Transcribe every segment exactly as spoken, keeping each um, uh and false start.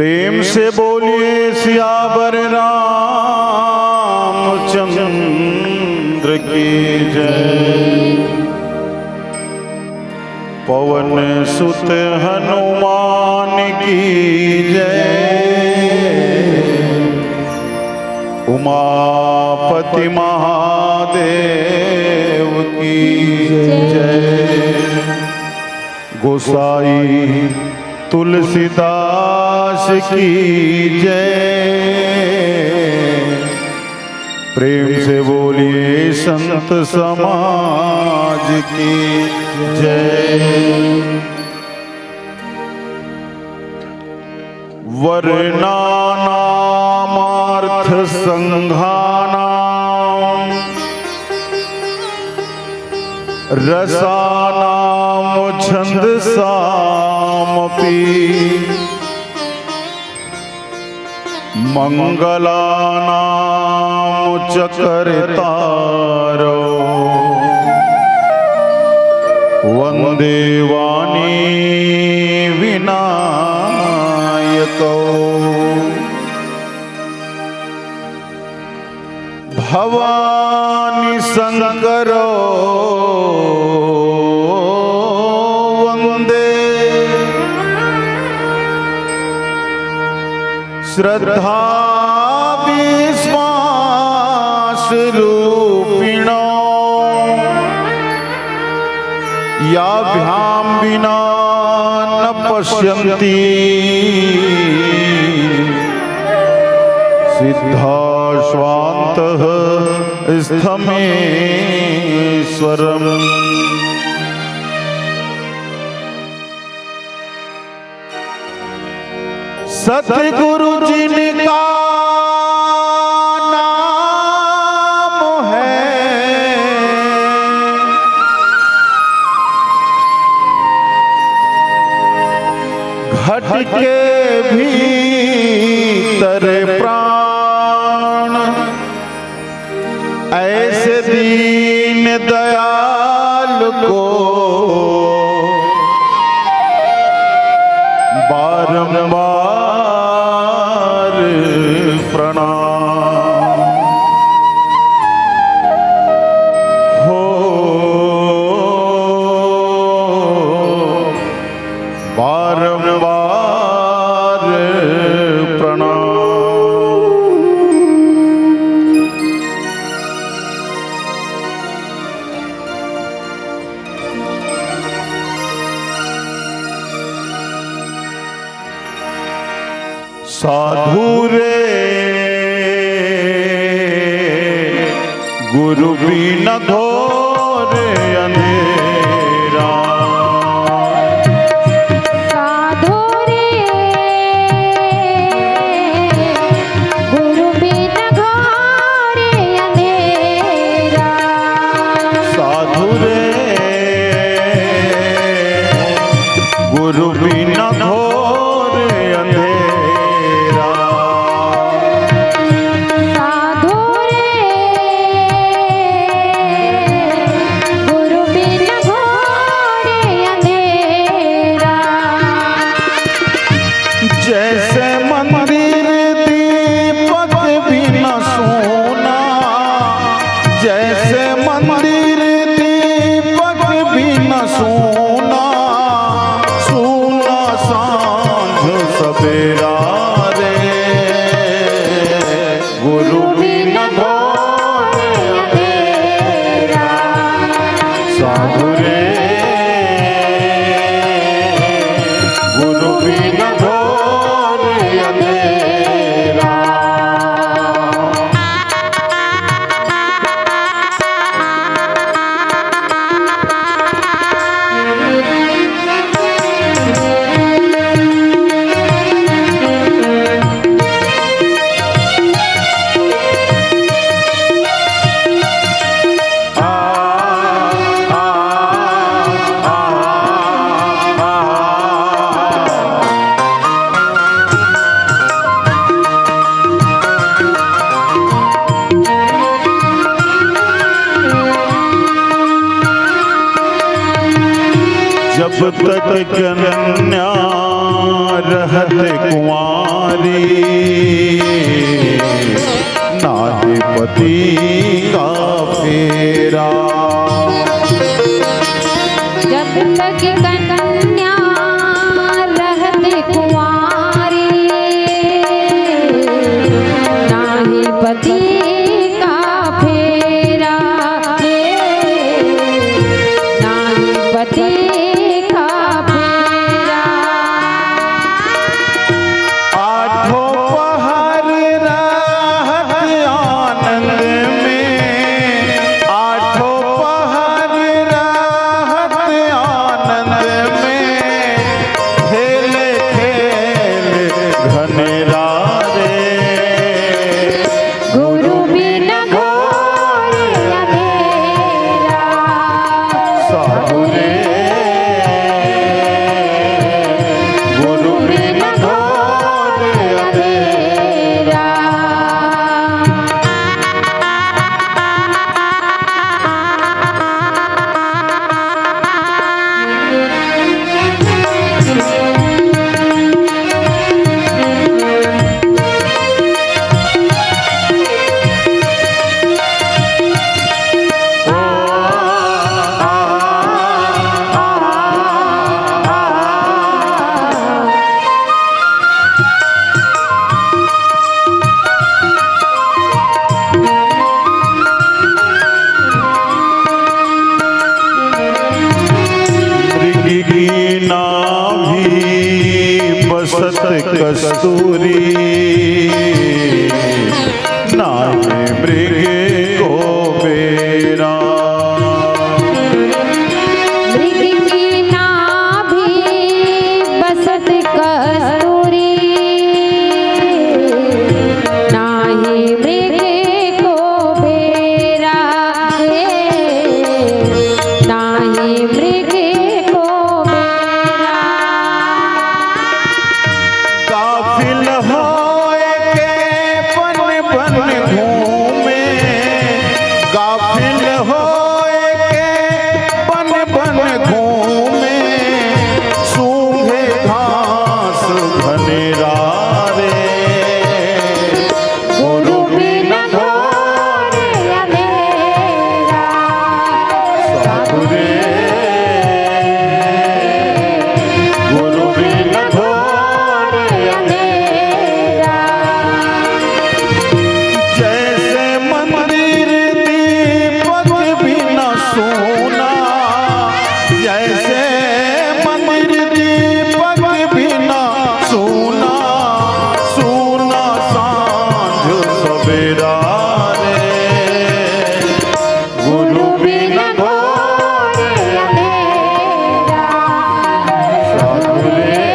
प्रेम से बोलिए सियावर रामचंद्र की जय। पवन सुत हनुमान की जय। उमापति महादेव की जय। गोसाई तुलसीदास की जय। प्रेम से बोलिए संत समाज की जय। वर्णानामर्थ संघानाम रसानाम छंदसामपि। मंगलानां च कर्तारौ वंदे वाणी विनायकौ। भवानी शंकरौ वंदे श्रद्धा विश्वास रूपिणौ। याभ्यां विना न पश्यन्ति सिद्धा स्वान्तः स्थमेश्वरम्। सतगुरु जिनका नाम है, घट के भीतर प्राण। ऐसे दीन दयाल को बारंबार प्रणाम। हो बारंबार प्रणाम। साधु रे गुरु बिन घोर अंधेरा। साधु रे गुरु बिन घोर अंधेरा। साधु रे गुरु बिन घोर अंधेरा। साधु रे गुरु बिन घोर अंधेरा। जैसे मंदिर दीपक बिन सूना, जैसे मंदिर दीपक बिन सूना, सूना सांझ सवेरा रे। गुरु बिन घोर अंधेरा। साधु रे गुरु बिन घोर अंधेरा। जब तक कन्या रहत कुआं नाहीं पति का फेरा। जब तक कन्या रहत कुंवारी, नाहीं पति का फेरा, नाहीं पति का फेरा। आठों पहर रहत आनंद में, आठों पहर रहत आनंद में, खेल खेल घनेरा रे। गुरु बिन घोर अंधेरा। साधु रे, गुरु बिन घोर अंधेरा। मृग की नाभि बसत कस्तूरी, नाहीं मृग को बेरा। मृग की नाभि बसत कस्तूरी, नाहीं मृग को बेरा, नाहीं मृग को बेरा। गाफिल होय के बन बन घूमे, गाफिल होय के बन बन घूमे, सूंघे घास घनेरा रे। गुरु बिन घोर अंधेरा। साधु रे, गुरु बिन घोर अंधेरा। जैसे मंदिर दीपक बिना सूना, जैसे मंदिर दीपक बिना सूना, सूना सांझ सवेरा रे। गुरु बिन घोर अंधेरा। साधु रे,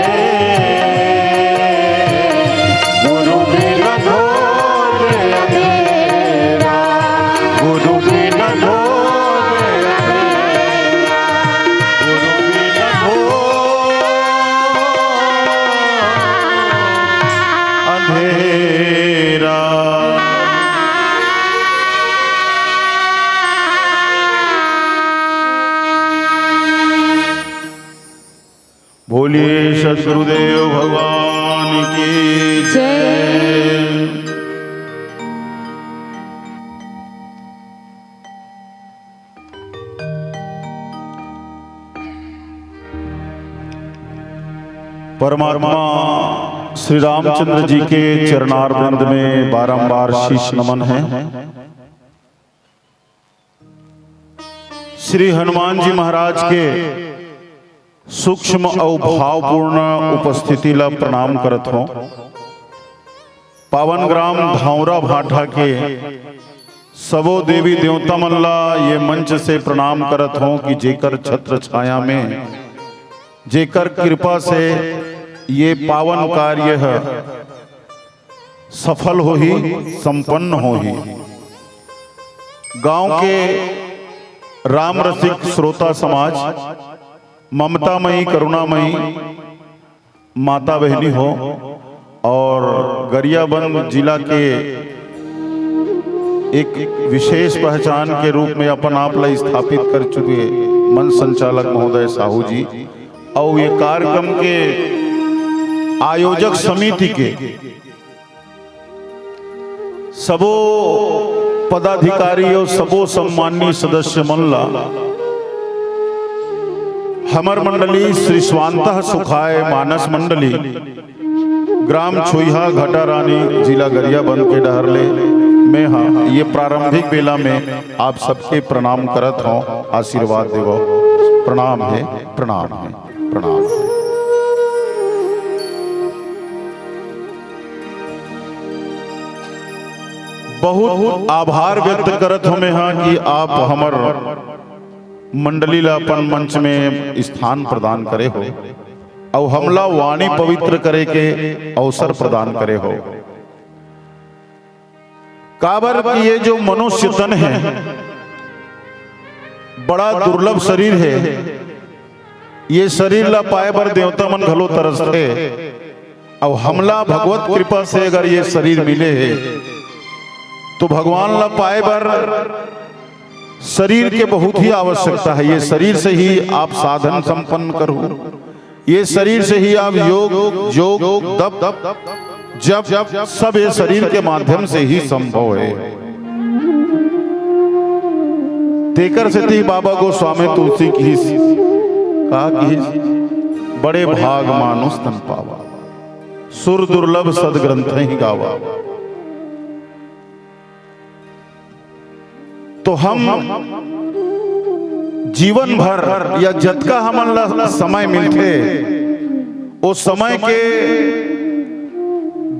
गुरु बिन घोर अंधेरा। गुरु बिन घोर अंधेरा। गुरु बिन घोर अंधेरा। बोलिए सद्गुरुदेव भगवान की जय। परमात्मा श्री रामचंद्र जी के चरणारविंद में बारंबार शीश नमन है। श्री हनुमान जी महाराज के सूक्ष्म अउ भावपूर्ण उपस्थिति ला प्रणाम करत हों। पावन ग्राम धौरा भाठा के सबो देवी देवता मन ला ये मंच से प्रणाम करत हों कि जेकर छत्र छाया में, जेकर कृपा से ये पावन कार्य ह सफल होही, संपन्न होही। गांव के राम रसिक श्रोता समाज, ममतामयी, करुणामयी माता बहनी हो और गरियाबंद जिला के एक विशेष पहचान के रूप में अपन आप ला स्थापित कर चुके मंच संचालक महोदय साहू जी, और ये कार्यक्रम के आयोजक समिति के सबो पदाधिकारी अउ सबो सम्माननीय सदस्य मन ला हमर मंडली श्री स्वांतः सुखाय मानस मंडली, ग्राम छुइहा घटारानी, जिला गरियाबंद के डहर ले मैं हा ये प्रारंभिक बेला में आप सबके प्रणाम करत हौं, आशीर्वाद देवो। प्रणाम हे, प्रणाम हे, प्रणाम हे। बहुत आभार व्यक्त करत हौं मैं हा कि आप हमर मंडली ला अपन मंच में स्थान प्रदान करे हो अउ हमला वाणी पवित्र करे के अवसर प्रदान करे हो। काबर कि ये जो मनुष्य तन हे, बड़ा दुर्लभ शरीर हे। ये शरीर ला पाए बर देवता मन घलो तरसथे। अउ हमला भगवत कृपा से अगर ये शरीर मिले हे, तो भगवान ला पाए बर शरीर के बहुत ही आवश्यकता हे। ये शरीर से ही आप साधन संपन्न करहू, ये शरीर से ही आप योग, जोग, तप, जप, सब ये शरीर के माध्यम से ही संभव हे। तेकर सेती बाबा गोस्वामी तुलसी किहिस, का किहिस? बड़े भाग मानुष तन पावा, सुर दुर्लभ सदग्रंथ ही गावा। तो हम जीवन भर या जतका हमन ला समय मिलथे, ओ समय के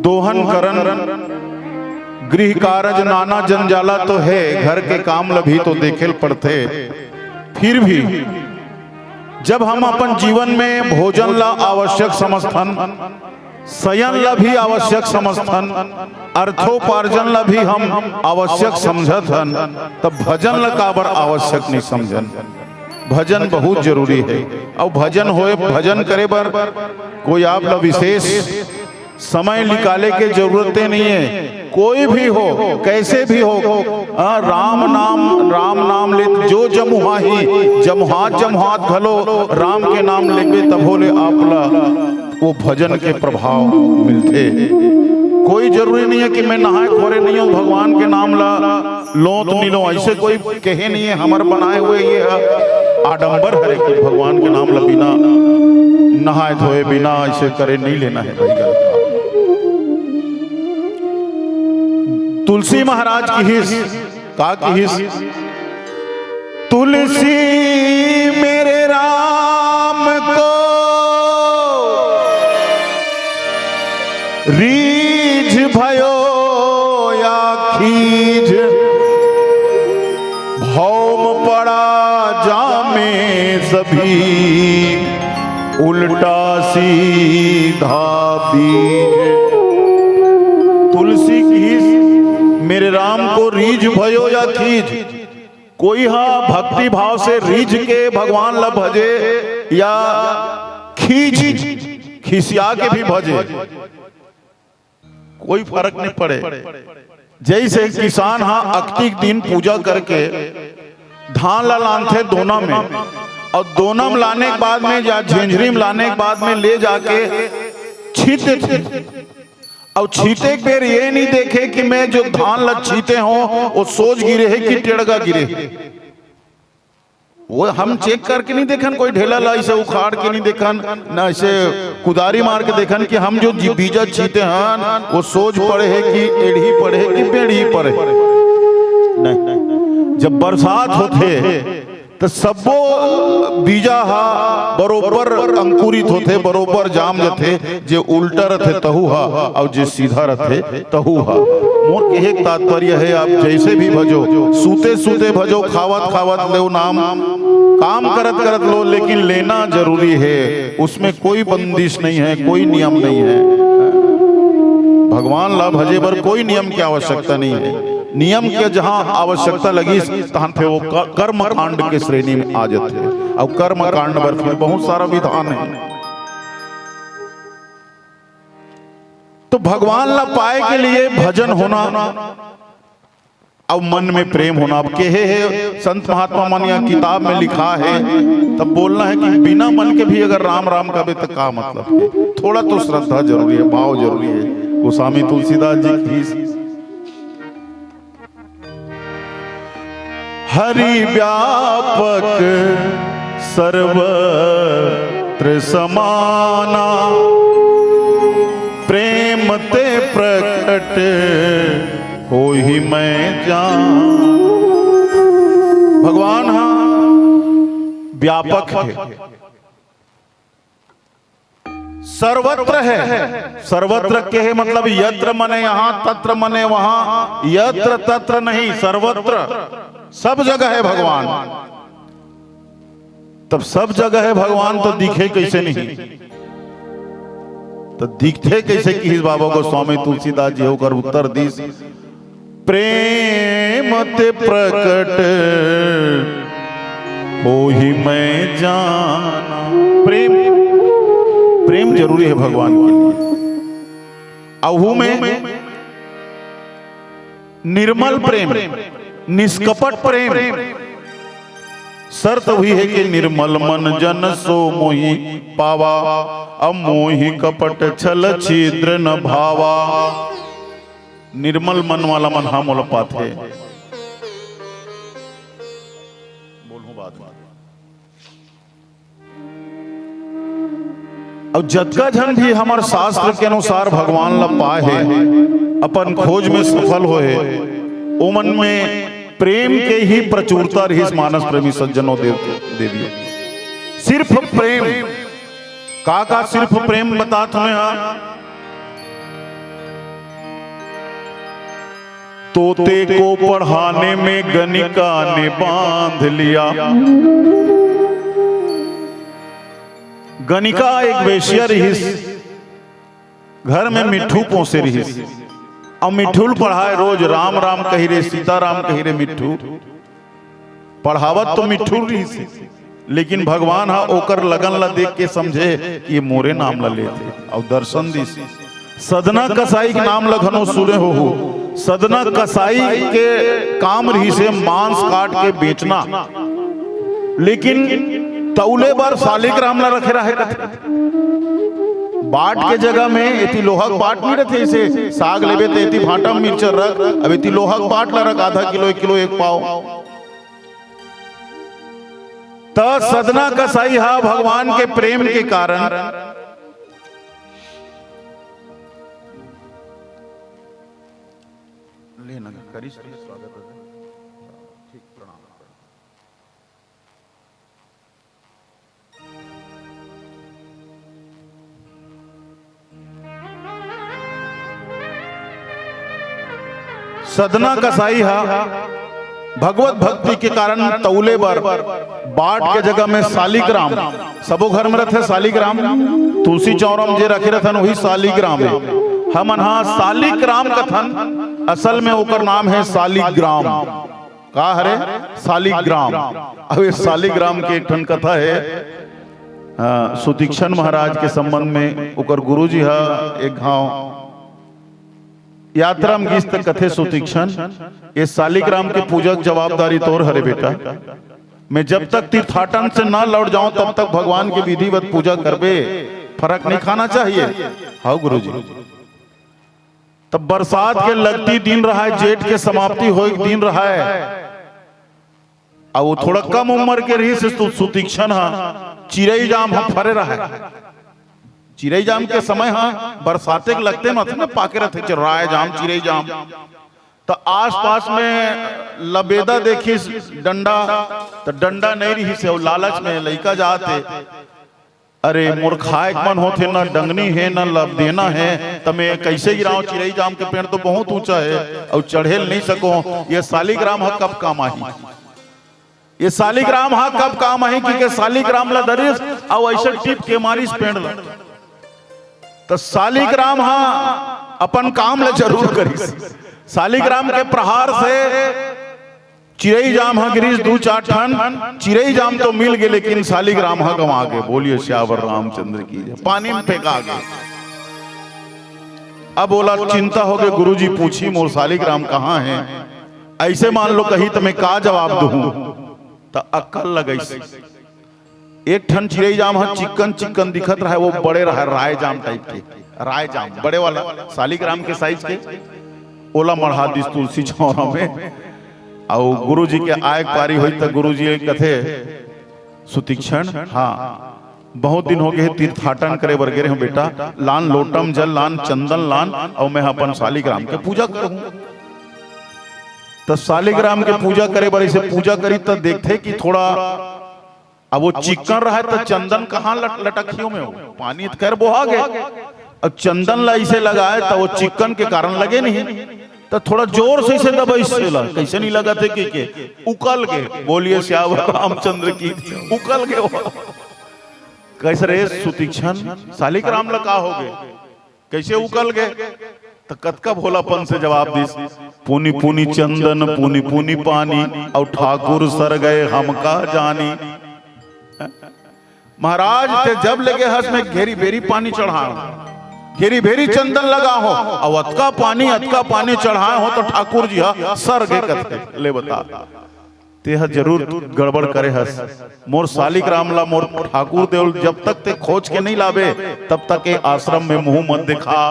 दोहन करन, गृह कारज नाना जंजाला तो हे, घर के काम ल भी तो देखे ल पड़थे। फिर भी जब हम अपन जीवन में भोजन ला आवश्यक समझथन, शयन ला भी आवश्यक समझथन, अर्थोपार्जन ला भी हम आवश्यक समझत हन, तब भजन ला काबर आवश्यक नहीं समझन? भजन बहुत जरूरी हे। अउ भजन होए, भजन करे बर कोई आप ला विशेष समय निकाले के जरूरते नहीं हे। कोई भी हो, कैसे भी हो, हाँ, राम नाम, राम नाम ले, जो जमुहाही, जमुहात जमुहात घलो राम के नाम लेबे, तभो ले आप ला वो भजन के प्रभाव मिलथे। कोई जरूरी नहीं हे कि मैं नहाए खोरे नहीं हौं, भगवान के नाम ला लों त नहीं लों, ऐसे कोई कहे नहीं हे। हमर बनाए हुए ये आडंबर हरे कि भगवान के नाम ला बिना नहाए धोए, बिना ऐसे करे नहीं लेना हे भाई। तुलसी महाराज किहिस, का किहिस? तुलसी मेरे राम को रीझ भयो या खीझ, भौम पड़ा जामे सभी उल्टा सीधा बीज। तुलसी किहिस, मेरे राम को रीझ भयो या खीझ, कोई हा भक्ति भाव से रीझ के भगवान ला भजे या खीझ, खिसिया के भी भजे, कोई फर्क नहीं पड़े। जैसे किसान हा अक्ती के दिन पूजा करके धान ला लानथे दोना में, अउ दोना में लाने के बाद में या झेंझरी में लाने के बाद में ले जाके छींट देथे, अउ छींटे के बेर ये नहीं देखे कि मैं जो धान ला छींटे हौं, वो सोझ गिरे हे कि टेड़गा गिरे हे। वो हम चेक करके नहीं देखन, कोई ढेला ला ऐसे उखाड़ के नहीं देखन, ना ऐसे कुदारी मार के देखन कि हम जो जी-, बीजा छींटे हन, वो सोझ पड़े हे कि एड़ही पड़े हे कि बेड़ही पड़े हे। नहीं, जब बरसात होथे, त सब्बो बीजा हा बरोबर अंकुरित होथे, बरोबर जाम जथे। जे उल्टा रथे तहू हा, अउ जे सीधा रथे तहू हा। मोर कहे के तात्पर्य हे, आप जैसे भी भजो, सूते सूते भजो, खावत खावत लेव नाम, काम करत करत लो, लेकिन लेना जरूरी हे। उसमें कोई बंदिश नहीं हे, कोई नियम नहीं हे। भगवान ला भजे बर कोई नियम के आवश्यकता नहीं हे। नियम के जहाँ आवश्यकता लगिस, तहाँ फिर वो क-, कर्म कांड के श्रेणी में आ जाथे। अउ कर्म कांड बर फिर बहुत सारा विधान हे। तो भगवान ला पाए के लिए भजन होना, अउ मन में प्रेम होना। अब केहे हे संत महात्मा मन या किताब में लिखा हे, तब बोलना हे कि बिना मन के भी अगर राम राम कबे, तो का मतलब हे? थोड़ा तो श्रद्धा जरूरी हे, भाव जरूरी हे। गोस्वामी तुलसीदास जी की हरि व्यापक सर्वत्र समाना, प्रेम ते प्रकट होहि मैं जान। भगवान हा व्यापक हे, सर्वत्र हे। सर्वत्र के हे मतलब यत्र मने यहाँ, तत्र मने वहाँ, यत्र तत्र नहीं, सर्वत्र, सब जगह हे भगवान। तब सब जगह हे भगवान, तो दिखे कइसे नहीं? तो दिखथे कइसे किहिस बाबा गोस्वामी तुलसीदास जी, ओकर उत्तर दिस, प्रेम ते प्रकट होहि मैं जाना। प्रेम, प्रेम जरूरी हे भगवान के लिए। अहू में निर्मल प्रेम, निष्कपट प्रेम। शर्त उही हे कि निर्मल मन जन सो मोहि पावा, अमोहि कपट छल छिद्र न भावा। निर्मल मन वाला मन हा मोला पाथे। बोलहूं बात। अउ जतका झन भी हमर शास्त्र के अनुसार भगवान ला पाए हे, अपन खोज में सफल होए हे, ओमन में प्रेम के ही प्रचुरता रहिस, मानस प्रेमी सज्जनों, देव देवी। सिर्फ प्रेम, का का सिर्फ प्रेम बतात हमें हा? तोते को पढ़ाने में गनिका ने बांध लिया। गनिका एक वेश्या रहिस, घर में मिट्ठू पोसे रहिस। अब मिट्ठू ल पढ़ाए, रोज राम राम कही रे, सीता राम कही रे मिट्ठू। पढ़ावत तो मिट्ठू रहिस, लेकिन भगवान हा ओकर लगन ला देख के समझे कि ये मोरे नाम ला लेथे, अउ दर्शन दिस। सदना कसाई के नाम ला घनो सुने होहू। सदना कसाई के काम रहिसे मांस काट के बेचना, लेकिन तौले बर सालिग्राम ला रखे रहे कथे। बाट के जगह में एती लोहा के बाट नहीं रथे, इसे साग लेबे ते एती भांटा में मिर्चा रख, अब एती लोहा के बाट ला रख, आधा किलो, एक किलो, एक पाव। त सदना कसाई हा भगवान के प्रेम के कारण लेना करिस, स्वागत हे। ठीक, प्रणाम। सदना कसाई हा भगवत भक्ति के कारण तौले बर बाट के जगह में सालिग्राम, सबो घर में रथे सालिग्राम, तुलसी चौरा में जे रखे रथन वही सालिग्राम हे। हमन हा सालिग्राम कथन, असल में ओकर नाम हे सालिग्राम। का हरे? सालिग्राम। अब ये सालिग्राम के एक ठन कथा हे। हाँ, सुतीक्षण महाराज के संबंध में ओकर गुरुजी हा एक घाव यात्रा में गिस त कथे सुतीक्षण, ये सालिग्राम के पूजा के जवाबदारी तोर हरे बेटा। मैं जब तक तीर्थाटन से ना लौट जाऊं तब तक भगवान की विधिवत पूजा करबे, फरक नहीं खाना चाहिए। हाँ गुरुजी। तब बरसात के लगती दिन रहाय, जेठ के समाप्ति होय के दिन रहाय, अउ वो थोड़ा कम उम्र के रहिस, तो सुतीक्षण हा चिरई जाम हा फरे रहाय। चिरई जाम के समय हा बरसाते के लगते में अतने पाके रहिथे, राय जाम, चिरई जाम। त आसपास में लबेदा देखिस डंडा, त डंडा नहीं रहिस हे, अउ लालच में लइका जात हे, अरे मोर खाए के मन होथे, ना डंगनी हे, ना लबेदा हे, त मैं कइसे गिराव चिरई जाम के पेड़ तो बहुत ऊंचा हे, अउ चढ़े ल नहीं सको। ये सालिग्राम हा कब काम आही? ये सालिग्राम हा कब काम आही? कि के सालिग्राम ला धरिस अउ ऐसे टिप के मारिस पेड़ ला। त सालिग्राम हा अपन काम ला जरूर करिस। सालिग्राम के प्रहार से चिरई जाम हा गिरिस दू चार ठन, चिरई जाम तो मिल गे लेकिन सालिग्राम हा गंवा गे। बोलिए सियावर रामचंद्र की जय। पानी में फेंका गे। अब ओला चिंता हो गे, गुरुजी पूछही मोर सालिग्राम कहाँ हे? ऐसे मान लो कही त मैं का जवाब दूं? त अक्कल लगइस। एक ठन चिरई जाम ह चिक्कन चिक्कन दिखत रहय, वो बड़े रहय, राय जाम टाइप के, राय जाम बड़े वाला, सालिग्राम के साइज के, ओला मढ़ा दिस तुलसी चौरा में। अउ गुरु जी के आय के पारी होई त गुरु जी कथे, "सुतीक्षण, हाँ, बहुत दिन हो गए हे, तीर्थाटन करे बर गे रहेंव बेटा, लान लोटा म जल, लान चंदन लान, अउ मैं अपन शालिग्राम के पूजा करहूं।" त शालिग्राम के पूजा करे बर अइसे पूजा करी त देखथे कि थोड़ा अब वो चिक्कन रहे त चंदन कहाँ लट-, लटकियो में हो, पानी त खैर बोहा गे। अब चंदन ला अइसे लगाए त वो चिक्कन के कारण लगे नहीं, त थोड़ा जोर से अइसे दबाइस ला, कइसे नहीं लगत हे कि के उकल गे। बोलिए सियावर रामचंद्र की, उकल गे वो। कइसे रे सुतीक्षण, शालिग्राम ला का हो गे? कइसे उकल गे? त कतका भोलापन से जवाब दिस, "पुनि पुनि चंदन, पुनि पुनि पानी, अउ ठाकुर सर गए हम का जानी।" महाराज, ते जब ले गे हस, मैं घेरी भेरी पानी चढ़ाए हों, घेरी भेरी चंदन लगाए हों, अउ अतका पानी, अतका पानी चढ़ाए हों, त ठाकुर जी हा सर गे कथे। ले बता, तेहा जरूर गड़बड़ करे हस। मोर शालिग्राम ला, मोर ठाकुर देव ल जब तक ते खोज के नहीं लाबे, तब तक ए आश्रम में मुंह मत देखा।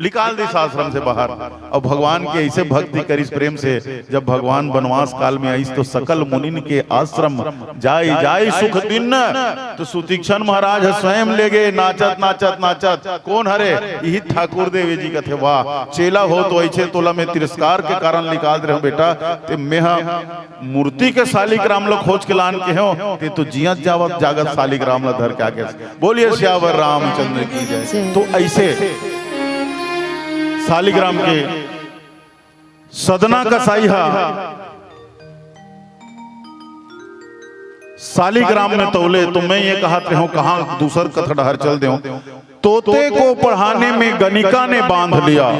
निकाल दिस आश्रम से बाहर। अउ भगवान के अइसे भक्ति करिस प्रेम से, जब भगवान बनवास काल में आइस तो सकल मुनिन के आश्रम जाय जाय सुख दीन्ह। त सुतीक्षण महाराज ह स्वयं ले गे, नाचत नाचत नाचत, "कोन हरे?" "इही ठाकुर देव जी।" कथे, "वाह, चेला हो तो अइसे तोला मैं तिरस्कार के कारण निकाल दे रहेंव बेटा, ते मेहा मूर्ति के शालिग्राम ला खोज के लान के हों, ते तो जियत जावत जागत शालिग्राम ला धर के आगे।" बोलिए सियावर रामचंद्र की जय। जय। तो अइसे शालिग्राम के सदना कसाई हा शालिग्राम में तौले, तो मैं ये कहत रहेंव, कहाँ दूसर कथा डहर चल देंव। "तोते को पढ़ाने में गनिका ने बांध लिया।"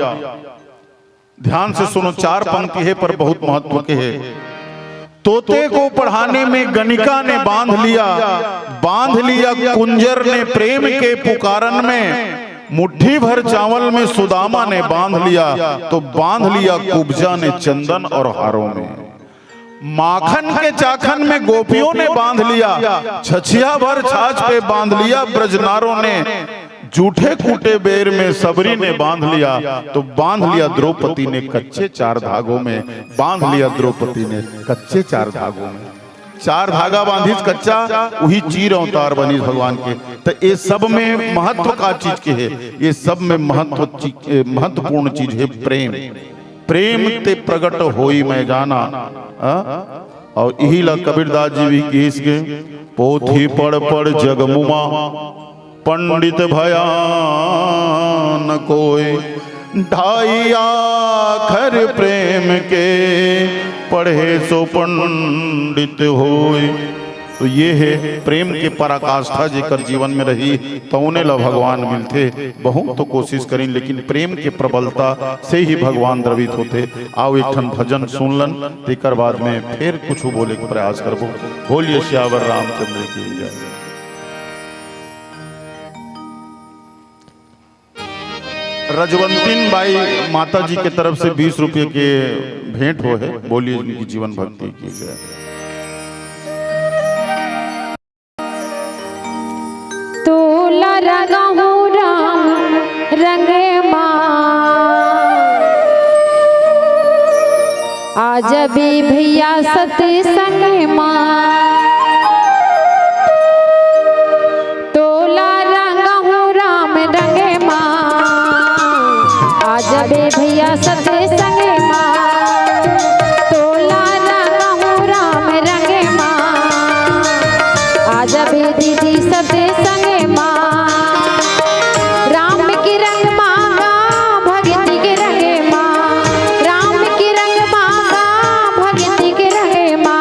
ध्यान से सुनो, चार पंक्ति हे पर बहुत महत्व के हे। "तोते को पढ़ाने में गनिका ने बांध लिया, बांध लिया कुंजर ने प्रेम के पुकारन में, मुट्ठी भर चावल में सुदामा ने बांध लिया, तो बांध लिया कुब्जा ने चंदन और हारों में।" माखन के चाखन में गोपियों ने बांध लिया, छछिया भर छाछ पे बांध लिया ब्रजनारों ने, जूठे कूटे बेर में सबरी ने बांध लिया, तो बांध लिया द्रौपदी ने कच्चे चार धागों में, बांध लिया द्रौपदी ने कच्चे चार धागों में। चार धागा बांधिस कच्चा, उही चीर अवतार बनिस भगवान के। त ये सब में महत्व का चीज के हे? ये सब में महत्व ची-, ए, महत्वपूर्ण चीज हे प्रेम। "प्रेम ते प्रगट होई मैं जाना।" हाँ? अउ इही ला कबीरदास जी भी किहिस के, "पोथी पढ़ पढ़ जग मुमा, पंडित भया न कोई, ढाई आखर प्रेम के, पढ़े सो पंडित होई।" तो ये हे प्रेम के पराकाष्ठा, जेकर जीवन में रही, तउने ला भगवान मिलथे। बहुत तो कोशिश करिन, लेकिन प्रेम के प्रबलता से ही भगवान द्रवित होथे। आओ, एक ठन भजन सुन लन, तेकर बाद में फेर कुछ बोले के प्रयास करबो। बोलिए सियावर रामचंद्र की जय। रजवंतीन बाई माता जी के तरफ से बीस रुपये के भेंट हो है। बोलिए उनकी जीवन भक्ति की जय। तोला रंगहूँ राम रंग मा, आ जबे भैया सत्संग मा। तोला रंगहूँ राम रंग मा, आ जबे भैया सत्संग मा। तोला रंगहूँ राम रंग मा, आ जबे दीदी सत्संग मा। राम के रंग मा गा, भक्ति के रंग मा। राम के रंग मा गा, भक्ति के रंग मा।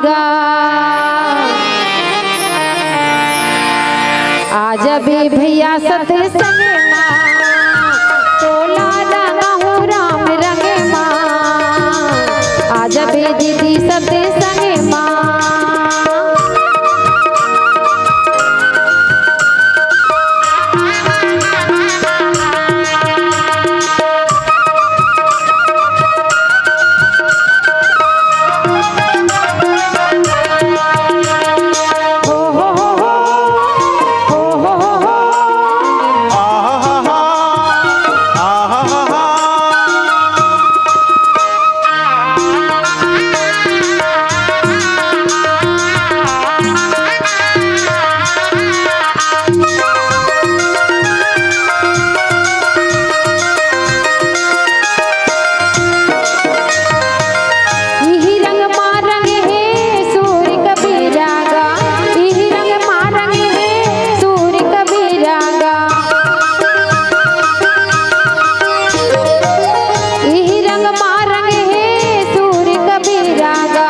गा। आ जबे भैया सत्संग मा, तोला रंगाहूँ राम रंग मा। आ जबे दीदी सत्संग मा। इही रंग मा रंग हे सूर कबीरा गा, इही रंग मा रंग हे सूर कबीरा गा। इही रंग मा रंग हे सूर कबीरा गा,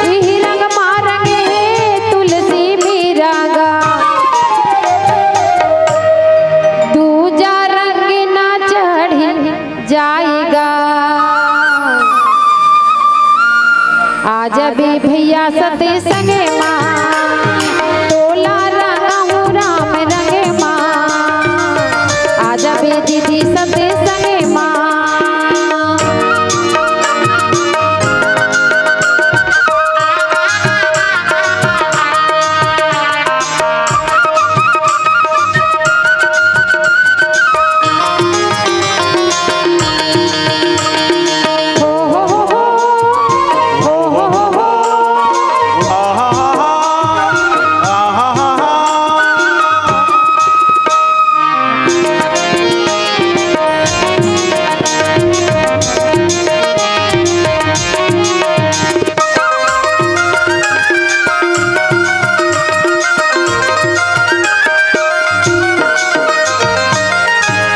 इही रंग मा रंग हे तुलसी मीरा गा। दूजा रंग ना चढ़ी जाएगा। आ जबे भैया सत्संग मा, तोला रंगाहूँ राम रंग मा। आ जबे दीदी सत्संग मा।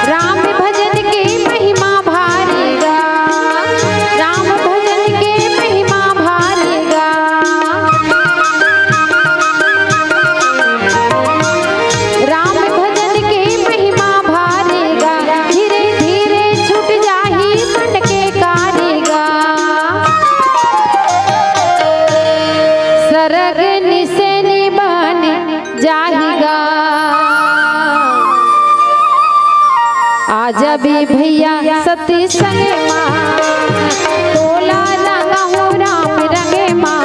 राम भजन के महिमा भारी गा, राम भजन के महिमा भारी गा। राम भजन के महिमा भारी गा, धीरे धीरे छूट जाही मन के कारी गा। सरग निसेनी बन जाही गा। आ जबे भैया सत्संग मा, तोला रंगाहूँ राम रंग मा।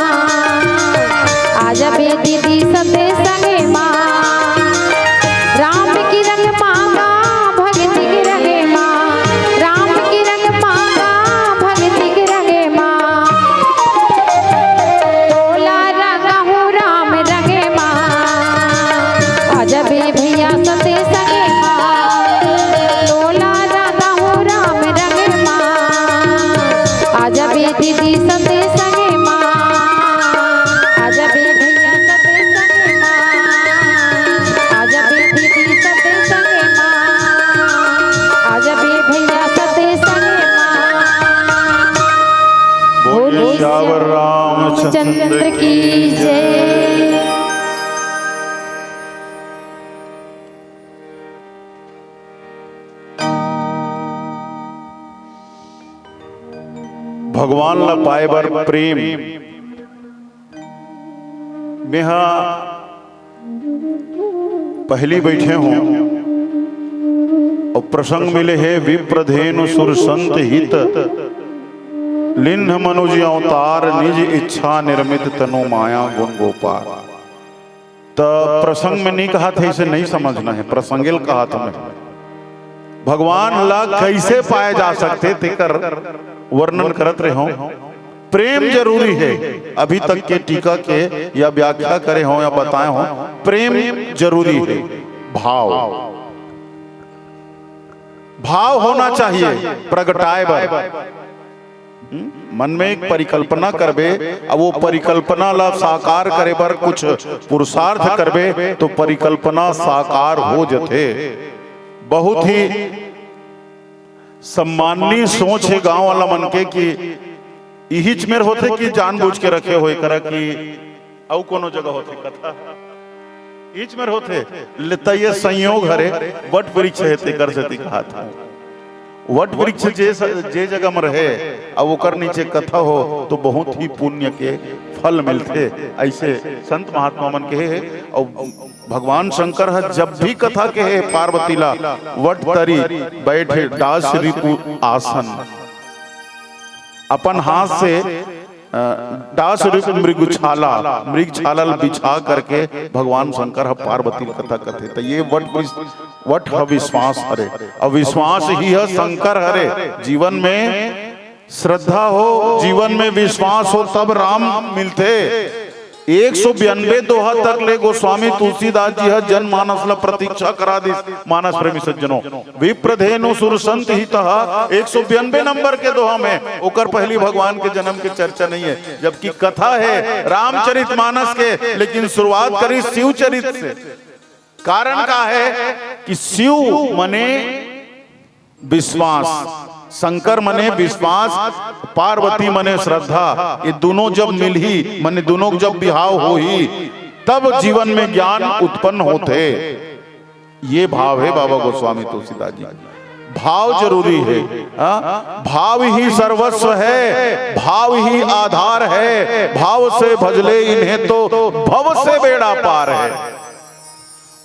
आ जबे दीदी सत्संग मा। राम के रंग मा गा, भगती के रंग मा। राम के रंग मा गा, भगती के रंग मा। तोला रंगाहूँ राम रंग मा। आ जबे भैया सत्संग मा। तोला रंगाहूँ राम रंग मा। आ जबे दीदी सत्संग मा। आ जबे भैया सत्संग मा। आ जबे दीदी सत्संग मा। आ जबे भैया सत्संग मा। बोलिए सियावर रामचंद्र की जय। भगवान ला पाए बर प्रेम। मेहा पहिली बइठे हों अउ प्रसंग मिले हे विप्रधेनु सुर संत हित, लिन्ह मनुज अवतार निज इच्छा निर्मित तनु माया गुण गोपाल। त प्रसंग में नहीं कहा थे, इसे नहीं समझना है, प्रसंगेल कहा था मैं। भगवान ला कैसे पाए जा सकथे तेकर वर्णन करत रहे हों। प्रेम जरूरी है। अभी तक के टीका के या व्याख्या करे हों या बताए हों, प्रेम जरूरी है। भाव, भाव होना चाहिए प्रगटाए बर। हम्म? मन में एक परिकल्पना करबे, अब वो परिकल्पना ला साकार करे बर कुछ पुरुषार्थ करबे, तो परिकल्पना साकार हो जथे। बहुत ही सम्माननीय सोच हे गांव वाला मन के कि इहिच मेर होथे कि जानबूझ के रखे होय करा कि अउ कोनो जगह होथे कथा? इहिच मेर होथे। ले त ये संयोग हरे, वट वृक्ष हे तेकर सेती कहात हूँ। वट वृक्ष जे स-, जे जगह में रहे, अब ओकर नीचे कथा हो तो बहुत ही पुण्य के फल मिलथे। ऐसे संत महात्मा मन कहे हे। और भगवान शंकर ह जब भी कथा कहे पार्वती ला, वट तरी बैठे डास रिपु आसन, अपन हाथ से, अ, डास रिपु मृग छाला, मृग छाला ल बिछा करके भगवान शंकर ह पार्वती ल कथा कथे। त ये वट विस-, वट ह विश्वास हरे, और विश्वास ही ह शंकर हरे। जीवन में श्रद्धा हो, जीवन में विश्वास हो, तब राम मिलथे। एक सौ बयानबे दोहा तक ले गोस्वामी तुलसीदास जी ह जनमानस ला प्रतीक्षा करा दिस। मानस प्रेमी सज्जनों, विप्रधेनु सुरसंत ही तहा, एक सौ बयानबे नंबर के दोहा में ओकर पहली भगवान के जन्म के चर्चा नहीं है, जबकि कथा है रामचरित मानस के, लेकिन शुरुआत करी शिव चरित से। कारण का है कि शिव मने विश्वास, शंकर मने विश्वास, पार्वती मने श्रद्धा। ये दोनों जब मिलही, मने दोनों जब बिहाव होही, तब जीवन में ज्ञान उत्पन्न होथे। ये भाव है बाबा गोस्वामी तुलसीदास जी। भाव जरूरी है, हाँ? भाव ही सर्वस्व है, भाव ही आधार है। भाव से भजले इन्हें तो भव से बेड़ा पार है।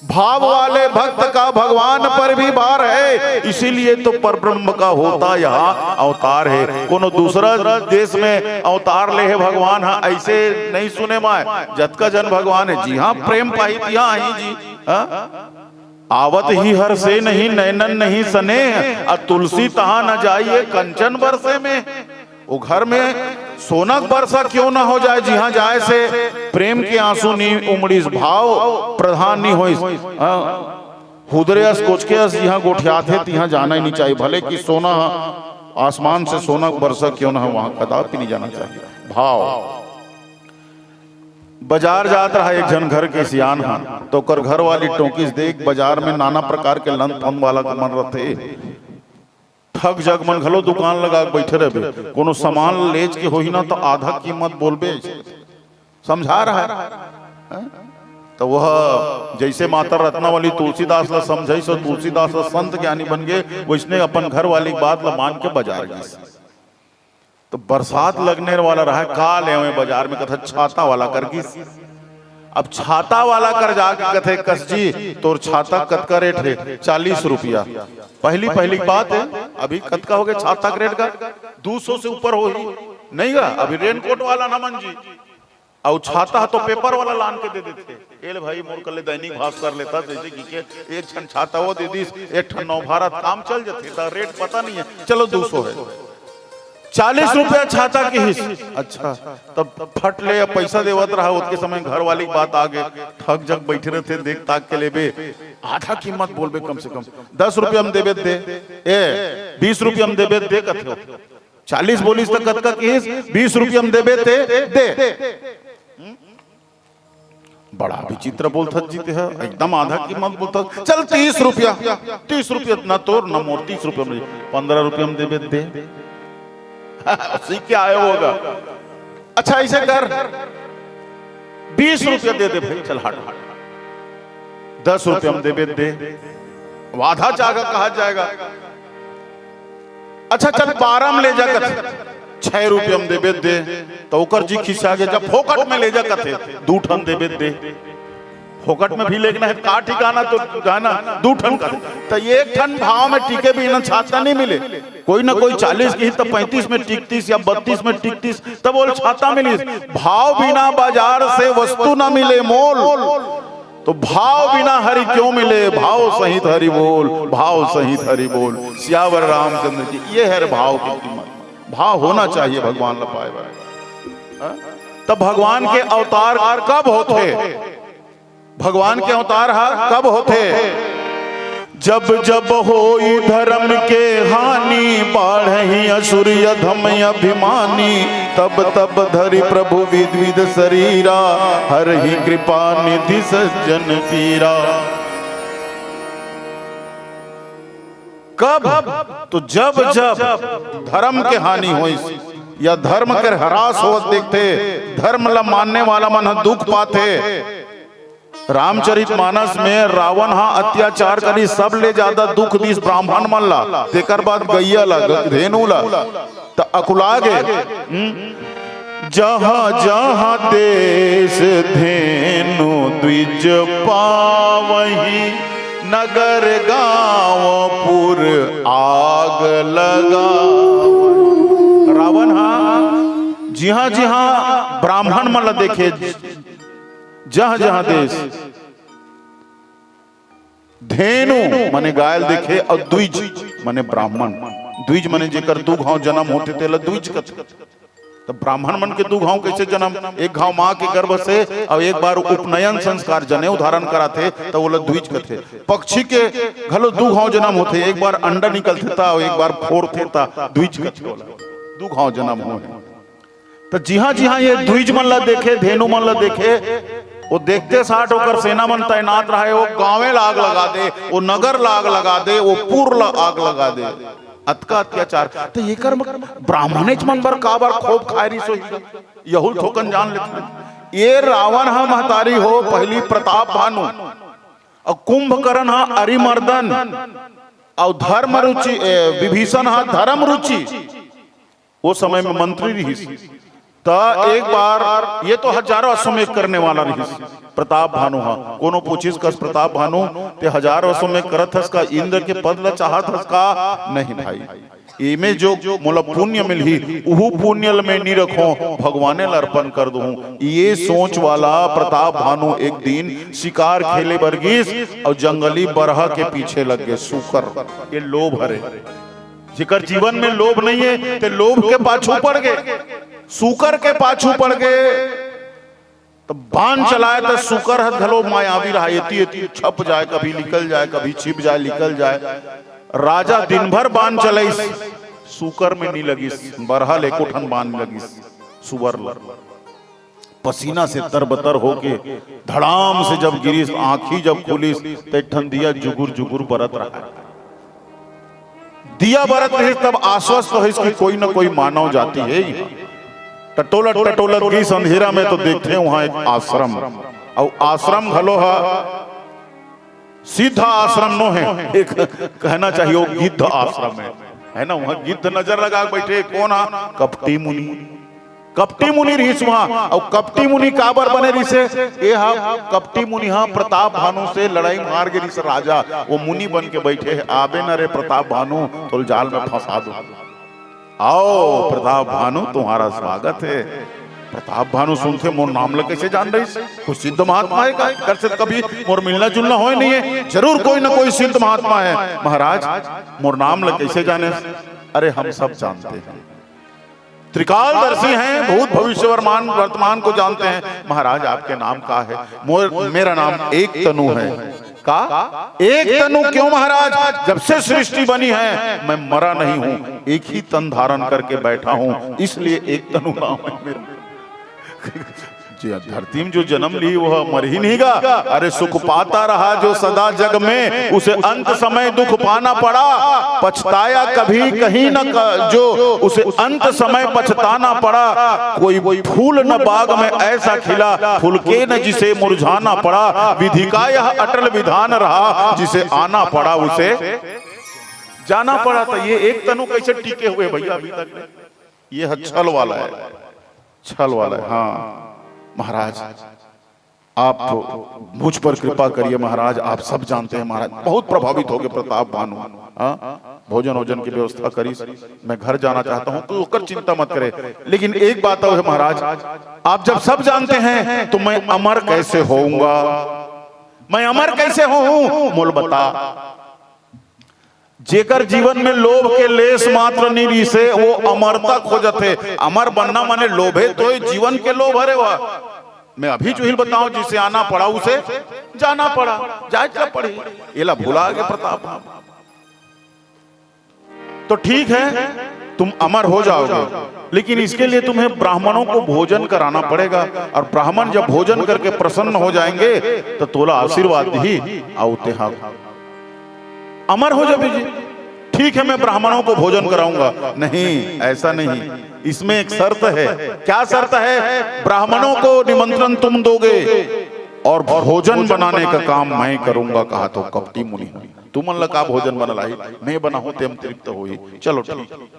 भाव वाले भक्त का भगवान पर भी भार है, इसीलिए तो परब्रह्म का होता यहाँ अवतार है। कोनो दूसरा देश में अवतार ले हे भगवान, हाँ, ऐसे नहीं सुने माय। जतका जन भगवान है, जी हाँ, प्रेम पाही तिहाँ आही जी, हाँ? आवत ही हर से नहीं, नैनन नहीं सने, आ तुलसी तहाँ न जाइए, कंचन बरसे में। वो घर में सोनक बरसा क्यों ना हो जाए, जिहाँ जाए से प्रेम के आंसू नी उमड़िस, भाव प्रधान नी होइस। हाँ, हुदरे अस कोचके अस जिहाँ गोठियाथे, तिहाँ जाना ही नहीं चाहिए, भले कि सोना आसमान से सोनक बरसा क्यों ना हो, वहाँ कदापि नहीं जाना चाहिए। भाव। बाजार जात रहा एक झन घर के सियान हा, तो ओकर घर वाली टोकिस देख, बाजार में नाना प्रकार के लंद फंद वाला के मन रथे। ठग जग मन घलो दुकान लगा के बैठे रहबे, कोनो सामान लेच के होही ना तो आधा कीमत बोलबे। समझा रहा है, हैं? तो वह जैसे माता रत्नावली तुलसीदास ला समझाइस, तुलसीदास ला संत ज्ञानी बन गए, वैसने अपन घर वाली बात ला मान के बाजार गिस। तो बरसात लगने वाला रहा, का लेवे बाजार में, कथा छाता वाला कर गिस। अब छाता वाला कर जाके कथे, "कस जी, तोर छाता कतका रेट है?" "चालीस रुपया।" पहली, पहली बात है, अभी कतका हो गया छाता के रेट का? दो सौ से ऊपर हो ही नहीं गा। अभी रेनकोट वाला ना मन जी, अउ छाता तो पेपर वाला लान के दे देथे। "ए ले भाई, मोर कले दैनिक भास्कर लेता, जैसे कि के एक ठन छाता वो दे दिस, एक ठन नवभारत, काम चल जथे, त रेट पता नहीं है, चलो दो सौ है।" चालीस रुपया छाता किहिस। अच्छा, तब फट ले अब पैसा देवत रहा, ओतके समय घर वाली के बात आ गे, ठग जग बैठे रहथे, देख ताक के लेबे, आधा कीमत बोलबे कम से कम, "दस रुपया में देबे दे, ए, बीस रुपया में देबे दे," कथे। चालीस बोलिस त कतका किहिस, "बीस रुपया में देबे ते दे।" बड़ा विचित्र बोलथस जी तेहा, एकदम आधा कीमत बोलथस। "चल तीस रुपया, तीस रुपया ना तोर ना मोर, तीस रुपया में, पन्द्रह रुपया में देबे दे।" सीख के आए होगा। "अच्छा ऐसे कर, बीस रुपया दे दे भाई, चल हट, दस रुपया में देबे दे।" अब आधा चागा कहा जाएगा। "अच्छा चल बारह में ले जा," कथे, "छह रुपया में देबे दे।" तो ओकर जी खिसिया गे, "जब फोकट में ले जा," कथे, "दू ठन देबे दे।" फोकट में भी लेगना है, का ठिकाना तो जाना, दू ठन कथे। तो एक ठन भाव में टिके बिना छाता नहीं मिले। कोई ना कोई चालीस किहिस तो पैंतीस में टिकतिस या बत्तीस में टिकतिस, तब बोल छाता मिलिस। "भाव बिना बाजार से वस्तु न मिले मोल।" तो भाव बिना हरि क्यों मिले, भाव सहित हरि बोल, भाव सहित हरि बोल। सियावर रामचंद्र की ये है भाव की कीमत। भाव होना चाहिए भगवान ला पाए बर। हाँ? तब भगवान के अवतार कब होथे? भगवान के अवतार हा कब होथे? "जब जब होई धर्म के हानि, बाढ़ही असुर अधम अभिमानी, तब तब धरि प्रभु विविध शरीरा, हरहि कृपा निधि सज्जन पीरा।" कब? तो जब जब धर्म के हानि होइस, या धर्म के ह्रास होवत देखथे, धर्म ला मानने वाला मन ह दुख पाथे। रामचरित मानस में रावण हा अत्याचार करी, सबले ज्यादा दुख दिस ब्राह्मण मन ला, तेकर बाद गैया ला, ग-, धेनु ला, त अकुला गे। हम्म? जहाँ जहाँ देश धेनु द्विज पावही, नगर गाँव पुर आग लगा। रावण हा जिहाँ जिहाँ ब्राह्मण मन ला देखे, जहाँ जहाँ देश धेनु माने गाय ल देखे, अउ द्विज माने ब्राह्मण। द्विज माने जेकर दू घांव जन्म होथे, तेला द्विज कथे। त ब्राह्मण मन के दू घांव कइसे जन्म? एक घांव माँ के गर्भ से, अउ एक बार उपनयन संस्कार, जनेऊ धारण कराथे, त ओला द्विज कथे। पक्षी के घलो दू घांव जन्म होथे, एक बार अंडा निकलथे त, अउ एक बार फोरथे त, द्विज कथे ओला। दू घांव जन्म होहे। त जिहां जिहां ये द्विज मन ला देखे, धेनु मन ला देखे, वो देखते साठ ओकर सेना मन तैनात रहे, वो गांवे ला आग लगा दे, वो नगर ला आग लगा दे, वो पुर ला आग लगा दे। अतका अत्याचार। त एकर म-, ब्राह्मणेच मन बर काबर खोप खाए रिस होही? यहू ल थोकन जान लेते। ये रावण हा महतारी हो, पहली प्रताप भानु, अउ कुंभकर्ण हा अरिमर्दन, अउ धर्म रुचि, ए, विभीषण हा धर्म रुचि। वो समय में मंत्री रिहिस। त एक बार ये तो हजारों अश्वमेध करने वाला रिहिस प्रताप भानु हा। कोनो पूछिस कस, "प्रताप भानु, ते हजारों अश्वमेध करत हस का? इंद्र के पद ला चाहत हस का?" "नहीं भाई, एमे जो मोला पुण्य मिलही, उहू पुण्य ल मैं नी रखों, भगवाने ल अर्पण कर दूं।" ये सोच वाला प्रताप भानु एक दिन शिकार खेले बर गिस अउ जंगली बरहा के पीछे लग गे। सूकर, ये लोभ हरे। जेकर जीवन में लोभ नहीं है, ते लोभ के पाछू पड़ गे, सूकर के पाछू पड़ गे। त बाण चलाए, त सूकर ह घलो मायावी रहा, एती एती छप जाए, कभी निकल जाए, कभी छिप जाए, निकल जाए। राजा दिन भर बाण चलाइस, सूकर में नी लगिस, बरहा ल एको ठन बाण लगिस, सुअर ल। पसीना से तरबतर होके धड़ाम से जब गिरिस, आंखी जब खुलिस, त एक ठन दिया जुगुर जुगुर बरत रहा। दिया बरत रहिस, तब आश्वस्त होइस कि कोई न कोई मानव जाति हे इहाँ। टटोलत टटोलत गिस अंधेरा में, तो देखथे उहाँ एक आश्रम, अउ आश्रम घलो ह सिद्ध आश्रम नो हे, एक कहना चाहिए, वो गिद्ध आश्रम हे, है ना? उहाँ गिद्ध नजर लगा के बैठे, कोन हा? कपटी मुनि। कपटी मुनि रिहिस उहाँ, अउ कपटी मुनि काबर बने रिहिसे? ए हा, कपटी मुनि हा प्रताप भानु से लड़ाई म हार गे रिहिस राजा, वो मुनि बन के बैठे हे, "आबे न रे प्रताप भानु, तोल जाल में फंसा दो।" "आओ प्रताप भानु, तुम्हारा स्वागत है।" प्रताप भानु सुनथे, "मोर नाम ल कइसे जान रहिस? कोई सिद्ध महात्मा हे का? एकर से कभी मोर मिलना जुलना होय नहीं हे, जरूर कोई न कोई सिद्ध महात्मा हे।" "महाराज, मोर नाम ल कइसे जाने?" "अरे, हम सब जानते हैं।" त्रिकालदर्शी हैं, भूत भविष्य वर्मान-, वर्तमान को जानते हैं। "महाराज, आपके नाम का है?" "मोर, मेरा नाम एक तनु है।" "का? एक तनु क्यों महाराज? जब से सृष्टि बनी है, मैं मरा नहीं हूँ, एक ही तन धारण करके बैठा हूँ, इसलिए एक तनु नाम है मेरा।" जे धरती में जो जन्म ली, वह मर ही नहीं गा। अरे, सुख पाता रहा जो सदा जग में, उसे अंत समय दुख पाना पड़ा। पछताया कभी कहीं न क-, जो उसे अंत समय पछताना पड़ा। कोई फूल न बाग में ऐसा खिला, फूल के न जिसे मुरझाना पड़ा। विधि का यह अटल विधान रहा, जिसे आना पड़ा उसे जाना पड़ा। तो ये एक तनु कैसे टिके हुए भैया अभी तक? ये है छल वाला है, छल वाला है। हाँ महाराज, आप मुझ पर कृपा करिए महाराज, आप सब जानते हैं महाराज। बहुत प्रभावित हो गए प्रताप भानु। हाँ, भोजन वोजन की व्यवस्था करिस, मैं घर जाना चाहता हूँ, तो ओकर चिंता मत करे। लेकिन एक बात और है महाराज, आप जब सब जानते हैं तो मैं अमर कैसे होऊंगा? मैं अमर कैसे होऊं? मोल बता। जेकर जीवन में लोभ के लेस मात्र नहीं रिहिसे, वो अमरता खोजथे। अमर बनना माने लोभे तो जीवन के लोभ हरे वह। मैं अभी जो ही बताऊं, जिसे आना पड़ा उसे जाना पड़ा, जाए क्या पड़ी, एला भुला गए प्रताप। तो ठीक है, तुम अमर हो जाओगे, लेकिन इसके लिए तुम्हें ब्राह्मणों को भोजन कराना पड़ेगा, और ब्राह्मण जब भोजन करके प्रसन्न हो जाएंगे तो तोला आशीर्वाद ही। आओ तेहा अमर हो जावे जी। ठीक है, मैं ब्राह्मणों को भोजन कराऊंगा। नहीं, ऐसा नहीं। इसमें एक शर्त है। क्या शर्त है? ब्राह्मणों को निमंत्रण तुम दोगे और भोजन बनाने का काम मैं करूंगा, कहा तो कपटी मुनि। तुमन ला का भोजन बना लाही, मैं बनाहूं तेम तृप्त होही। चलो ठीक।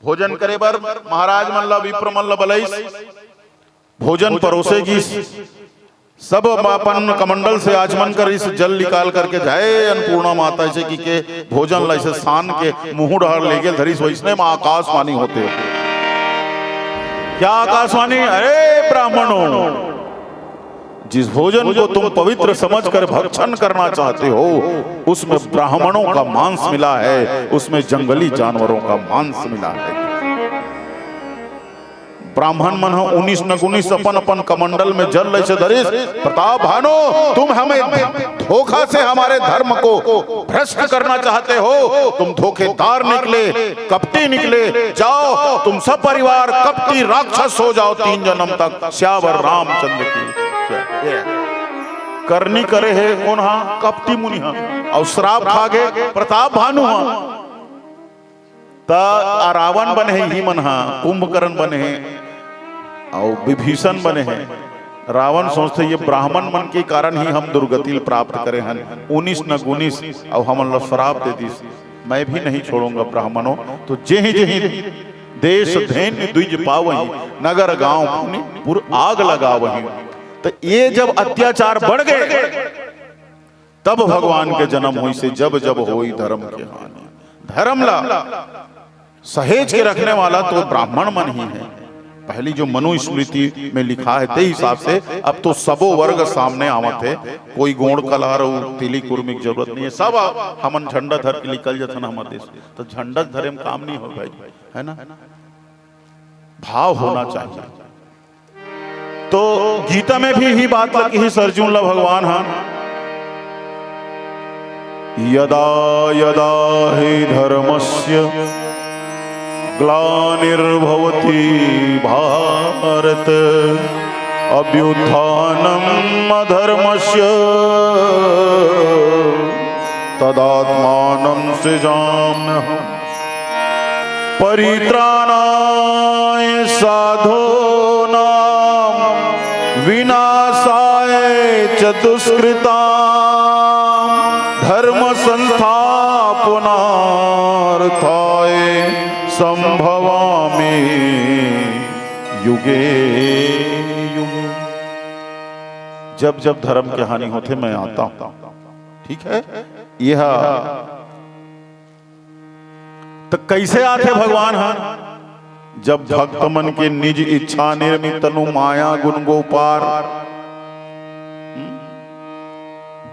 भोजन करे बर महाराज मन ला, विप्र मन ला बलाइस, भोजन परोसे गिस। सब अपन कमंडल से आचमन करिस, जल निकाल करके, "जय अन्नपूर्णा माता" ऐसे कहिके भोजन ला ऐसे सान के मुंह डहर लेगे धरिस। वैसने म आकाशवाणी होथे। क्या आकाशवाणी? "अरे ब्राह्मणों, जिस भोजन को तुम पवित्र समझकर भक्षण करना चाहते हो, उसमें ब्राह्मणों का मांस मिला है, उसमें जंगली जानवरों का मांस मिला है।" ब्राह्मण मन ह उन्नीस नगुनीस अपन अपन कमंडल में जल ऐसे धरिस, "प्रताप भानु, तुम हमें धोखा से हमारे धर्म को भ्रष्ट करना चाहते हो, तुम धोखेदार निकले, कपटी निकले। जाओ, तुम सब परिवार कपटी राक्षस हो जाओ तीन जन्म तक।" सियावर रामचंद्र की जय। करनी करे हे कोन हा? कपटी मुनि हा। अउ श्राप खागे प्रताप भानु हा। त रावण बने हे, इही मन हा कुंभकर्ण बने हे, अउ विभीषण बने हे। रावण सोचथे, "ये ब्राह्मण मन के कारण ही हम दुर्गति ल प्राप्त करे हन, उन्नीस नगुनीस, अउ हमन ला श्राप दे दिस, मैं भी नहीं छोड़ूंगा ब्राह्मणों।" तो जेही जेही देश धैन्य द्विज पावही, नगर गांव पुनि पुर आग लगावही। तो ये जब अत्याचार बढ़ गए, तब भगवान के जन्म होइस हे, "जब जब होई धर्म के हानि।" धर्म ला सहेज के रखने वाला तो ब्राह्मण मन ही है। पहली जो मनुस्मृति में लिखा है, ते हिसाब से अब तो सबो वर्ग सामने आवत है। कोई गोंड़ कलार अउ तिली कुर्मी के जरूरत नहीं है, सब हमन झंडा धर के निकल जाथन हमर देश। तो झंडा धरे में काम नहीं हो भाई, है ना? भाव होना चाहिए। तो गीता में भी इही बात ल किहिस अर्जुन ला भगवान हा, "यदा यदा हि धर्मस्य ग्लानिर्भवति भारत, अभ्युत्थानम अधर्मस्य, तदात्मानं सृजाम्यहम्।" परित्राणाय साधूनां विनाशाय च दुष्कृतां, धर्म संस्थापनार्थाय संभवामि युगे युगे। जब जब धर्म के हानि होथे, मैं आता हूं। ठीक है, यह तो कैसे आथे भगवान ह? जब भक्त मन के निज इच्छा निर्मित तनु माया गुण गो पार।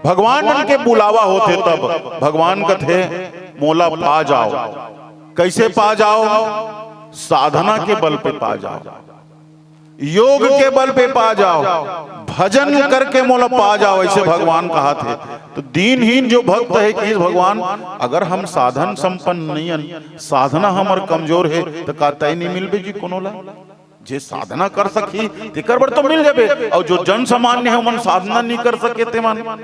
भगवान मन के बुलावा होथे तब भगवान कथे, "मोला पा जाओ।" कैसे पा जाओ? साधना के बल पे पा जाओ। योग के बल पे पा जाओ, भजन करके मोला पा जाओ, ऐसे भगवान कहाथे। तो दीनहीन जो भक्त हे, किहिस भगवान, अगर हम साधन संपन्न नइ हन, साधना हमर कमजोर हे, तो का तैं नइ मिलबे जी कोनो ला? जे साधना कर सकही, तेकर बर तो मिल जाबे। अउ जो जन सामान्य हे, ओमन साधना नइ कर सके, तेमन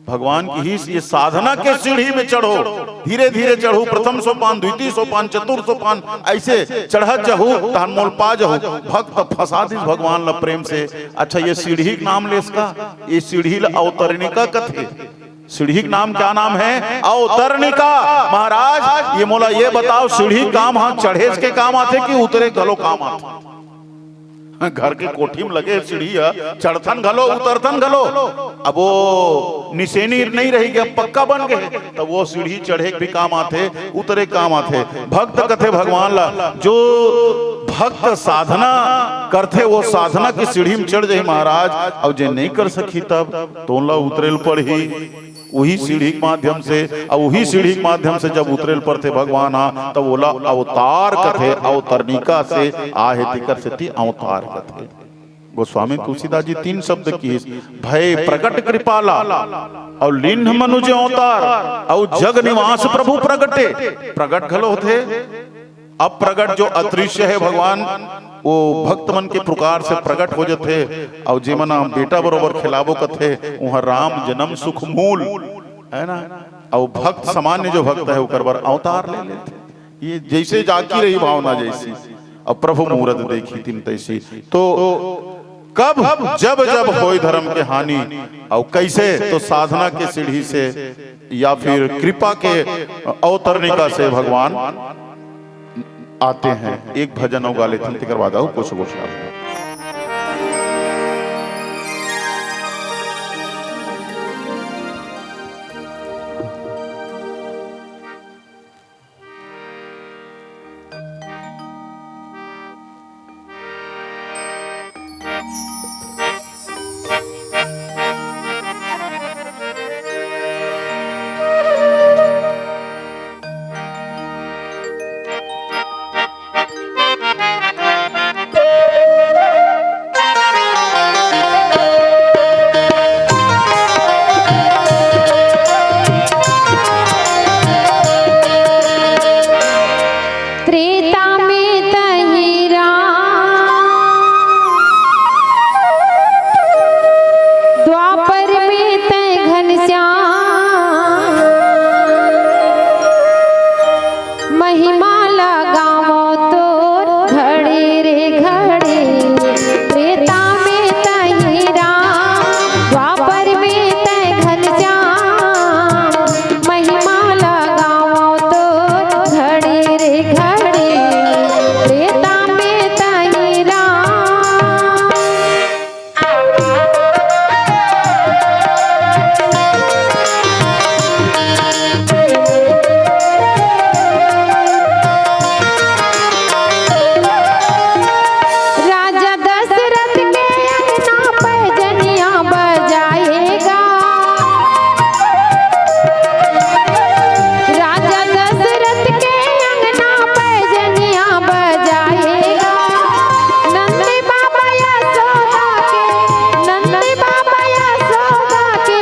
भगवान किहिस, ये साधना के सीढ़ी में चढ़ो, धीरे धीरे चढ़ो, प्रथम सोपान, द्वितीय सोपान, चतुर्थ सोपान, ऐसे चढ़त जाहू, तहन मोल पा जाहू। भक्त फंसा दिस भगवान ला प्रेम से। अच्छा, ये सीढ़ी के नाम लेस का? ये सीढ़ी ला अवतरणिका कथे। सीढ़ी के नाम क्या नाम है? अवतरणिका। महाराज, ये मोला ये बताओ, सीढ़ी काम हा चढ़ेच के काम आथे कि उतरे घलो काम आथे? घर के कोठी में लगे सीढ़ी ह, चढ़थन घलो, उतरथन घलो। अब वो निसेनी नहीं रही गया, पक्का बन गए, तब वो सीढ़ी चढ़े के भी काम आथे, उतरे काम आथे। भक्त कथे भगवान ला, जो भक्त साधना करथे, वो साधना की सीढ़ी में चढ़ जाही महाराज। अउ जे नहीं कर सकी, तब तोला उतरेल पड़ही। उही सीढ़ी के माध्यम से, अउ उही सीढ़ी के माध्यम से जब उतरेल परथे भगवान हा, तब ओला अवतार कथे, अवतरणिका से आहे, तेकर सेती अवतार कथे। गोस्वामी तुलसीदास जी तीन शब्द किहिस, भय प्रगट कृपाला, अउ लीन्ह मनुज अवतार, अउ जग निवास प्रभु प्रगटे। प्रगट घलो होथे, अप्रगट जो अदृश्य हे भगवान, वो भक्त मन के पुकार से प्रगट हो जथे। अउ जेमन बेटा बरोबर खिलाबो कथे, उहाँ राम जन्म सुख मूल, है ना? अउ भक्त सामान्य जो भक्त हे, ओकर बर अवतार ले लेथे। ये जैसे जाकी रही भावना जैसी, अब प्रभु मूरत देखी तिन तैसी। तो कब, जब जब होय धर्म के हानि, और कैसे, तो साधना के सीढ़ी से या फिर कृपा के अवतरणिका से भगवान आते हैं। एक भजन अउ गा लेथन, तेकर बाद अउ कुछ गोठ ला। त्रेता में तही राम, द्वापर में तै घनश्याम। महिमा लगावो तोर घड़ी रे घड़ी। त्रेता में तही राम, द्वापर में तै घनश्याम। महिमा लगावो तोर घड़ी रे घड़ी। त्रेता में तही राम। राजा दशरथ के अंगना पैजनिया बजाएगा। राजा दशरथ के अंगना पैजनिया बजाएगा। नंद बाबा यशोदा के, नंद बाबा यशोदा के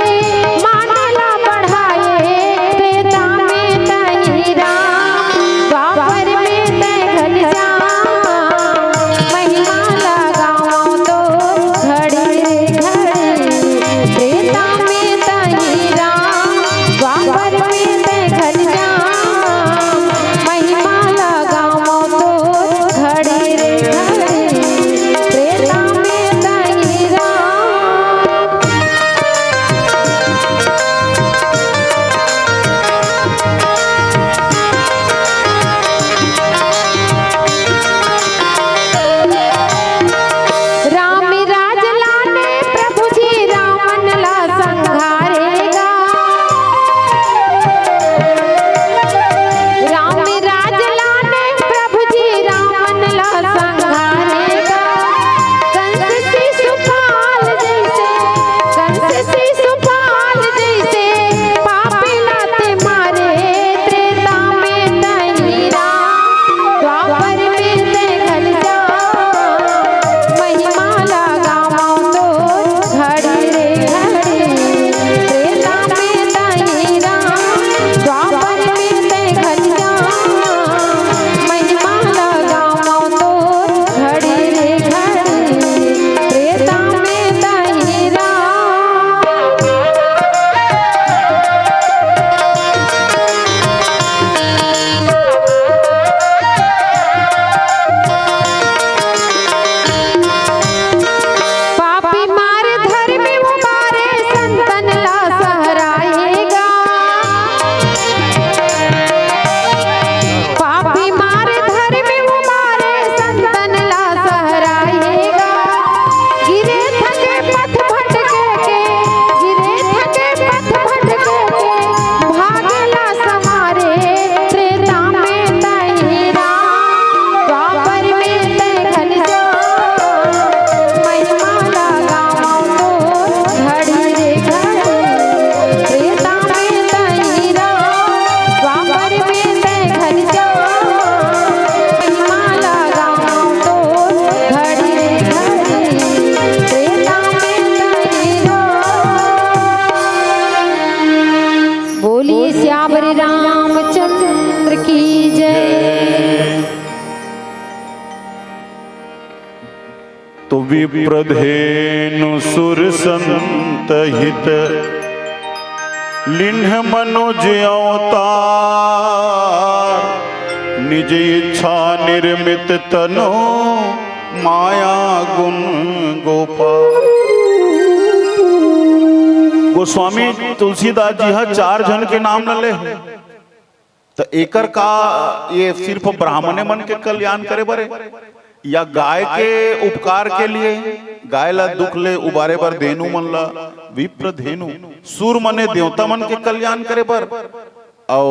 मान ला बढ़ाए। त्रेता में तही राम, द्वापर में तै घनश्याम। महिमा लगावो तोर घड़ी रे घड़ी। त्रेता में तही राम, द्वापर में तै घनश्याम। महिमा लगावो तोर घड़ी रे घड़ी। त्रेता में तही राम। राम राज लाने प्रभु जी रावण ला संघारेगा। राम राज लाने प्रभु जी रावण ला संघारेगा। कंस शिशुपाल जैसे, कंस शिशुपाल जैसे पापी ला तै मारे। त्रेता में तही राम, द्वापर में तै घनश्याम। महिमा लगावो तोर घड़ी रे घड़ी। त्रेता में तही राम, द्वापर में तै घनश्याम। महिमा लगावो तोर घड़ी रे घड़ी। त्रेता में तही राम। पापी मार धर्मी उबारे, संतन ला सहराएगा। पापी मार धर्मी उबारे, संतन ला सहराएगा। गिरे थके पथ भटके के, गिरे थके पथ भटके के, भागेला संवारे। त्रेता में तही राम, द्वापर में तै घनश्याम। महिमा लगावो तोर घड़ी रे घड़ी। त्रेता में तही राम, द्वापर में तै घनश्याम। महिमा लगावो तोर घड़ी रे घड़ी। त्रेता में तही राम। बोलिए सियावर रामचंद्र की जय। तो विप्रधेनु सुर संत हित, लीन्ह मनुज अवतार। निज इच्छा निर्मित तनु माया गुण गोपाल। गोस्वामी तुलसीदास जी ह चार झन के नाम ल ले हे। त एकर का ये सिर्फ ब्राह्मणे मन के कल्याण करे बर हे? या गाय के उपकार के लिए, गाय ला दुख ले उबारे बर धेनु मन ला, विप्र धेनु, सुर मने देवता मन के कल्याण करे बर, अउ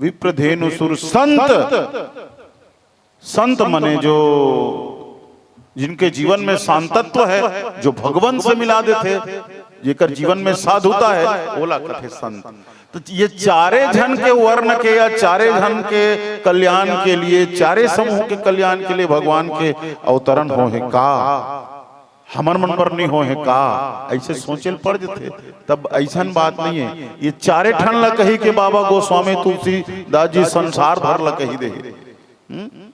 विप्र धेनु सुर संत, संत मने जो जिनके जीवन में शांतत्व है, जो भगवान से मिला देथे, जेकर जीवन में साधुता है, ओला कथे संत। तो ये चारे झन के वर्ण के या चारे झन के कल्याण के लिए, चारे समूह के कल्याण के लिए भगवान के अवतरण होहे का? हमर मन बर नहीं होहे का? ऐसे सोचे ल पड़ जथे। तब ऐसन बात नहीं है। ये चारे ठन ला कही के बाबा गोस्वामी तुलसीदास जी संसार भर ला कही दे हे। हम्म?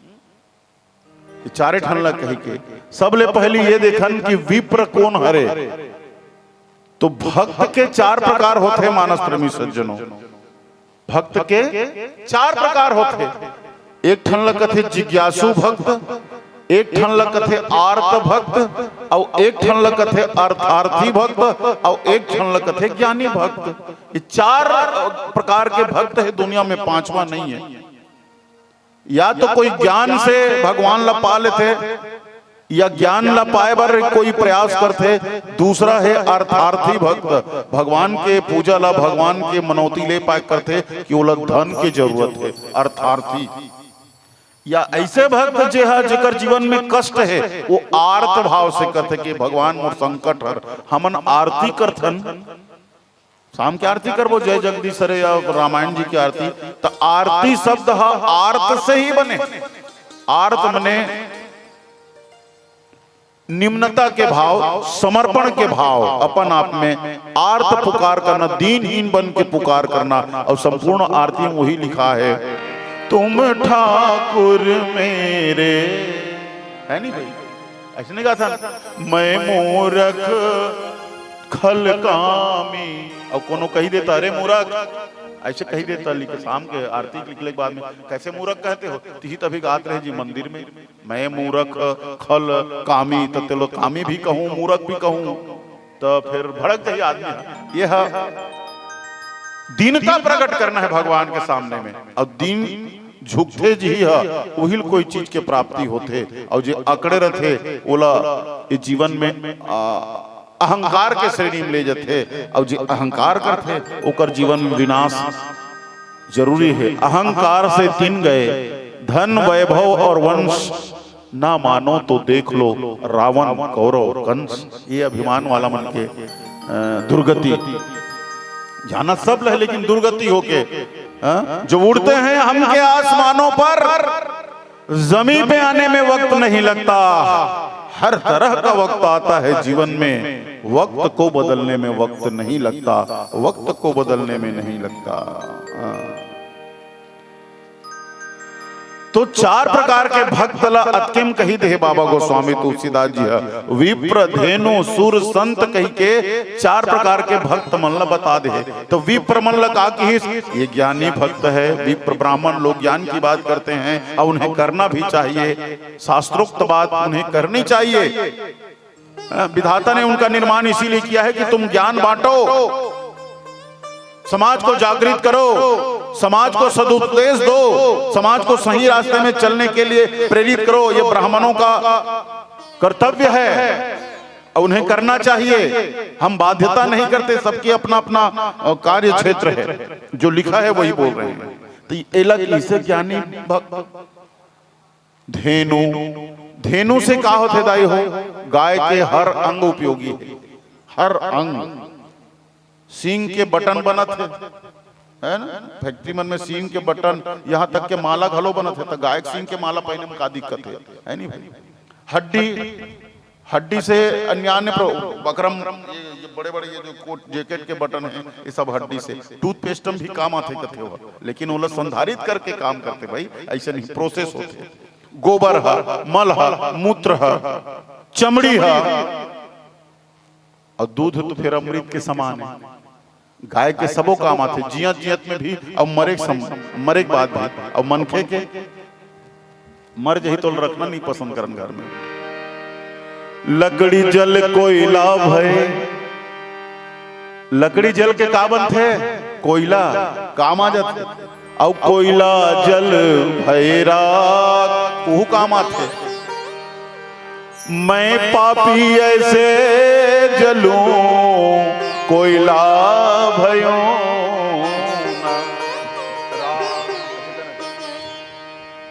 ये चारे ठन ला कही के, सबले पहली ये देखन कि विप्र कोन हरे। तो भक्त के चार प्रकार होथे, मानस प्रेमी सज्जनों। भक्त के चार प्रकार होथे। एक ठन ला कथे जिज्ञासु भक्त, एक ठन ला कथे आर्त भक्त, अउ एक ठन ला कथे अर्थार्थी भक्त, अउ एक ठन ला कथे ज्ञानी भक्त। ये चार प्रकार के भक्त हे दुनिया में, पांचवा नहीं है। या तो कोई ज्ञान से भगवान ला पा लेथे, या ज्ञान ला पाए बर कोई प्रयास करथे। दूसरा हे अर्थार्थी भक्त, भगवान के पूजा ला, भगवान के मनौती ले पाए करथे कि ओला धन के जरूरत हे, अर्थार्थी। या ऐसे भक्त जे हा, जेकर जीवन में कष्ट हे, वो आर्त भाव से करथे कि भगवान मोर संकट हर। हमन आरती करथन, शाम के आरती करबो, जय जगदीश हरे या रामायण जी के आरती, त आरती शब्द ह आर्त से ही बने। आर्त मने निम्नता के भाव, समर्पण के भाव, अपन आप में आर्त पुकार करना, दीनहीन बन के पुकार करना। और संपूर्ण आरती में वही लिखा है, तुम ठाकुर मेरे, है नहीं भाई? ऐसे नहीं गाथन, मैं मूरख खल कामी। और कोनो कही देता, अरे मूरख, ऐसे कही देता, लिखे शाम के आरती लिखले के बाद में, कैसे मूरख कहते हो? तिही तभी गात रहे जी मंदिर में, मैं मूरख खल कामी, त तेलो कामी भी कहूँ, मूरख भी कहूँ, त फिर भड़क जाही आदमी। ये ह दीनता प्रकट करना है भगवान के सामने में। और दीन झुकथे जिही ह, उहिल कोई चीज के प्राप्ति होथे। और जे अकड़े रथे, ओला ये जीवन में, आ, अहंकार के श्रेणी में ले जथे। और जे अहंकार करथे, ओकर जीवन में विनाश जरूरी है। अहंकार से तीन गए, धन, वैभव और वंश, ना मानो तो देख लो रावण, कौरव, कंस। ये अभिमान वाला मन के, अ, दुर्गति। जाना सब लहे, लेकिन दुर्गति होके, अ, जो उड़ते हैं हम के आसमानों पर, जमीन पे आने में वक्त नहीं लगता। हर तरह का वक्त आता है जीवन में, वक्त को बदलने में वक्त नहीं लगता, वक्त को बदलने में नहीं लगता। हाँ। तो चार प्रकार के भक्त ला अतकेम कही दे हे बाबा गोस्वामी तुलसीदास जी ह। विप्र, धेनु, सुर, संत कही के चार प्रकार के भक्त मन ला बता दे हे। तो विप्र मन ला का किहिस? ये ज्ञानी भक्त है, विप्र ब्राह्मण लोग ज्ञान की बात करते हैं और उन्हें करना भी चाहिए, शास्त्रोक्त बात उन्हें करनी चाहिए। अ, विधाता ने उनका निर्माण इसीलिए किया है कि तुम ज्ञान बांटो, समाज को जागृत करो, समाज को सदुपदेश दो, समाज को सही रास्ते में चलने के लिए प्रेरित करो। ये ब्राह्मणों का कर्तव्य है और उन्हें करना चाहिए। हम बाध्यता नहीं करते, सबकी अपना अपना, अ, कार्य क्षेत्र है, जो लिखा है वही बोल रहे हैं। तो एला किसे ज्ञानी भक्त धेनु, धेनु से का होथे दाई हो? गाय के हर अंग उपयोगी है, हर अंग। सींग के बटन बनत हे, है ना? फैक्ट्री मन में सींग के बटन, यहाँ तक के माला घलो बनत हे, त गाय के सींग के माला पहने में का दिक्कत है, है नहीं भाई? हड्डी, हड्डी से अन्यान्य प्र-, बकरम, ये, ये बड़े-बड़े ये जो कोट जैकेट के बटन हैं, ये सब हड्डी से। टूथपेस्ट में भी काम आथे कथे हो, लेकिन ओला संधारित करके काम करथे भाई, ऐसे नहीं, प्रोसेस होथे। गोबर ह, मल ह, मूत्र ह, चमड़ी ह, और दूध तो फिर अमृत के समान है। गाय के सबो काम आथे, जियत जियत में भी, अउ मरे के सम-, मरे के बाद भी। अउ मनखे के मर जही तो रखना नहीं पसंद करन घर में। लकड़ी जल कोइला भय, लकड़ी जल के का बनथे? कोइला काम आ जाथे। अउ कोइला जल भय राख, ओहू काम आथे। मैं पापी ऐसे जलूं, कोइला भयों ना।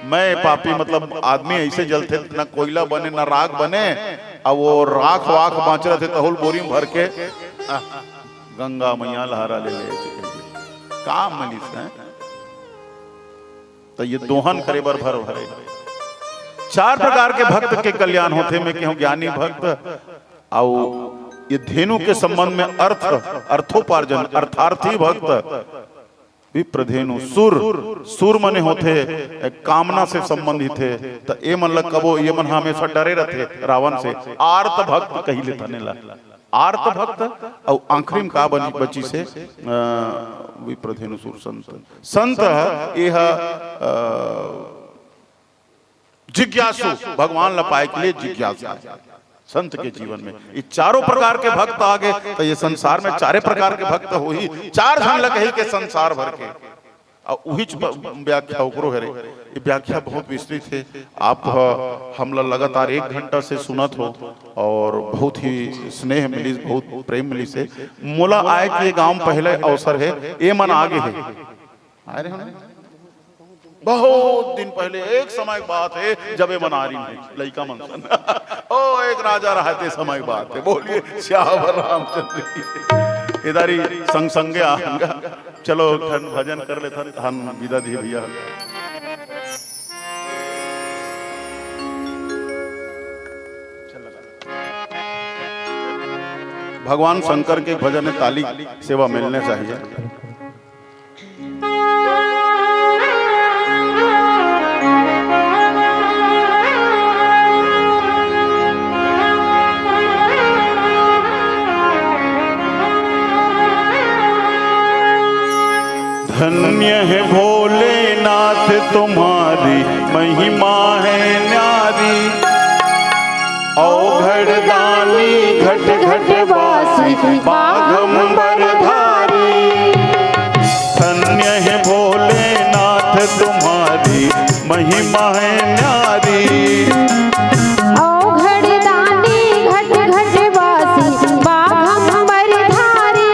मैं पापी मतलब आदमी ऐसे जलथे, ना कोइला बने, ना राख बने, अउ वो राख वाख बाँच रथे, तहुल बोरी में भर के, आ, गंगा मैया लहरा ले ले, काम मिलिस हे। तो ये दोहन करे बर भर भरे। चार प्रकार के भक्त के कल्याण होथे, मैं कहूँ ज्ञानी भक्त, अउ ये धेनु के संबंध में अर्थ, अर्थोपार्जन, अर्थार्थी भक्त, विप्रधेनु, सुर, सुर मने होथे, कामना से संबंधित हे, त ए मन ल कबो, ये मन ह हमेशा डरे रथे रावण से। आर्त भक्त कहि लेथन एला, आर्त भक्त। अउ आखिरी में का बन-, बचिस हे, अ, विप्रधेनु सुर संत। संत ह, ए ह, अ, जिज्ञासु, भगवान ला पाए के लिए जिज्ञासा हे संत के जीवन में। ये चारों प्रकार के भक्त आ गे, तो ये संसार में चारे प्रकार के भक्त होही, चार झन ला कही के संसार भर के। अउ उहीच ब-, व्याख्या ओकरो हरे। ये व्याख्या बहुत विस्तृत हे। आप ह-, हमला लगातार एक घंटा से सुनत हो अउ बहुत ही स्नेह मिलिस, बहुत प्रेम मिलिस हे। मोला आए के गांव पहले अवसर हे, ए मन आगे हे। अरे हम बहुत दिन पहले, एक समय के बात हे, जब ए मन आ रही हे, लइका मन सन। ओ, एक राजा रहा थे, समय के बात हे। बोलिए सियावर रामचंद्र की। इधर ही संग संगे आहंगा। चलो, ठन भजन कर लेथन, हम विदा दिए भैया। भगवान शंकर के भजन में ताली सेवा मिलने चाहिए। धन्य है भोलेनाथ तुम्हारी महिमा है न्यारी। औघड़ दानी घट घट वासी बाघंबर धारी। धन्य है भोलेनाथ तुम्हारी महिमा है न्यारी। औघड़ दानी घट घट वासी बाघंबर धारी।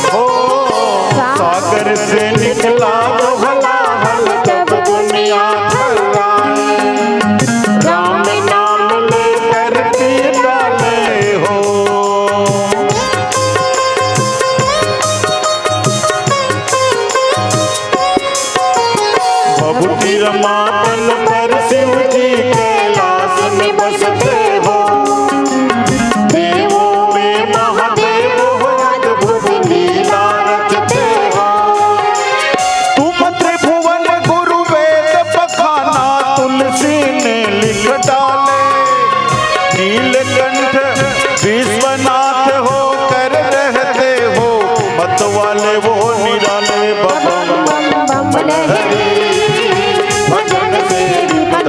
ओ, सागर से निकला वो हलाहल जब दुनिया थर्राए। राम नाम लेकर तीर डाले हो। भभूति रमातल पर शिव जी कैलाश में बसते हो। देवों में महादेव हो, अद्भुत लीला रचते हो। तुम त्रिभुवन गुरु वेद पखाना तुलसी ने लिख डाले। नीलकंठ विश्वनाथ होकर रहते हो, मत वाले वो निराले। बम बम बम बम लहरी, भजन से भी बम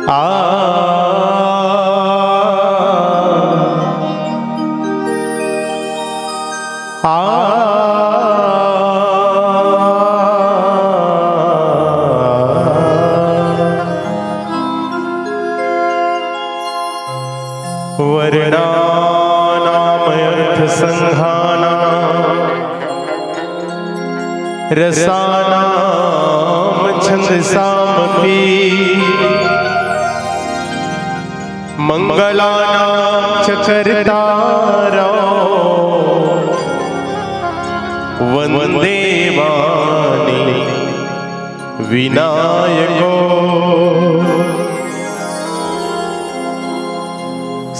आ, आ, वर्णानामर्थसंघानां रसानां छंदसामपि। मंगलानां च कर्तारौ वंदे मानि विनायको।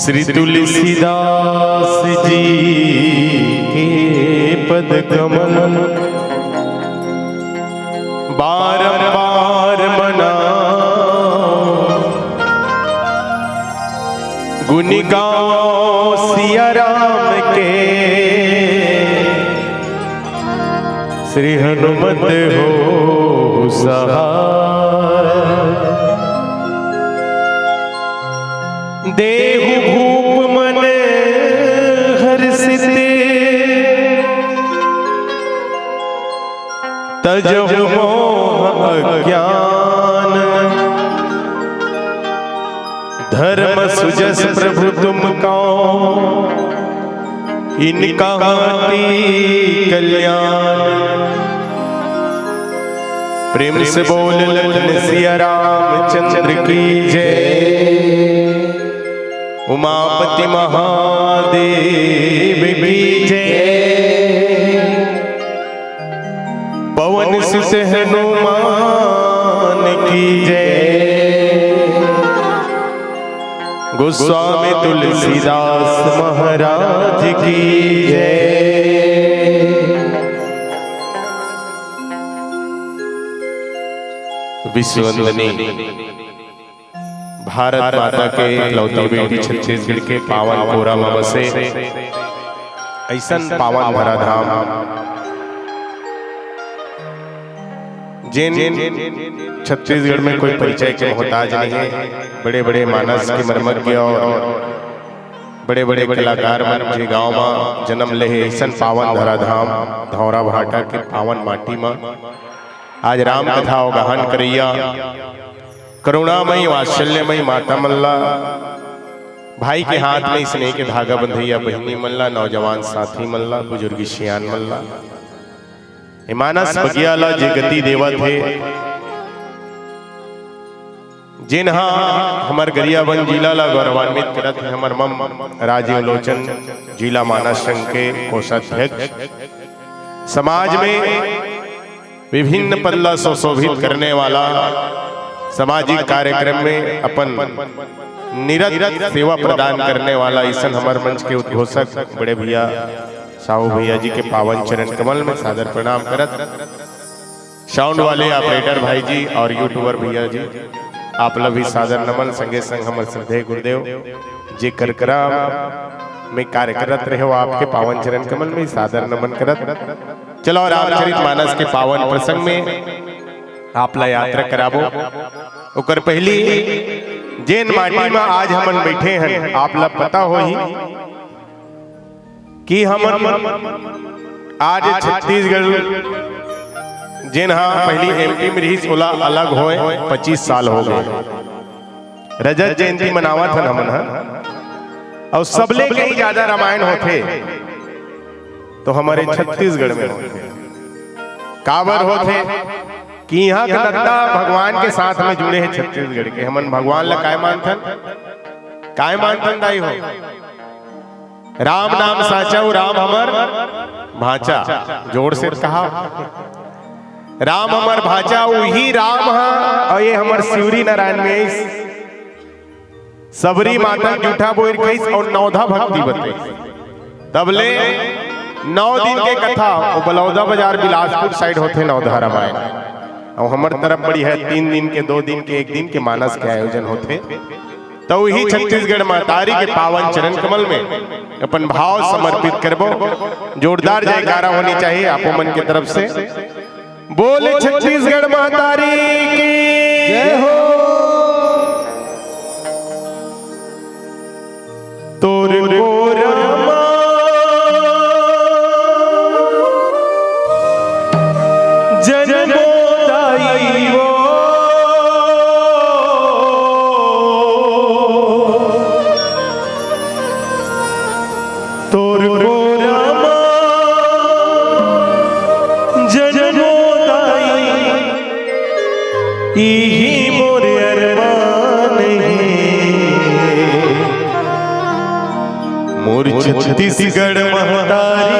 श्री तुलसीदास जी के पद कमल बारंबार मनाओ, गुण गाओ सिया राम के, श्री हनुमत हो सहाय। देहु भूप मन हर्षित, तजहु मोह अज्ञान। धर्म सुजस प्रभु तुम कहो, इनका हाथी कल्याण। प्रेम से बोल लखन सिया रामचंद्र की जय, उमापति महादेव की जय, पवन सुत हनुमान की जय। गोस्वामी तुलसीदास महाराज की जय। विश्ववंदनी भारत माता के इकलौती बेटी, छत्तीसगढ़ के पावन कोरा म बसे अइसन पावन धरा धाम, जेन छत्तीसगढ़ में कोई परिचय के मोहताज नहीं है। बड़े बड़े मानस के मर्मज्ञ और बड़े बड़े कलाकार मन जे गांव में जन्म ले हे, अइसन पावन धरा धाम धौरा भाटा के पावन माटी में आज राम कथा अवगाहन करैया करुणामयी वात्सल्यमयी माता मन ला, भाई के हाथ में स्नेह के धागा बंधैया बहिनी मन ला, नौजवान साथी मन ला, बुजुर्ग सियान मन ला, ए मानस बगिया ला जे गति देवत हे, जेन हा हमर गरियाबंद जिला ला गौरवान्वित करत हे, हमर मम राजीव लोचन, जिला मानस संघ के कोषाध्यक्ष, समाज में विभिन्न पद ला सुशोभित करने वाला, सामाजिक कार्यक्रम में अपन निरत सेवा प्रदान करने वाला अइसन हमर मंच के उद्घोषक बड़े भैया साहू भैया जी के पावन चरण कमल में सादर प्रणाम करत, साउंड वाले ऑपरेटर भाई जी और यूट्यूबर भैया जी, आप ला भी सादर नमन, संगे संग हमर श्रद्धेय गुरुदेव जे कार्यक्रम में कार्यरत रहे हो, आपके पावन चरण कमल में सादर नमन करत। चलो, रामचरित मानस के पावन प्रसंग में आप ला यात्रा कराबो। ओकर पहली, जेन माटी में आज हमन बैठे हैं, आप ला पता होही कि हमन आज छत्तीसगढ़, जेन हा पहली एमपी में रहिस, ओला अलग होए पच्चीस साल हो गए। रजत जयंती मनावत हन हमन ह, अउ सबले कहीं ज्यादा रामायण होथे तो हमरे छत्तीसगढ़ में होथे। काबर होथे कि इहाँ के नत्ता भगवान के साथ में जुड़े हे छत्तीसगढ़ के। हमन भगवान ला काय मानथन, काय मानथन दाई हो? राम नाम साचा, अउ राम हमर भांचा। जोर से कहा, राम हमर भांचा, उही राम हा, अउ ये हमर शिवरी नारायण में आइस। सबरी माता जूठा बोइर कहिस अउ नवधा भक्ति बताइस। तब ले नौ दिन के कथा, वो बलौदा बाजार बिलासपुर साइड होथे नवधा रामायण, अउ हमर तरफ बड़ी है तीन दिन के, दो दिन के, एक दिन के मानस के आयोजन होथे। तो वही छत्तीसगढ़ महतारी के पावन चरण कमल में अपन भाव समर्पित करबो। जोरदार जयकारा होनी चाहिए आपो मन के तरफ से। बोले छत्तीसगढ़ महतारी की जय हो। छत्तीसगढ़ महतारी,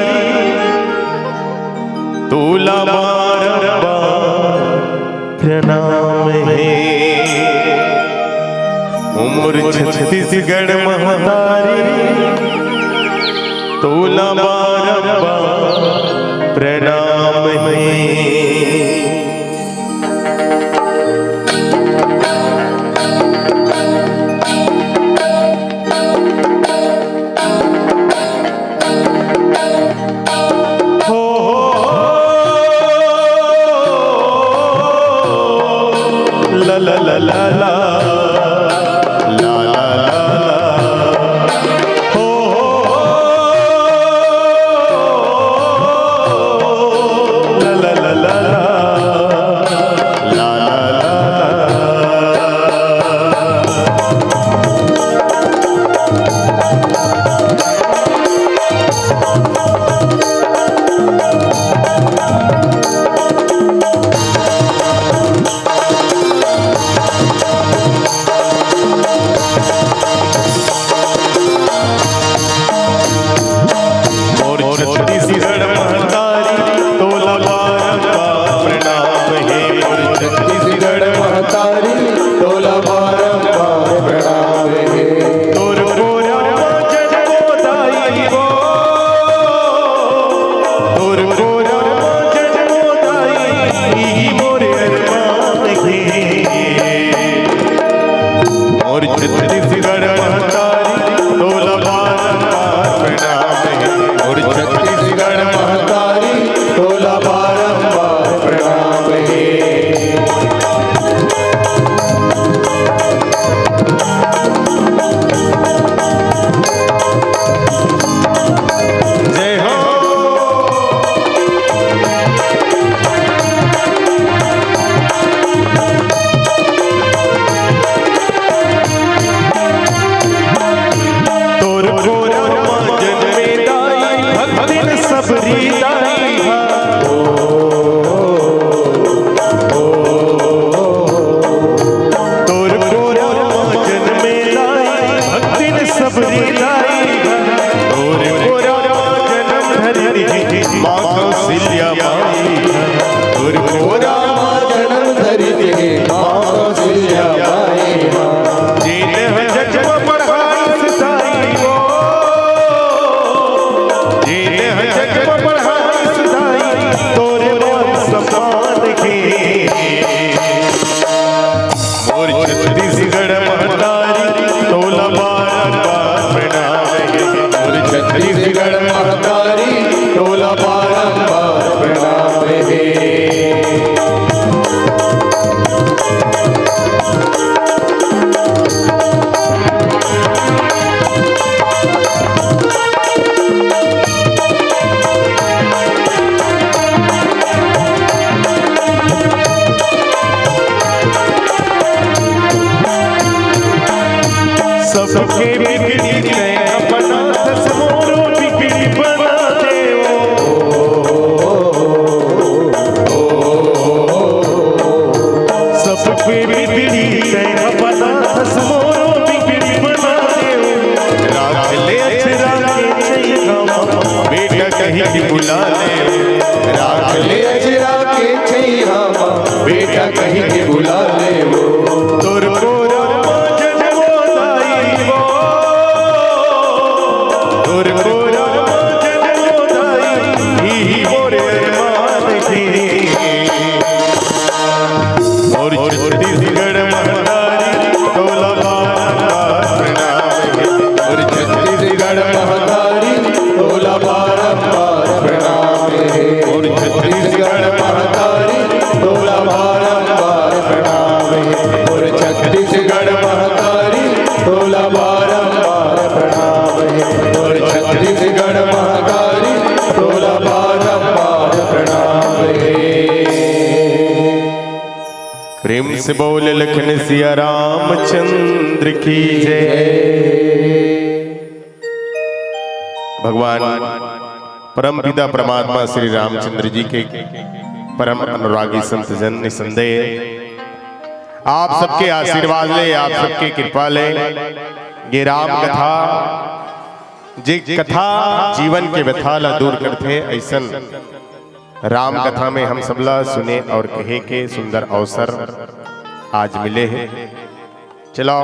तोला बारंबार प्रणाम हे। ओ मोर छत्तीसगढ़ महतारी, तोला बारंबार प्रणाम हे। हो, हो, हो, ला, ला, ला, ला, ला। ला, ला, ला, ला। हो, हो, हो, ला, ला, ला, ला, ला। ला, ला, ला, ला। मोर छत्तीसगढ़ महतारी, तोला बारंबार प्रणाम हे। मोर छत्तीसगढ़ महतारी, तोला बारंबार प्रणाम हे। तोर कोरा म जनमो दाई हो, तोर कोरा म जनमो दाई, इही मोर अरमान हे। मोर छत्तीसगढ़ महतारी, तोला बारंबार प्रणाम हे। मोर छत्तीसगढ़ महतारी, तोला बारंबार प्रणाम हे। जय हो। तोर कोरा म जनमे दाई, भक्तिन सबरी दाई हा। तोर कोरा म जनमे दाई, भक्तिन सबरी दाई हा। तोर कोरा म जनम धरिन हे माँ कौशल्या माई हा। तोर कोरा म जनम धरिन हे माँ कौशल्या माई हा। जेन ह जग म बढ़ाइस दाई हो, जेन ह जग म बढ़ाइस दाई, तोरे मान सम्मान हे। मोर छत्तीसगढ़ महतारी, तोला बारंबार प्रणाम हे। मोर छत्तीसगढ़ महतारी, तोला बारंबार प्रणाम हे। सबके बिगड़ी तैं बनाथस, मोरो बिगड़ी बना देवो। सबके बिगड़ी तैं बनाथस, मोरो बिगड़ी बना देवो। राख ले अचरा के छैहा म, बेटा कहि के बुला लेवो। राख ले अचरा के छैहा म, बेटा कहि के बुला लेवो। तोर कोरा म जनमो दाई हो, तोर कोरा म जनमो दाई, इही मोर अरमान हे। मोर छत्तीसगढ़ महतारी, तोला बारंबार प्रणाम हे। मोर छत्तीसगढ़ महतारी, तोला बारंबार प्रणाम हे। मोर छत्तीसगढ़ महतारी, तोला बारंबार प्रणाम हे। मोर छत्तीसगढ़ महतारी, तोला बारंबार प्रणाम हे। मोर छत्तीसगढ़ महतारी, तोला बारंबार प्रणाम हे। प्रेम से बोल लखन सिया रामचंद्र की जय। भगवान परम पिता परमात्मा श्री रामचंद्र जी के परम अनुरागी संत जन, निसंदेह आप सबके आशीर्वाद ले, आप सबके कृपा ले ये राम कथा जे कथा जीवन के व्यथा ला दूर करथे, अइसन राम कथा में हम सबला सुने और कहे के सुंदर अवसर आज मिले हे। चलो,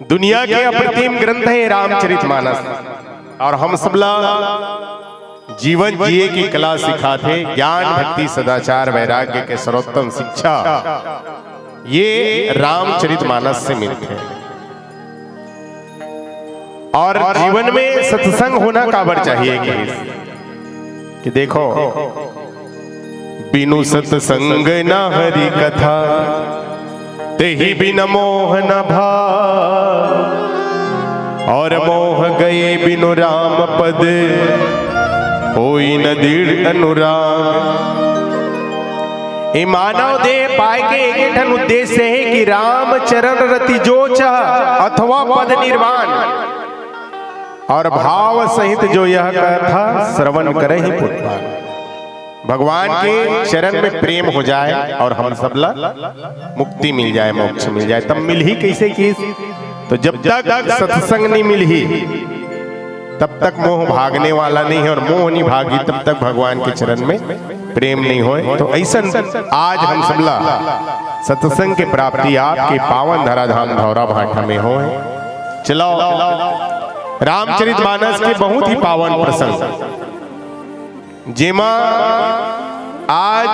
दुनिया के अप्रतिम ग्रंथ हे रामचरितमानस, और हम सबला जीवन जिए की कला सिखाथे, ज्ञान, भक्ति, सदाचार, वैराग्य के सर्वोत्तम शिक्षा ये रामचरितमानस से मिलथे। और जीवन में सत्संग होना काबर चाहिए कि, कि देखो, बिनु सत्संग न हरि कथा, तेहि बिन मोह न भाव। और मोह गए बिनु राम पद, होई न दृढ़ अनुराग। ए मानव देह पाए के एक ठन उद्देश्य हे कि राम चरण रति जो चह अथवा पद निर्वाण। और भाव सहित जो यह कथा श्रवण करहि पुत पान। भगवान के चरण में प्रेम हो जाए और हम सबला मुक्ति मिल जाए, मोक्ष मिल जाए। तब मिलही कइसे कि, तो जब तक सत्संग नहीं मिलही, तब तक मोह भागने वाला नहीं है, और मोह नहीं भागी, तब तक भगवान के चरण में प्रेम नहीं होए। तो अइसन आज हम सबला सत्संग के प्राप्ति आपके पावन धराधाम धौरा भाठा में होए। चलो, रामचरितमानस के बहुत ही पावन प्रसंग, जेमा आज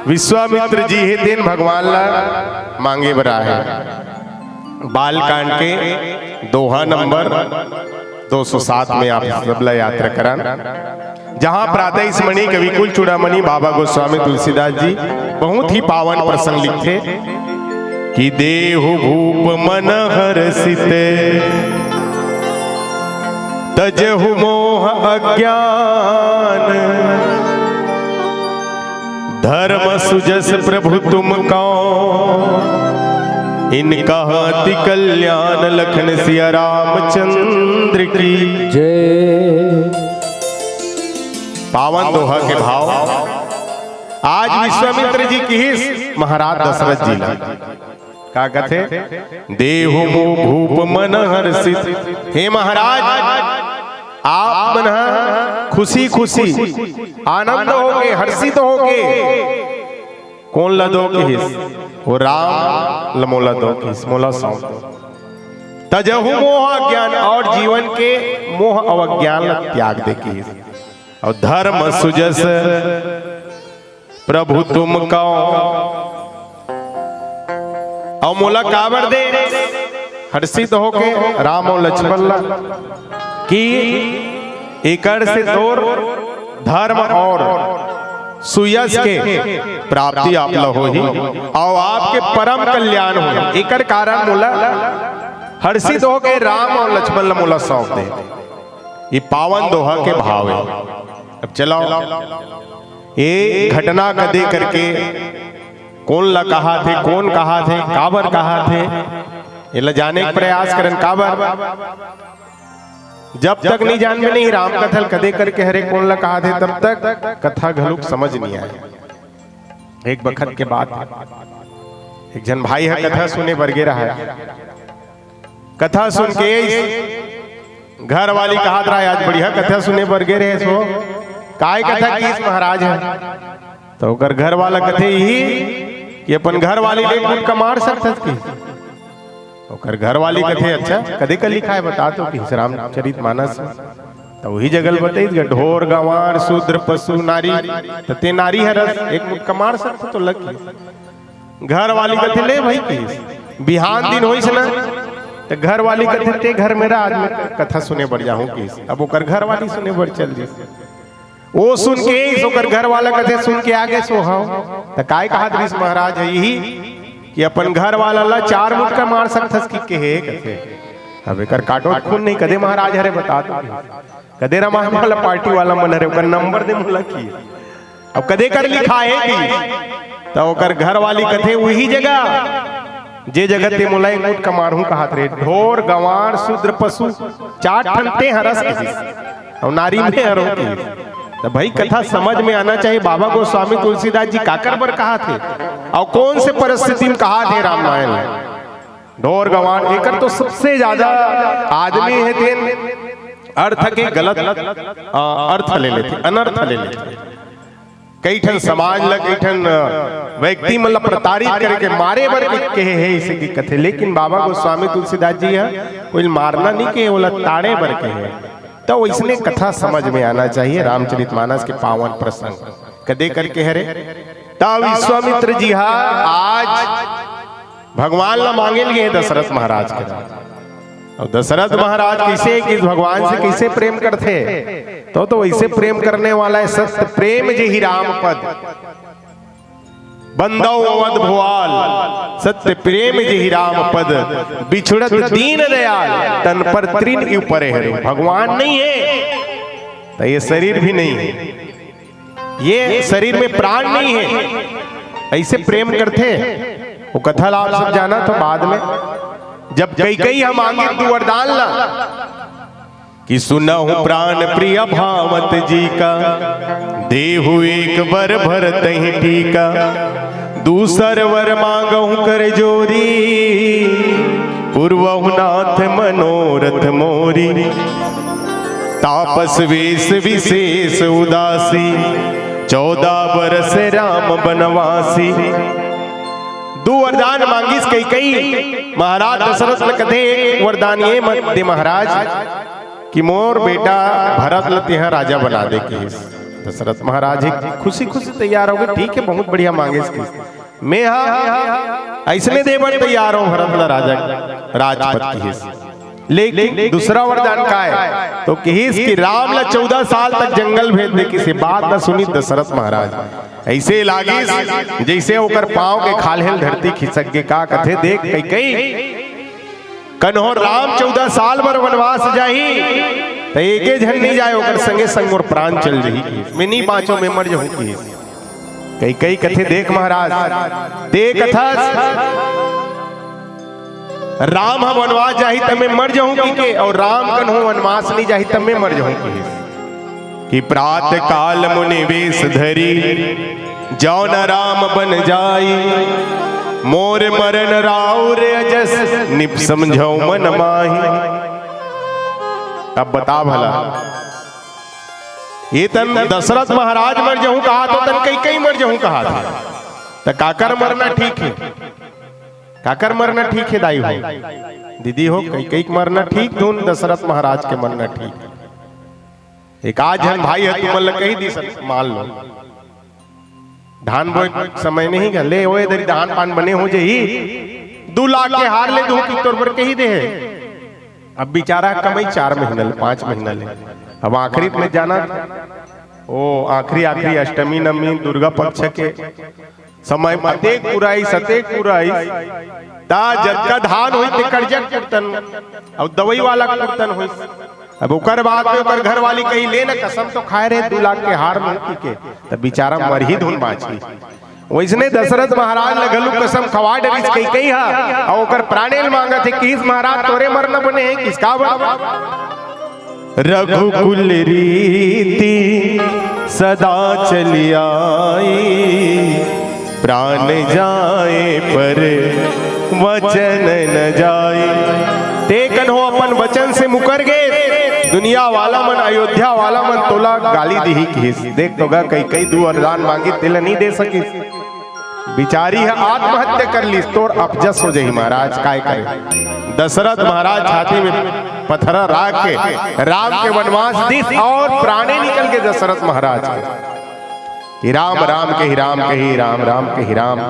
विश्वामित्र जी हे, तेन भगवान ला मांगे बर आए हे। बालकांड के दोहा नंबर दो सौ सात में आप सबला यात्रा करन, जहां प्रातः स्मरणी कवि कुल चूड़ामणि बाबा गोस्वामी तुलसीदास जी बहुत ही पावन प्रसंग लिखथे कि देहु भूप मन हर्षित, तजहु मोह अज्ञान, धर्म सुजस प्रभु तुम कौ, इनका हाथी कल्याण लखन सिया रामचंद्र की। जय। पावन दोहा के भाव आज विश्वामित्र जी किहिस महाराज दशरथ जी ला। का कथे? देहु मो भूप मन हर्षित। हे महाराज, आप मन ह खुशी खुशी, आनंद होके, हर्षित होके कोन ला दो किहिस? वो राम ल मोला दो किहिस, मोला सौंप दो। तजहु मोह अज्ञान, और जीवन के मोह अवज्ञान ला त्याग दे किहिस। और धर्म सुजस प्रभु तुम कहो। अउ मोला काबर दे? हर्षित होके राम अउ लक्ष्मण ला कि एकर से तोर धर्म और सुयश के प्राप्ति आप ला होही अउ आपके परम कल्याण होही। एकर कारण मोला हर्षित होके राम अउ लक्ष्मण ला मोला सौंप दे। ये पावन दोहा के भाव हे। अब चलो, ये घटना कदे करके कोन ला कहाथे, कोन कहाथे, काबर कहाथे, एला जाने के प्रयास करन। काबर? जब तक नहीं जान में नहीं राम कथा ल कदे करके हरे कोन ला कहाथे, तब तक कथा घलुक समझ नहीं आए। एक बखत के बात, एक झन भाई ह कथा सुने बर गे रहा है। कथा सुन के घर वाली कहत रहा, "आज बढ़िया कथा सुने बर गे रहे सो, काय कथा किहिस महाराज ह?" तो ओकर घर वाला कथे यही कि अपन घर वाली ले मुटका मार सकथस कि? ओकर घर वाली कथे, "अच्छा, कदे का लिखा है बता तो," किहिस रामचरित मानस। तो वही जगह बताइस गा, "ढोर गंवार शूद्र पशु नारी, त ते नारी हरस, एक मुटका मार सकथस तो लग।" घर वाली कथे, "ले भाई," किहिस, "बिहान दिन होइस ना, त घर वाली कथे, 'ते घर में रह, आज मैं कथा सुने बर जाहूं,'" किहिस। अब ओकर घर वाली सुने बर चल दिस। वो सुन के ओकर घर वाला कथे, "सुन के आगे सो हव।" त काय कहत रिहिस महाराज ह यही कि अपन घर वाला ला चार मुटका मार सकथस कि कहे कथे। अब एकर काटो खून नहीं, कदे महाराज हरे बता तो। कदे रामायण वाला पार्टी वाला मन हरे, ओकर नंबर दे मोला कि। अब कदे कर लिखा है कि, त ओकर घर वाली कथे, "वही जगह, जे जगह ते मोला एक मुटका मारहूं कहत रहे, ढोर, गंवार, शूद्र, पशु, चार ठन ते हरस किहिस, अउ नारी में हरो किहिस।" त भाई, कथा समझ में आना चाहिए, बाबा गोस्वामी तुलसीदास जी काकर बर कहाथे, अउ कौन से परिस्थिति में कहाथे रामायण में। ढोर गवान, एकर तो सबसे ज्यादा आदमी हे तेन अर्थ के गलत, अ, अर्थ ले लेथे, अनर्थ ले लेथे। कई ठन समाज ल, कई ठन, अ, व्यक्ति मन ल प्रताड़ित करे के, मारे बर के कहे हे, इसे की कथे। लेकिन बाबा गोस्वामी तुलसीदास जी ह कोई ल मारना नहीं कहे, ओला ताड़े बर कहे। तो वैसने कथा समझ में आना चाहिए, रामचरितमानस के पावन प्रसंग कदे करके हरे। त विश्वामित्र जी ह आज भगवान ला मांगे ल गे हे दशरथ महाराज के। अब दशरथ महाराज कैसे, किस भगवान से कैसे प्रेम करथे? तो, तो वैसे प्रेम करने वाला हे, सत्य प्रेम जे ही राम पद। बंदौ अवध भुआल, सत्य प्रेम जे ही राम पद, बिछुड़त दीन दयाल, तन पर तृण उपरे हरे। भगवान नहीं हे, तो ये शरीर भी नहीं हे। ये शरीर में प्राण नहीं हे, ऐसे प्रेम करथे। वो कथा ला आप सब जाना तो बाद में, जब कैकई ह मांगे दू वरदान ला कि सुनहु प्राण प्रिय भावत जी का, देहु एक बर भरतहि टीका। दूसर वर मांगहु कर जोरी, पुरवहु नाथ मनोरथ मोरी। तापस वेश विशेष उदासी, चौदह बरस राम बनवासी। दू वरदान मांगिस कैकई, महाराज दशरथ ल कथे, "एक वरदान ये मत दे महाराज कि मोर बेटा भरत ल तेहा राजा बना दे," किहिस। दशरथ महाराज ही खुशी खुशी तैयार होगे, "ठीक हे, बहुत बढ़िया मांगिस," किहिस, "मैं हा अइसने दे बर तैयार हूं भरत ल राजा, राजपद," किहिस। लेकिन दूसरा वरदान का हे? तो किहिस कि राम ला चौदह साल तक जंगल भेज दे, किहिस। बात ला सुनिस दशरथ महाराज, ऐसे लागिस जैसे ओकर पांव के खाल्हे ल धरती खिसक गे। का कथे, देख कैकई, कन्हो राम चौदह साल बर वनवास जाही, त एके झन नहीं जाय, ओकर संगे संग मोर प्राण चल जही, किहिस। मैं नहीं बांचों, मैं मर जहूं, किहिस। कैकई कथे, देख महाराज, ते कथस राम ह वनवास जाही त मैं मर जहूं कहिके, अउ राम कन्हो वनवास नहीं जाही त मैं मर जहूं कहिस। कि प्रात काल मुनि वेश धरी, जौ न राम बन जाई, मोर मरण राउर अजस, निप समझौ मन माही। अब बता भला, ये तन दशरथ महाराज मर जहूं कहाथे, तन कैकई मर जहूं कहाथे, त काकर मरना ठीक हे? काकर मरना ठीक हे दाई हो, दीदी हो? कैकई के मरना ठीक धुन, दशरथ महाराज के मरना ठीक हे? एक आध झन भाई ह तुमन ल कही दिस, मान लो धान बोए के समय नहीं गा, ले ओए दरी धान पान बने हो जही, दू लाख के हार ले दूं कि तोर बर कही दे हे। अब बेचारा कमाई चार महीना ले, पांच महीना ले, अब आखिरी में जाना, ओ आखिरी, आखिरी अष्टमी नवमी दुर्गा पक्ष के समय अतेक पुराइस, अतेक पुराइस, ता जतका धान होई तेकर जग कुरतन, अउ दवाई वाला कुरतन होई। अब ओकर बाद में ओकर घरवाली कही, "ले न, कसम तो खाए रहे दू लाख के हार मुंह के," त बेचारा मरही धुन बांचही। वैसने दशरथ महाराज ल घलो कसम खवा डरिस कैकई हा, अउ ओकर प्राणे ल मांगत हे, किहिस, "महाराज, तोरे मरना बने हे, किहिस का बर?" रघुकुल रीति सदा चली आई, प्राण जाए पर वचन न जाए। ते कन्हो अपन वचन से मुकर गे, दुनिया वाला मन, अयोध्या वाला मन तोला गाली दिही किहिस। देख तो गा, कैकई दू वरदान मांगी, तेला नहीं दे सकिस। बिचारी ह आत्महत्या कर लिस, तोर अपजस हो जही महाराज, काय करे? दशरथ महाराज छाती में पथरा राख के राम के वनवास दिस अउ प्राणे निकल गे दशरथ महाराज के। कि राम राम कही राम कही, राम राम कही राम,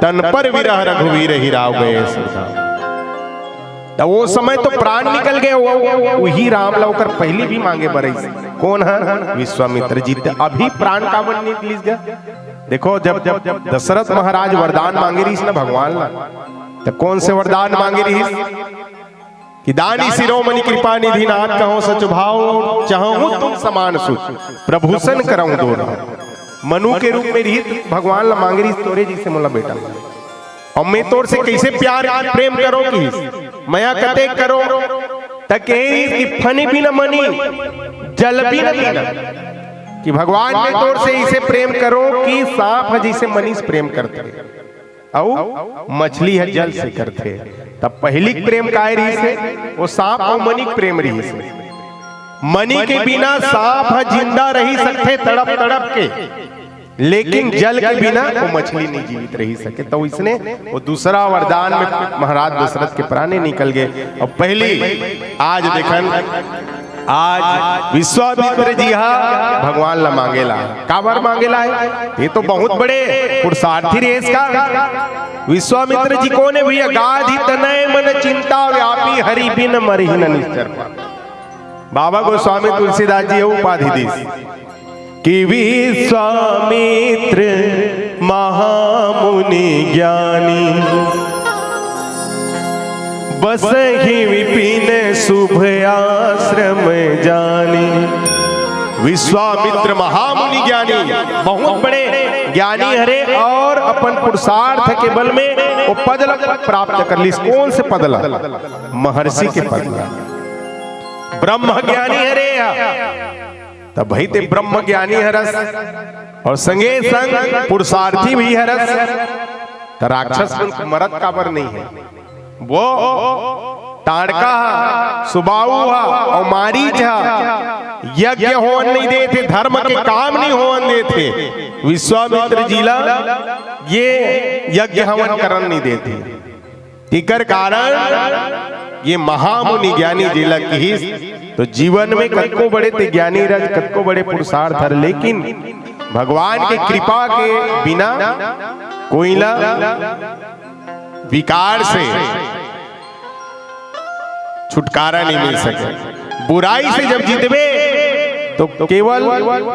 तन पर विरह रघुवीर ही राव गए सुरधाम। त वो समय तो प्राण निकल गे, वो, वो, वही राम ला ओकर पहिली भी मांगे बर आइस। कोन ह? विश्वामित्र जी। त अभी प्राण काबर निकलिस गा? देखो, जब, जब, जब दशरथ महाराज वरदान मांगे रहिस ना भगवान ला, त कोन से वरदान मांगे रहिस? कि दानी शिरोमणि कृपा निधि नाथ, कहूं सच भाव, चाहूं तुम समान सुत, प्रभूषण करहूं दो राव। मनु के रूप में रहित भगवान ला मांगे रहिस, तोरे जैसे मोला बेटा। अउ मैं तोर से कैसे प्यार प्रेम करों किहिस, मया कतेक करों, त कहे रहिस कि फनी भी न मनी, जल भी न पीना। कि भगवान मैं तोर से ऐसे प्रेम करों कि सांप ह जैसे मनीष प्रेम करथे, अउ मछली ह जल से करथे। तब पहिली के प्रेम काय रहिस हे? वो सांप अउ मनी के प्रेम रहिस हे। मनी के बिना सांप ह जिंदा रहि सकथे तड़प तड़प के, लेकिन जल के बिना वो मछली नहीं जीवित रहि सके। तो इसने वो दूसरा वरदान में महाराज दशरथ के प्राणे निकल गए। अउ पहिली आज देखन, आज विश्वामित्र जी हा भगवान ला मांगेला। काबर मांगेला हे? ये तो बहुत बड़े पुरुषार्थी रहिस का। विश्वामित्र जी कोन हे भैया? गाधि तनय मन चिंता व्यापी, हरि बिन मरहि न निश्चर पापी। बाबा गोस्वामी तुलसीदास जी ये उपाधि दीस कि विश्वामित्र महामुनि ज्ञानी, बसहि विपिन शुभ आश्रम जानी। विश्वामित्र महामुनि ज्ञानी, बहुत बड़े ज्ञानी हरे, अउ अपन पुरुषार्थ के बल में वो पद ल प्राप्त कर लिस। कोन से पद ल? महर्षि के पद ल। ब्रह्म ज्ञानी हरे या। तब भाई ते ब्रह्म ज्ञानी हरस अउ संगे संग पुरुषार्थी भी हरस, त राक्षस मन मरत काबर नहीं हे? वो ताड़का हा, सुबाहु हा अउ मारीच हा यज्ञ होवन नहीं देथे, धर्म के काम नहीं होवन देथे। विश्वामित्र जी ला ये यज्ञ हवन करन नहीं देथे। तेकर कारण ये महामुनि ज्ञानी जेला किहिस, तो जीवन में कतको बड़े ते ज्ञानी रह, कतको बड़े पुरुषार्थ हर, लेकिन भगवान के कृपा के बिना कोई ला विकार से छुटकारा नहीं मिल सके। बुराई से जब जीतबे तो केवल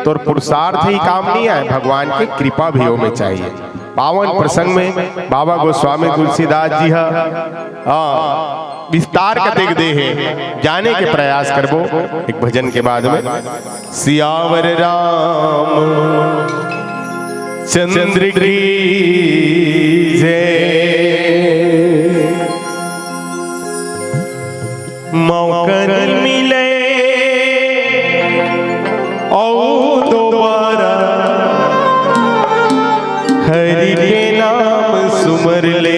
तोर पुरुषार्थ ही काम नहीं आए, भगवान की कृपा भी होमे चाहिए। पावन प्रसंग में बाबा गोस्वामी तुलसीदास जी हा, आ, विस्तार कतेक दे हे, जाने के प्रयास करबो एक भजन के बाद में। सियावर राम चंद्र की जय। मौका नहीं मिले अउ दोबारा हरि के नाम सुमर ले।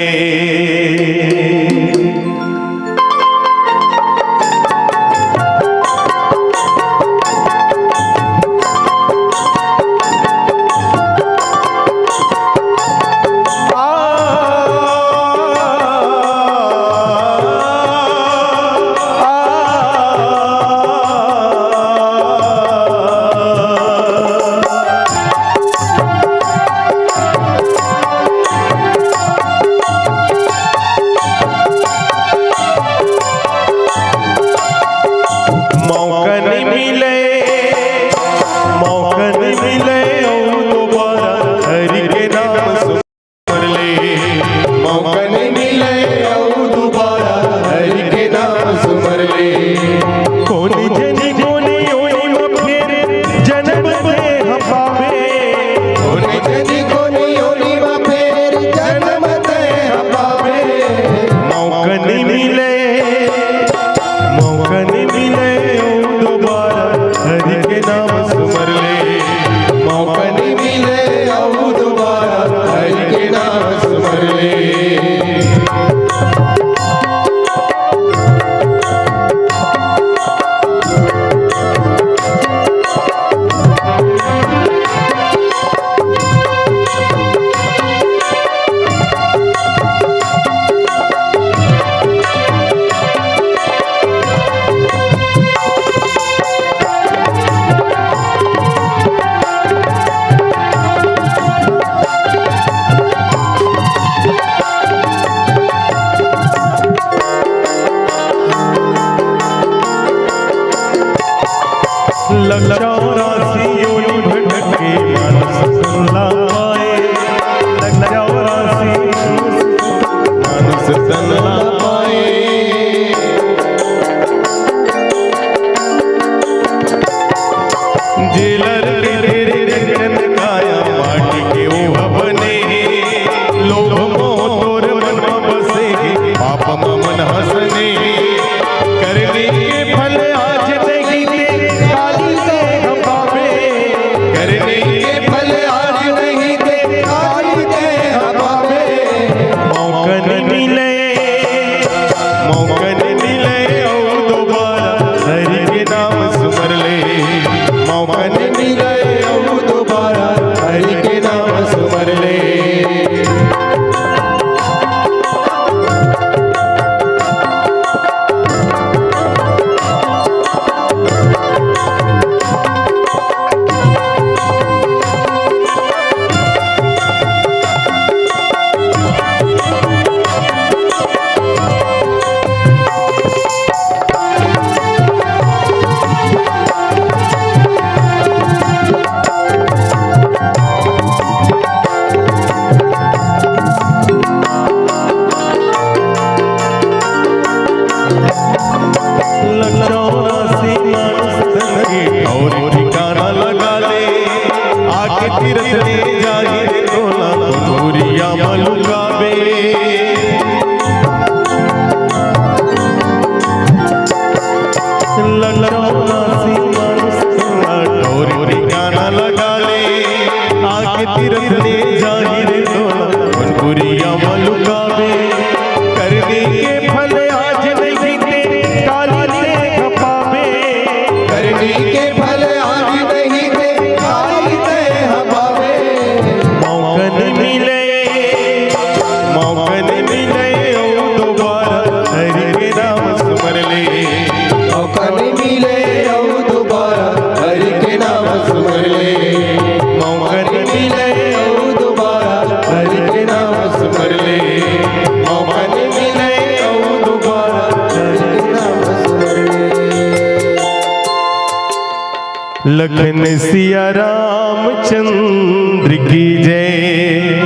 लखन सिया रामचंद्र की जय।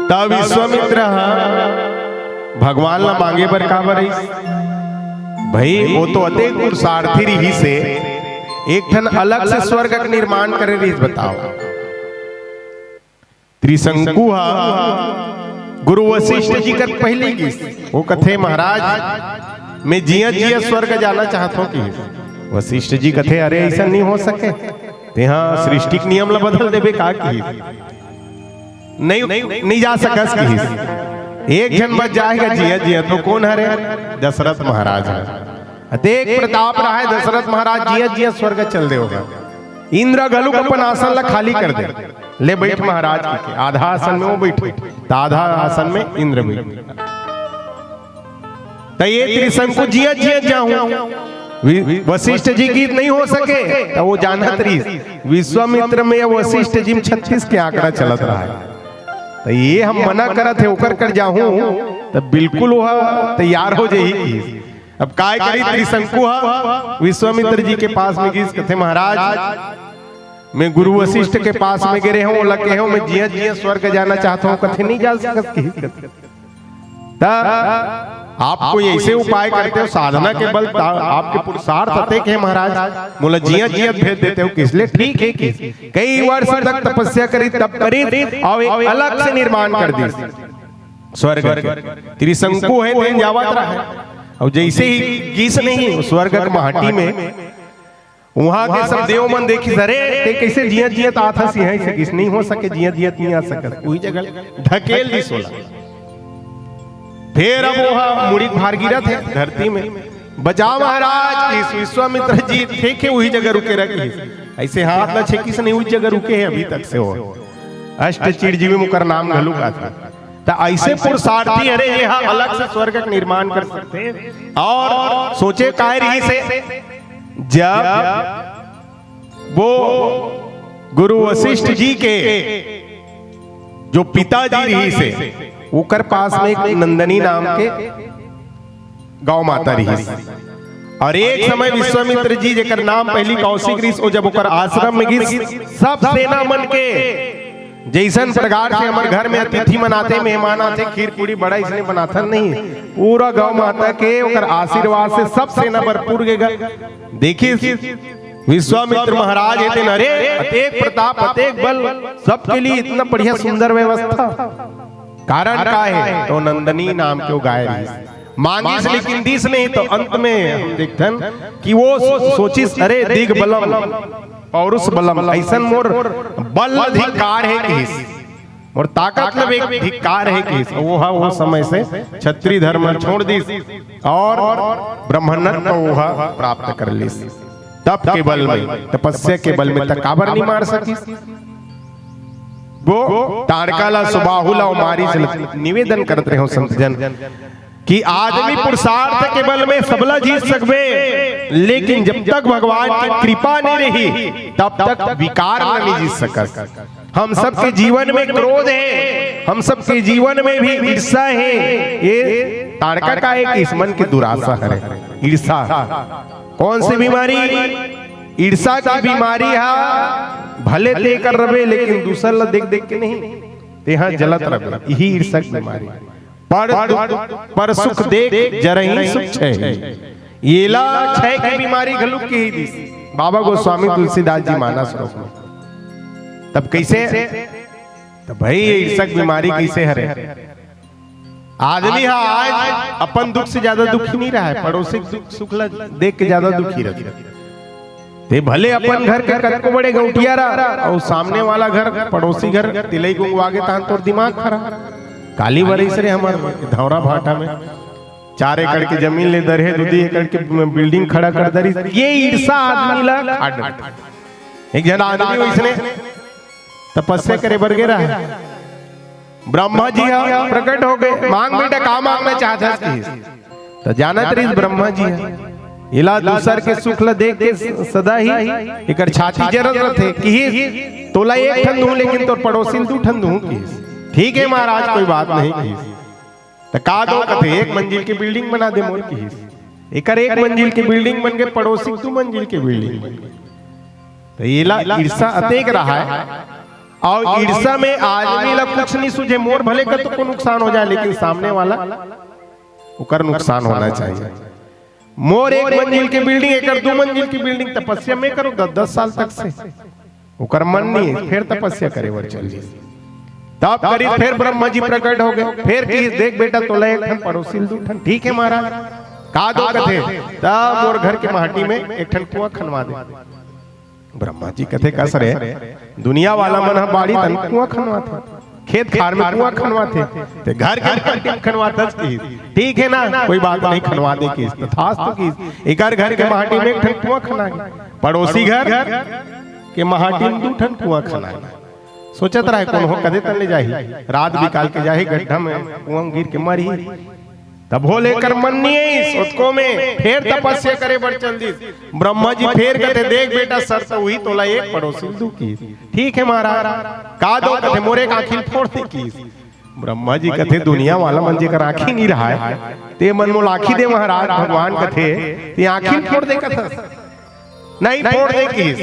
त विश्वामित्र ह भगवान ला मांगे बर काबर रहिस? भाई, वो तो अतेक पुरुषार्थी रहिस हे, एक ठन अलग से स्वर्ग के निर्माण करे रहिस। बताओ, त्रिशंकु ह गुरु वशिष्ठ जी कर पहिली गिस, वो कथे, "महाराज, मैं जिया जिया स्वर्ग जाना चाहत हूँ," किहिस। वशिष्ठ जी कथे, "अरे, ऐसा नहीं हो सके, तेहा सृष्टि के नियम ला बदल देबे का?" किहिस। "नहीं, नहीं जा सकस," किहिस। "एक झन बस जाएगा जिया जिया, तो कौन हरे?" "दशरथ महाराज ह।" अतेक प्रताप रहय दशरथ महाराज, जिया जिया स्वर्ग चल दे होगा। इंद्र घलुक अपन आसन ला खाली कर दे, "ले बैठ महाराज," कहिके। आधा आसन में वो बैठे, त आधा आसन में इंद्र बैठे। त ये त्रिशंकु जिया जिया जाहूं, वि-, वशिष्ठ जी की नहीं हो सके, त वो जानत रहिस विश्वामित्र में या वशिष्ठ जी में छत्तीस के आंकड़ा चलत रहय। त ये हम मना करत हे, ओकर कर जाहूं, त बिल्कुल वो तैयार हो जाही। अब काय करी, त्रिशंकु ह विश्वामित्र जी के पास में गिस, कथे, "महाराज, मैं गुरु वशिष्ठ के पास में गे रहे हूं, ओला कहे हूं, मैं जिया जिया स्वर्ग जाना चाहत हूं," कथे, "नहीं जा सकस," किहिस। त आप कोई ऐसे उपाय करते हो, साधना के बल, ता-, आपके पुरुषार्थ अतेक हे महाराज, मोला जिया जिया भेज देते हो, किहिस ले ठीक हे, किहिस। कई वर्ष तक तपस्या करी, तप करी, अउ एक अलग से निर्माण कर दिस स्वर्ग के। त्रिशंकु हे, तेन जावत रहय। अउ जैसे ही गिस नहीं स्वर्ग के माटी में, उहां के सब देव मन देखिस, "अरे, ते कैसे जियत जियत आत हस इहां?" ऐसे किहिस, "नहीं हो सके, जियत जियत नहीं आ सकत।" उही जगह ढकेल दिस ओला। फेर अब ओहा मुड़ी भार गिरत हे धरती में, "बचाओ महाराज," किहिस। विश्वामित्र जी देखे उही जगह रुके रह गिस, ऐसे हाथ ला छेकिस नहीं, उही जगह रुके हे अभी तक से वो। अष्ट चिरजीवी ओकर नाम घलुक आथे। त ऐसे पुरुषार्थी हरे, ये हा अलग से स्वर्ग के निर्माण कर सकथे। अउ सोचे काय रहिस हे, जब वो गुरु वशिष्ठ जी के जो पिताजी रहिस हे, ओकर पास में एक नंदिनी नाम के गौ माता रहिस। अउ एक समय विश्वामित्र जी, जेकर नाम पहिली कौशिक रहिस, वो जब ओकर आश्रम में गिस, सब सेना मन के, जैसन प्रकार से हमर घर में अतिथि मन आथे, मेहमान आथे, खीर पूड़ी बड़ा इसने बनाथन नहीं, पूरा गौ माता के ओकर आशीर्वाद से सब सेना भरपूर गे गा। देखिस विश्वामित्र महाराज हे तेन, अरे, अतेक प्रताप, अतेक बल, सबके लिए इतना बढ़िया सुंदर व्यवस्था। कारण का हे? त नंदिनी नाम के वो गाय रहिस। मांगिस लेकिन दिस नहीं, त अंत में हम देखथन कि वो सोचिस, "अरे, दिग बलम, पौरुष बलम, ऐसन मोर बल अधिकार हे," किहिस, "मोर ताकत ल एक धिक्कार हे," किहिस। वो हा वो समय से क्षत्रिय धर्म छोड़ दिस अउ ब्राह्मणत्व वो हा प्राप्त कर लिस। तप के बल में, तपस्या के बल में त काबर नहीं मार सकिस? वो ताड़का ला, सुबाहु ला अउ मारीच ला निवेदन करत रहे हो संत जन कि आदमी पुरुषार्थ के बल में सबला जीत सकबे, लेकिन जब तक भगवान की कृपा नहीं रही, तब तक विकार ला नहीं जीत सकस। हम सबके जीवन में क्रोध हे, हम सबके जीवन में भी ईर्षा हे। ये ताड़का का एक इस मन के दुराशा हरे, ईर्षा। कौन सी बीमारी? ईर्षा की बीमारी हा। भले ते कर रबे, लेकिन दूसर ला देख देख के नहीं, तेहा जलत रबे, यही ईर्षा की बीमारी। पर, पर सुख देख जरहि सुख छय। येला छय के बीमारी घलुक किही दिस बाबा गोस्वामी तुलसीदास जी मानस श्लोक में। तब कैसे? तब भाई, ये ईर्षा के बीमारी कैसे हरे? आदमी हा आज अपन दुख से ज्यादा दुखी नहीं रहा है, पड़ोसी के दुख सुख ला देख के ज्यादा दुखी रहता है। ते भले अपन घर के कतको बड़े गौंटिया रहा अउ सामने वाला घर, पड़ोसी घर तिलई गुंगवा गे, तहां तोर दिमाग खराब। काली बरिस रे हमर धौरा भाटा में चार एकड़ के जमीन ले दरहे, दू दी एकड़ के बिल्डिंग खड़ा कर दरिस। ये ईर्षा आदमी ला खा डरथे। एक झन आदमी वैसने तपस्या करे बर गे रहा, ब्रह्मा जी हा प्रकट हो गए, "मांग बेटा, का मांगना चाहत हस?" किहिस। त जानत रहिस ब्रह्मा जी हा, "इला दूसर के सुख ल देख के स-, सदा ही एकर छाती जरत रथे।" किहिस, "तोला एक ठन दूं, लेकिन तोर पड़ोसी ल दू ठन दूं।" किहिस, "ठीक है महाराज, कोई बात नहीं।" किहिस, "त का दो?" कथे, "एक मंजिल के बिल्डिंग बना दे मोर।" किहिस, एकर एक मंजिल के बिल्डिंग बन गे, पड़ोसी के दू मंजिल के बिल्डिंग बन गे। तो एला ईर्षा अतेक रहा है, और ईर्षा में आदमी ला कुछ नहीं सूझे। मोर भले कतको नुकसान हो जाए, लेकिन सामने वाला, ओकर नुकसान होना चाहिए। मोर एक मंजिल के बिल्डिंग, एकर दू मंजिल के बिल्डिंग, तपस्या मैं करूँ दस दस साल तक से, ओकर मन नहीं है, फिर तपस्या करे बर चल दिस। तब करीब फिर ब्रह्मा जी प्रकट हो गए, फिर कि देख बेटा, तोला एक ठन पड़ोसी ल दू ठन, ठीक है महाराज, का दो कथे, तब मोर घर के माटी में एक ठन कुआं खनवा दे। ब्रह्मा जी कथे, कस रे, दुनिया वाला मन ह बाड़ी तन कुआं खनवाथे, खेत खार में कुआं खनवाथे, ते घर के माटी में खनवाथस किहिस। ठीक है ना, कोई बात नहीं, खनवा दे किहिस, तथास्तु किहिस। एकर घर के माटी में एक ठन कुआं खना गे, पड़ोसी घर के माटी में दू ठन कुआं खना गे। सोचत रहे, कोनो ह कदे तन ले जाही, रात बिकाल के जाही, गड्ढा में कुआं में गिर के मरही। तभो ले एकर मन नहीं आइस, ओतको में फेर तपस्या करे बर चल दिस। ब्रह्मा जी फेर कथे, देख बेटा, शर्त उही, तोला एक पड़ोसी ल दू किहिस। ठीक है महाराज, का दो कथे, मोर एक आँखी ल फोड़ दे किहिस। ब्रह्मा जी कथे, दुनिया वाला मन जेकर आँखी नहीं रहाय, ते मन मोला आँखी दे महाराज। भगवान कथे, ते आँखी ल फोड़ दे कथस, नहीं फोड़ दे किहिस।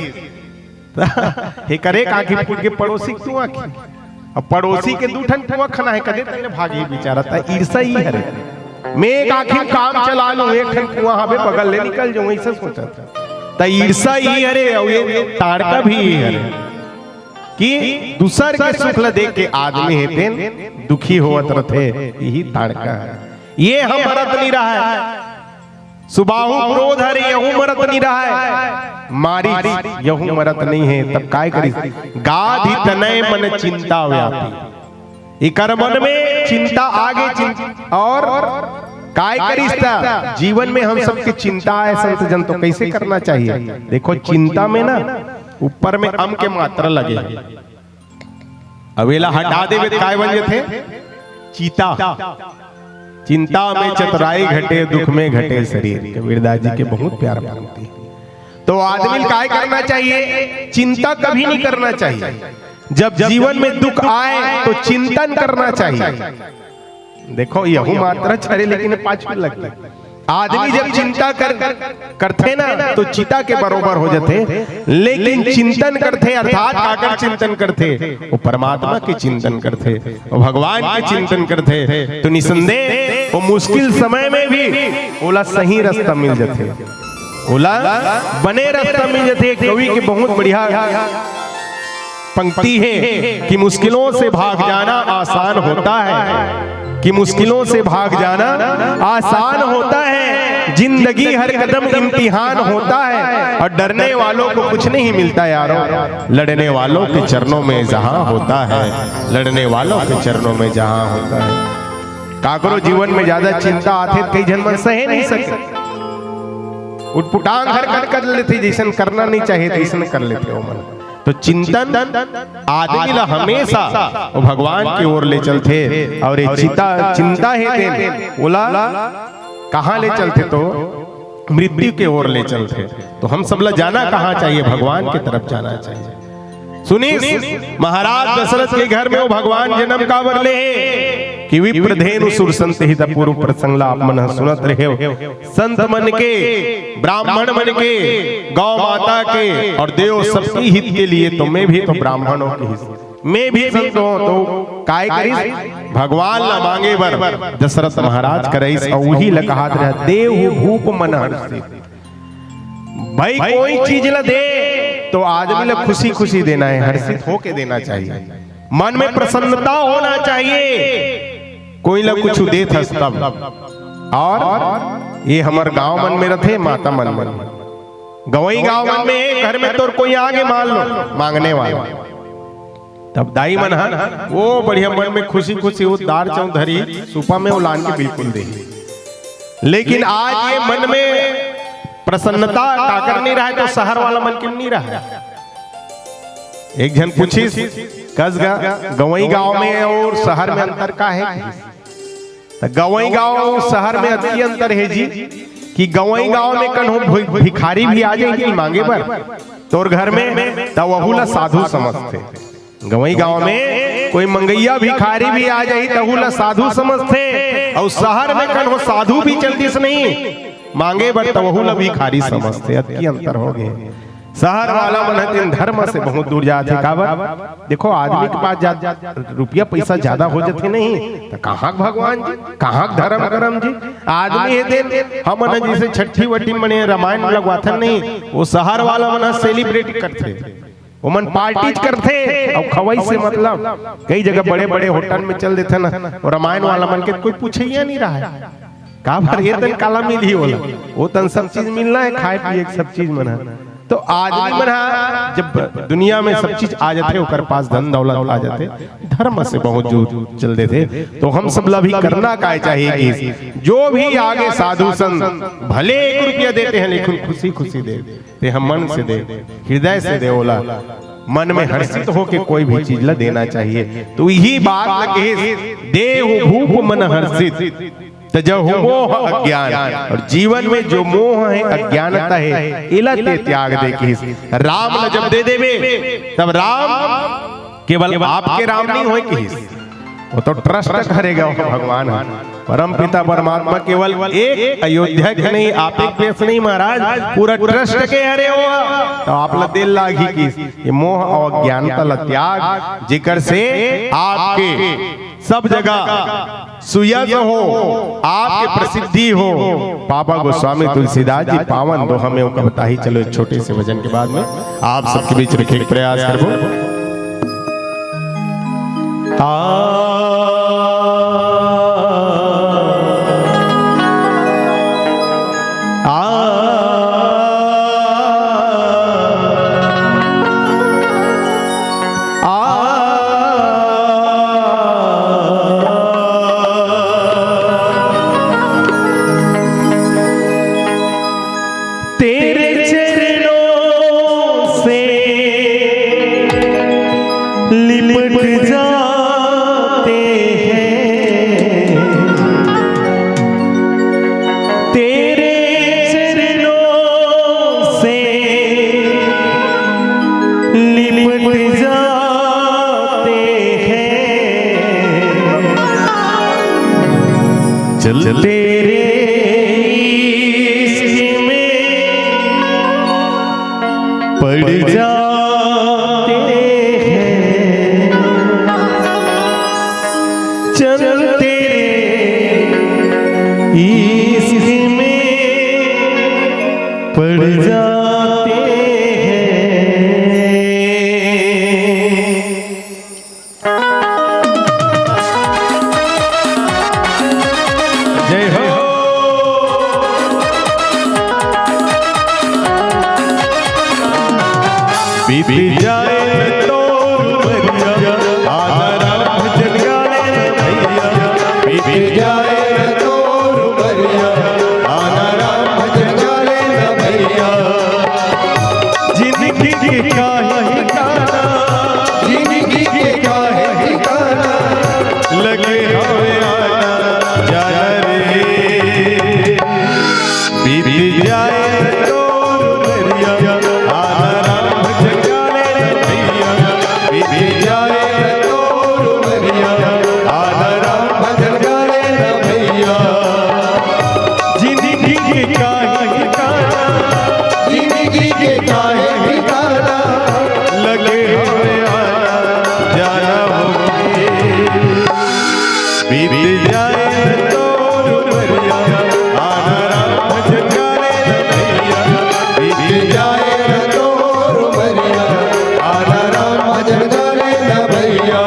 त एकर एक आँखी फूट गे, पड़ोसी के दू आँखी। अब पड़ोसी के दू ठन कुआं खना है, कदे तक ले भागही बेचारा। त ईर्षा ही हरे, मैं एक आँखी में काम चला लूं, एक ठन कुआं हवे बगल ले निकल जाऊं, ऐसा सोचत। त ईर्षा ही हरे, और ये ताड़का भी ही हरे कि दूसर के सुख ल देख के आदमी हे तेन दुखी होवत रथे, यही ताड़का है। ये हम भरत नहीं रहा है। सुबाहु क्रोध हरे, यहू मरत नहीं रहा है। मारीच, यहू मरत नहीं है। तब काय करिस? गाधि तनय मन चिंता व्यापी। इकर मन में चिंता आगे, चिंता और काय करिस? त जीवन में हम सबके चिंता आए संत जन, तो कैसे करना चाहिए? देखो, चिंता में ना ऊपर में अम के मात्रा लगे, अब एला हटा देबे त काय बन जथे? चिता। चिंता में चतुराई घटे, दुख में घटे शरीर। कबीरदास जी के बहुत प्यारा पंक्ति। तो आदमी ल काय करना चाहिए? चिंता कभी नहीं करना चाहिए। जब जीवन में दुख आए तो चिंतन करना चाहिए। देखो, यहू मात्रा छरे, लेकिन पाछू लग गए। आदमी जब चिंता कर, करथे ना, तो चिता के बरोबर हो जाथे। लेकिन चिंतन करथे, अर्थात काकर चिंतन करथे? वो परमात्मा के चिंतन करथे, वो भगवान के चिंतन करथे, तो निसंदेह वो मुश्किल समय में भी ओला सही रास्ता मिल जाथे, ओला बने रास्ता मिल जाथे। कवि के बहुत बढ़िया पंक्ति है कि मुश्किलों से भाग जाना आसान होता है, कि मुश्किलों से भाग जाना आसान होता है, जिंदगी हर कदम इम्तिहान होता है, और डरने वालों को कुछ नहीं मिलता यारो, लड़ने वालों के चरणों में जहां होता है, लड़ने वालों के चरणों में जहां होता है। काकरो जीवन में ज्यादा चिंता आथे, कई झन मन सहे नहीं सके, उटपुटांग हरकत कर लेथे, जैसन करना नहीं चाहिए, तैसन कर लेथे वो मन। तो चिंतन आदमी ला हमेशा वो भगवान की ओर ले चलथे, और ये चिता, चिंता हे तेन ओला कहाँ ले चलथे? तो मृत्यु के ओर ले चलथे। तो हम सब ला जाना कहाँ चाहिए? भगवान की तरफ जाना चाहिए। सुनिस, महाराज दशरथ के घर में वो भगवान जन्म काबर ले हे कि विप्र धेनु सुर संत हित, पूर्व प्रसंग ला आप मन ह सुनत रहे हो। संत मन के, ब्राह्मण मन के, गौ माता के और देव सबके हित के लिए तो मैं भी तो ब्राह्मणों के हित, मैं भी संत हूँ। तो काय करिस? भगवान ला मांगे बर दशरथ महाराज करइस, और वही ला कहात रहा, देव भूप मन हर्षित। भाई, कोई चीज ला दे तो आदमी ला खुशी खुशी देना है, हर्षित होके देना चाहिए, मन में प्रसन्नता होना चाहिए। कोई ला कुछ देत हस तब। और ये हमर गांव मन में रथे, माता मन मन, गंवई गांव मन में, घर में तोर कोई आगे, मान लो, मांगने वाला, तब दाई मन ह वो बढ़िया मन में खुशी खुशी वो दार चाउर धरी, सूपा में उलान के बिल्कुल दे। लेकिन आज ये मन में प्रसन्नता काकर नहीं रहा है, तो शहर वाला मन के नहीं रहा है। एक झन पूछिस, कस गा, गंवई गांव में और शहर में अंतर का है? त गंवई गांव शहर में अतकी अंतर है जी, कि गंवई गांव में कन्हो भि-, भिखारी भी आ जाए कि मांगे बर तोर घर में, त वहू ला साधु समझथे। गंवई गांव में कोई मंगइया भिखारी भी आ जाही, तहू ला साधु समझथे, अउ शहर में कन हो साधु भी चल दिस नहीं मांगे बर, तहू ला भिखारी समझथे। अतकी अंतर हो गे। शहर वाला मन ह तेन धर्म से बहुत दूर जाथे। काबर? देखो, आदमी के पास जा, रुपया पैसा ज्यादा हो जाथे नहीं, त कहाँ के भगवान जी, कहाँ के धर्म करम जी? आदमी हे तेन, हमन ह जैसे छट्ठी वट्ठी मने रामायण लगवाथन नहीं, वो शहर वाला मन ह सेलिब्रेट करथे, ओमन पार्टी करथे अउ खवई से मतलब। कई जगह बड़े-बड़े होटल में चल देथे ना, अउ रामायण वाला मन के कोई पूछइया नहीं रहा है। काबर? ये तन काला मिलही ओला, वो तन सब चीज मिलना है, खाए पिए के सब चीज मन है। तो आदमी मन ह जब दुनिया में सब चीज आ जाथे, ओकर पास धन दौलत आ जाथे, धर्म से बहुत दूर चल देथे। तो हम सब ला भी करना काय चाहिए कि जो भी आगे साधु संत भले एक रुपया देते हैं, लेकिन खुशी खुशी दे, ते हम मन से दे, हृदय से दे ओला। मन में हर्षित होके कोई भी चीज ला देना चाहिए। तो यही बात ला कहिस, देहु भूप मन हर्षित, तजहु मोह अज्ञान। और जीवन में जो मोह है, अज्ञानता है, एला ते त्याग दे कहिस। राम ला जब दे देबे, तब राम केवल आपके राम नहीं होय कहिस, वो तो ट्रस्ट करेगा भगवान ह। परम पिता परमात्मा केवल एक अयोध्या के नहीं, आप एक पेश नहीं महाराज, पूरा ट्रस्ट के हरे हो, तो आप ला दे लागही कहिस। ये मोह अउ अज्ञानता ला त्याग, जेकर से आपके सब जगह सुयश हो, आपके प्रसिद्धि हो। पापा गोस्वामी तुलसीदास जी पावन दोहा में ओकर बताही। चलो, एक छोटे से भजन के बाद में आप सबके बीच रखे के प्रयास करबो। आ, आ, आ, तेरे चरणों से लिपट जाते हैं, तेरे चरणों से लिपट जाते हैं। चल तेरे इश्क में पड़ जाते हैं, चल तेरे इश्क में पड़ जाते हैं। जय हो। बीत जाए तो उमरिया, आधा राम भजन गा ले भैया। बीत जाए तो उमरिया, आधा राम भजन गा ले भैया। जिंदगी के काहे ठिकाना, जिंदगी के काहे ठिकाना, लगे हमें आना जाना रे। बीत जाए तो उमरिया, आधा राम भजन गा ले भैया। बीत जाए तो उमरिया, आधा राम भजन गा ले भैया। जिंदगी के काहे ठिकाना, जिंदगी के काहे ठिकाना, लगे हमें आना जाना होके। बीत जाए तो उमरिया, आधा राम भजन गा ले भैया। बीत जाए तो उमरिया, आधा राम भजन गा ले भैया।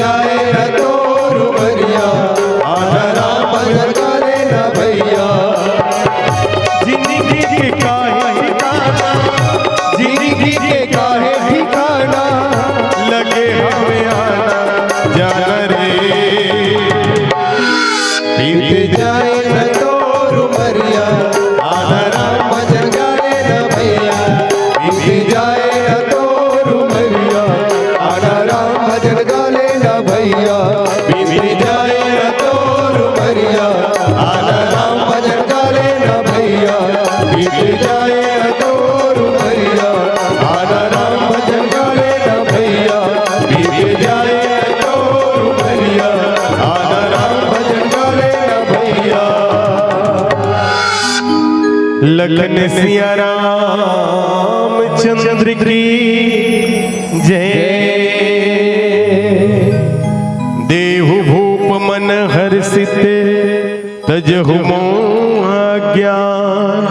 जाए न तोर उमरिया, आधा राम भजन करे न भैया। जिंदगी के काहे ठिकाना, जिंदगी के काहे ठिकाना, लगे हवे आना जाना रे। बीत जाए न तोर उमरिया, आधा राम भजन करे न भैया। बीत जाए न तोर उमरिया, आधा राम भजन करे न भैया। बीत जाए न तोर उमरिया, आधा राम भजन करे न भैया। बीत जाए न तोर उमरिया, आधा राम भजन करे न भैया। बीत जाए न तोर उमरिया, आधा राम भजन करे न भैया। लखन सिया रामचंद्र की जय। देहु भूप मन हर्षित तजहु मोह ज्ञान।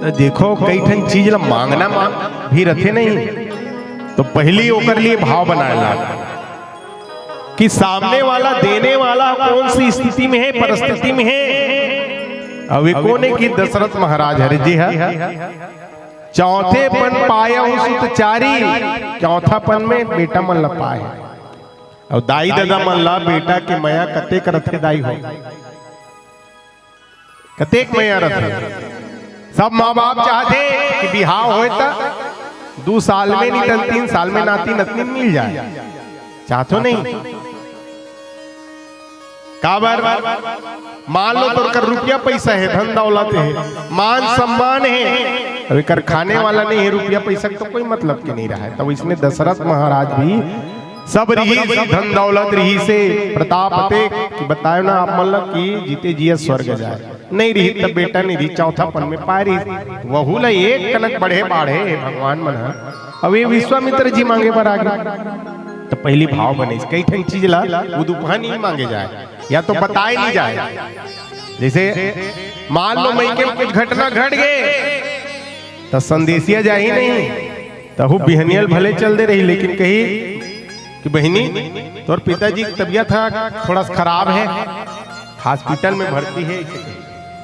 त देखो, कई ठन चीज ला मांगना मांग भी रथे नहीं, तो पहली ओकर लिए भाव बनाए ला कि सामने वाला, देने वाला कौन सी स्थिति में है, परिस्थिति में है। अब ये कोने की दशरथ महाराज हरे जी है, चौथे पन पायहु सुत चारी, चौथा पन में बेटा मन ला पाए। अउ दाई ददा मन ला बेटा के मया कतेक रथे दाई हो, कतेक मया रथे। सब माँ बाप चाहथे कि बिहाव होय त दू साल में, नहीं त तीन साल में नाती नतनी मिल जाए, चाहथो नहीं? काबर? मान लो तोर कर रुपया पैसा है, धन दौलत है, मान सम्मान है, अब एकर खाने वाला नहीं है, रुपया पैसा के तो कोई मतलब के नहीं रहा है। तब इसने दशरथ महाराज भी सब रिहिस, धन दौलत रिहिसे, प्रताप अतेक कि बतायो ना आप मन ला कि जीते जिया स्वर्ग जाए, नहीं रिहिस तब बेटा नहीं रिहिस, चौथा पन में पाए रिहिस, वहू ला एक कनक बढ़े बाढ़े भगवान मन ह। अब ये विश्वामित्र जी मांगे बर आ गे, तो पहली भाव बने, कई ठन चीज ला उदुपहा नहीं मांगे जाए, या तो बताए नहीं जाए। जैसे मान लो मइके में कुछ घटना घट गे, त संदेसिया जाही नहीं, तहू बिहनिया ल भले चल दे रही, लेकिन कही कि बहिनी, तोर पिताजी की तबीयत ह थोड़ा सा खराब है, हॉस्पिटल में भर्ती है, ऐसे कही।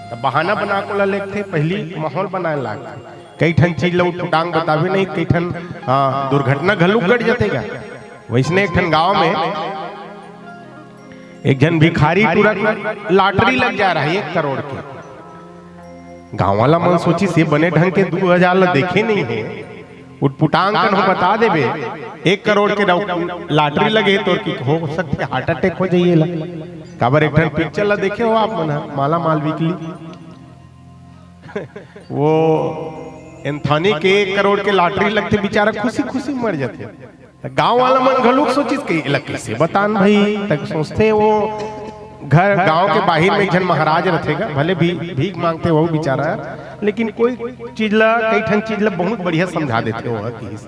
त बहाना बना के ओला लेगथे, पहली माहौल बनाए लाग। कई ठन चीज ल उटपुटांग बताबे नहीं, कई ठन, हाँ, दुर्घटना घलो घट जाथे गा। वैसने एक ठन गांव में एक झन भिखारी टूरा के लॉटरी लग जा रहा है एक करोड़ के। गांव वाला मन सोचिस, ये बने ढंग के दू हजार ला देखे नहीं है, उटपुटांग कन हो बता देबे, एक करोड़ के लॉटरी लगे तो कि हो सकथे हार्ट अटैक हो जाइए ला। काबर एक ठन पिक्चर ला देखे हो आप मन ह, माला माल वीकली? वो एंथनी के एक करोड़ के लॉटरी लगथे, बेचारा खुशी खुशी मर जाथे। त गांव वाला मन घलोक सोचिस कि एला कइसे बतान भाई, तक सोचथे वो घर गांव के बाहिर में एक झन महाराज रथे गा, भले भी भीख मांगथे वो बेचारा, लेकिन कोई चीज ला, कई ठन चीज ला बहुत बढ़िया समझा देथे वो ह किहिस।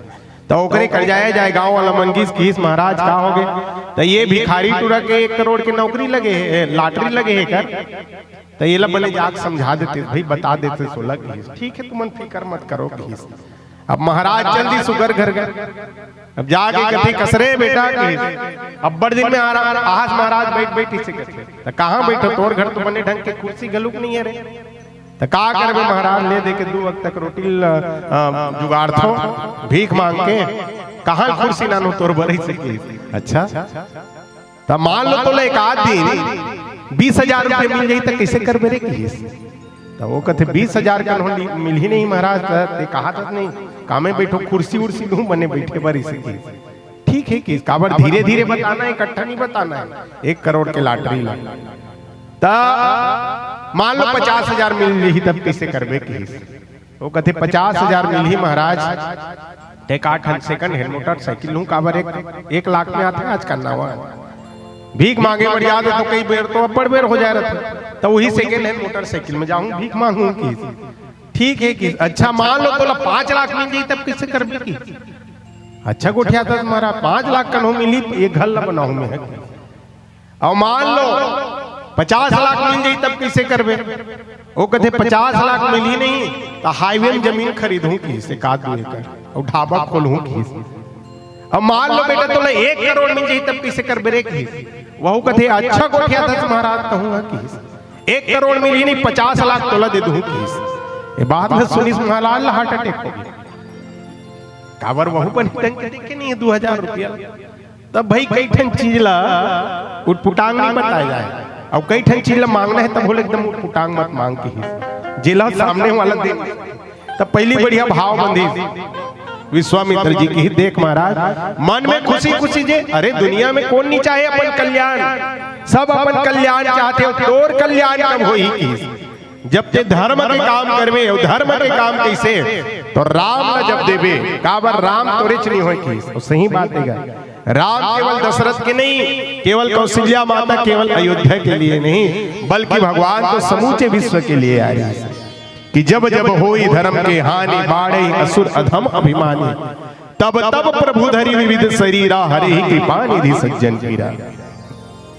त ओकरे कर जाए जाए गांव वाला मन गिस किहिस, महाराज का हो गे? त ये भिखारी टूरा के एक करोड़ के नौकरी लगे हे, लॉटरी लगे हे कर, त एला बने जाके समझा देते भाई, बता देते सोला किहिस। ठीक है, तुमन फिकर मत करो किहिस। अब महाराज चल दिस ओकर घर गए। अब जाके कथे, "कसरे बेटा," कहिस, "अब्बड़ दिन में आ रहा आहस महाराज, बैठ बैठ इसे कथे।" "त कहाँ बैठो, तोर घर तो बने ढंग के कुर्सी घलुक नहीं है रे।" "त का करबे महाराज, ले दे के दू वक्त तक रोटी ल-, अ, जुगाड़थो, भीख मांग के, कहाँ कुर्सी लानों तोर बर," इसे कहिस। अच्छा, त मान लो तोला एक आध दिन बीस हजार रुपया मिल जाही त कइसे करबे रे किहिस। त वो कथे, "बीस हजार कन्हो मिलही नहीं महाराज, त ते कहा था नहीं, कामे बैठो, कुर्सी उर्सी लूं बने बैठे बर," इसे किहिस। ठीक है किहिस, काबर धीरे धीरे बताना है, इकट्ठा नहीं बताना है एक करोड़ के लॉटरी ला। त मान लो पचास हजार मिल जाही तब कइसे करबे किहिस। वो कथे, "पचास हजार मिलही महाराज, ते का ठन सेकंड हैंड मोटरसाइकिल लूं, काबर एक, एक लाख में आथे आजकल नवा। भीख मांगे बर जात तो कई बेर तो अब्बड़ बेर हो जाए रहथे, त वही सेकंड हैंड मोटरसाइकिल में जाहूं, भीख मांगहूं किहिस।" ठीक है किहिस, "अच्छा मान लो तोला पांच लाख मिल जाही तब कइसे करबे किहिस?" "अच्छा गोठियाथस महाराज, पांच लाख कन्हो मिलही, एक घर ला बनाहूं मैं," किहिस। अउ मान लो पचास लाख मिल जाही तब कइसे करबे? वो कथे, "पचास लाख मिलही नहीं त हाईवे में जमीन खरीदहूं किहिस एक आध दू एकड़, अउ ढाबा खोलहूं किहिस।" अब मान लो बेटा, तोला एक करोड़ मिल जाही, तब कइसे करबे रे?" किहिस। वहू कथे, "अच्छा गोठियाथस महाराज, कहूँ हा," किहिस। "एक करोड़ मिलही नहीं, पचास लाख तोला दे दूँ," किहिस। ये बात ला सुनिस महाराज ला heart attack हो गे। काबर, वहू बने ढंग के देखे नहीं हे दू हजार रुपया। तब भाई, कई ठन चीज ला उटपुटांग नहीं बताए जाए, अउ कई ठन चीज ला मांगना हे तब बोले एकदम उटपुटांग मत मांग, किहिस, जेला सामने वाला दे। तब पहली बढ़िया भाव बंधिस विश्वामित्र जी, किहिस, "देख महाराज, मन में खुशी खुशी जे, अरे दुनिया में कोन नहीं चाहे अपन कल्याण, सब अपन कल्याण चाहथे, तोर कल्याण कब होही?" किहिस। "जब ते धर्म के काम करबे, अउ धर्म के काम कइसे? तो राम ला जब देबे, काबर राम तोरेच नहीं होय," किहिस। अउ सही बात हे गा, राम केवल दशरथ के नहीं, केवल कौशल्या माता, केवल अयोध्या के लिए नहीं, बल्कि भगवान तो समूचे विश्व के लिए आए हे। कि "जब जब होई धर्म के हानि, बाढ़े असुर अधम अभिमानी। तब तब प्रभु धरि विविध शरीरा, हरे कृपा निधि सज्जन पीरा।"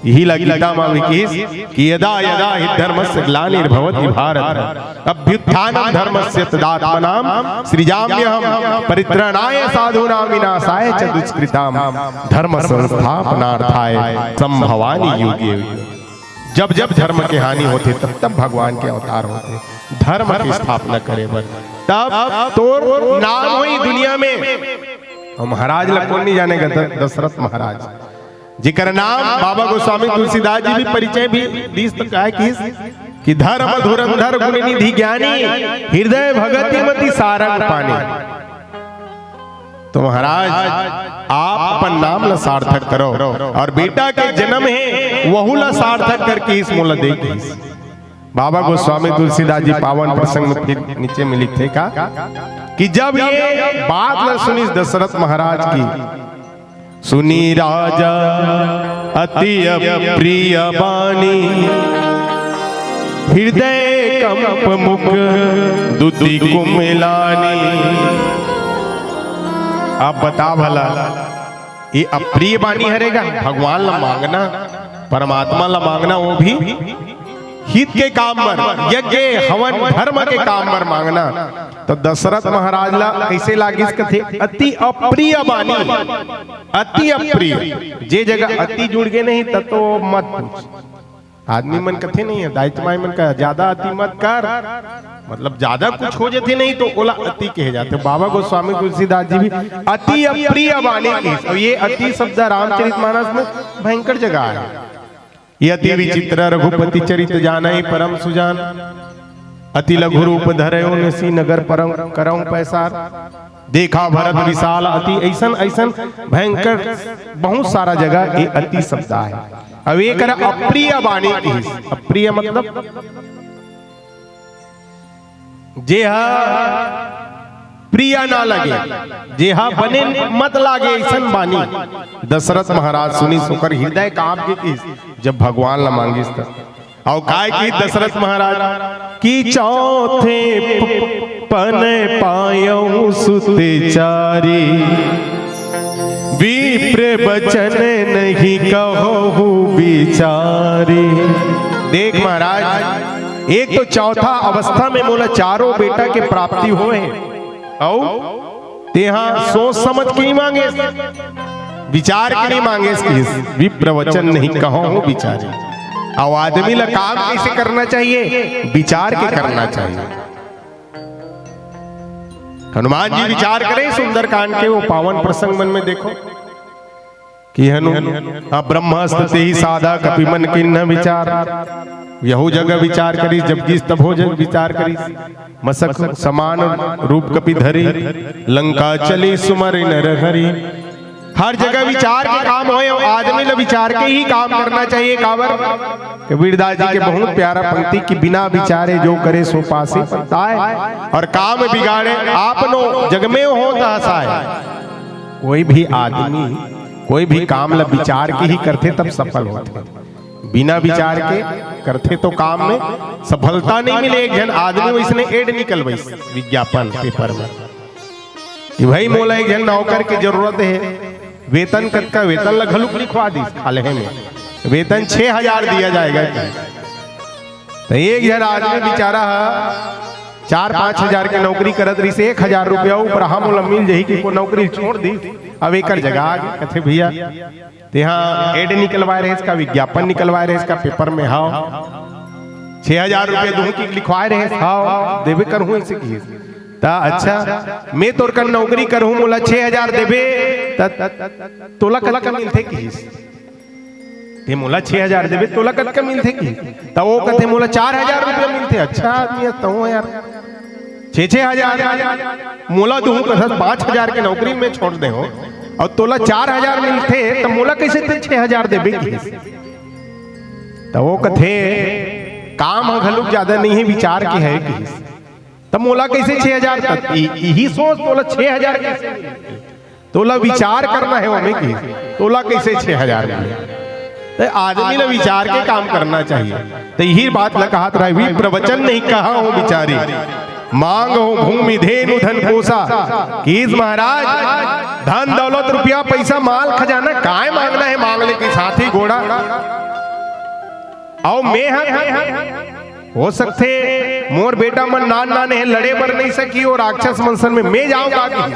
इही ला गीता मा भी किहिस कि "यदा यदा हि धर्मस्य ग्लानिर्भवति भारत, अभ्युत्थानम धर्मस्य तदात्मनाम, सृजाम्यहम परित्राणाय साधूनाम, विनाशाय च दुष्कृताम, धर्म संस्थापनार्थाय संभवानि युगे युगे।" जब जब धर्म के हानि होथे, तब तब भगवान के अवतार होथे, धर्म के स्थापना करे बर। तब तोर नाम होही दुनिया में। अउ महाराज ला कोन नहीं जाने गा? द-, दशरथ महाराज, जेकर नाम बाबा गोस्वामी तुलसीदास जी भी परिचय भी दिस, तो काय किहिस कि "धर्म धुरंधर गुण निधि ज्ञानी, हृदय भगति मति सारंग पानी।" तो महाराज, आप अपन नाम ला सार्थक करो, अउ बेटा के जन्म हे, वहू ला सार्थक करके इस मोला दे, किहिस। बाबा गोस्वामी तुलसीदास जी पावन प्रसंग में फिर नीचे में लिखथे का कि जब ये बात ला सुनिस दशरथ महाराज की, "सुनी राजा अति अप्रिय बानी, हृदय कंप मुख दुति कुमलानी।" अब बता भला, ये अप्रिय बानी हरे गा? भगवान ला मांगना, परमात्मा ला मांगना, वो भी हित के काम बर, यज्ञ हवन धर्म के काम बर मांगना। तो दशरथ महाराज ला कइसे लागिस? कथे, "अति अप्रिय बानी।" अति अप्रिय, जे जगह अति जुड़ गे नहीं, त तो मत पूछ। आदमी मन कथे नहीं हे, दाई माई मन का, "ज्यादा अति मत कर", मतलब ज्यादा कुछ हो जाथे नहीं तो ओला अति कहे जाथे। बाबा गोस्वामी तुलसीदास जी भी "अति अप्रिय बानी" किहिस। अउ ये अति शब्द रामचरित मानस में भयंकर जगह हे। "ये अति विचित्र रघुपति चरित जानहि परम सुजान, अति लघु रूप धरयो निसि नगर परम करहु पैसार।" देखा भरत विशाल अति, अइसन अइसन भयंकर बहुत सारा जगह ये अति शब्द हे। अब ये करा अप्रिय बानी किहिस। अप्रिय मतलब जे हा प्रिय ना लगे, जे हा बने मत लागे, अइसन बानी। दशरथ महाराज सुनिस, ओकर हृदय कांप गे किहिस, जब भगवान ला मांगिस त। अउ काय किहिस दशरथ महाराज कि "चौथे प-, पन पायउ सुत चारी, विप्र बचन नहीं कहु बिचारी।" देख महाराज, एक तो चौथा अवस्था में मोला चारों बेटा के प्राप्ति होय हे, अउ तेहा सोच समझ के नहीं मांगेस, विचार के नहीं मांगेस किहिस, "विप्र वचन नहीं कहु बिचारी।" अउ आदमी ला काम कइसे करना चाहिए? विचार के करना चाहिए। हनुमान जी विचार करे सुंदरकांड के वो पावन प्रसंग मन में देखो कि हनु, "अब्रह्मस्त तेहि सादा कपि मन कीन्ह बिचार।" यहू जगह विचार करिस, जब गिस तभो जग विचार करिस। "मसक समान रूप कपि धरी, लंका चली सुमरि नर हरी।" हर जगह विचार के काम होय, आदमी ला विचार के ही काम करना चाहिए। काबर कबीरदास जी के बहुत प्यारा पंक्ति कि "बिना विचारे जो करे सो पासे पछताए, और काम बिगाड़े आपनो जग में होत हँसाए।" कोई भी आदमी कोई भी काम ला विचार के ही करथे, तब सफल होथे। बिना विचार के करथे तो काम में सफलता नहीं मिले। एक झन आदमी वइसने ad निकलवाइस विज्ञापन paper में कि "भाई, मोला एक झन नौकर के जरूरत हे।" वेतन कतका, वेतन ला घलुक लिखवा दिस खाल्हे में, "वेतन छह हजार दिया जाएगा" कि। तो एक झन आदमी बेचारा ह चार पाँच हजार के नौकरी करत रहिस, एक हजार रुपया ऊपर हम ओला मिल जाही कि को नौकरी छोड़ दिस। अब एकर जगह आगे कथे, "भैया, तेहा एड निकलवाए रहेस का, विज्ञापन निकलवाए रहेस का, पेपर में?" "हव।" "छह हजार रुपया दूं कि?" "लिखवाए रहेस?" "हव, देबे करहूं," अइसे किहिस। "त अच्छा, मैं तोर कन नौकरी करहूं, मोला छह हजार देबे, त तोला कतका मिलथे?" किहिस। "ते मोला छह हजार देबे, तोला कतका मिलथे?" किहिस। त ओ कथे, "मोला चार हजार रुपया मिलथे।" "अच्छा आदमी हस तहूं यार, छह छह हजार मोला दूहूं, कथस पांच हजार के नौकरी में छोड़ दे हंव, अउ तोला चार हजार मिलथे, त मोला कइसे ते छह हजार देबे?" किहिस। त ओ कथे, "काम ह घलोक जादा नइ हे, विचार के हे," किहिस। "त मोला कइसे छह हजार?" "त इ-, इही सोच, तोला छह हजार कइसे मिलथे?" तोला विचार करना हे ओमे कि तोला कइसे छह हजार मिले। त आदमी ल विचार के काम करना चाहिए। त इही बात ल कहत रहे, "विप्र वचन नहीं कहा हो बिचारी, मांग हो भूमि धेनु धन कोसा।" किहिस महाराज, धन दौलत रुपया पैसा माल खजाना काय मांगना हे, मांग ले कि साथी गोड़ा। अउ मैं ह, हो सकथे मोर बेटा मन नान नान हे, लड़े बर नहीं सकी, अउ राक्षस मन संग में मैं जाऊंगा कि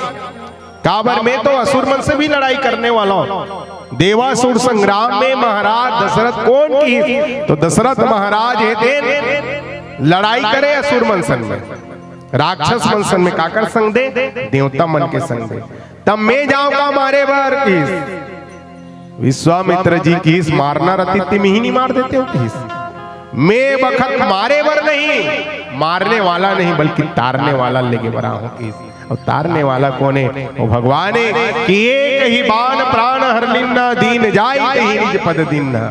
काबर मैं तो असुर मन से भी लड़ाई करने वाला हूं। देवासुर संग्राम में महाराज दशरथ कोन किहिस? तो दशरथ महाराज हे तेन लड़ाई करे असुर मन संग में, राक्षस मन संग में, काकर संग दे? देवता मन के संग दे। तब मैं जाऊंगा मारे बर किहिस। विश्वामित्र जी किहिस, "मारना रतिस ते मिही नहीं मार देते हो," किहिस। "मैं बखत मारे बर नहीं, मारने वाला नहीं बल्कि तारने वाला लेके बर आहूं," किहिस। अउ तारने वाला कोन हे? ओ भगवान हे कि "एक ही बाण प्राण हर लीन्हा, दीन जाय तही निज पद दीन्हा।"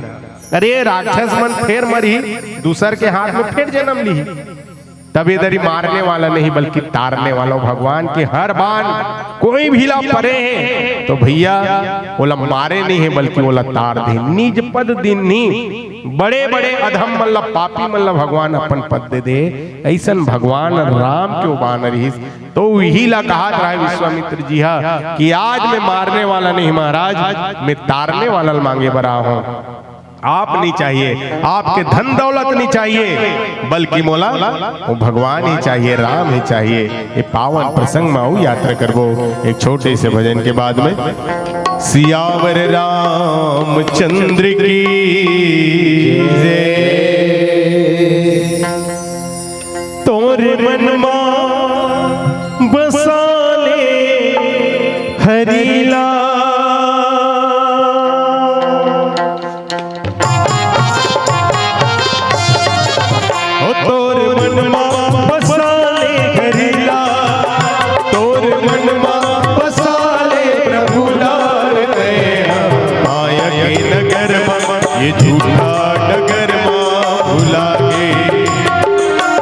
अरे राक्षस मन फेर मरही, दूसर के हाथ में फेर जन्म लिही। तब ए दरी मारने वाला नहीं बल्कि तारने वाला। ओ भगवान के हर बाण कोई भी ला परे हे तो भैया ओला मारे नहीं हे बल्कि ओला तार दे, निज पद दीन्ही। बड़े बड़े अधम मन ला, पापी मन ला भगवान अपन पद दे दे। अइसन भगवान राम के ओ बाण रिहिस। तो इही ला कहत रहे विश्वामित्र जी हा कि आज मैं मारने वाला नहीं महाराज, मैं तारने वाला ल मांगे बर आहूं। आप नहीं चाहिए, आपके धन दौलत नहीं चाहिए, बल्कि मोला ओ भगवान ही चाहिए, राम ही चाहिए। ये पावन प्रसंग में अउ यात्रा करबो एक छोटे से भजन के बाद में। सियावर रामचंद्र की जय। तोर मन मा बसा ले हरि ला। ओ तोर मन मा बसा ले हरि ला, तोर मन मा बसा ले प्रभु लाल। माया के नगर मा ये झूठा डगर मा भुला गे,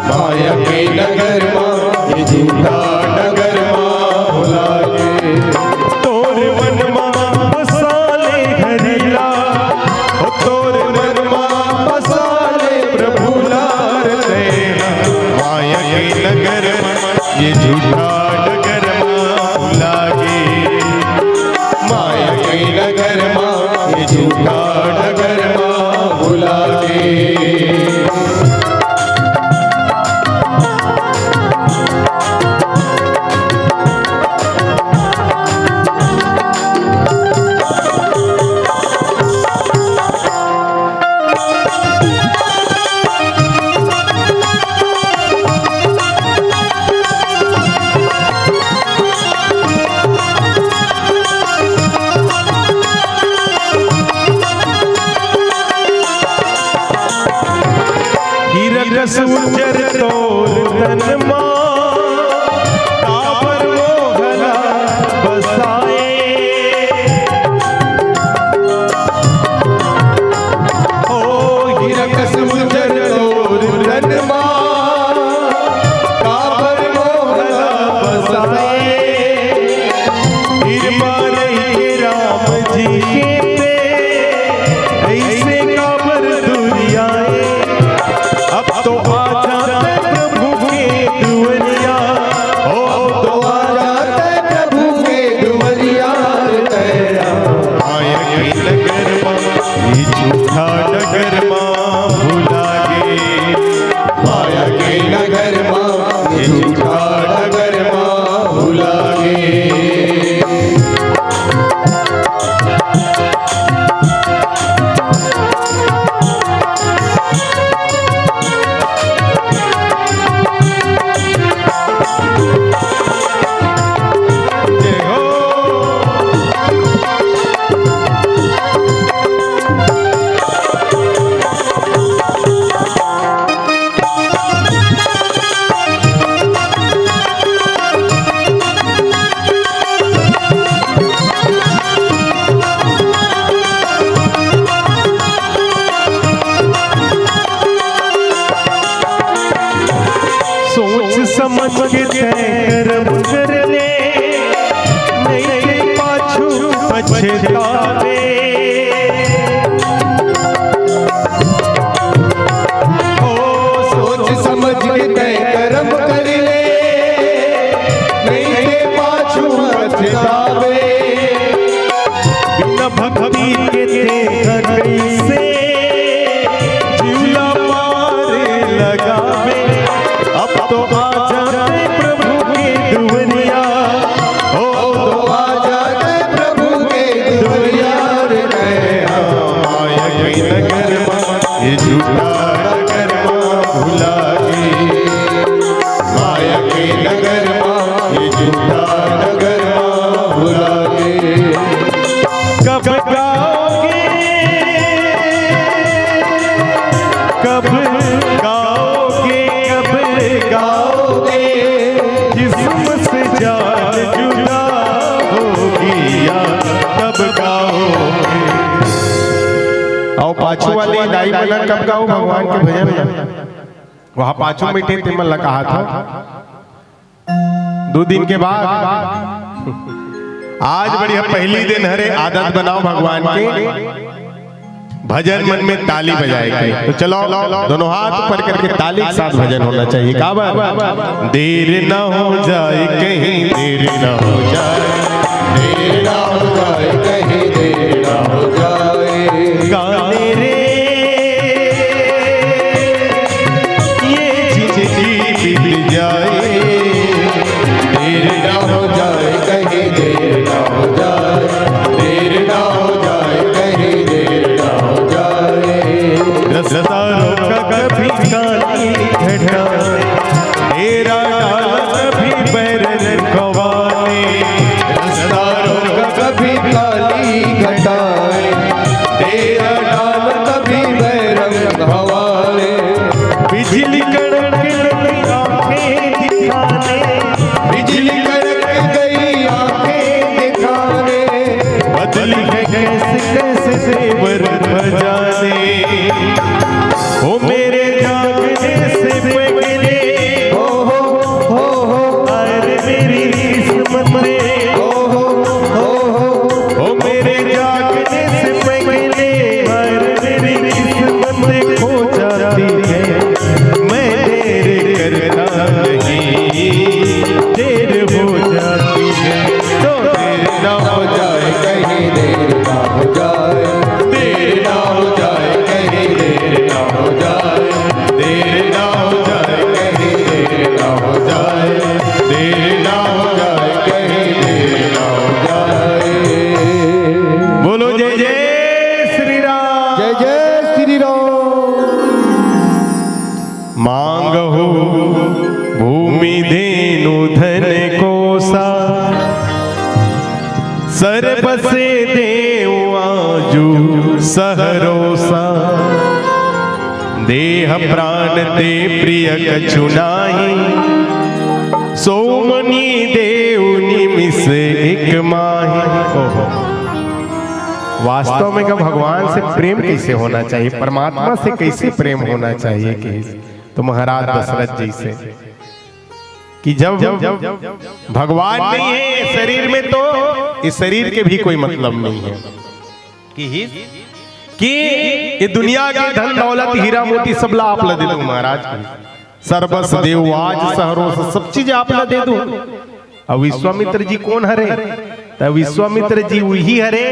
माया के नगर मा ये झूठा डगर मा भुला गे। तोर मन मा बसा ले हरि ला, ओ तोर मन मा बसा ले प्रभु लाल। माया के नगर मा ये झूठा डगर मा भुला गे, माया के नगर मा ये झूठा डगर मा भुला गे। हीरा कस उज्जर तोर तन मा, काबर मोहला बसाए। ओ हीरा कस उज्जर तोर तन मा, काबर मोहला बसाए। हीर मा रहिके राम जी के ते, अइसे काबर दुरियाए। अब तो आ जाते प्रभु के दुवरिया, ओ अब तो आ जाते प्रभु के दुवरिया। माया के नगर मा ये झूठा डगर मा भुला गे, माया के नगर मा ये झूठा डगर मा भुला गे। कब गाओगे, कब गाओगे, कब गाओगे? जिस्म से जान जुदा होगी या कब गाओगे? अउ पाछू वाली दाई मन ह कब गाओ भगवान के भजन ल? वहाँ पाछू में बैठे ते मन ल कहा था। दू दिन के बाद आज बढ़िया पहली दिन हरे, आदत बनाओ भगवान के भजन मन में ताली बजाए के। तो चलो, दोनों हाथ ऊपर करके ताली के साथ भजन होना चाहिए। काबर? देर ना हो जाए कहीं, देर ना हो जाए, देर ना हो जाए कहीं, देर ना हो जाए। गाने रे ये जिंदगी बीत जाए, देर ना हो जाए कहीं, देर ना हो जाए, देर ना हो जाए कहीं, देर ना हो जाए। रास्ता रोका कभी काली घटा, डेरा डाला कभी बैरन खवाने। रास्ता रोका कभी काली घटाए, डेरा डाला कभी बैरन खवाने। बिजली कड़क गई आंखें दिखाने, बिजली कड़क गई आंखें दिखाने। बदली है कैसे कैसे तेवर खजाने। ओ मेरे जागने से पहले, हो, हो, हो, हो। अरे मेरी किस्मत में, हो, हो, हो, हो। ओ मेरे जागने से पहले, अरे मेरी किस्मत में खो जाती है। मैं देर करता नहीं, देर हो जाती है। तो देर ना हो जाए कहीं, देर ना हो जाए, देर ना हो जाए कहीं, देर ना हो जाए, देर ना हो जाए कहीं, देर ना हो जाए, देर ना हो जाए कहीं, देर ना हो जाए। बोलो जय जय श्री राम। जय जय श्री राम। मांगहु भूमि धेनु धन कोसा, सरबस देउ आजु सहरोसा। देह प्राण ते प्रिय कछु नाही, सोमनि देउ निमिष एक माही। ओहो। वास्तव में का भगवान से प्रेम कैसे होना चाहिए, परमात्मा से कैसे प्रेम होना चाहिए कि तो महाराज दशरथ जी से कि जब भगवान नहीं है शरीर में, तो इस शरीर के भी कोई मतलब नहीं है। कि कि ये दुनिया के धन दौलत, हीरा मोती, सब ला आप ला दे दूं महाराज। सरबस देउ आजु सहरोसा, सब चीज आप ला दे दूं। अब विश्वामित्र जी कोन हरे? त विश्वामित्र जी उही हरे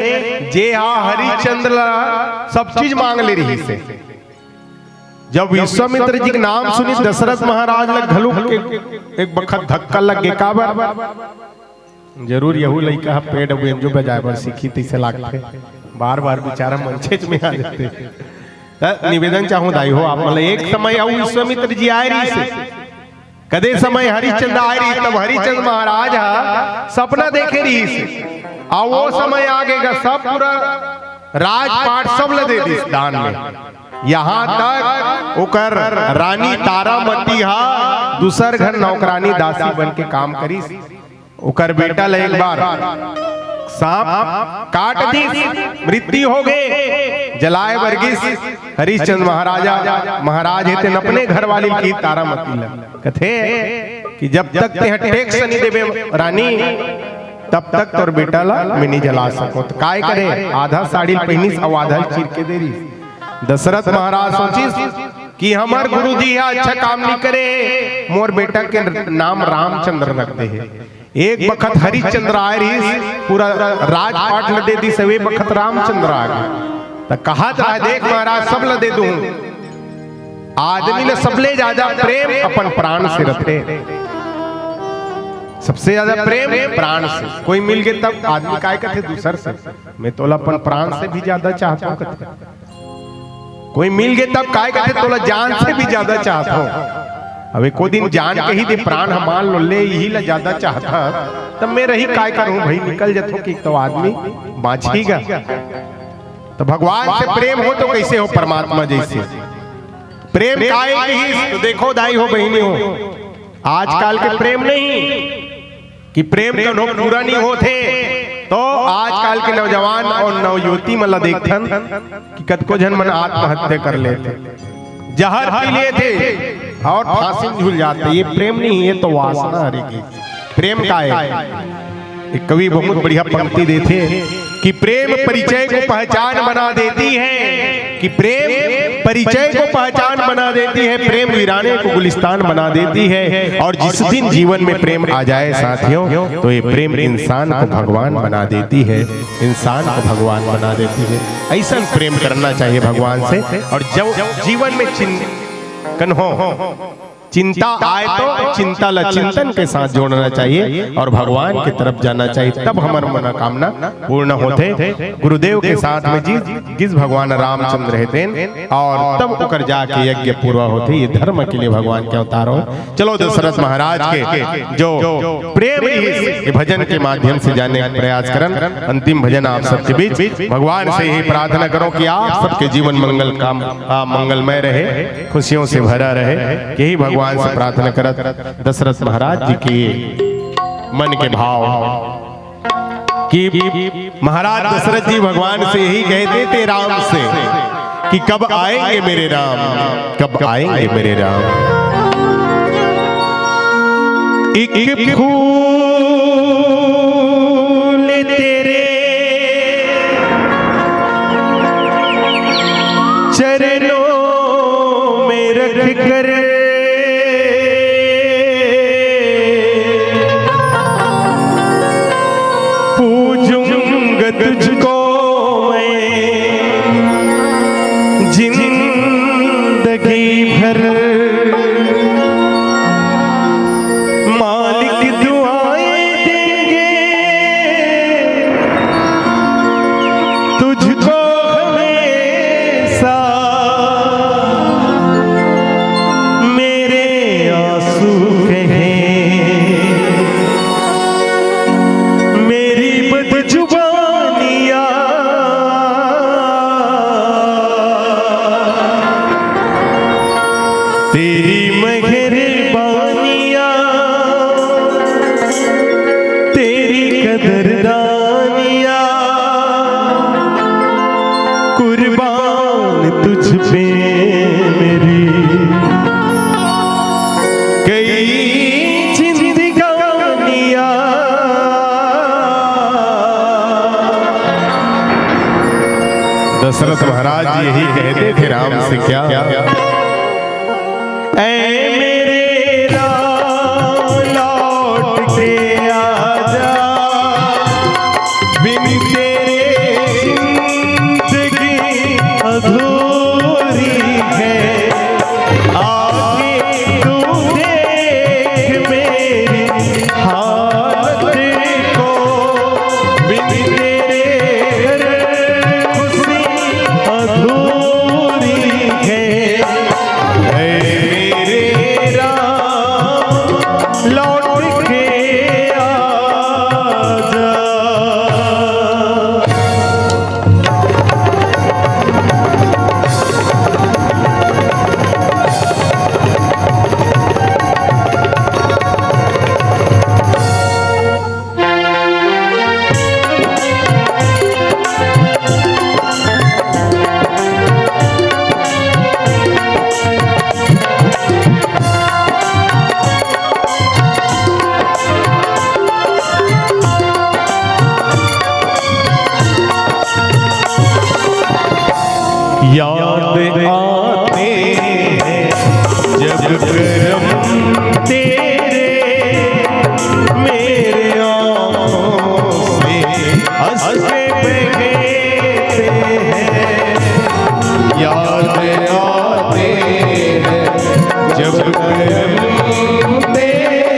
जे हा हरिश्चंद्र ला सब चीज मांग ले रहिसे। जब विश्वामित्र जी के नाम सुनिस, दशरथ महाराज ला घलो एक, एक बखत धक्का लग गे। काबर? जरूर यहू लइका ह पेड़ बेंजो बजाए बर सीखही तइसे लागथे। बार-बार बेचारा मंचेच में आ जाथे। त निवेदन चाहूं दाई हो आप मन ला, एक समय अउ विश्वामित्र जी आए रहिसे। कदे समय हरिश्चंद्र आए रहिस, तब हरिश्चंद्र महाराज ह सपना देखे रहिस। अउ वो समय आ गे गा, सब पूरा राजपाट सब ल दे दिस दान में। यहां तक ओकर रानी तारामती ह दूसर घर नौकरानी दासी बन के काम करिस। ओकर बेटा ल एक बार सांप काट दिस, मृत्यु हो गे, जलाए बर गिस। हरिश्चंद्र महाराजा, महाराज हे तेन अपने घरवाली ल किहिस तारामती ल, कथे कि जब तक तेहा टैक्स नइ देबे रानी, तब तक तोर बेटा ल मैं नइ जला सकंव। त काय करे, आधा साड़ी ल पहिनिस अउ आधा ल चीर के दे दिस। दशरथ महाराज सोचिस कि हमर गुरुजी ह अच्छा काम नइ करे, मोर बेटा के नाम रामचंद्र रख दे हे। एक बखत हरिश्चंद्र आए रहिस, पूरा राजपाट ल दे दिस, ए बखत रामचंद्र आ गे। त कहत रहा, देख महाराज, सब ल दे दूं। आदमी ल सबले ज्यादा प्रेम अपन प्राण से रथे, सबसे ज्यादा प्रेम प्राण से। कोई मिल गे तब आदमी काय कथे दूसर से, मैं तोला अपन प्राण से भी ज्यादा चाहता हूं कथे। कोई मिल गे तब काय कथे, तोला जान से भी ज्यादा चाहत हंव। अब एको दिन जान के ही दे, प्राण ह मान लो, ले इही ला ज्यादा चाहत हस, तब मैं रही काय करहूं भाई, निकल जथों कि तो आदमी बांचही गा। तो भगवान से प्रेम हो तो कैसे हो, परमात्मा जैसे। प्रेम काय कहिस? तो देखो दाई हो, बहिनी हो, आजकल के प्रेम नहीं कि प्रेम कन्हो पूरा नहीं होथे, तो आजकल के नौजवान और नवयुवती मन ला देखथन कि कतको झन मन आत्महत्या कर लेथे, जहर पी लेथे और फांसी में झूल जाथे। ये प्रेम नहीं, ये तो वासना हरे की। प्रेम काय? एक कवि बहुत बढ़िया पंक्ति देथे कि प्रेम परिचय को पहचान बना देती है, कि प्रेम परिचय को पहचान बना देती है, प्रेम वीराने को गुलिस्तान बना देती है। और जिस दिन जीवन में प्रेम आ जाए साथियों, तो ये प्रेम इंसान को भगवान बना देती है, इंसान को भगवान बना देती है। ऐसा प्रेम करना चाहिए भगवान से। और जब जीवन में चिं-, कन्हो चिंता आए तो चिंता ला चिंतन के साथ जोड़ना चाहिए और भगवान की तरफ जाना चाहिए, तब हमर मनोकामना पूर्ण होथे। गुरुदेव के साथ में जी, जिस भगवान रामचंद्र हे तेन, और तब ओकर जाके यज्ञ पूरा होथे। ये धर्म के लिए भगवान के अवतार हो। चलो दशरथ महाराज के जो प्रेम इस भजन के माध्यम से जाने का प्रयास करन। अंतिम भजन आप सबके बीच। भगवान से यही प्रार्थना करो कि आप सबके जीवन मंगल काम, आ, मंगलमय रहे, खुशियों से भरा रहे। यही भगवान से प्रार्थना करत दशरथ महाराज जी के मन के भाव कि महाराज दशरथ जी भगवान से यही कहते थे राम से कि कब आएंगे मेरे राम, कब आएंगे मेरे राम। एक फूल तेरे चरणों में रख कर पूजूंगा तुझको मैं जिंदगी भर। मालिक दुआएं देंगे तुझको हमेशा, मेरे आंसू कहें, मेरी बदजुबानियां। तेरी मेहरबानियां, तेरी कदरदानियां, कुर्बान तुझ पे मेरी कई जिंदगानियां। दशरथ महाराज यही कहते थे राम से क्या, ऐ मेरे राम लौट के आजा, बिन तेरे जिंदगी अधूरी है। आके तू देख मेरी हालत को, बिन तेरे घर खुशी अधूरी है। ऐ मेरे राम लौट के आजा। याद आते हैं जब करम तेरे, मेरे आंखों से अश्क बहते हैं। याद आते हैं जब करम तेरे,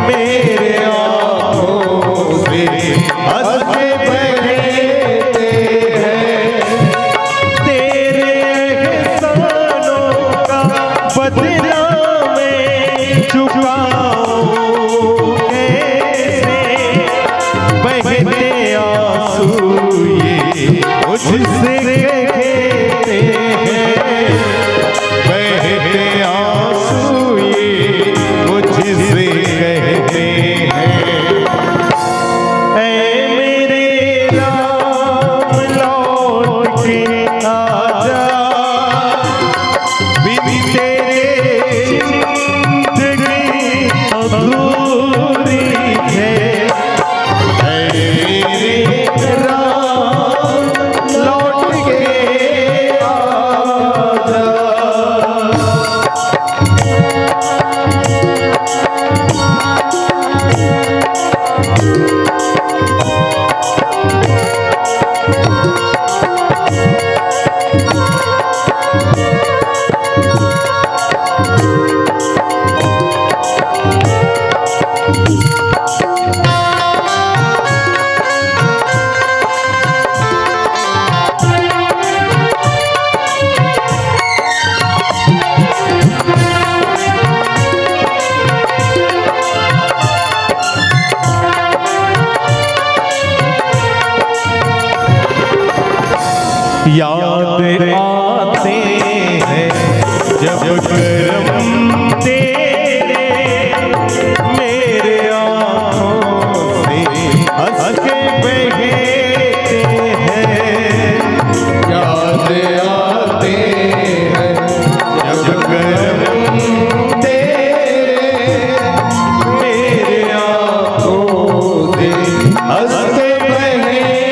मेरे आंखों से अश्क बहते हैं। तेरे मुझसे कहते हैं, बहते आंसू ये मुझसे कहते हैं। ऐ मेरे राम, लौट के आजा, बिन तेरे जिंदगी अधूरी है। ऐ मेरे राम, लौट के आजा। याद आते हैं जब करम तेरे, मेरे आंखों से हंस के बहते हैं। याद आते हैं जब करम तेरे, मेरे आंखों से हंस के बहते हैं।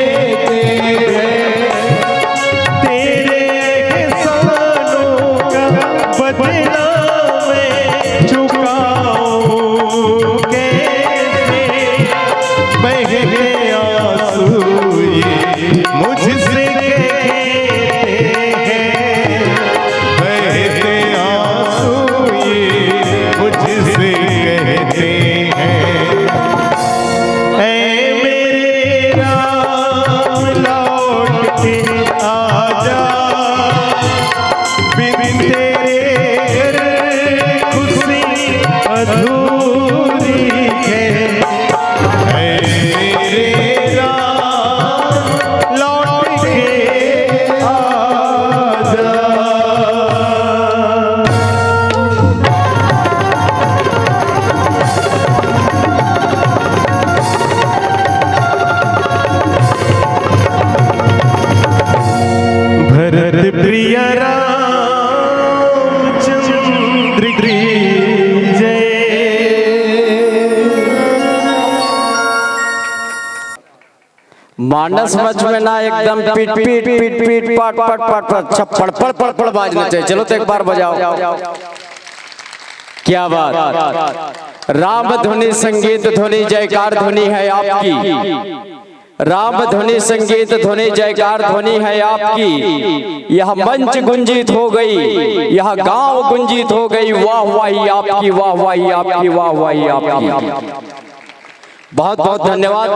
तेरे एहसानों का बदला मैं चुकाऊं कैसे? बहते आंसू ये मुझसे कहते हैं, बहते आंसू ये मुझसे कहते हैं। ऐ मेरे राम, लौट के आजा, बिन तेरे खुशी अधूरी है। ऐ मेरे राम, लौट के आजा। भरत प्रिय रामचंद्र की जय। मानस मंच में ना एकदम पिट पिट पिट पिट पाट पाट पाट पाट छप्पड़ पड़ पड़ पड़ बाजना चाहिए। चलो तो एक बार बजाओ। क्या बात। राम धुनी, संगीत ध्वनि, जयकार ध्वनि है आपकी। राम धुनी, संगीत ध्वनि, जयकार ध्वनि है आपकी। यह मंच गुंजित हो गई, यह गांव गुंजित हो गई। वाह वाही आपकी, वाह वाही आपकी, वाह वाही आपकी। बहुत बहुत धन्यवाद,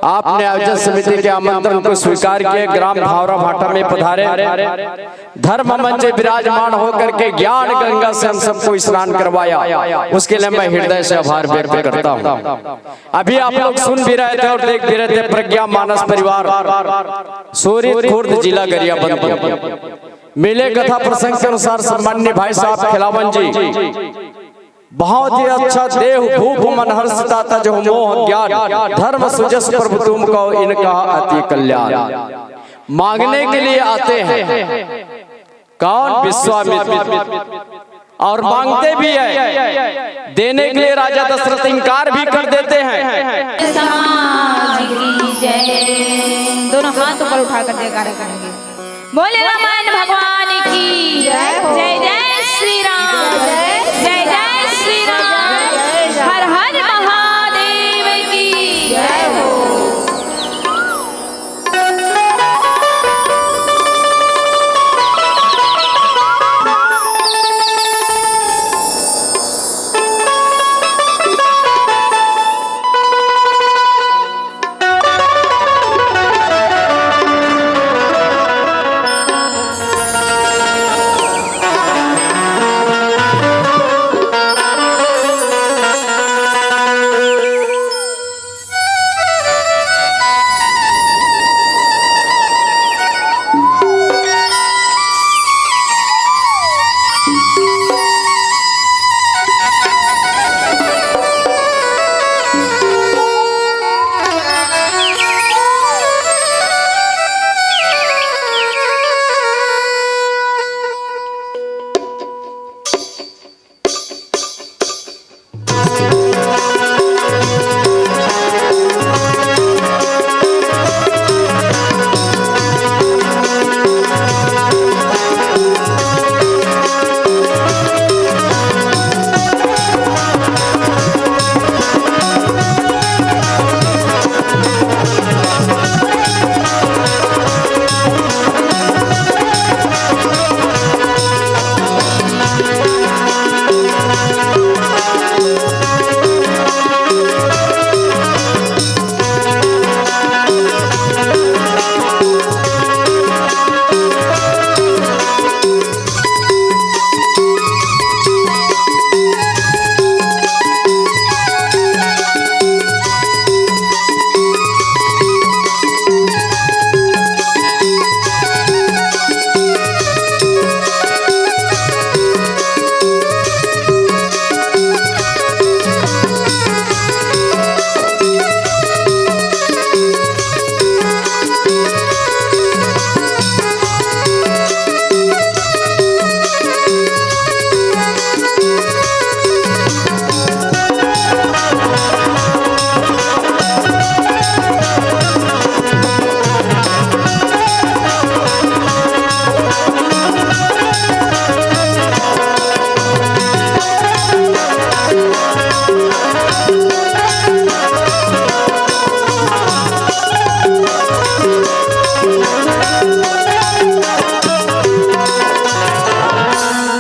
आपने आयोजन समिति के आमंत्रण को स्वीकार किए, ग्राम भावरा भाटा में पधारे, धर्म मंच विराजमान होकर के ज्ञान गंगा से हम सबको स्नान करवाया, उसके लिए मैं हृदय से आभार व्यक्त करता हूँ। अभी आप लोग सुन भी रहे थे और देख भी रहे थे, प्रज्ञा मानस परिवार, सोरी खुर्द, जिला गरियाबंद। मिले कथा प्रसंग के अनुसार सम्माननीय भाई साहब खिलावन जी, बहुत ही अच्छा। देहु भूप मन हर्षिता, तजहु मोह अज्ञान, धर्म सुजस प्रभु तुम कहो, इनका अति कल्याण। मांगने के लिए आते हैं कौन? विश्वामित्र। और मांगते भी हैं, देने के लिए राजा दशरथ इनकार भी कर देते हैं। समाज की जय। दोनों हाथ ऊपर उठाकर जयकारा करेंगे। बोले रामायण भगवान की जय हो। जय जय श्री राम। जय जय श्री राम। हर हर महादेव की जय हो।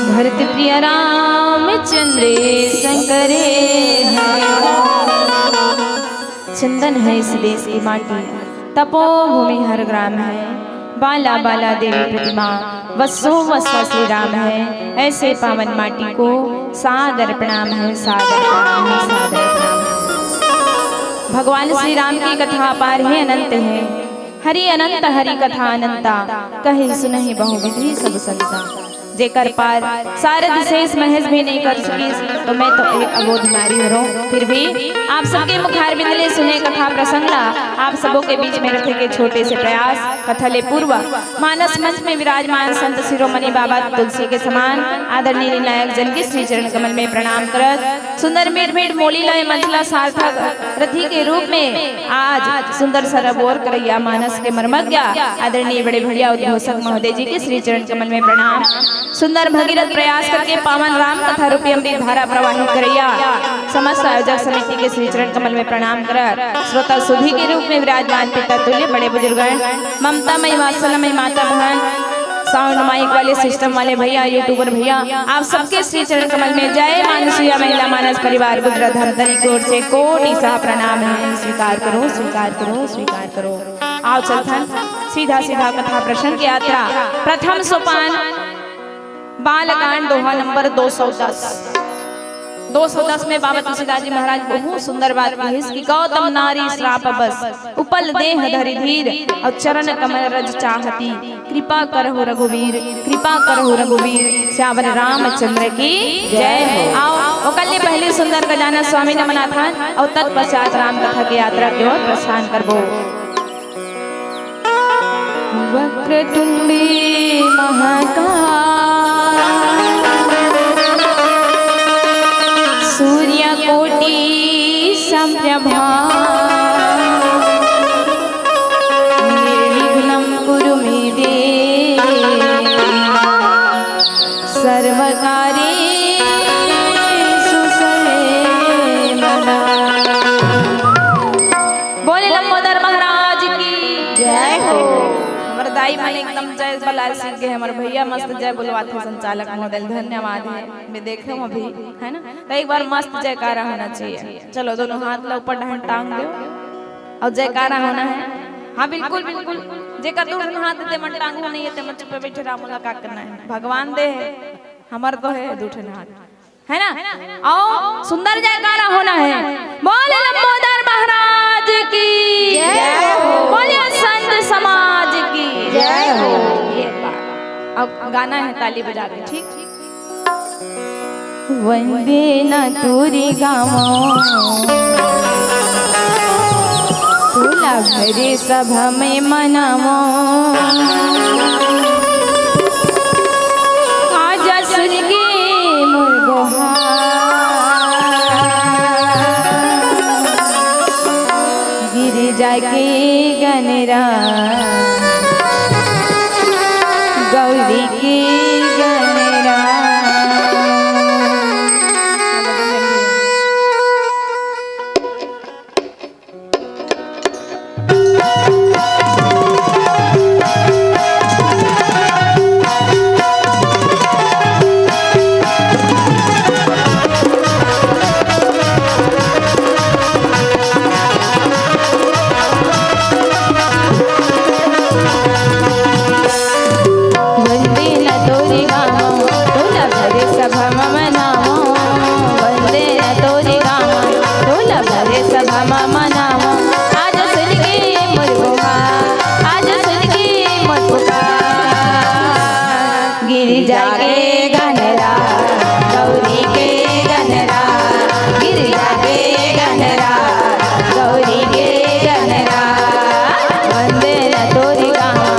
भरत प्रिय रामचंद्र शंकर है। चंदन है इस देश की माटी, तपोभूमि हर ग्राम है। बाला बाला देवी प्रतिमा, वसो वसो श्री राम है। ऐसे पावन माटी को सादर प्रणाम है, सादर प्रणाम है, सादर प्रणाम है। भगवान श्री राम की कथा अपार है, अनंत है। हरि अनंत हरि कथा अनंता, कहे सुनहि बहुविधि सब संता। जेकर पार सारद शेष महेश भी नहीं कर सकिस, तो मैं तो एक अबोध नारी हरों। फिर भी आप सबके मुखारबिंद ले सुने कथा प्रसंग ला आप सबों के बीच में रखे के छोटे से प्रयास। कथा ले पूर्व मानस मंच में विराजमान संत शिरोमणि बाबा तुलसी के समान आदरणीय नायक जन के श्री चरण कमल में प्रणाम करत, सुंदर मीठ मीठ मोली ला मंच ला सार्थक रथी के रूप में आज सुंदर सरोवर करैया मानस के मर्मज्ञ आदरणीय बड़े भैया उद्घोषक महोदय जी के श्री चरण कमल में प्रणाम। सुंदर भगीरथ प्रयास करके पावन राम कथा रूपी अमृत धारा प्रवाहित करैया समस्त आयोजक समिति के श्री चरण कमल में प्रणाम करत, श्रोता सुधी के रूप में विराजमान पिता तुल्य बड़े बुजुर्गन, ममता मई वात्सल्य मई माता बहन, साउंड माइक वाले, सिस्टम वाले भैया, यूट्यूबर भैया, आप सबके श्री चरण कमल में जय मानसीय महिला मानस परिवार गुजरा धमतरी की ओर से कोटि सा प्रणाम है। स्वीकार करो, स्वीकार करो, स्वीकार करो। आओ चलथन सीधा सीधा कथा प्रसंग की यात्रा। प्रथम सोपान बालकांड दोहा नंबर दो सौ दस। दो सौ दस में बाबा तुलसीदास जी महाराज बहुत सुंदर बात कहिस कि गौतम नारी श्राप बस उपल देह धरि धीर, अउ चरण कमल रज चाहती, कृपा करहु रघुवीर, कृपा करहु रघुवीर, सियावर रामचंद्र की जय हो। आओ, ओकर ले पहले सुंदर गजानन स्वामी नमनाथन अउ तत्पश्चात राम कथा के यात्रा के ओर प्रस्थान करबो। वक्रतुंडी महाकाय, सूर्यकोटि संप्रभा, निर्विघ्नं कुरु मे देव, सर्वकार्येषु सर्वदा। बोले लंबोदर महाराज की जय हो। हमर दाई मन एकदम जय बलाल सिंह के, हमर भैया मस्त जय बोलवाथे संचालक महोदय, धन्यवाद है। मैं देखे हूँ अभी, है ना, तो एक बार मस्त जयकारा होना चाहिए। चलो दोनों हाथ ला ऊपर डहन टांग दो और जयकारा होना है। हाँ बिल्कुल बिल्कुल, जेकर दू ठन हाथ हे ते मन टांगू नहीं है, ते मन चुप्पे बैठे रहा, मोला का करना है, भगवान दे है, हमर तो है दू ठन हाथ, है ना? आओ सुंदर जयकारा होना है। बोले लंबोदर महाराज की जय हो। बोले संत समाज की जय हो। ये बात। अब गाना है ताली बजा के, ठीक? वंदे न तोरी गावो, तोला भरे सभा में मनावो। आजा सुन के मोर गोहार, गिरिजा के गनरा, गौरी के गनरा। वंदे न तोरी गावो, तोला भरे सभा म मनावो। वंदे न तोरी गावो, तोला भरे सभा म मनावो। आज सुन के मोर पुकार, आज सुन के मोर पुकार। गिरिजा के गनरा, गौरी के गनरा, गिरिजा के गनरा, गौरी के गनरा। वंदे न तोरी गावो,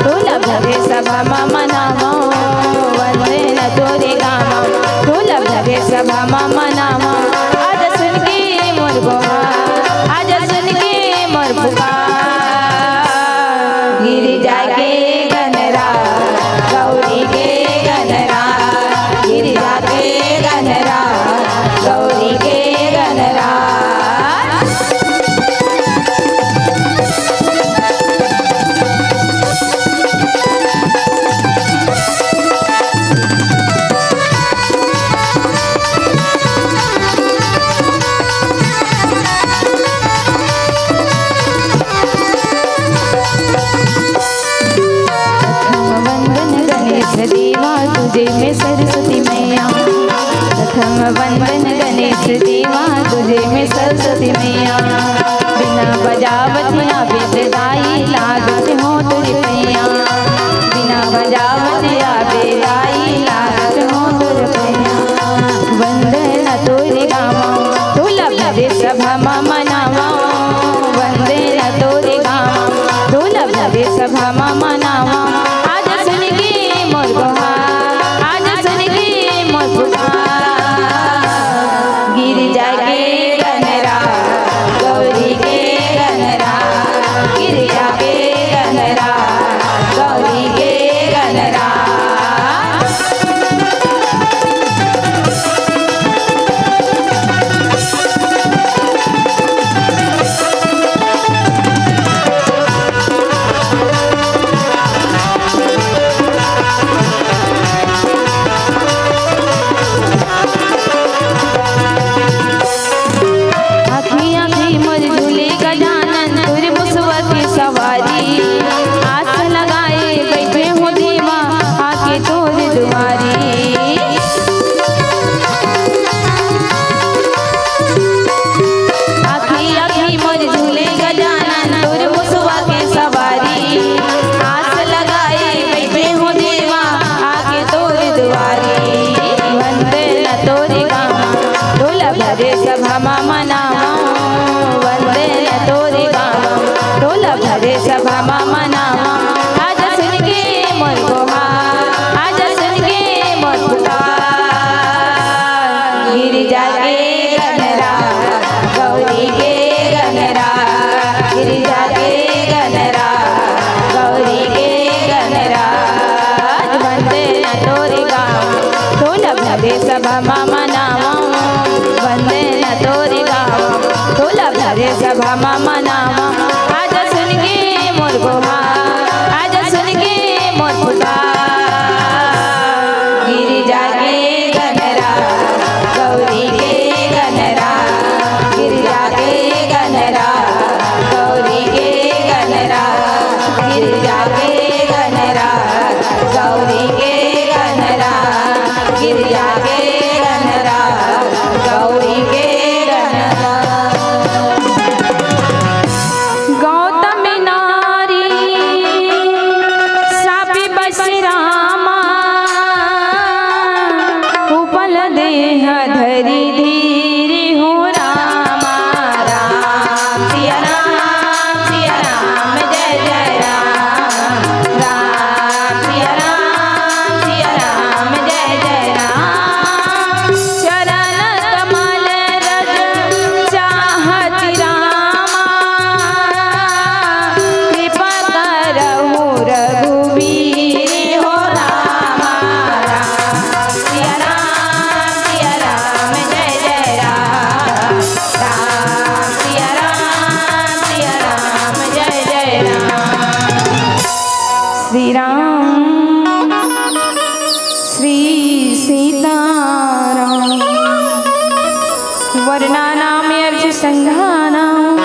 तोला भरे सभा म मनावो। वंदे न तोरी गावो, तोला भरे सभा म मनावो। आज सुन के मोर गोहार, आज सुन के मोर पुकार। गिरिजा के गनरा, गौरी के गनरा, गिरिजा के गनरा, गौरी के गनरा। दूजे में सरस्वती मैया, प्रथम वंदन गणेश देवा, दूजे में सरस्वती मैया। बीना बजावत आबे दाई, लागत हों तोर पैया। बीना बजावत आबे दाई, लागत हों तोर पैया। वंदन तोर गावा, ढोल भरे सभा मा मनावा। वंदन तोर गावा, ढोल भरे सभा मा मनावा। आज सुन के मोर गोहार, आज सुन के मोर पुकार। गिरजा के गनरा, गौरी के गनरा, गिरजा के गनरा, गौरी के गनरा। आँखी आँखी मोर झूले गजानन, तोर मुसवा के सवारी। आस लगाए बैठे हों देवा, आके तोर दुआरी। आँखी आँखी मोर झूले गजानन, तोर मुसवा के सवारी। आस लगाए बैठे हों देवा, आके तोर दुआरी। वंदन तोर गावा, ढोल भरे सभा मा मनावा। वंदन तोर गावा, ढोल भरे सभा मा मनावा। आज सुन के मोर गोहार, आज सुन के मोर पुकार। गिरजा के गनरा, गौरी के गनरा, गिरजा के गनरा, गौरी के गनरा। वंदन तोर गावा, ढोल भरे सभा मा मनावा। वंदन तोर गावा, ढोल भरे सभा मा मनावा। आज सुन के मोर गोहार, आज सुन के मोर पुकार। गिरजा के गनरा, गौरी के गनरा, गिरजा के गनरा, गौरी के गनरा, गिरजा के गनरा, गौरी के गनरा, गिरजा के गनरा, गौरी के गनरा। गौतम नारी सापी बस रामा, उपल देह धरि धीरि हो रामा। राम सिया राम, सिया राम, जय जय राम। राम सिया राम, सिया राम, जय जय राम। चरण कमल रज चाहत रामा, कृपा करहु रघुवीर हो रामा। राम सिया राम, सिया राम, जय जय राम। राम सिया राम, सिया राम, जय जय राम। श्री राम, श्री सीताराम। वर्णानाम अर्थ संघानाम,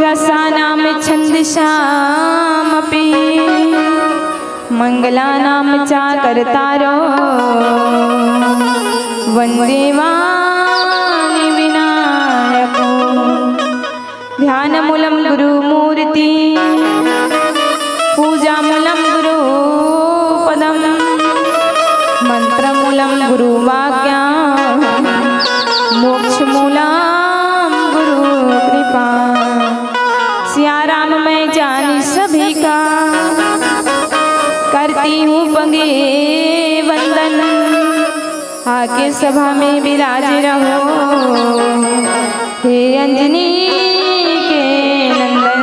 रसानाम छंदसामपि, मंगलानाम चाकरतारो, वंदे वाणी विनायको। ध्यानमूलं गुरुमूर्ति, पूजामूलं गुरुपदं, मंत्रमूलं गुरुवाक्या, मोक्षमूलं गुरुकृपा। सिया राम मैं जानी सभी का, करती हूँ पगे वंदन। आके सभा में विराज रहो, हे अंजनी के नंदन,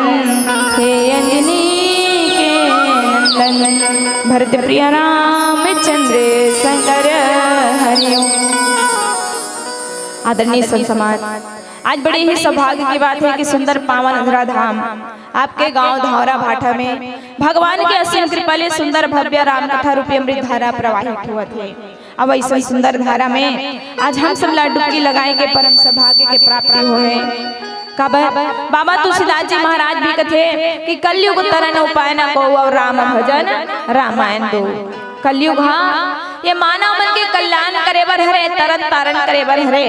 हे अंजनी के नंदन, भरत प्रिय रामचंद्र शंकर हरिओम। आदरणीय संत समाज, आज बड़े ही सौभाग्य की बात है कि सुंदर पावन अधरा धाम आपके गांव धौरा भाटा में भगवान के असीम कृपा ले सुंदर भव्य राम कथा रूपी अमृत धारा प्रवाहित होवत हे। अब ऐसन सुंदर धारा में आज हम सब ला डुबकी लगाए के परम सौभाग्य के प्राप्ति होहे। काबर बाबा तुलसीदास जी महाराज भी कथे कि कलयुग तरन उपाय न को, अउ राम भजन रामायण दो। कलयुग ह ये मानव मन के कल्याण करे बर हरे, तरन तारण करे बर हरे।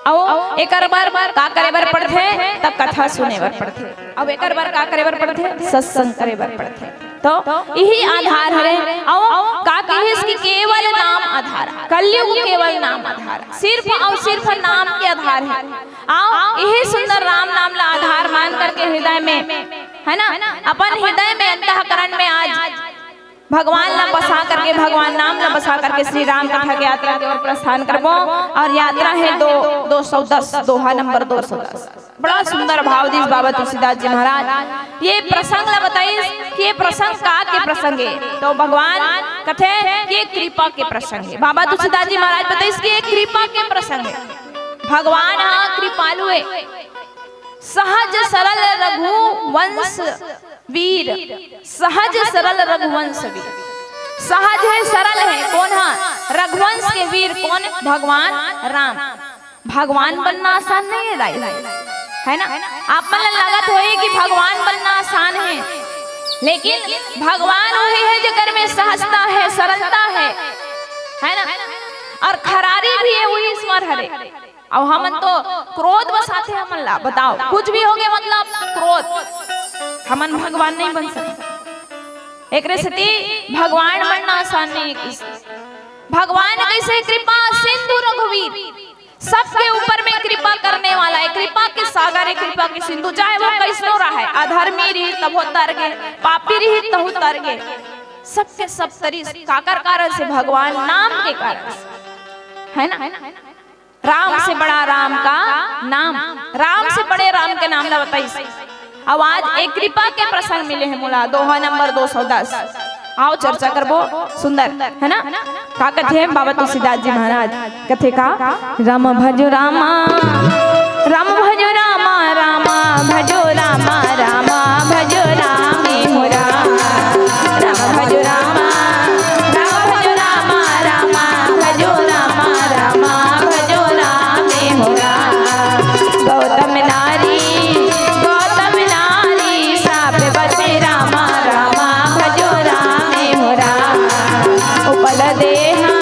अउ एकर बर का करे बर पड़थे? त कथा सुने बर पड़थे। अउ एकर बर का करे बर पड़थे? सत्संग करे बर पड़थे। तो इही आधार हरे। अउ का कहिस कि केवल नाम आधार, कलयुग केवल नाम आधार, सिर्फ अउ सिर्फ नाम के आधार हे। अउ इही सुंदर राम नाम ला आधार मान करके हृदय में, है ना, अपन हृदय में, अंतःकरण में आज भगवान ला बसा करके, भगवान नाम ला बसा करके श्री राम कथा के यात्रा के ओर प्रस्थान करबो। अउ यात्रा हे दो, दो सौ दस, दोहा नंबर दो सौ दस। बड़ा सुंदर भाव दिस बाबा तुलसीदास जी महाराज। ये प्रसंग ला बताइस कि ये प्रसंग का के प्रसंग हे, तो भगवान कथे कि ये कृपा के प्रसंग हे। बाबा तुलसीदास जी महाराज बताइस कि ये कृपा के प्रसंग हे। भगवान ह कृपालु हे। सहज सरल रघुवंश वीर, सहज सरल रघुवंश वीर। सहज हे, सरल हे, कोन ह? रघुवंश के वीर। कोन? भगवान राम। भगवान बनना आसान नहीं हे दाई, है ना? आप मन ला लगत होही कि भगवान बनना आसान हे, लेकिन भगवान वही हे जेकर में सहजता हे, सरलता हे, है ना? अउ खरारी भी हे, वही ईश्वर हरे। अउ हमन तो क्रोध बसाथे हमन ला, बताओ, कुछ भी होगे मतलब क्रोध, हमन भगवान नहीं बन सकते। एकरे सेती भगवान बनना आसान नहीं हे किसी। भगवान कइसे? कृपा सिंधु रघुवीर, सबके ऊपर में कृपा करने वाला हे, कृपा के सागर हे, कृपा के सिंधु। चाहे वो कइसनो रहे, अधर्मी रही तभो तर गे, पापी रही तहू तर गे, सबके सब तरिस। काकर कारण से? भगवान नाम के कारण से, है ना? राम से बड़ा राम का नाम, राम से बड़े राम के नाम ला बताइस। अउ आज एक कृपा के प्रसंग मिले हे मोला, दोहा नंबर दो सौ दस। आओ चर्चा करबो, सुंदर, है ना? का कथे बाबा तुलसीदास जी महाराज? कथे का? राम भजो रामा, राम भजो रामा, रामा भजो रामा, रामा भजो रामे हो राम। राम भजो रामा, राम भजो रामा, रामा भजो रामा, रामा भजो रामे हो राम। गौतम नारी, गौतम नारी, श्राप बसे रामा, रामा भजो रामे हो राम। उपल देहा,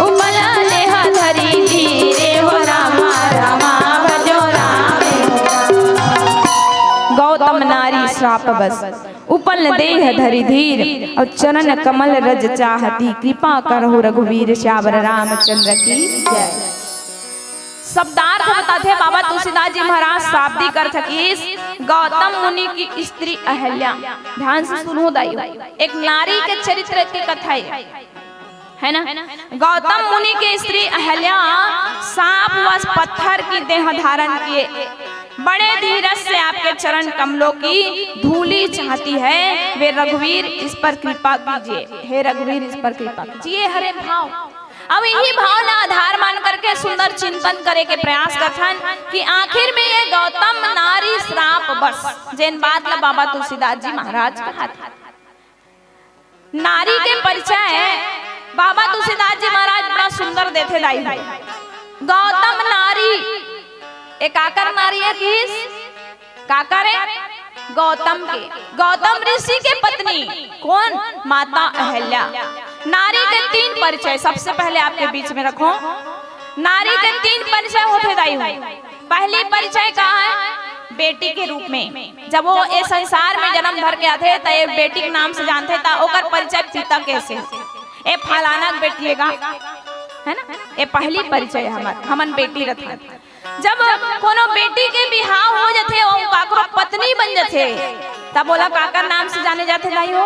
उपल देहा धरी धीरे हो रामा, रामा भजो रामे हो राम। गौतम नारी श्राप बस, उपल देह धरी धीर, अउ चरण कमल रज चाहती, कृपा करहु रघुवीर, सियावर रामचंद्र की जय। शब्दार्थ बताथे बाबा तुलसीदास जी महाराज, शाब्दिक अर्थ किस, गौतम मुनि की स्त्री अहल्या। ध्यान से सुनो दाई, एक नारी के चरित्र की कथा हे, है ना? गौतम मुनि की स्त्री अहल्या साप वश पत्थर की देह धारण किए, बड़े धीरज से आपके चरण कमलों की धूली चाहती है। वे रघुवीर, इस पर कृपा कीजिए, हे रघुवीर, इस पर कृपा कीजिए। हरे भाव, अब इही भाव ला आधार मान करके सुंदर चिंतन करे के प्रयास करथन कि आखिर में ये गौतम नारी श्राप बस, जेन बात ला बाबा तुलसीदास जी महाराज कहा था। नारी के परिचय बाबा तुलसीदास जी महाराज बड़ा सुंदर देथे दाई हो। गौतम नारी, ए काकर नारी हे किस? काकर हे? गौतम के, गौतम ऋषि के पत्नी। कोन? माता अहल्या। नारी के तीन परिचय सबसे पहले आपके बीच में रखो। नारी के तीन परिचय होथे दाई हो। पहली परिचय का हे? बेटी के रूप में। जब वो ए संसार में जन्म धर के आथे, त ए बेटी के नाम से जानथे, त ओकर परिचय पिता कइसे? ए फलाना के बेटी हे गा, है ना? ए पहली परिचय हमर, हमन बेटी रथन। जब कोनो बेटी के बिहाव हो जथे, वो काकरो पत्नी बन जथे, तब ओला काकर नाम से जाने जाथे दाई हो?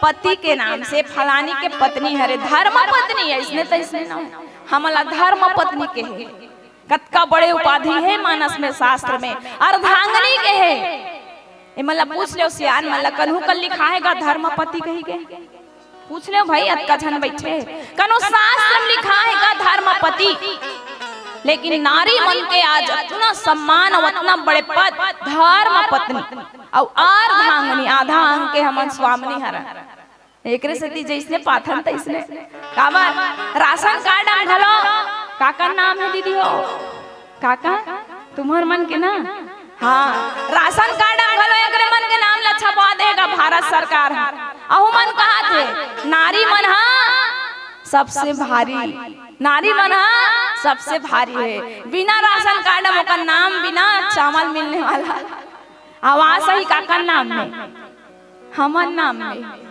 पति के नाम से। फलानी के पत्नी हरे, धर्म पत्नी हे, अइसने तइसने ना हो। हमन ला धर्म पत्नी कहे। कतका बड़े उपाधि हे मानस में, शास्त्र में, अर्धांगिनी कहे। ए मन ला पूछ लेव, सियान मन ला, कनहू कन लिखाय हे गा धर्मपति कहिके? पूछ लेव भाई, अतका झन बइठे। कनहू शास्त्र में लिखाय हे गा धर्मपति? लेकिन नारी मन के आज अतना सम्मान अउ अतना बड़े पद, धर्म पत्नी अउ अर्धांगिनी, आधा अंग के हमन स्वामिनी हरन। एकरे सेती जइसने पाथन तइसने। काबर? राशन कार्ड म घलो काकर नाम हे दीदी हो? काकर? तुम्हर मन के ना? हाँ, राशन कार्ड म घलो एकरे मन के नाम ला छपवा दे गा। भारत सरकार ह, अहू मन कहत हे, नारी मन ह सबसे भारी, नारी मन ह सबसे भारी हे। बिना राशन कार्ड म ओकर नाम बिना चावल मिलने वाला। आवास ही काकर नाम में? हमर नाम में।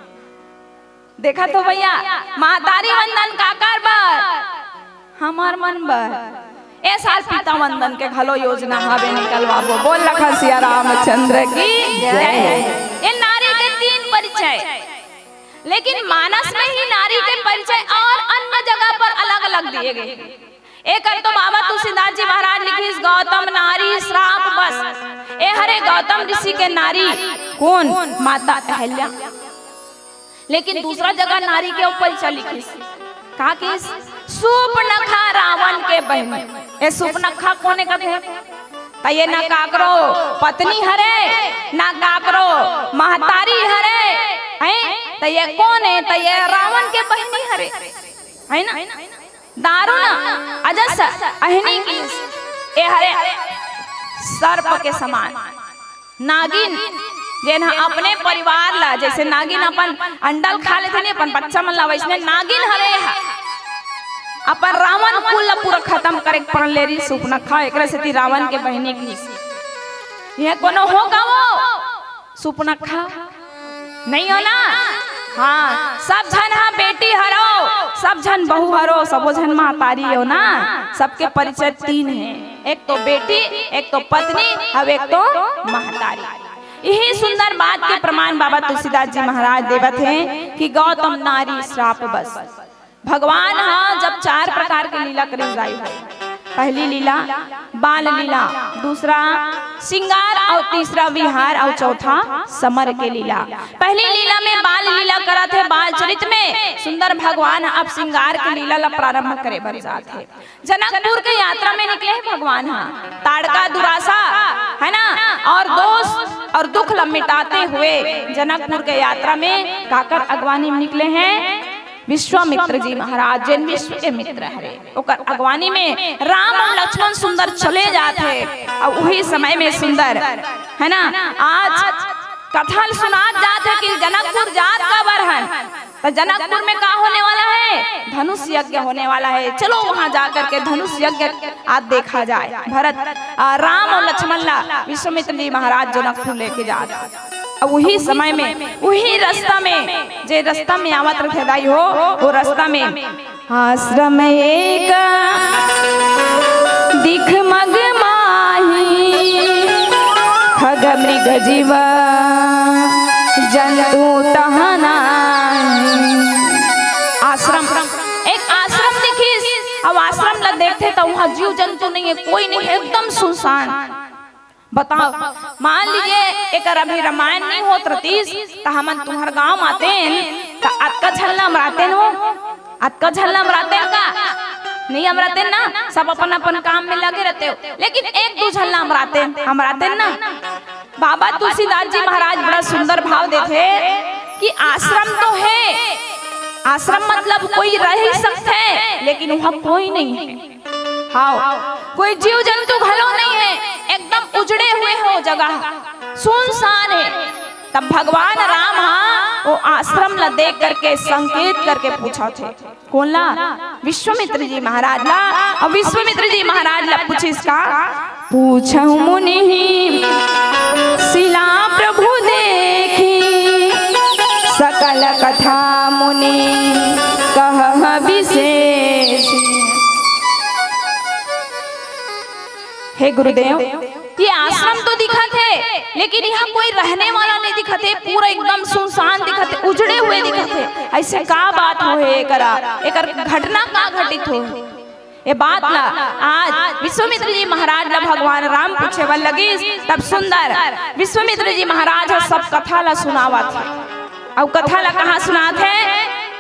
देखत हो भैया, महतारी वंदन काकर बर? हमर मन बर। ए साल पिता वंदन के घलो योजना हवे, निकलवाबो। बोल लखन सिया रामचंद्र की जय। ये नारी के तीन परिचय, लेकिन मानस में ही नारी के परिचय और अन्य जगह पर अलग-अलग दिए गए। एकर तो बाबा तुलसीदास जी महाराज लिखिस, "गौतम नारी श्राप बस।" ए हरे गौतम ऋषि के नारी कोन? माता अहल्या। लेकिन दूसरा जगह नारी के ऊपर चल लिखिस, का किस? सूपनखा रावण के बहिनी। ए सूपनखा कोने कथे? त ये ना काकरो पत्नी हरे, ना काकरो महतारी हरे, हैं? त ये कोन हे? त ये रावण के बहिनी हरे, है ना? दारुण अजस अहिनी किस, ए हरे सर्प के समान। नागिन, जेन ह अपने परिवार ला, जैसे नागिन अपन अंडा ल खा लेथे नी, अपन बच्चा मन ला, वैसने नागिन हरे ह। अपन रावण कुल ला पूरा खतम करे के प्रण ले रही सूपनखा, एकरे सेती रावण के बहिनी किस। ये कोनो हो का वो? सूपनखा नहीं हो ना? हाँ, सब झन हा बेटी हरो, सब झन बहू हरो, सबो झन महतारी हो ना। सबके परिचय तीन हे, एक तो बेटी, एक तो पत्नी, अब एक तो महतारी। यही सुंदर बात के प्रमाण बाबा तुलसीदास जी महाराज देवत हे कि गौतम नारी श्राप बस। भगवान ह जब चार प्रकार के लीला करे जाय हे, पहली लीला बाल लीला, दूसरा श्रृंगार और तीसरा विहार और चौथा समर के लीला। पहली लीला में बाल लीला करत हे, बाल चरित में सुंदर भगवान ह अब श्रृंगार के लीला ला प्रारंभ करे बर जात हे। जनकपुर के यात्रा में निकले हे भगवान ह, ताड़का दुरासा, है ना, और दोष और दुख ला मिटाते हुए जनकपुर के यात्रा में काकर अगवानी में निकले हे? विश्वामित्र जी महाराज, जेन विश्व के मित्र हरे, ओकर अगवानी में राम और लक्ष्मण सुंदर चले जात हे। और वही समय में सुंदर, है ना, आज कथा ल सुनात जात हे कि जनकपुर जात काबर हन, तो जनकपुर में का होने वाला है? धनुष यज्ञ होने वाला है। चलो वहां जाकर के धनुष यज्ञ आज देखा जाए। भरत, आ, राम और लक्ष्मण ला विश्वामित्र जी महाराज जनकपुर लेके जात। अब वही समय में, वही रास्ता में, जे रास्ता में आवत रथे दाई हो, वो रास्ता में आश्रम एक दिख मग माही, खग मृग जीव जंतु तह नाही। आश्रम, एक आश्रम दिखिस। अब आश्रम ला देखथे त वहां जीव जंतु नहीं है, कोई नहीं है, एकदम सुनसान। बताओ, मान लीजिए एकर अभी रामायण नहीं होत रतिस, त हमन तुम्हर गांव आतेन, त अतका झन ला अमरातेन हो, अतका झन ला अमरातेन का? नहीं अमरातेन ना, सब अपन अपन काम में लगे रहते हो, लेकिन एक दू झन ला अमरातेन, अमरातेन ना। बाबा तुलसीदास जी महाराज बड़ा सुंदर भाव देथे कि आश्रम तो है, आश्रम मतलब कोई रह ही सकते हैं, लेकिन वहां कोई नहीं है। हाव, कोई जीव जंतु घलो नहीं है, एकदम उजड़े हुए हो जगह, सुनसान है। तब भगवान राम हा वो आश्रम ला देख करके संकेत करके पूछा थे, कौन ला? विश्वामित्र जी महाराज ला। और विश्वामित्र जी महाराज ला पूछिस का? पूछहु मुनि शिला प्रभु देखी, सकल कथा मुनि कहह विशेष। हे गुरुदेव, ये आश्रम तो दिखत हे, लेकिन यहाँ कोई रहने वाला नहीं दिखत हे, पूरा एकदम सुनसान दिखत हे, उजड़े हुए दिखत हे। ऐसे का बात हो हे एकरा, एकर घटना का घटित हो? ये बात ला आज विश्वामित्र जी महाराज ला भगवान राम पूछे बर लगिस, तब सुंदर विश्वामित्र जी महाराज ह सब कथा ला सुनावत हे। अउ कथा ला कहाँ सुनात हे?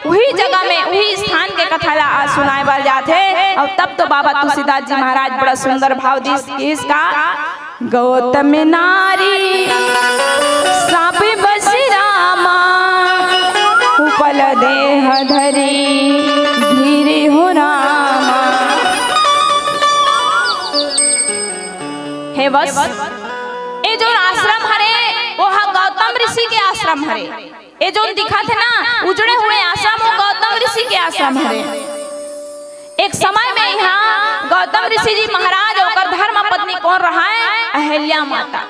उही जगह में, उही स्थान के कथा ला आज सुनाए बर जात हे। अउ तब तो बाबा तुलसीदास जी महाराज बड़ा सुंदर भाव दिस, किस का? गौतम नारी साप बस रामा, उपल देह धरी धीरे हो रामा। हे बस, ए जो आश्रम हरे, वो हा गौतम ऋषि के आश्रम। आश्रम हरे। ये जोन दिखत हे ना, उजड़े हुए आश्रम, वो गौतम ऋषि के आश्रम हरे। एक समय में यहाँ गौतम ऋषि जी महाराज, ओकर धर्म पत्नी कोन रहय? अहिल्या माता।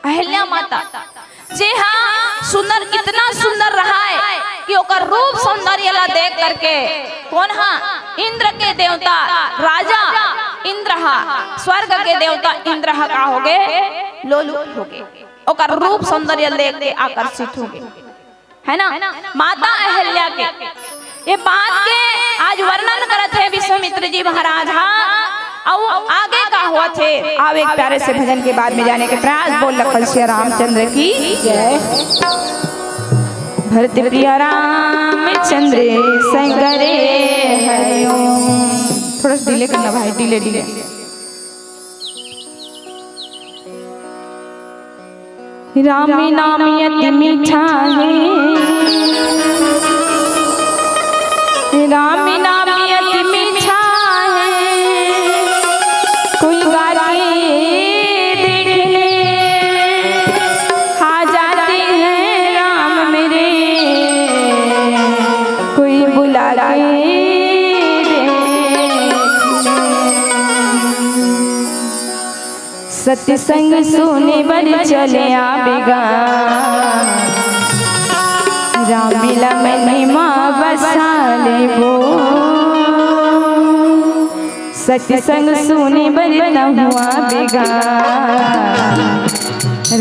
अहिल्या माता, जे हा सुंदर, इतना सुंदर रहय कि ओकर रूप सौंदर्य ला देख करके कोन हा? इंद्र के देवता राजा इंद्र हा, स्वर्ग के देवता इंद्र हा का होगे? लोलुप होगे। ओकर रूप सौंदर्य देख के आकर्षित होगे, है ना? माता अहिल्या के ये बात के आज वर्णन करत हे विश्वामित्र जी महाराज हा। अउ आगे का होवत हे, आओ एक प्यारे से भजन के बाद में जाने के प्रयास। बोल लखन सिया रामचंद्र की जय। भरत प्रिया रामचंद्र संग रे हरिओम। थोड़ा सा डिले करना भाई, डिले, डिले। राम नाम अति मीठा है, राम नाम अति मीठा है, कोई गा के देख ले, आ जाते हैं राम मेरे, कोई बुला के देख ले। सत्संग सुने बर चले आबे गा, राम ला मन मा बसा लेबो। सत्संग सुने बर तहूँ आबे गा,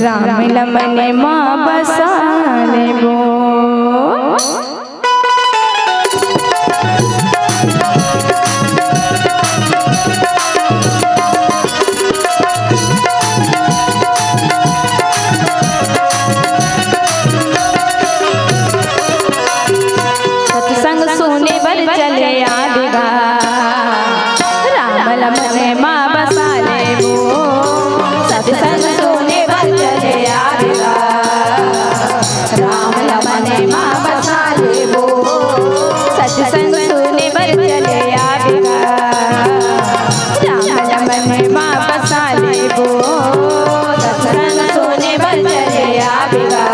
राम ला मन मा बसा लेबो। सत्संग सुने बर चले आबे गा, राम ला मन मा बसा लेबो। सत्संग सुने बर चले आबे गा, राम ला मन मा बसा लेबो। सत्संग सुने बर चले आबे गा, राम ला मन मा बसा लेबो। सत्संग सुने बर चले आबे गा,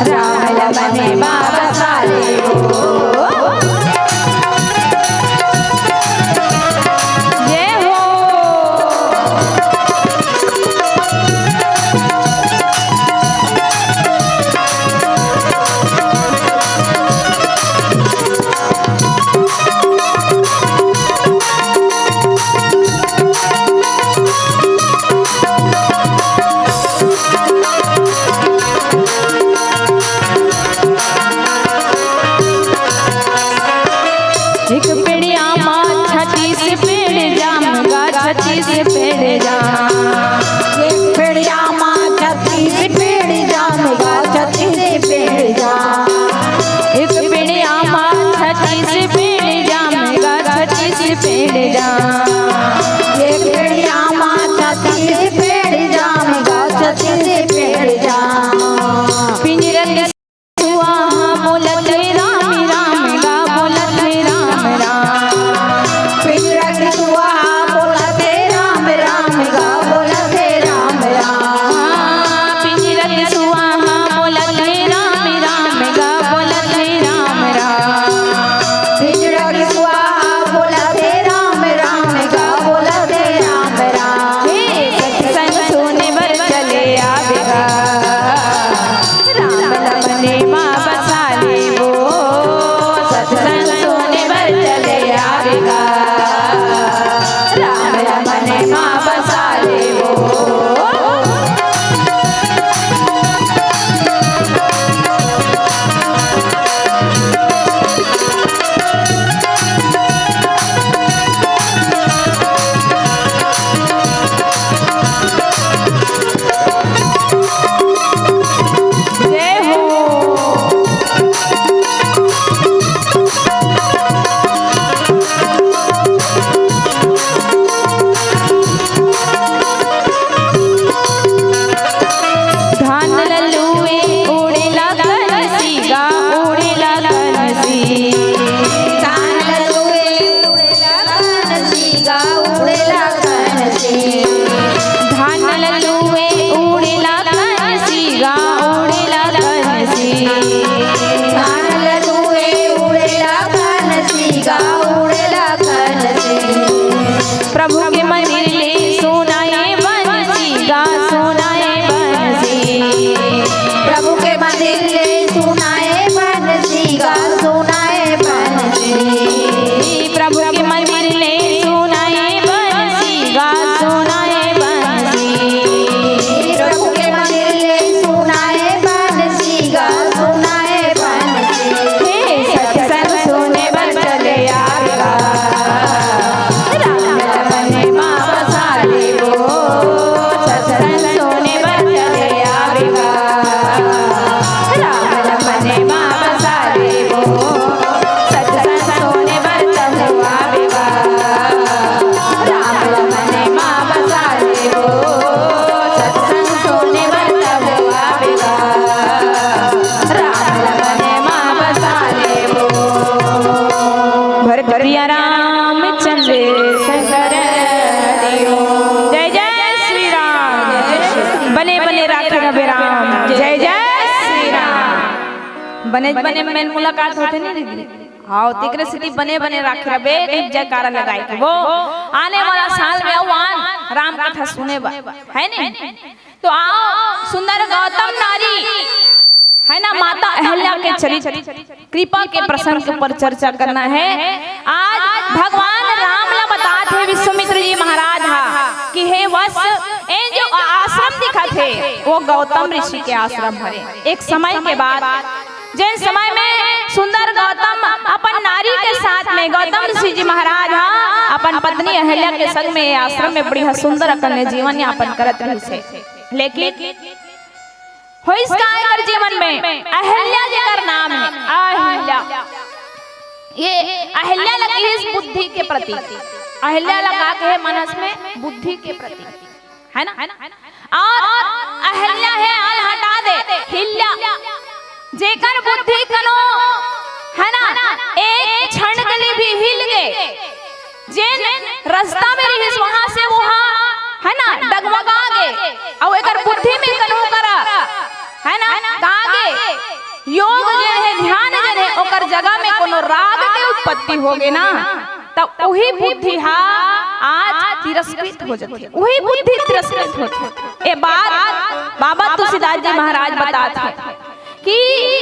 राम ला मन मा बसा लेबो। जय हो। एक पेड़िया मा छत्तीस पेड़ जाम गा, छत्तीस पेड़ जाम। एक पेड़िया मा छत्तीस पेड़ जाम गा, छत्तीस पेड़ जाम। एक पेड़िया मा छत्तीस पेड़ जाम गा, छत्तीस पेड़ जाम। एक पेड़िया मा छत्तीस पेड़ जाम गा, छत्तीस पेड़ जाम। पिंजरा के सुआ बोलत हे राम राम गा, बोलत हे राम राम। पिंजरा के सुआ बोलत हे राम राम गा, बोलत हे राम राम। पिंजरा के सुआ बोलत हे राम राम गा, बोलत हे राम राम। पिंजरा के सुआ बोलत हे राम राम गा, बोलत हे राम राम। हे सत्संग सुने बर चले आबे गा, राम ला मन बने बने मेल मुलाकात होथे नहीं दीदी? हाँ, तेकरे सेती बने बने राखे रबे, एक जयकारा लगाए के वो आने वाला साल में अउ आन राम कथा सुने बर, है नहीं? तो आओ, सुंदर गौतम नारी, है ना, माता अहल्या के चरित्र, कृपा के प्रसंग के ऊपर चर्चा करना है। आज भगवान राम ला बतात हे विश्वामित्र जी महाराज हा कि हे वत्स, ए जो आश्रम दिखत हे, वो गौतम ऋषि के आश्रम हरे। एक समय के बाद जेन समय में सुंदर गौतम अपन नारी के साथ में, गौतम ऋषि जी महाराज हा अपन पत्नी अहल्या के संग में ये आश्रम में बढ़िया सुंदर अकन ले जीवन यापन करत रहिस हे। लेकिन होइस का एकर जीवन में? अहल्या जेकर नाम हे, अहल्या। ये अहल्या लगिस बुद्धि के प्रतीक। अहल्या लगा के हे मनस में बुद्धि के प्रतीक, है ना? और अहल्या हे आल हटा दे, हिल्या। जेकर बुद्धि कनो, है ना, एक क्षण के लिए भी हिल गे, जेन रास्ता में रहिस, वहां से वहां, है ना, डगमगा गे, अउ एकर बुद्धि में कनो करा, है ना, का गे, योग जेन हे, ध्यान जेन हे, ओकर जगह में कोनो राग के उत्पत्ति हो गे ना, तब उही बुद्धि हा आज तिरस्कृत हो जाथे, उही बुद्धि तिरस्कृत होथे। ए बात बाबा तुलसीदास जी महाराज बतात हे कि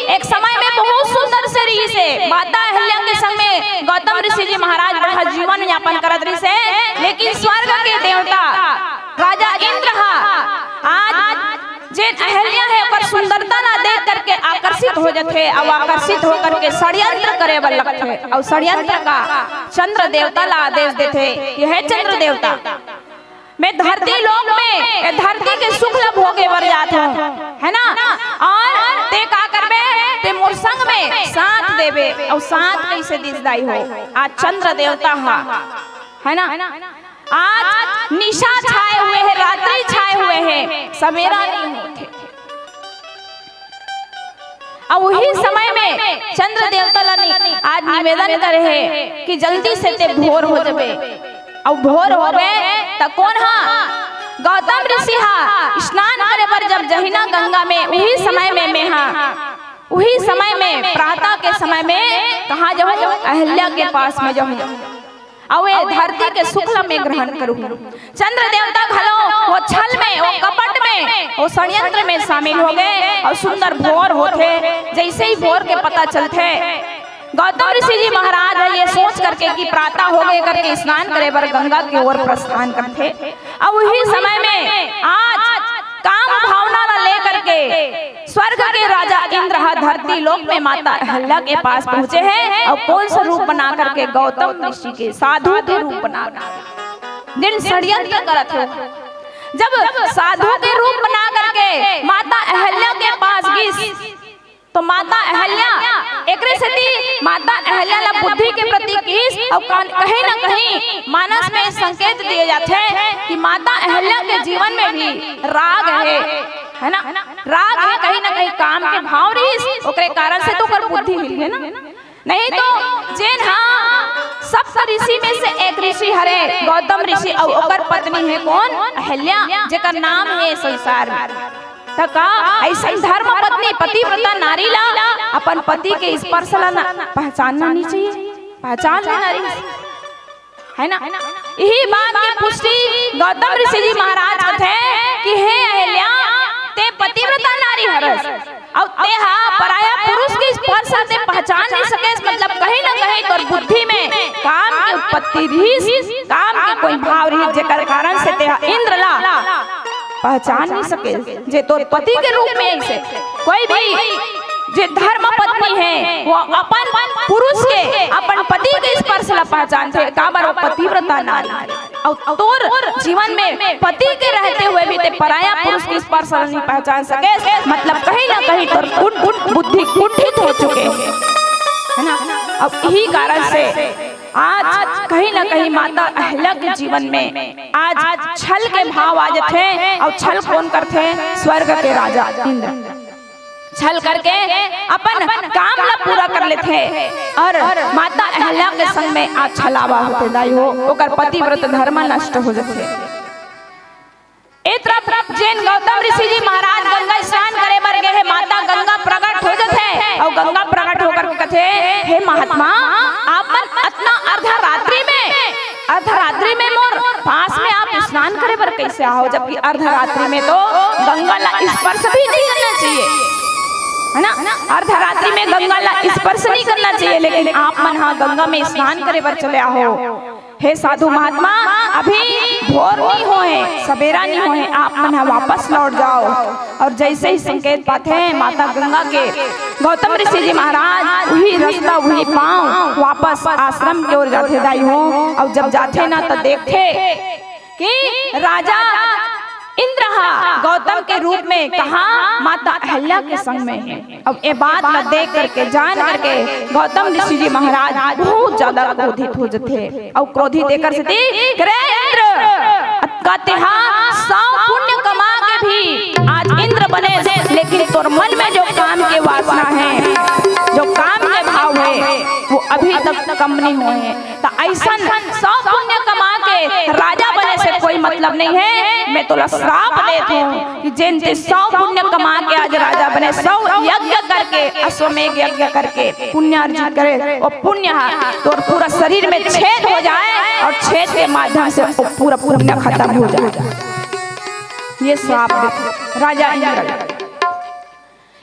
एक समय में बहुत सुंदर से रहिस हे, माता अहल्या के संग में गौतम ऋषि जी महाराज बढ़िया जीवन यापन करत रहिस हे, लेकिन स्वर्ग के देवता राजा इंद्र हा आज जेन अहल्या हे ओकर सुंदरता ला देख करके आकर्षित हो जाथे, अउ आकर्षित होकर के षड्यंत्र करे बर लगथे, अउ षड्यंत्र का चंद्र देवता ला आदेश देथे कि हे चंद्र देवता, मैं धरती लोक में, ए धरती के सुख ला भोगे बर जात हूँ, है ना? और ते का करबे? ते मोर संग में साथ देबे। अउ साथ कैसे दिस दाई हो? आज चंद्र देवता हा, है ना? आज निशा छाए हुए हे, रात्रि छाए हुए हे, सवेरा नहीं होथे। अउ उही समय में चंद्र देवता ला नि-, आज निवेदन करे हे कि जल्दी से ते भोर हो जबे। अउ भोर होबे त कोन हा? गौतम ऋषि हा स्नान करे बर जब जही ना गंगा में, उही समय में मैं हा, उही समय में प्रातः के समय में कहाँ जाहूँ? अहल्या के पास में जाहूँ। अउ ए धरती के सुख ला मैं ग्रहण करूँ। चंद्र देवता घलो वो छल में, वो कपट में, वो षड्यंत्र में शामिल हो गे अउ सुंदर भोर होथे। जैसे ही भोर के पता चलथे, गौतम ऋषि जी महाराज ह ये सोच करके कि प्रातः हो गे करके स्नान करे बर गंगा के ओर प्रस्थान करथे। अउ उही समय में आज काम भावना ला लेकर के स्वर्ग के राजा इंद्र ह धरती लोक में माता अहल्या के पास पहुंचे हे अउ कोन सा रूप बना करके? गौतम ऋषि के साधु के रूप बना करके। जेन षड्यंत्र करत हे, जब साधु के रूप बना करके माता अहल्या के पास गिस, तो माता अहल्या, एकरे सेती माता अहल्या ला बुद्धि के प्रतीक किस, अउ कान-, कहीं ना कहीं मानस में संकेत दिए जाथे कि माता अहल्या के जीवन में भी राग हे, है ना? राग हे, कहीं ना कहीं काम के भाव रहिस, ओकरे कारण से तो ओकर बुद्धि हिल गे ना। नहीं तो जेन हा सप्त ऋषि में से एक ऋषि हरे गौतम ऋषि, अउ ओकर पत्नी हे कोन? अहल्या, जेकर नाम हे संसार में। त का अइसन धर्म पत्नी, पतिव्रता नारी ला अपन पति के स्पर्श ला ना, पहचानना नहीं चाहिए? पहचान लेना रहिस, है ना? यही बात के पुष्टि गौतम ऋषि जी महाराज कथे कि हे अहल्या, ते पतिव्रता नारी हरस, अउ ते हा पराया पुरुष के स्पर्श ते पहचान नहीं सकेस, मतलब कहीं ना कहीं तोर बुद्धि में काम के उत्पत्ति रहिस, काम के कोई भाव रहिस, जेकर कारण से ते हा इंद्र ला पहचान नहीं सकेस। जे तोर पति के रूप में अइसे कोई भी जे धर्म पत्नी हे, वो अपन पुरुष के, अपन पति के स्पर्श ला पहचानथे, काबर वो पतिव्रता नारी हे। अउ तोर जीवन में पति के रहते हुए भी ते पराया पुरुष के स्पर्श ला नहीं पहचान सकेस, मतलब कहीं ना कहीं तोर कुंठ-, बुद्धि कुंठित हो चुके हे, है ना? अब यही कारण से आज कहीं ना कहीं माता अहल्या के जीवन में आज छल के भाव आ जाथे। अउ छल कोन करथे? स्वर्ग के राजा इंद्र छल करके अपन काम ला पूरा कर लेथे अउ माता अहल्या के संग में आज छलावा होथे दाई हो, ओकर पतिव्रत धर्म नष्ट हो जाथे। ए तरफ जेन गौतम ऋषि जी महाराज गंगा स्नान करे बर गे हे, माता गंगा प्रकट हो जाथे अउ गंगा महात्मा, आप मन अतना अर्धरात्रि में, अर्धरात्रि में मोर पास में आप स्नान करे बर कैसे आओ, जबकि अर्धरात्रि में तो गंगा ला स्पर्श भी नहीं करना चाहिए, है ना? अर्धरात्रि में गंगा ला स्पर्श नहीं करना चाहिए, लेकिन आप मन हा गंगा में स्नान करे बर चले आओ। हे साधु महात्मा, अभी भोर नहीं होए, सवेरा नहीं होए, आप मन ह वापस लौट जाओ। और जैसे ही संकेत पाथे माता गंगा के, गौतम ऋषि जी महाराज वही रास्ता, वही पांव वापस आश्रम के ओर जाथे दाई हो। और जब जाथे ना, तो देखथे कि राजा इंद्र हा गौतम के रूप में कहा, माता अहल्या के संग में है। अब ये बात ला देख करके, जान करके गौतम ऋषि जी महाराज बहुत ज्यादा क्रोधित हो जथे। और क्रोधित एकर सेती, "रे इंद्र, का तेहा सौ पुण्य कमा के भी आज इंद्र बने, लेकिन तोर मन में जो काम के वासना है, जो काम के भाव है, वो अभी तक कम नहीं हुए हैं।" त अइसन सौ पुण्य कमा के राजा बने से कोई मतलब नहीं है। मैं तोला श्राप देत हूँ कि जेन ते सौ पुण्य कमा के आज राजा बने, सौ यज्ञ करके, अश्वमेघ यज्ञ करके पुण्य अर्जित करे, वो पुण्य हा तोर पूरा शरीर में छेद हो जाए और छेद के माध्यम से वो पूरा पुण्य खत्म हो जाए। ये श्राप देथे राजा इंद्र।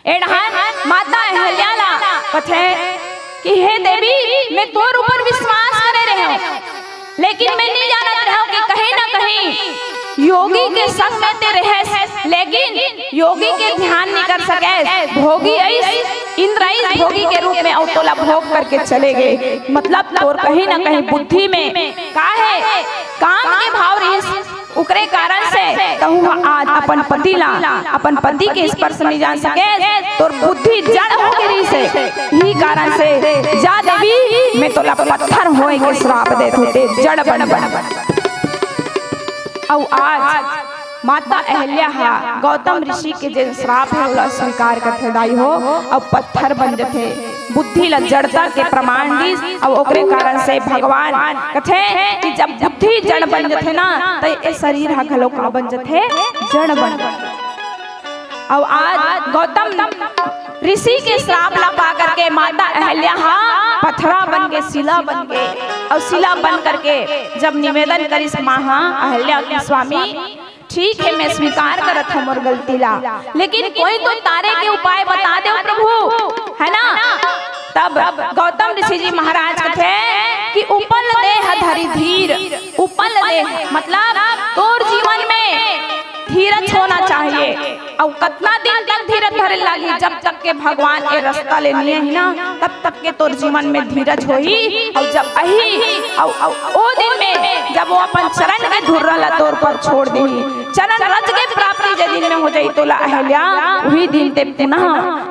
एड़हन माता अहल्या ला कथे कि हे देवी, मैं तोर ऊपर विश्वास करे रहे हूँ, लेकिन मैं नहीं जानत रहे हूँ कि कहीं ना कहीं योगी के संग में ते रहेस, लेकिन योगी के ध्यान नहीं कर सके। भोगी अइस, इंद्र अइस भोगी के रूप में, अउ तोला भोग करके चले गए। मतलब तोर कहीं ना कहीं बुद्धि में का है, काम के भाव रहिस, ओकरे कारण से तहूँ ह आज अपन पति ला, अपन पति के स्पर्श नहीं जान सके, तोर बुद्धि जड़ हो गे रहिस हे। यही कारण से जा देवी, मैं तोला पत्थर होए के श्राप देत हों, ते जड़ बन बन। अउ आज माता अहल्या हा गौतम ऋषि के जेन श्राप हे, ओला स्वीकार करथे दाई हो, अउ पत्थर बन जथे। बुद्धि ला जड़ता के प्रमाण दिस, अउ ओकरे कारण से भगवान कथे कि जब बुद्धि जड़ बन जथे ना, त ए शरीर हा घलो का बन जथे, जड़ बन जथे। अउ आज गौतम ऋषि के श्राप ला पा करके माता अहल्या हा पथरा बन के, शिला बन के, अउ शिला बन करके जब निवेदन करिस माँ हा अहल्या की, स्वामी, ठीक है, मैं स्वीकार करत हूँ मोर गलती ला, लेकिन कोई तो तारे के उपाय बता देव प्रभु, है ना? तब गौतम ऋषि जी महाराज कथे कि उपल देह धरि धीर, उपल देह मतलब तोर जीवन में धीरज होना चाहिए। अउ कतना दिन तक धीरज धरे लागी? जब तक के भगवान ए रास्ता ले निये ही ना, तब तक के तोर जीवन में धीरज होही। अउ जब अही, अउ, अउ ओ दिन में जब वो अपन चरण के धुर्रा ला तोर पर छोड़ देही, चरण रज के प्राप्ति जे दिन में हो जाही तोला अहल्या, उही दिन ते पुनः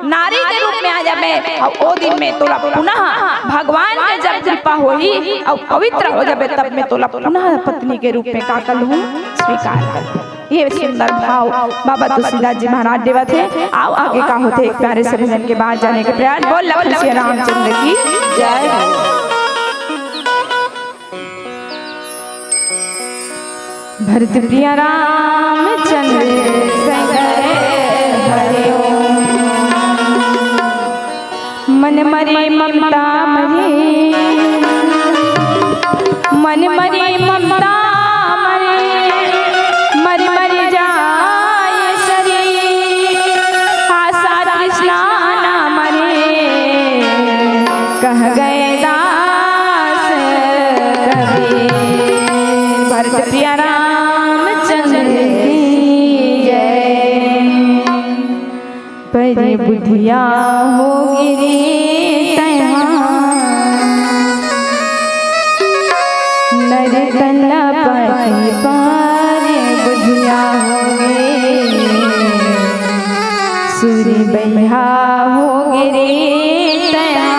नारी के रूप में आ जाबे। अउ ओ दिन में तोला पुनः भगवान के जब कृपा होही अउ पवित्र हो जाबे, तब में तोला पुनः पत्नी के रूप में का कर लूँ, स्वीकार कर लूँ। ये सुंदर भाव बाबा तुलसीदास जी महाराज देवत हे। आओ आगे का होथे एक प्यारे से भजन के बाद जाने के प्रयास। बोल लखन सिया रामचंद्र की जय। भरत प्रिया रामचंद्र संग हरिओ। मन मरी ममता मरी, मन मरी ममता मरी, मरी मरी जाय शरीर। आशा तृष्णा ना मरे, कह गए दास कबीर। भरत प्रिया रामचंद्र की जय। परे बुधिया होगे रे तैंहा, नर तन ला पाके परे बुधिया होगे। सुर बइहा होगे रे तैंहा,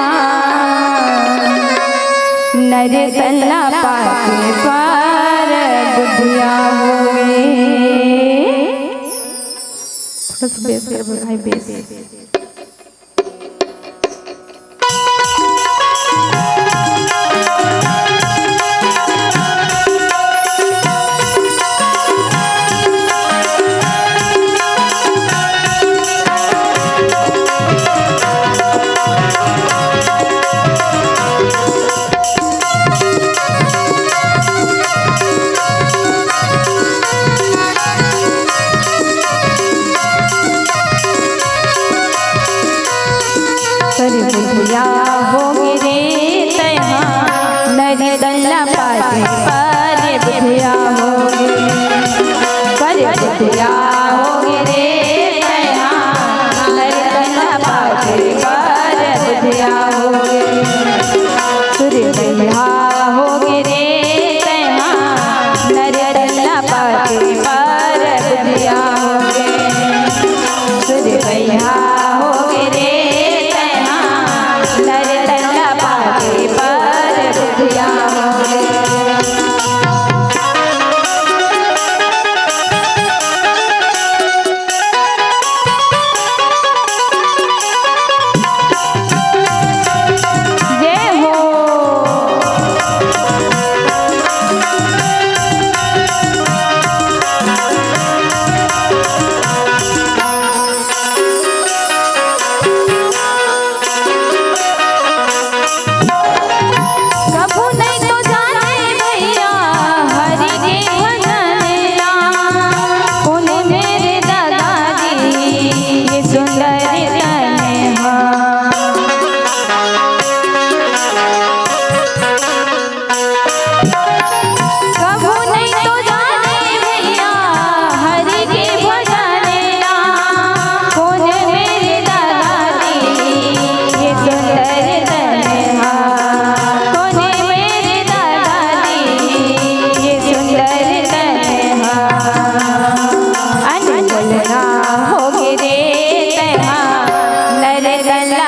नर तन ला पाके परे बुधिया होगे। थोड़ा सा बेस कर बोल भाई, बेस।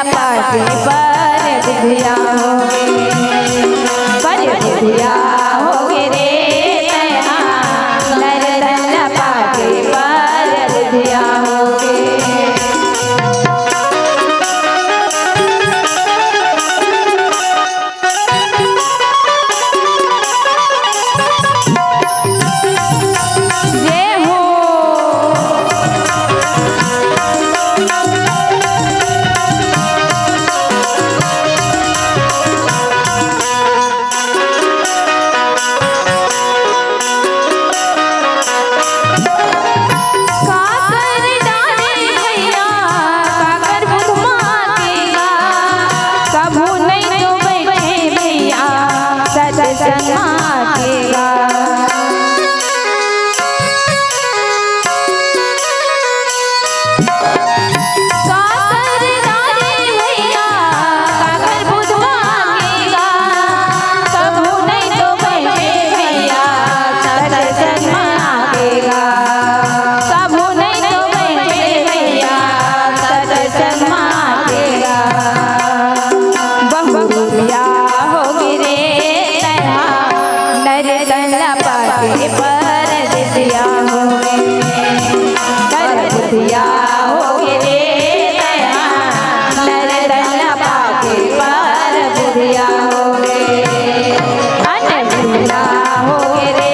पाके परबिधिया होगे, परबिधिया होगे रे तैहा, नर तन ला पाके परबिधिया होगे। जय हो। काकर डारे भैया, काकर बुधमा के गा, कभू नहीं तो बैठे भैया, सत्संग मा के गा। काकर डारे भैया, काकर बुधमा के गा, कभू नहीं तो बैठे भैया, सत्संग मा के गा। कभू नहीं तो बैठे भैया, सत्संग मा के गा। बहु रुपिया होगे रे तैहा, नर तन ला पाके परबिधिया होगे। परबिधिया होगे रे तैहा, नर तन ला पाके परबिधिया होगे। अनसुइया होगे रे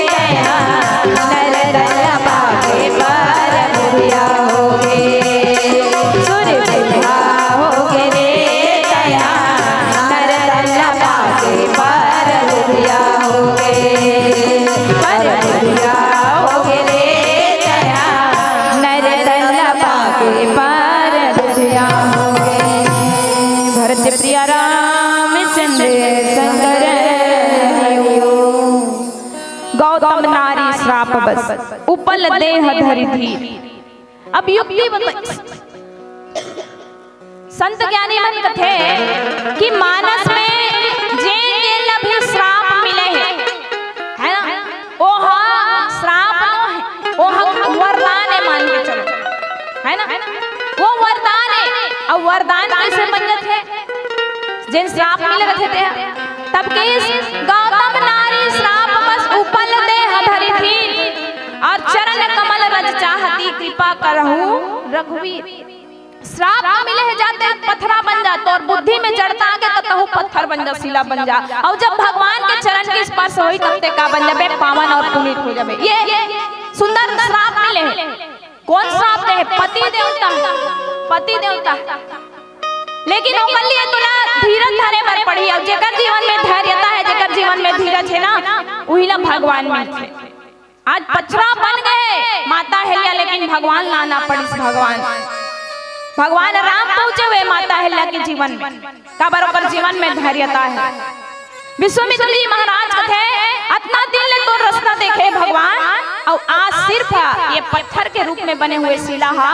तैहा, नर तन ला पाके परबिधिया होगे। सुरबिधिया होगे रे तैहा, नर तन ला पाके परबिधिया होगे। परबिधिया होगे रे तैहा, नर तन ला पाके परबिधिया होगे। भरत प्रिया रामचंद्र संग रहियो। गौतम नारी श्राप बस, उपल देह धरि धीर। अब युक्ति बता-, संत ज्ञानी मन कथे कि मानस में जेन जेन ला भी श्राप मिले हे, है ना, ओहा श्राप नो हे, ओहा वरदान हे, मान के चलो, है ना, वो वरदान हे। अब वरदान कैसे बन जाथे? जेन श्राप मिले रथे ते, तब कहिस, गौतम नारी श्राप बस, उपल देह धरि धीर, और चरण कमल रज चाहती, कृपा करहु रघुवीर। श्राप तो मिले हे, जाते पथरा बन जा, तोर बुद्धि में जड़ता आगे तो तहु पत्थर बन जा, शिला बन जा। और जब भगवान के चरण के स्पर्श होई, तब ते का बन जाबे? पावन और पुनीत हो जाबे। ये सुंदर श्राप मिले हे। कोन श्राप दे हे? पति देवता, पति देवता। लेकिन ओकर लिए तोला धीरज धरे बर पड़ही, और जेकर जीवन में धैर्यता हे, जेकर जीवन में धीरज हे ना, उही ला भगवान मिलथे। आज पथरा बन गे माता अहिल्या, लेकिन भगवान ला आना पड़िस। भगवान, भगवान राम पहुंचे हुए माता अहिल्या के जीवन में, काबर ओकर जीवन में धैर्यता हे। विश्वामित्र जी महाराज कथे, "अतना दिन ले तोर रस्ता देखे भगवान, अउ आज सिर्फ ये पत्थर के रूप में बने हुए शिला हा,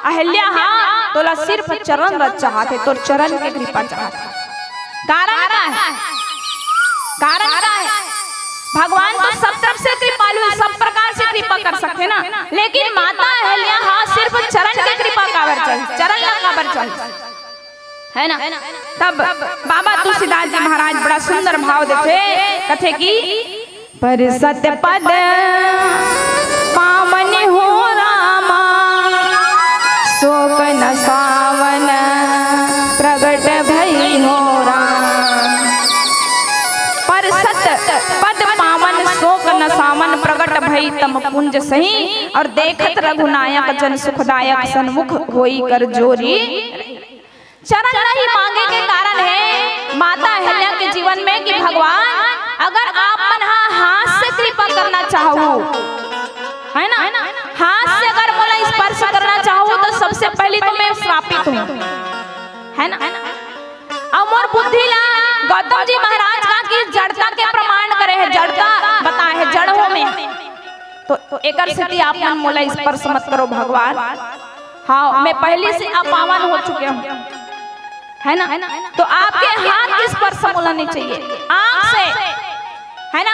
अहिल्या हा, तोला सिर्फ चरण रज चाहत हे, तोर चरण के कृपा चाहत हे।" कारण का हे? कारण का हे? भगवान तो सब तरफ से कृपालु हे, सब प्रकार से कृपा कर सकथे ना, लेकिन माता अहिल्या हा सिर्फ चरण के कृपा काबर चाही, चरण ला काबर चाही, है ना? तब बाबा तुलसीदास जी महाराज बड़ा सुंदर भाव देथे, कथे कि, "पर सत पद पावन हो रामा, शोक न सावन प्रगट भई हो राम।" पर सत पद पावन, शोक न सावन प्रगट भई तम पुंज सही, और देखत रघुनायक जन सुखदायक सन्मुख होई कर जोरी। चरण नहीं मांगे के कारण हे माता अहिल्या के जीवन में कि भगवान, अगर आप मन हा हाथ से कृपा करना चाहहू, है ना, हाथ से अगर मोला स्पर्श करना चाहहू, तो सबसे पहली तो मैं श्रापित हूँ, है ना। अउ मोर बुद्धि ला गौतम जी महाराज का कि जड़ता के प्रमाण करे हे, जड़ता बताए हे, जड़ हो मैं। तो एकर सेती आप मन मोला स्पर्श मत करो भगवान। हाँ, मैं पहले से अपावन हो चुके हूँ, है ना? तो आपके हाथ के स्पर्श मोला नहीं चाहिए, आँख से, है ना?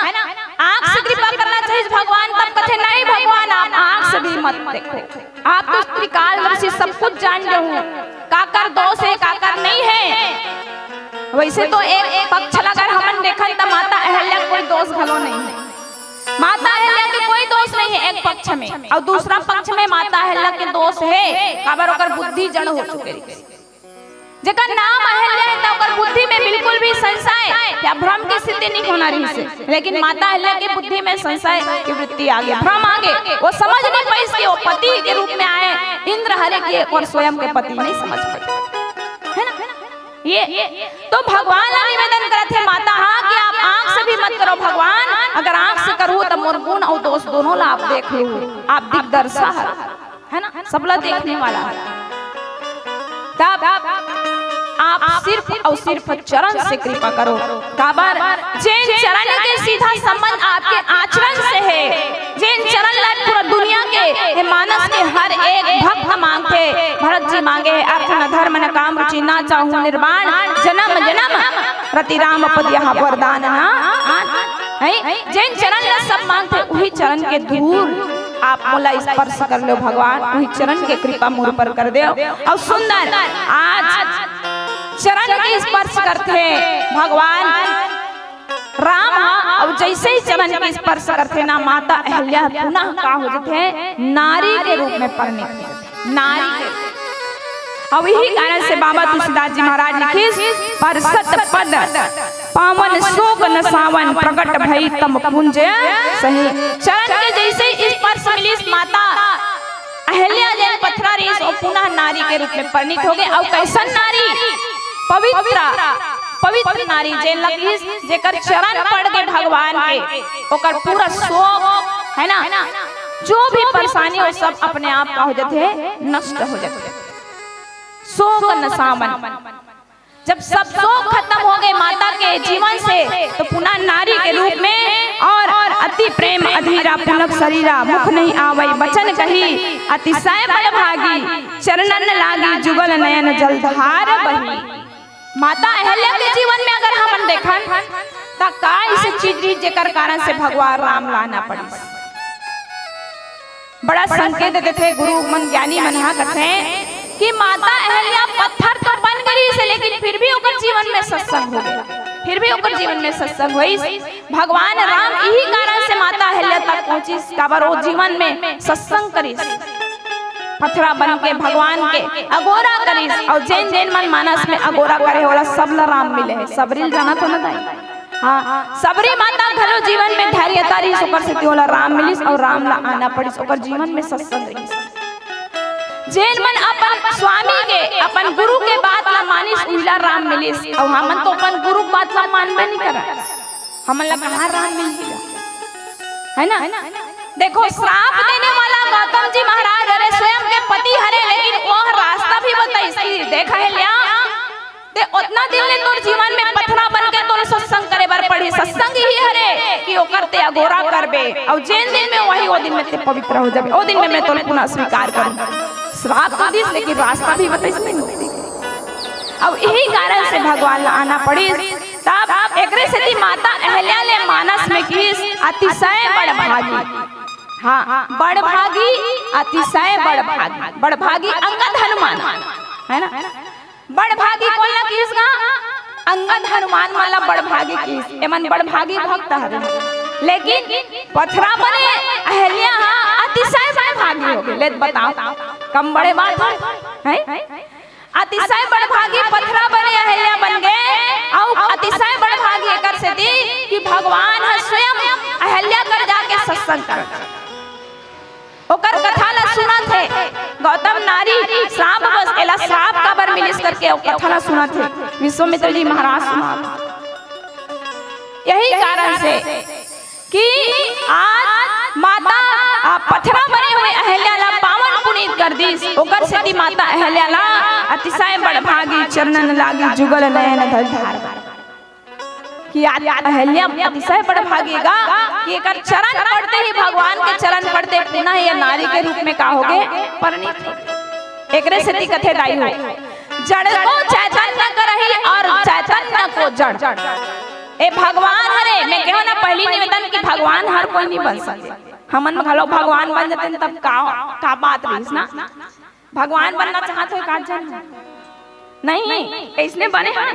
आँख से कृपा करना चाहिए भगवान। तब कथे, "नहीं भगवान, आप आँख से भी मत देखो, आप तो त्रिकालदर्शी, सब कुछ जान रहे हो।" काकर दोष हे, काकर नहीं हे। वैसे तो एक पक्ष ला अगर हमन देखन त माता अहल्या के कोई दोष घलो नहीं हे। माता अहल्या के कोई दोष नहीं हे एक पक्ष में, अउ दूसरा पक्ष में माता अहल्या के दोष हे, काबर ओकर बुद्धि जड़ हो चुके रहिस। जेकर नाम अहल्या हे त ओकर बुद्धि में बिल्कुल भी संशय या भ्रम के स्थिति नहीं होना रहिस हे। लेकिन माता अहल्या के बुद्धि में संशय की वृत्ति आ गे, भ्रम आ गे। वो समझ नहीं पाइस कि वो पति के रूप में आए, इंद्र हरे के, और स्वयं के पति नहीं समझ पाइस, है ना? ये तो भगवान ला निवेदन करत हे माता, हाँ, कि आप आंख से भी मत करो भगवान, अगर आंख से करहू त मोर गुण अउ दोष दोनों ला आप देख लेहू, आप दिग्दर्शक हर, है ना, सबला देखने वाला हे। तब आप सिर्फ अउ सिर्फ चरण से कृपा करो, काबर जेन चरण के सीधा संबंध आपके आचरण से हे, जेन चरण ला पूरा दुनिया के हे मानस के हर एक भक्त मांगथे, भरत जी मांगे हे, अर्थ न धर्म न काम रुचि ना चाहूं निर्वाण, जन्म जन्म रति राम पद यह वरदान ना आन। हैं? जेन चरण ला सब मांगथे, वही चरण के धूल आप मोला स्पर्श कर लो भगवान, वही चरण के कृपा मोर पर कर दो। अउ सुंदर आज चरण के स्पर्श करथे भगवान राम ह, अउ जैसे ही चरण के स्पर्श करथे ना, माता अहल्या पुनः का हो जथे, नारी के रूप में परिणित हो जथे, नारी के। अउ यही कारण से बाबा तुलसीदास जी महाराज लिखिस, "परसत पद पावन सोक नसावन, प्रगट भई तम पुंज सही।" चरण के जैसे ही स्पर्श मिलिस, माता अहल्या जेन पथरा रहिस, वो पुनः नारी के रूप में परिणित हो गे। अउ कैसन नारी? पवित्र, पवित्र नारी, जेन ला किस, जेकर चरण पड़ गे भगवान के, ओकर पूरा शोक, है ना, जो भी परेशानी हो, सब अपने आप का हो जाथे, नष्ट हो जाथे। शोक नसावन, जब सब शोक खत्म हो गे माता के जीवन से, तो पुनः नारी के रूप में, और अति प्रेम अधीरा पुलक शरीरा, मुख नहीं आवै बचन कही, अतिशय बड़ भागी, चरणन लागी जुगल नयन जलधार बही। माता अहल्या के जीवन में अगर हमन देखन, त का ऐसे चीज रही जेकर कारण से भगवान राम ला आना पड़िस? बड़ा संकेत देथे गुरु मन, ज्ञानी मन ह कथे कि माता अहल्या पत्थर तो बन गे रहिस, लेकिन फिर भी ओकर जीवन में सत्संग हो गया, फिर भी ओकर जीवन में सत्संग होइस। भगवान राम इही कारण से माता अहल्या तक पहुंचिस, काबर वो जीवन में सत्संग करिस, पथरा बन के भगवान के अगोरा करिस। अउ जेन जेन मन मानस में अगोरा करे, ओला सब ला राम मिले हे। सबरी ल जानत हो ना दाई? हाँ, सबरी माता घलो जीवन में धैर्यता रहिस, ओकर सेती ओला राम मिलिस अउ राम ला आना पड़िस, ओकर जीवन में सत्संग रहिस। जेन मन अपन स्वामी के, अपन गुरु के बात ला मानिस, उहिला राम मिलिस। अउ हमन तो अपन गुरु के बात ला मानबे नहीं करन, हमन ला कहाँ राम मिलही गा? है ना? देखो, श्राप देने वाला गौतम जी महाराज हरे, स्वयं के पति हरे, लेकिन वो रास्ता भी बताइस कि देख अहल्या, ते ओतना दिन ले तोर जीवन में पथरा बन के तोर सत्संग करे बर पड़ही। सत्संग ही हरे कि ओकर ते अगोरा करबे, अउ जेन दिन में वही, ओ दिन में ते पवित्र हो जाबे, ओ दिन में मैं तोर पुनः स्वीकार करूं। श्राप तो दिस, लेकिन रास्ता भी बताइस नहीं। अउ यही कारण से भगवान ला आना पड़िस। तब एकरे सेती माता अहल्या ले मानस में किस, अतिशय बड़ भागी। हाँ, बड़ भागी, अतिशय बड़ भागी। बड़ भागी अंगद हनुमान, है ना? बड़ भागी कोन ला किस गा? अंगद हनुमान मन ला बड़ भागी किस। एमन बड़ भागी भक्त हरे, लेकिन पथरा बने अहल्या हा अतिशय बड़ भागी हो गे। ले बताओ, कम बड़े बात है, हैं? अतिशय बड़भागी पथरा बने अहल्या बन गे, अउ अतिशय बड़भागी एकर सेती कि भगवान ह स्वयं अहल्या कर जाके सत्संग कर। ओकर कथा ला सुनत हे, गौतम नारी श्राप बस, एला श्राप काबर मिलिस करके ओ कथा ला सुनत हे, विश्वामित्र जी महाराज सुनत हे। यही कारण से कि आज माता, आ, पथरा बने हुए अहल्या ला पावन पुनीत कर दिस, ओकर सेती माता अहल्या ला अतिशय बड़भागी चरणन लागी जुगल नयन धर धार। कि आज अहल्या अतिशय बड़भागी गा कि एकर चरण पड़ते ही, भगवान के चरण पड़ते पुनः ये नारी के रूप में का होगे? परिणित हो। एकरे सेती कथे दाई हो, जड़ को चैतन्य करही और चैतन्य को जड़। ए भगवान हरे, मैं कहो ना पहली निवेदन कि भगवान हर कोई नहीं बन सके। हमन घलो भगवान बन जाते तब का, का बात रहिस ना? भगवान बनना चाहत हो का जन? नहीं, इसने बने हैं।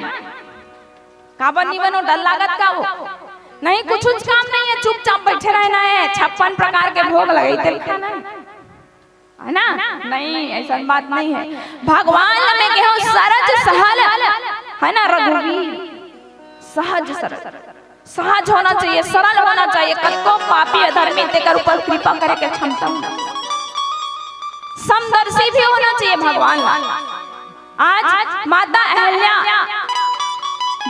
काबर नहीं बनो, डर लागत का वो? नहीं, कुछ कुछ काम नहीं है, चुपचाप बैठे रहना है, छप्पन प्रकार के भोग लगाई, तेल खाना है, है ना? नहीं, ऐसा बात नहीं है। भगवान में कहो सरज सहल, है ना, रघुवीर, सहज सरल, सहज होना चाहिए, सरल होना चाहिए। कतको पापी अधर्मी तेकर ऊपर कृपा करे के क्षमता होना चाहिए। समदर्शी भी होना चाहिए भगवान ला। आज माता अहल्या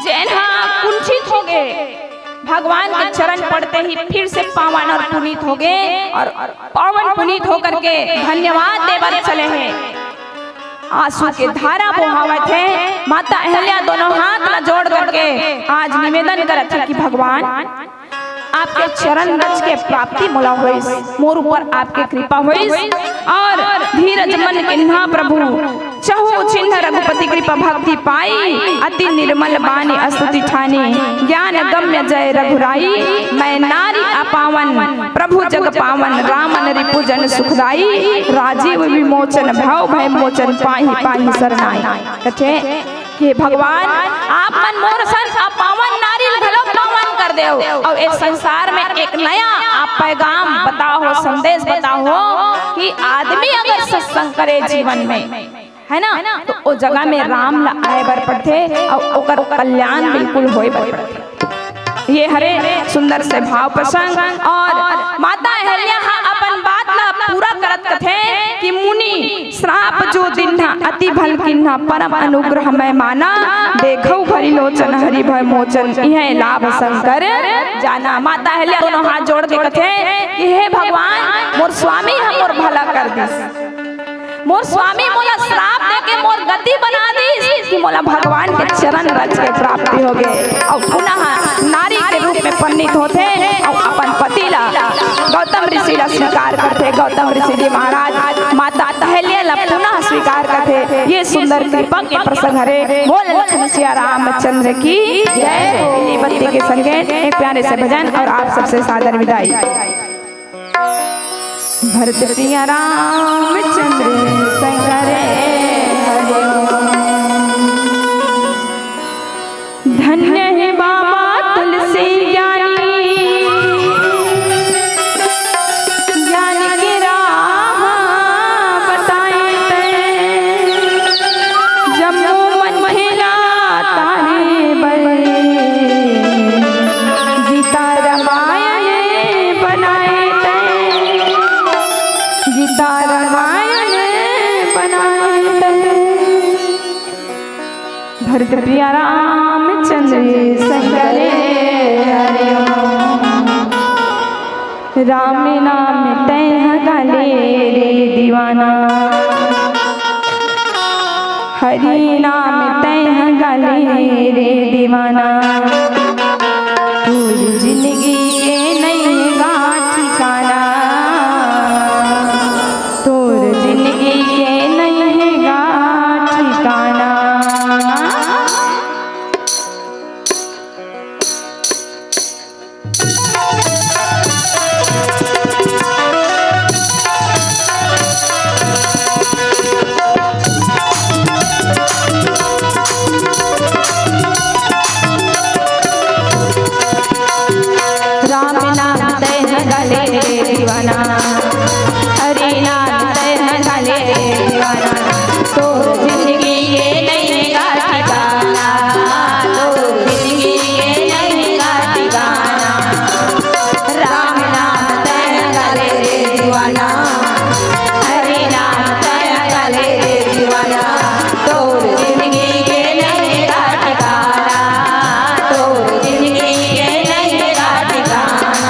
जेन हा कुंठित हो गए, भगवान के चरण पड़ते ही फिर से पावन और पुनीत हो गए और पावन पुनीत होकर के धन्यवाद देवर चले हैं। आंसू के धारा बोहावत है। माता अहल्या दोनों हाथ ला जोड़ करके आज निवेदन करत है कि भगवान, आपके चरण रज के प्राप्ति मोला होइस, मोर ऊपर आपके कृपा होइस। और धीरज मन किन्हा प्रभु, चहु चिन्ह रघुपति कृपा भक्ति पाई, अति निर्मल बानी अस्तुति ठानी, ज्ञान गम्य जय रघुराई। मैं नारी अपावन प्रभु जग पावन, रामन रिपु जन सुखदाई, राजीव विमोचन भव भय मोचन, पाही पाही शरणाई। कथे कि भगवान, आप मन मोर सन अपावन नारी ल घलो पावन कर देव। अउ ए संसार में एक नया आप पैगाम बताओ, संदेश बताओ कि आदमी अगर सत्संग करे जीवन में, है ना, तो ओ जगह में राम ला आए बर पड़थे अउ ओकर कल्याण बिल्कुल होए बर पड़थे। ये हरे सुंदर से भाव प्रसंग। और माता अहल्या हा अपन बात ला पूरा करत कथे कि मुनि श्राप जो दिन्हा, अति भल किन्हा, परम अनुग्रह मैं माना, देखो भरी लोचन हरि भय मोचन, इहै लाभ शंकर जाना। माता अहल्या दोनों हाथ जोड़ के कथे कि हे भगवान, मोर स्वामी हा मोर भला कर दिस, मोर स्वामी मोला श्राप देके मोर गति बना दिस कि मोला भगवान के चरण रज के प्राप्ति हो गए। अउ पुनः नारी के रूप में परिणित होथे अउ अपन पति ला, गौतम ऋषि ला स्वीकार करथे। गौतम ऋषि जी महाराज माता अहल्या ला पुनः स्वीकार करथे। ये सुंदर कृपा के प्रसंग हरे। बोल लखन सिया रामचंद्र की जय। पीली बत्ती के संगे एक प्यारे से भजन और आप सबसे सादर विदाई। भरत प्रिया रामचंद्र संग करे हरि ओम। धन्य हे बाबा तुलसी ज्ञानी, ज्ञान के राह बताए तैं। जम्मो मनखे ला तारे बर गीता रामायण बनाए तैं, गीता रामायण बनाए तैं। भरत प्रिया रामचंद्र संग करे हरि ओम। राम नाम तैं ह गा ले रे दीवाना, हरि नाम तैं ह गा ले रे दीवाना। तोर जिंदगी के नइ गा ठिकाना, तोर जिंदगी के नइ गा ठिकाना। राम नाम तैं ह गा ले रे दीवाना, हरि नाम तैं ह गा ले रे दीवाना। तोर जिंदगी के नइ गा ठिकाना, तोर जिंदगी के नइ गा ठिकाना। राम नाम तैं ह गा ले रे दीवाना, हरि नाम तैं ह गा ले रे दीवाना। तोर जिंदगी के नइ गा ठिकाना, तोर जिंदगी के नइ गा ठिकाना।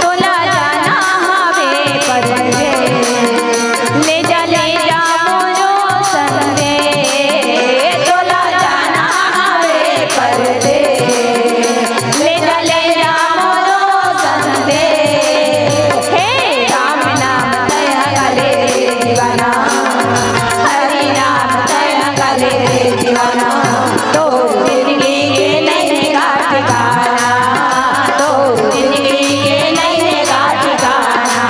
तोला जाना हवे परदेस, ले जा, ले जा मोरो संदेस। तोला जाना हवे परदेस, ले जा, ले जा मोरो संदेस। हे राम नाम तैं ह गा ले रे दीवाना, हरि नाम तैं ह गा ले रे दीवाना। तोर जिंदगी के नइ गा ठिकाना, तोर जिंदगी के नइ गा ठिकाना।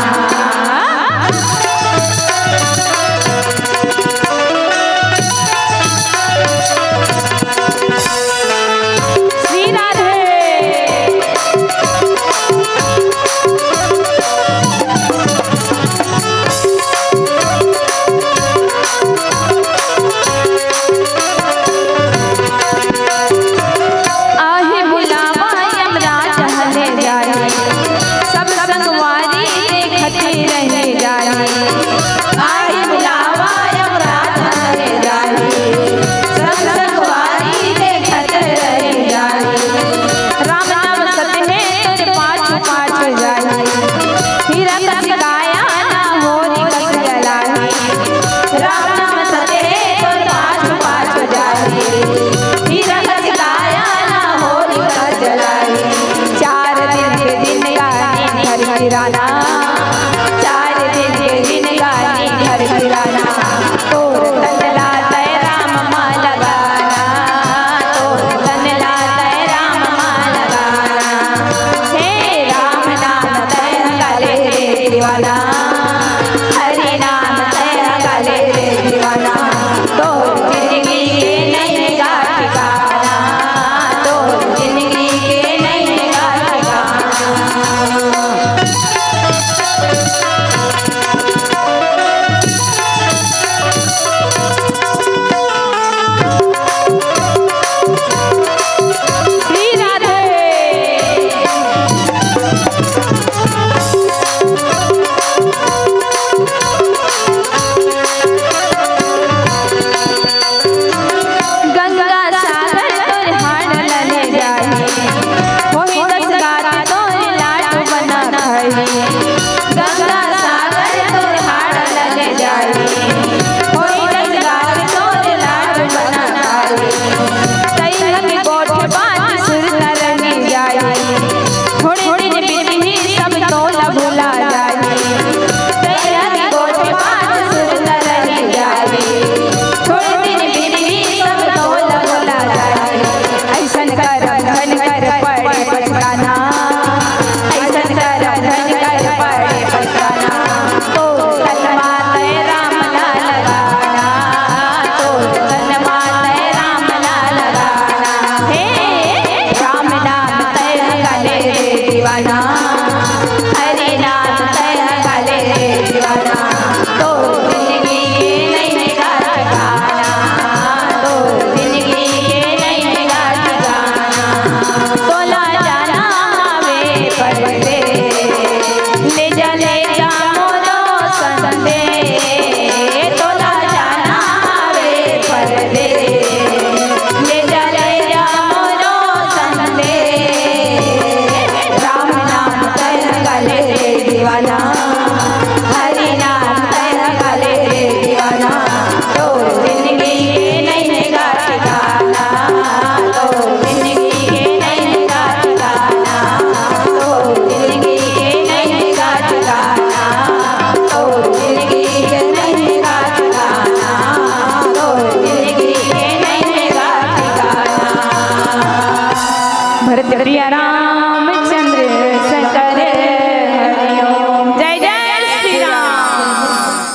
रामचंद्र शंकर हरि ओम। जय जय श्री राम,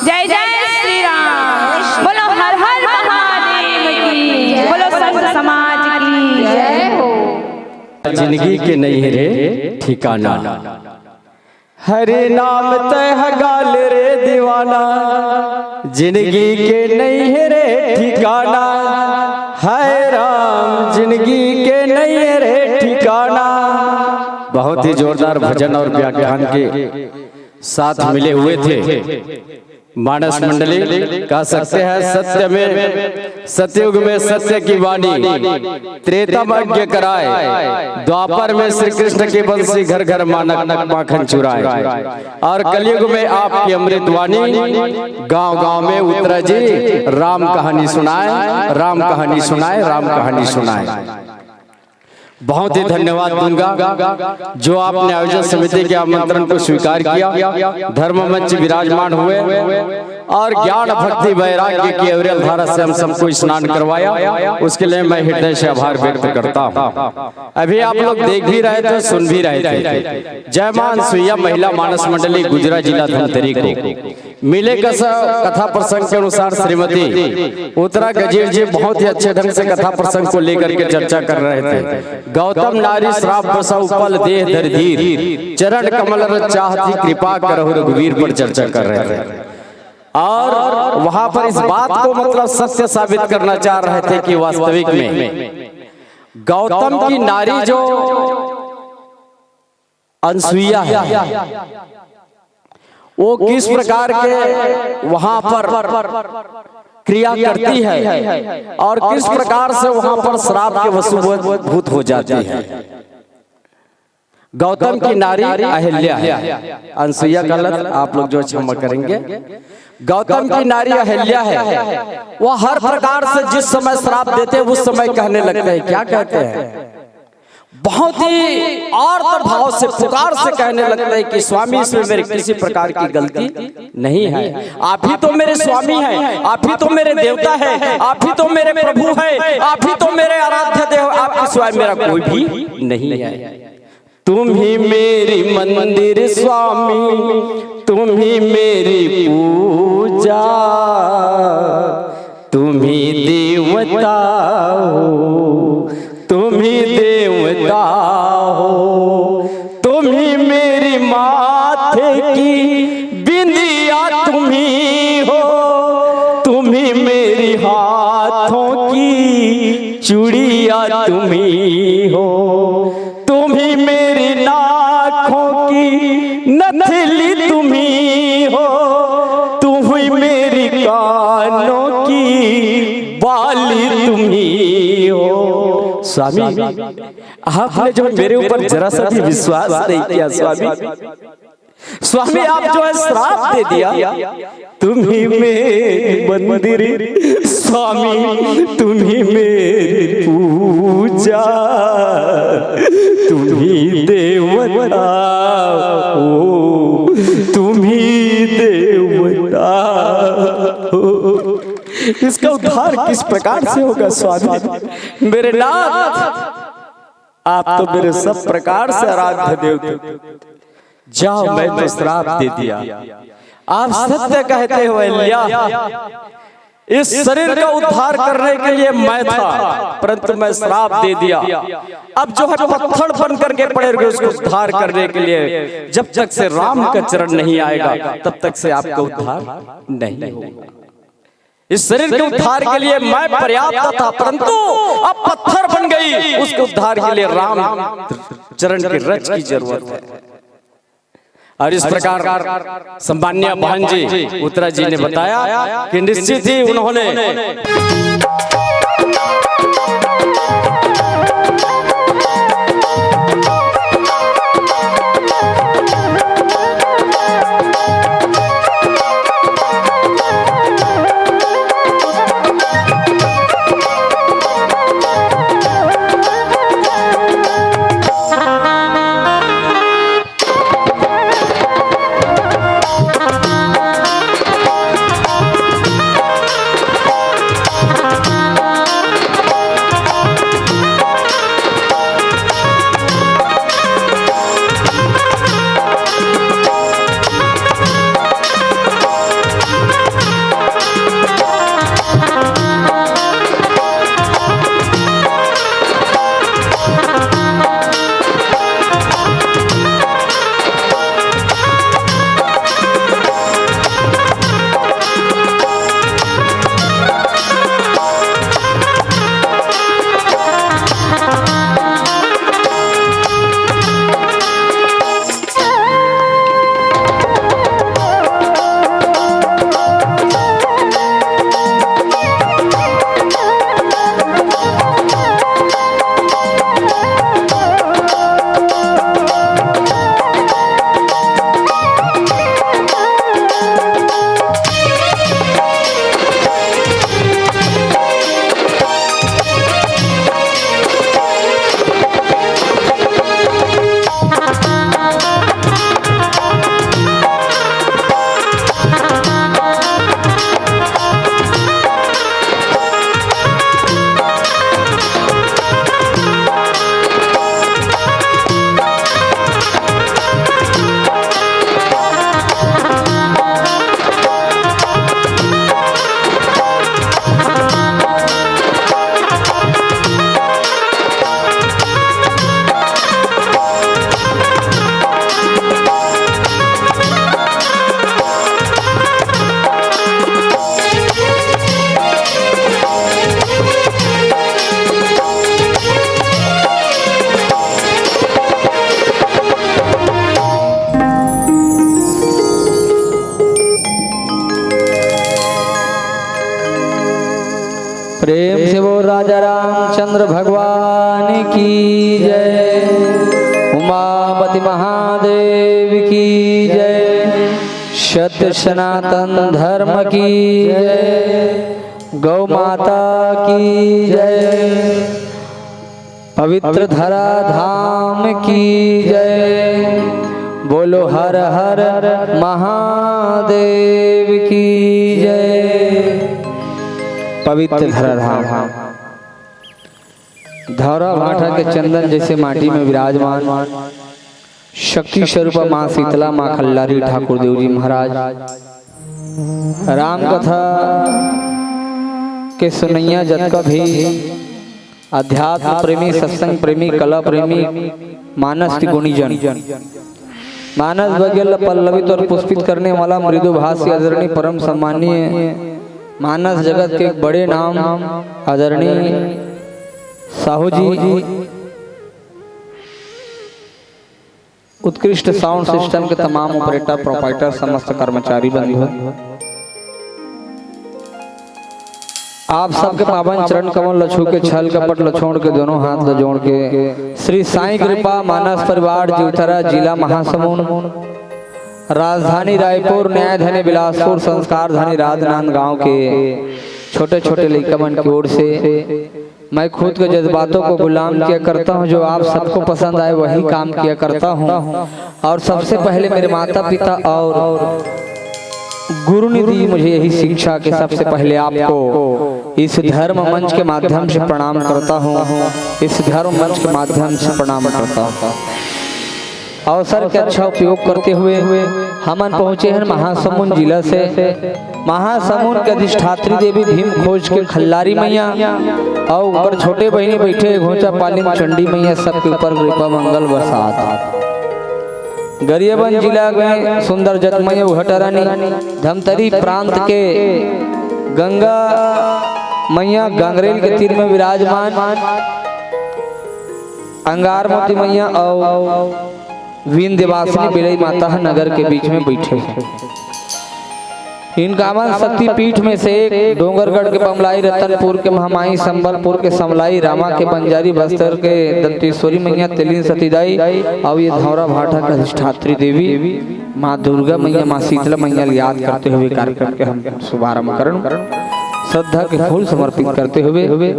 जय जय श्री राम। बोलो हर हर महादेव की, बोलो संत समाज की जय हो। जिंदगी के नइ हे रे ठिकाना। हरे नाम तय ह गाल रे दीवाना, जिंदगी के नइ हे रे ठिकाना। हाय राम, जिंदगी के नइ हे रे ठिकाना। बहुत ही जोरदार भजन और व्याख्यान के साथ मिले हुए थे। मानस मंडली, कह सकते हैं, सत्य में, सतयुग में सत्य की वाणी, त्रेता में यज्ञ कराए, द्वापर में श्री कृष्ण की बंसी, घर घर मानक माखन चुराए, और कलयुग में आपकी अमृत वाणी, गांव गांव में उतरा जी, राम कहानी सुनाए, राम कहानी सुनाए, राम कहानी सुनाए। बहुत ही धन्यवाद दूंगा जो आपने आयोजन समिति के आमंत्रण को स्वीकार किया, धर्म मंच विराजमान हुए और ज्ञान, भक्ति, वैराग्य की अविरल धारा से हम सबको स्नान करवाया। उसके लिए मैं हृदय से आभार व्यक्त करता हूँ। अभी आप लोग देख भी रहे थे, सुन भी रहे थे। जय मां अनसुईया महिला मानस मंडली, गुजरा, जिला धमतरी को मिले कस-, कथा प्रसंग के अनुसार श्रीमती उत्तरा गजीर जी बहुत ही अच्छे ढंग से कथा प्रसंग को लेकर के चर्चा कर रहे थे। गौतम नारी श्राप बसा उपल देह धरि धीर, चरण कमल रज चाहत ही कृपा करहु रघुवीर पर चर्चा कर रहे थे। और वहां पर इस बात को, मतलब, सत्य साबित करना चाह रहे थे कि वास्तविक में गौतम की नारी जो अनसुईया है, वो किस प्रकार के वहां पर क्रिया करती है और किस प्रकार से वहां पर श्राप के वशीभूत हो जाती है। गौतम की नारी अहिल्या है, अनसुईया गलत, आप लोग जो क्षमा करेंगे। गौतम की नारी अहिल्या है, वह हर प्रकार से जिस समय श्राप देते हैं, उस समय कहने लगते हैं, क्या कहते हैं, बहुत ही आर्त भाव से, पुकार से कहने लगते हैं कि स्वामी, इसमें मेरी किसी प्रकार की गलती नहीं है। आप ही तो मेरे स्वामी हैं, आप ही तो मेरे देवता हैं, आप ही तो मेरे प्रभु हैं, आप ही तो मेरे आराध्य देव, आपके सिवाय मेरा कोई भी नहीं है। तुम ही मेरी मंदिर स्वामी, तुम ही मेरी पूजा, तुम ही देवता हो, तुम ही देवता हो, तुम ही मेरी माथे की बिंदिया तुम ही हो, तुम ही मेरी हाथों की चूड़िया तुम ही हो, तुम ही मेरी नाखों की नथली तुम ही हो, तुम ही मेरी कानों की बाली तुम ही हो। स्वामी, आपने जो मेरे ऊपर जरा सा भी विश्वास नहीं किया स्वामी, स्वामी, आप जो है श्राप दे दिया। तुम ही मेरी मंदिर स्वामी, तुम ही मेरी पूजा, तुम ही देवता हो, तुम ही देवता हो। इसका उद्धार किस प्रकार से होगा स्वामी? मेरे नाथ, आप तो मेरे सब प्रकार से आराध्य देव थे। जाओ, मैं तो श्राप दे दिया। आप सत्य कहते हो अहिल्या, इस शरीर का उद्धार करने के लिए मैं था, परंतु मैं श्राप दे दिया। अब जो है पत्थर बन करके पड़े रहोगे उसको उद्धार करने के लिए, जब तक से राम का चरण नहीं आएगा तब तक से आपका उद्धार नहीं होगा। इस शरीर के उद्धार के लिए मैं पर्याप्त था, परंतु अब पत्थर बन गई, उसके उद्धार के लिए राम चरण के रज की जरूरत है। और इस प्रकार सम्मान्य बहन जी उत्तरा जी ने बताया कि निश्चित ही उन्होंने प्रेम से बोल राजा रामचंद्र भगवान की जय, उमापति महादेव की जय, सत्य सनातन धर्म की जय, गौ माता की जय, पवित्र धरा धाम की जय। बोलो हर हर महादेव की जय। पवित्र धरा धाम। धौरा भाठा के चंदन जैसे माटी में विराजमान शक्ति स्वरूपा माँ शीतला, माँ खल्लारी ठाकुर देव जी महाराज, राम कथा के सुनैया जतका भी अध्यात्म प्रेमी, सत्संग प्रेमी, कला प्रेमी, मानस के गुणीजन, मानस बगिया ल पल्लवित और पुष्पित करने वाला मृदुभाषी आदरणीय परम सम्मानीय मानस जगत के एक बड़े नाम आदरणीय साहू जी, उत्कृष्ट साउंड सिस्टम के तमाम ऑपरेटर, प्रोपराइटर, समस्त कर्मचारी बंधु, आप सबके पावन चरण कमल ल छू के, छल कपट ल छोड़ के, दोनों हाथ ल जोड़ के श्री साईं कृपा मानस परिवार, जीवथरा, जिला महासमुंद, राजधानी रायपुर, न्याय धनी बिलासपुर, संस्कार धनी राजनांदगांव के छोटे छोटे लइका मन की ओर से मैं खुद के जज्बातों को गुलाम किया करता हूँ, जो आप सबको पसंद आए वही काम किया करता हूँ। और सबसे पहले मेरे माता पिता और गुरु ने दी मुझे यही शिक्षा कि सबसे पहले आपको इस धर्म मंच के माध्यम से प्रणाम करता हूँ, इस धर्म मंच के माध्यम से प्रणाम करता हूँ। अवसर के अच्छा उपयोग करते हुए हमन पहुंचे हैं महासमुंद जिला से। महासमुंद के अधिष्ठात्री देवी भीम खोज के खल्लारी मैया और ऊपर छोटे बहिनी बैठे घोंचा पालिन चंडी मैया, सबके ऊपर कृपा मंगल बरसात। गरियाबंद जिला में सुंदर जतमैया उहटा रानी, धमतरी प्रांत के गंगा मैया गंगरेल के तीर में विराजमान, अंगार मोती मैया और विंध्यवासिनी बिलई माता ह नगर के बीच में बैठे हे। इनका मन शक्तिपीठ में से एक डोंगरगढ़ के बमलाई, रतनपुर के महामाई, संबलपुर के समलाई, रामा के बंजारी, बस्तर के दंतेश्वरी मैया, तेलिन सतीदाई, और ये धौरा भाठा के अधिष्ठात्री देवी माँ दुर्गा मैया, माँ शीतला मैया ल याद करते हुए कार्यक्रम के हम शुभारंभ करन। श्रद्धा के फूल समर्पित करते हुए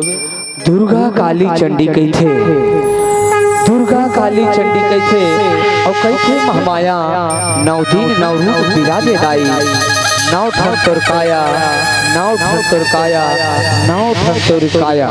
दुर्गा काली चंडी कहिथे। दुर्गा काली चंडी कहिथे अउ कहिथे, "महमाया नौ दिन नौ रूप बिराजे दाई, नौ ठन तोर काया, नौ ठन तोर काया, नौ ठन तोर काया।"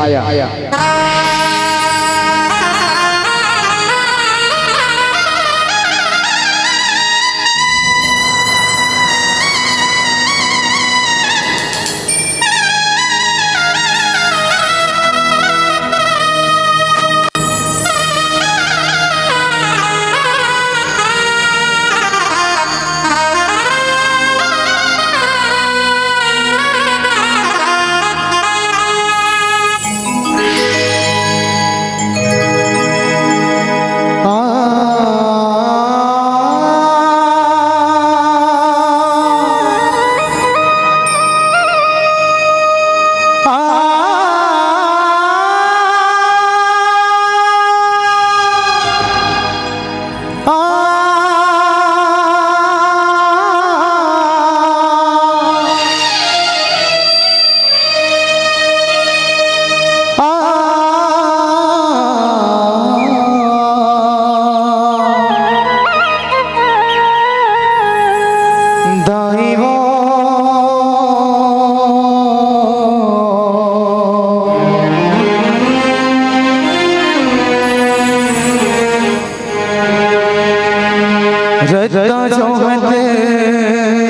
रद्दा जोहत,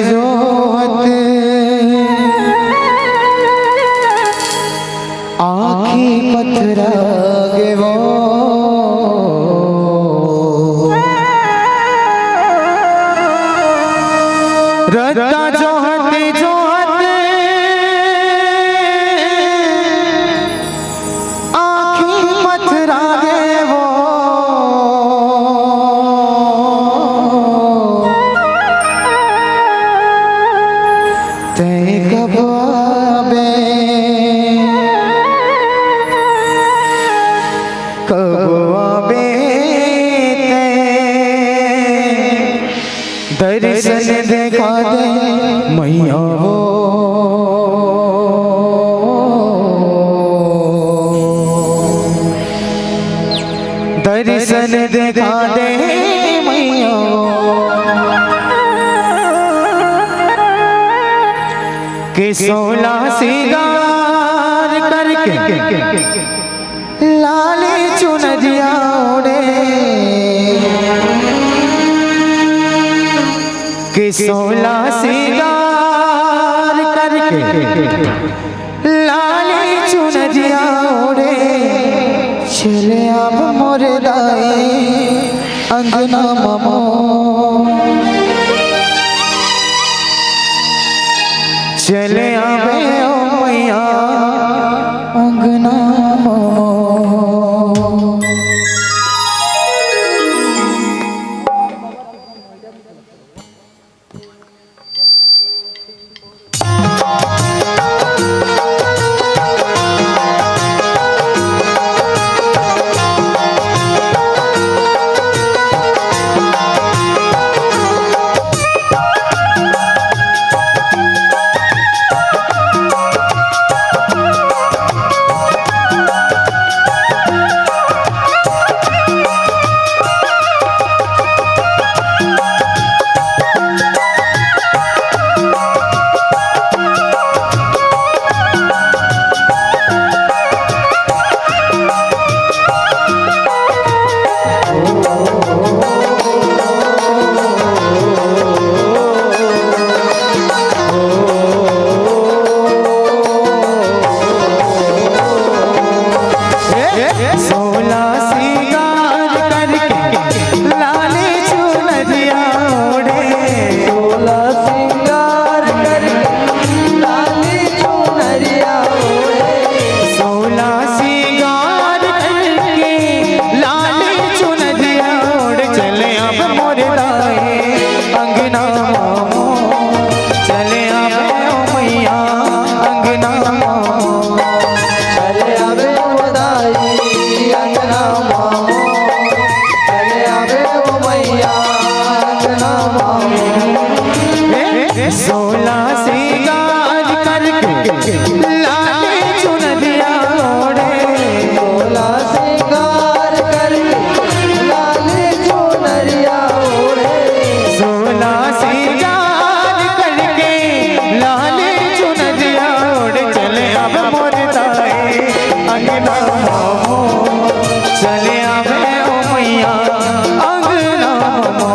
जोहत आँखी पथरा गे वो। रद्दा जोहत, जोहत आँखी पथरा गे वो। तैं कब आबे, कब आबे तैं, दर्शन देखा दे मैया हो। दर्शन देखा दे मैया हो। कि सोला सिंगार करके लाली चुनरिया ओढ़े, कि सोला सिंगार करके लाली चुनरिया ओढ़े, चले आब मोर दाई अंगना ममो। चले आबे ओ मैया अंगना ममो। सोला सिंगार करके लाली चुनरिया ओढ़े। सोला सिंगार करके लाली चुनरिया ओढ़े। सोला सिंगार करके लाली चुनरिया ओढ़े। चले अब मोर दाई अंगना ममो। चले आबे ओ मैया अंगना ममो। चले आबे ओ दाई अंगना ममो। चले आबे ओ मैया अंगना ममो। ए, सोला सिंगार करके लाली चुनरिया ओढ़े। सोला सिंगार करके लाली चुनरिया ओढ़े। सोला सिंगार करके लाली चुनरिया ओढ़े। चले अब मोर दाई अंगना ममो। चले आबे ओ मैया अंगना ममो।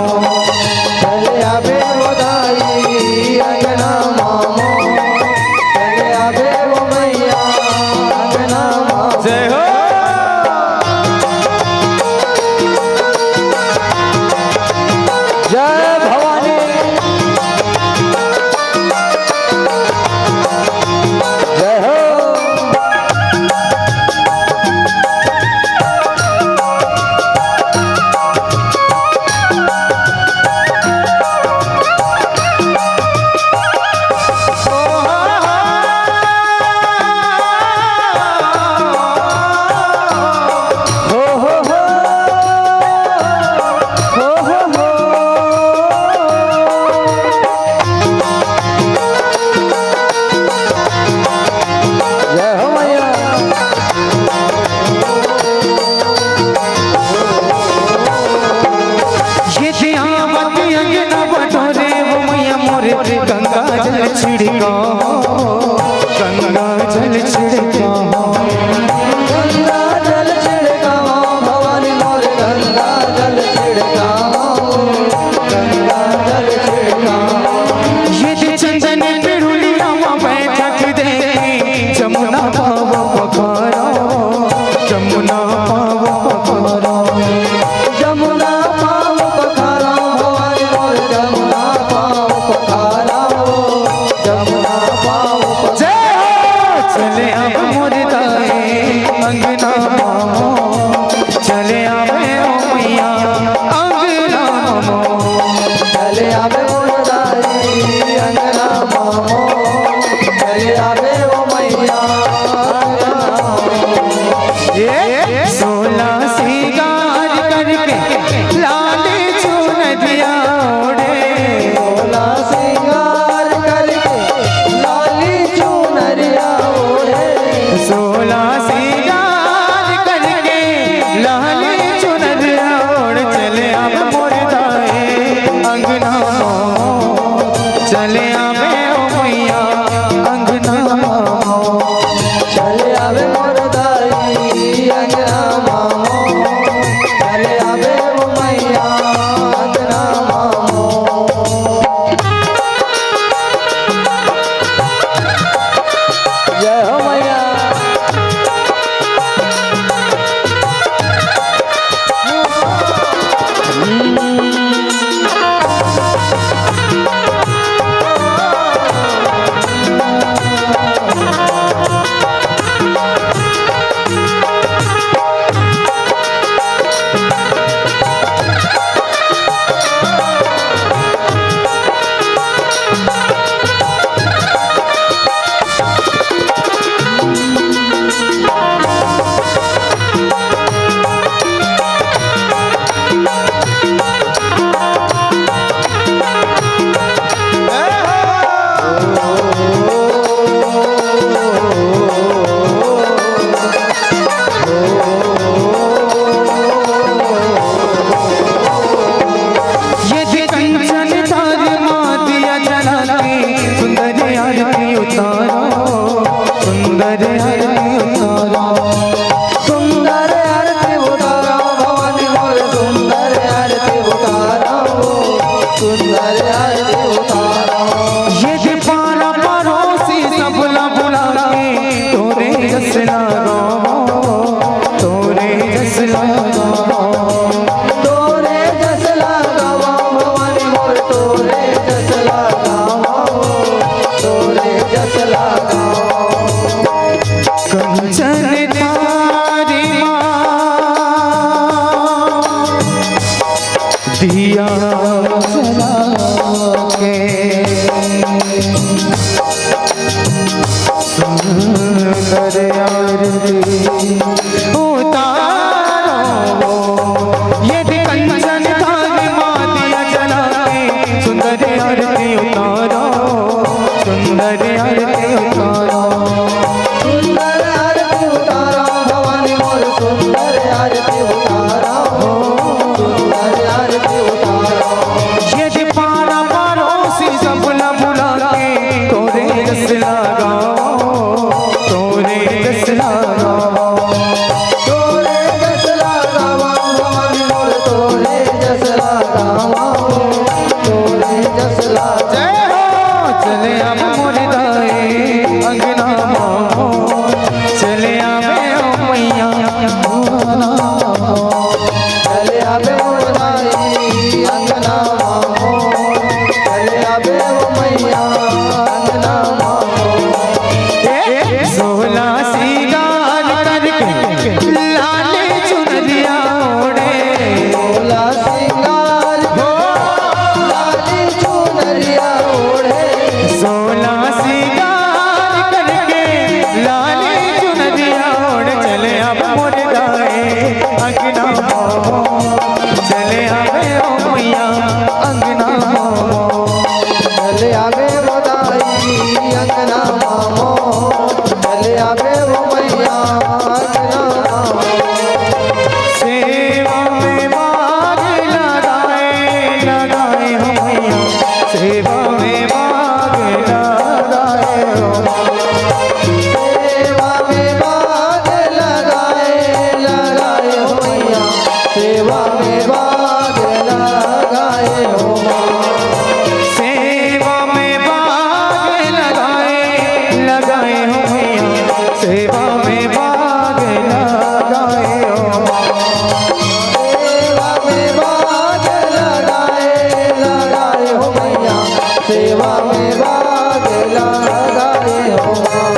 चले आबे ओ दाई अंगना ममो। चले आबे ओ मैया अंगना ममो। जय हो। जय भवानी। जय हो। जय हो मैया। ये दियावत अंगना बटोरे वो मैया मोरे, गंगा जल छिड़का, गंगा जल छिड़का। गंगा जल छिड़का भवानी मोरे, गंगा जल छिड़का। ये दे चंदन पिड़ुलिया मा बैठक दे, जमुना पाव पखारा, जमुना पाव पखारा। जमुना पाव पखारा, भवानी मोर जमुना पाव पखारा, जमुना पाव पखारा। जय हो। चले अब मोर दाई अंगना ममो। चले आबे ओ मैया अंगना ममो। चले आबे ओ दाई अंगना ममो। चले आबे ओ मैया अंगना ममो। ये आरती उतारा हो, सुंदर आरती उतारा। ये जे पारा परोसी सब ला बुला के, तोरे जस लगाओ, तोरे जस लगाओ। तोरे जस लगावा भवानी मोर, तोरे जस लगावा, तोरे जस लगावा। जय हो। चले आवे मोर दाई अंगना मा, चले आवे ओ मैया अंगना मा। चले आवे मोर दाई अंगना मा, चले आवे ओ मैया अंगना मा। ए, सोला सिंगार करके लाल चुनरिया ओढ़े। सोला सिंगार हो। लाल चुनरिया ओढ़े। सोला सिंगार करके लाल चुनरिया ओढ़े। चले आवे मोर दाई अंगना मा, चले आवे ओ मैया अंगना मा। चले आवे ओ दाई अंगना मा, चले आवे ओ मैया अंगना मा। सेवा में भाग लगाए, लगाए हो मैया, सेवा में भाग लगाए हो। सेवा में भाग लगाए, लगाए हो मैया, सेवा में भाग लगाए हो माँ। सेवा में भाग लगाए, लगाए हो मैया, सेवा में भाग लगाए हो माँ। सेवा में भाग लगाए, लगाए हो मैया, सेवा में भाग लगाए हो माँ।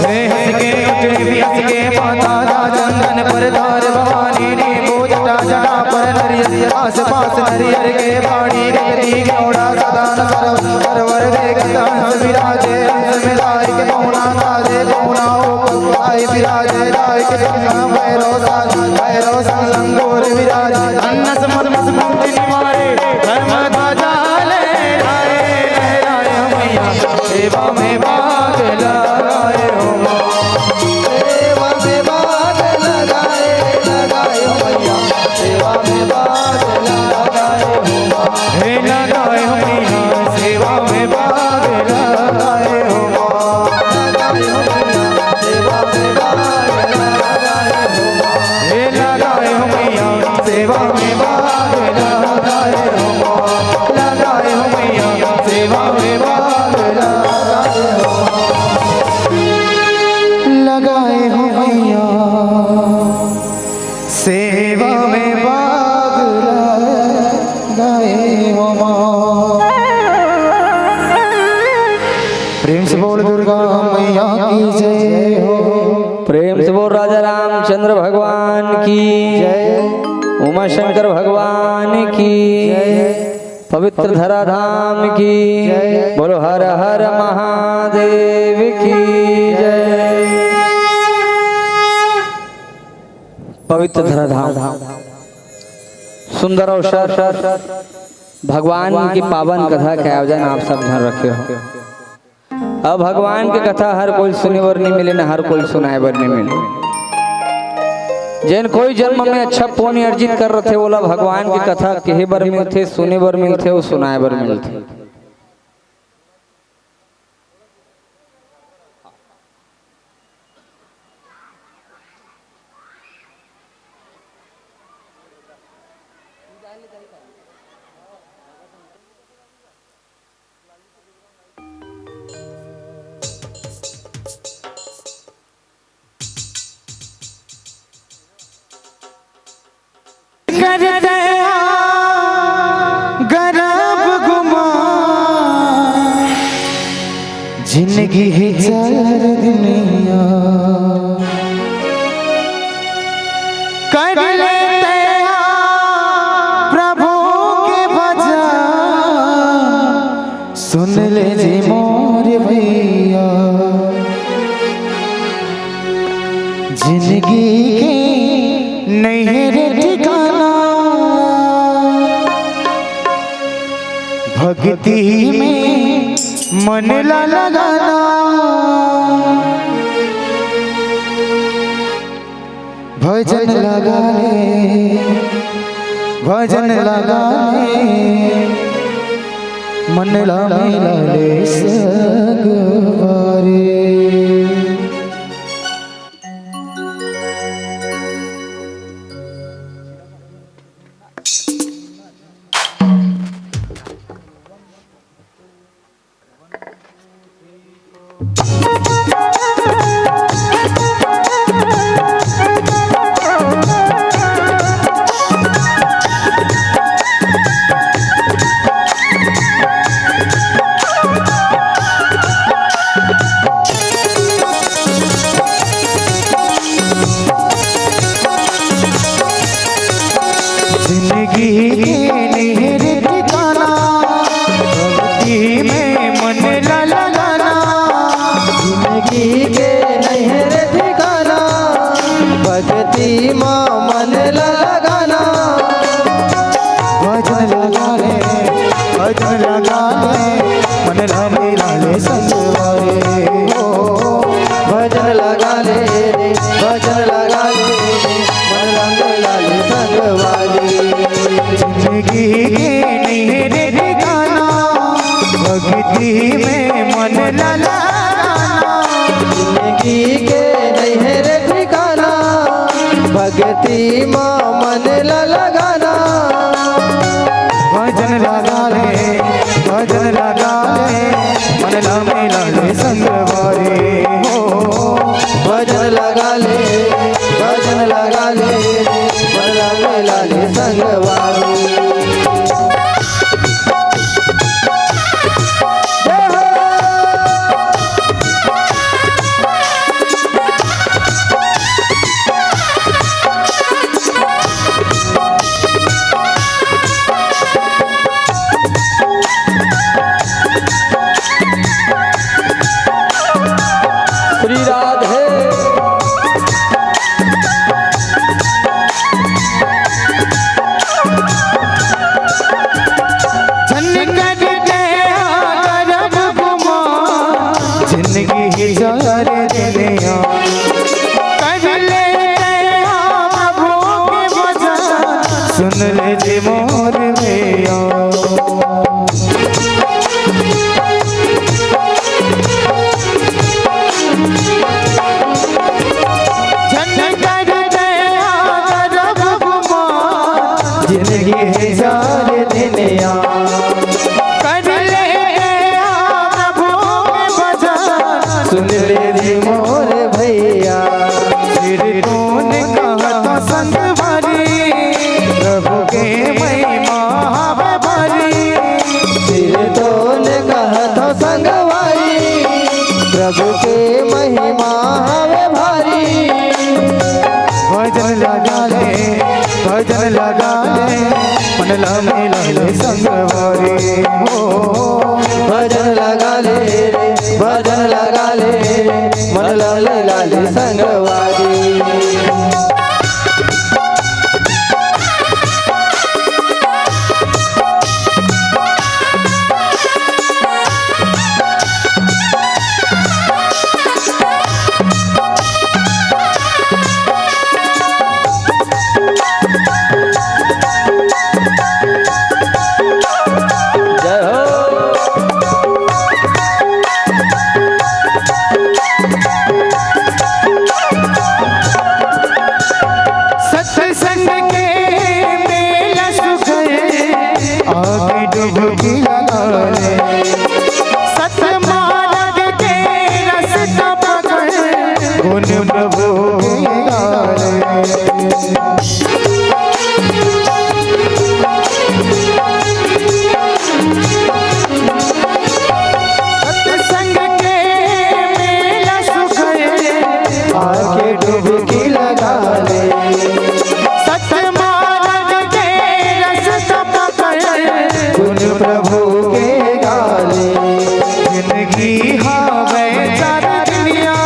हे हंस के उठे भी हंस के माता दा चंदन पर धार भवानी ने वो जटा जटा पर नरियर आस पास नरियर के बाड़ी देखती गौड़ा सदा न सरव सरवर देखत हंस विराजे हंस में लाइक पौना साजे पौना ओ आई विराजे लाइक संग भैरव साज भैरव संग लंगोर विराज अन्न समर मस मुक्ति निवारे धर्म ध्वजा लहराए लहराए मैया सेवा में भाग लगाए हो माँ। सेवा में भाग लगाए, लगाए हो मैया। सेवा में भाग लगाए हो माँ। हे लगाए हो मैया, सेवा में भाग लगाए हो माँ। लगाए हो मैया, सेवा में भाग लगाए हो माँ। हे लगाए हो मैया, सेवा में भाग लगाए हो माँ। लगाए हो मैया, सेवा में भाग लगाए हो माँ। लगाए हो मैया, सेवा में भाग लगाए हो माँ। प्रेम से बोल दुर्गा मैया की जय हो। प्रेम से बोल राजा रामचंद्र भगवान की जय। उमा शंकर भगवान की जय। पवित्र धराधाम की जय। बोलो हर हर महादेव की जय। पवित्र धराधाम सुंदर अवसर भगवान की पावन कथा के आयोजन आप सब झन रखे हो। अब भगवान के कथा हर कोई सुने बर नहीं मिले, ना हर कोई सुनाए बर नहीं मिले। जेन कोई जन्म में अच्छा पुण्य अर्जित कर रथे, ओला भगवान के कथा कहे बर मिलथे, सुने बर मिलथे, अउ सुनाए बर मिलथे। करतया गरब गुमान, जिनगी हे चार दुनिया। कर ले तैयार प्रभु के भजन, सुन ले जी मोर भैया। जिनगी के नैहर ठिकाना, भक्ति में मन ला लगाना, भजन ला लगा ले, भजन लगा ले, मन ला मिला ले संगवारी। जिंदगी के नहर ठिकाना, भक्ति में मन ला लगाना। जिंदगी के नहर ठिकाना, भक्ति में मन ला लगाना। भजन लगा ले, भजन लगा ले, मन ला मिला ले संगवारी हो। भजन लगा ले रे, भजन लगा ले रे, मन ला मिला ले संगवारी। जिंदगी के नहर ठिकाना, भक्ति में मन ला लगाना। जिंदगी के नहर ठिकाना, भक्ति में मन ला लगाना। भजन लगा ले, भजन लगा ले, मन ला मिला ले संगवारी हो। भजन लगा ले, भजन लगा ले, मन ला मिला ले संगवारी। जय हो। श्री राधे। झन कर दया करब गुमान, जिंदगी ही जार दुनिया। कर ले दया प्रभु के भजन, सुन ले जे मोर भैया। झन कर दया करब गुमान, जिंदगी है जार दुनिया। कर ले दया प्रभु के भजन, सुन ले रे मोर भैया। सिर कौन कहत संगवारी, प्रभु के महिमा हवे भारी। सिर तोन कहत संगवारी, प्रभु के महिमा हवे भारी। भजन लगा ले, भजन लगा ले, मन ला मिला ले संगवारी हो। भजन लगा ले रे, भजन लगा ले, मन ला मिला ले संगवारी। जय हो। सत्संग के मेला सुख है, आके डुबकी लगा ले। सतमार्ग के रस्ता पकड़, गुण प्रभु के गाले। सत्संग के मेला सुख है, आके डुबकी लगा ले। सतमार्ग के रस्ता पकड़, गुण प्रभु के गाले। जिंदगी हवे चार दुनिया,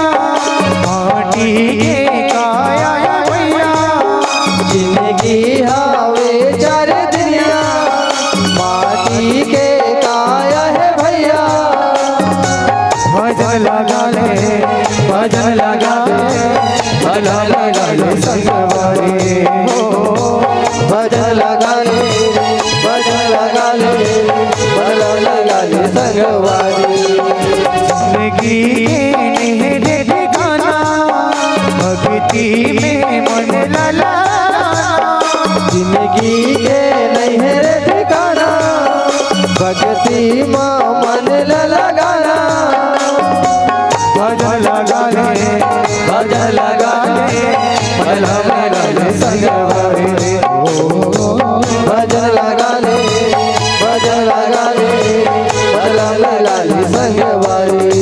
माटी के काया भैया। जिंदगी हवे चार दुनिया, जिंदगी के नैहर ठिकाना, भक्ति मा मन ल लगाना। भजन लगा ले, भजन लगा ले, भजन लगा ले संगवारी। भजन लगा ले, भजन लगा ले, भजन लगा ले संगवारी।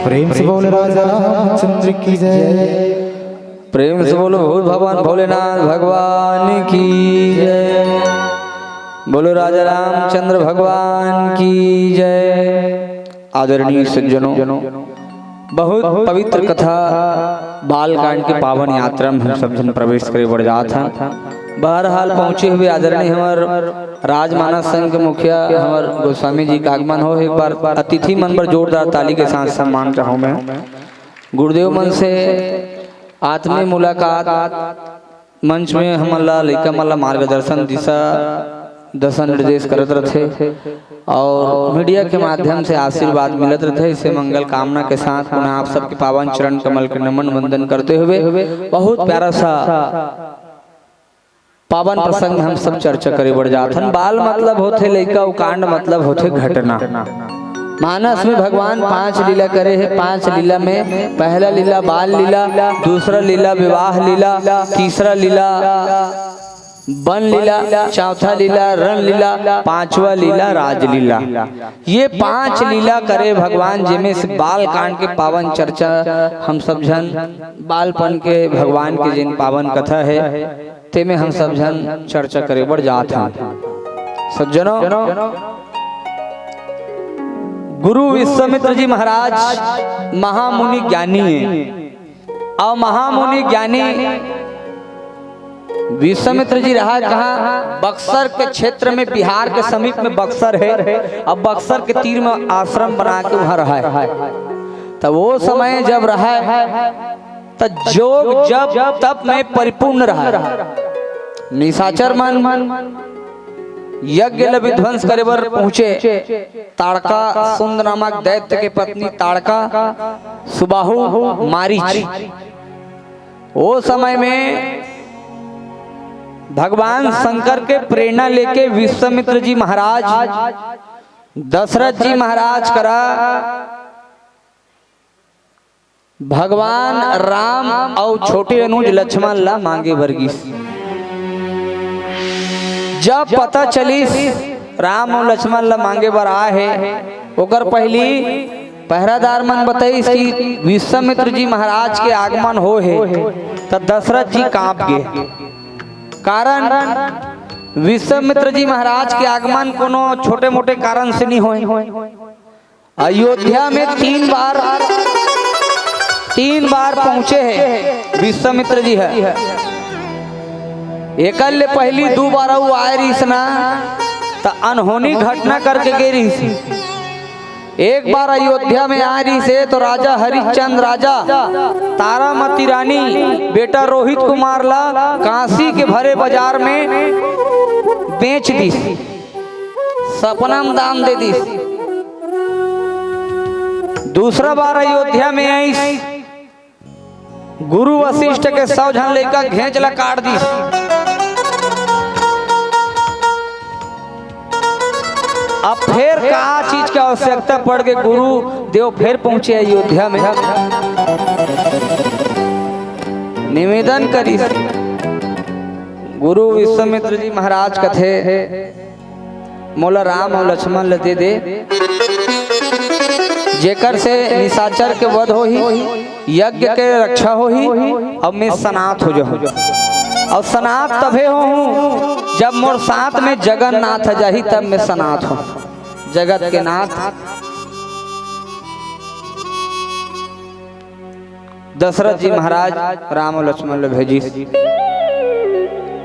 प्रेम से बोल राजा रामचंद्र की जय। प्रेम से बोलो भूत भगवान भोलेनाथ भगवान की जय। बोलो राजा रामचंद्र भगवान की जय। आदरणीय सज्जनों, बहुत पवित्र कथा बालकांड के पावन यात्रा में हम सब झन प्रवेश करे बर जात हन। बहरहाल पहुंचे हुए आदरणीय हमर राजमानस संघ के मुखिया हमर गोस्वामी जी का आगमन हो, एक बार अतिथि मन बर जोरदार ताली के साथ सम्मान चाहूं मैं। गुरुदेव मन से आत्मीय मुलाकात मंच में हमन ला, लइका मन ला मार्गदर्शन, दिशा दशा निर्देश करत रथे और मीडिया के माध्यम से आशीर्वाद मिलत रथे। इसे मंगल कामना के साथ पुनः आप सबके पावन चरण कमल के नमन वंदन करते हुए बहुत प्यारा सा पावन प्रसंग हम सब चर्चा करे बर जात हन। बाल मतलब होथे लइका, अउ कांड मतलब होथे घटना। मानस में भगवान पांच लीला करे हे। पांच लीला में पहला लीला बाल लीला, दूसरा लीला विवाह लीला, तीसरा लीला बन लीला, चौथा लीला रण लीला, पांचवा लीला राजलीला। ये पांच लीला करे भगवान, जेमे से बाल कांड के पावन चर्चा हम सब झन बालपन के भगवान के जेन पावन कथा हे, तेमे हम सब झन चर्चा करे बर जात हन। सज्जनों, गुरु विश्वामित्र जी महाराज महामुनि ज्ञानी हे। अउ महामुनि ज्ञानी विश्वामित्र जी रहा कहाँ? बक्सर के क्षेत्र में, बिहार के समीप में बक्सर हे। अब बक्सर के तीर में आश्रम बना के वहाँ रहा हे। तब वो समय जब रहा हे, त जोग जप तप में परिपूर्ण रहा। निशाचर मन यज्ञ ल विध्वंस करे बर पहुंचे। ताड़का सुंद नामक दैत्य के पत्नी ताड़का, सुबाहु, मारीच। ओ समय में भगवान शंकर के प्रेरणा लेके विश्वामित्र जी महाराज दशरथ जी महाराज करा भगवान राम अउ छोटे अनुज लक्ष्मण ला मांगे बर गिस। जब पता चलिस राम अउ लक्ष्मण ला मांगे बर आए हे, ओकर पहिली पहरादार मन बताइस कि विश्वामित्र जी महाराज के आगमन हो हे, त दशरथ जी कांप गे। कारण विश्वामित्र जी महाराज के आगमन कोनो छोटे मोटे कारण से नहीं होय। अयोध्या में तीन बार, तीन बार पहुंचे हे विश्वामित्र जी हे। एकर ले पहली दू बार अउ आए रहिस ना, त अनहोनी घटना करके गे रहिस। एक बार अयोध्या में आए रहिस हे, तो राजा हरिश्चंद्र राजा तारामती रानी बेटा रोहित कुमार ला काशी के भरे बाजार में बेच दिस। सपना में दान दे दिस। दूसरा बार अयोध्या में आइस, गुरु वशिष्ठ के सौ झन लइका घेंच ला काट दिस। अब फेर का चीज के आवश्यकता पड़ गे, गुरु देव फेर पहुंचे अयोध्या में, निवेदन करिस। गुरु विश्वामित्र जी महाराज कथे, मोला राम अउ लक्ष्मण ल दे दे, जेकर से निशाचर के वध होही, यज्ञ के रक्षा होही, अउ मैं सनाथ हो जाहूं। अउ सनाथ तभे होहूं, जब मोर साथ में जगन्नाथ जाही, तब मैं सनाथ होहूं। जगत के नाथ दशरथ जी महाराज राम अउ लक्ष्मण ल भेजिस।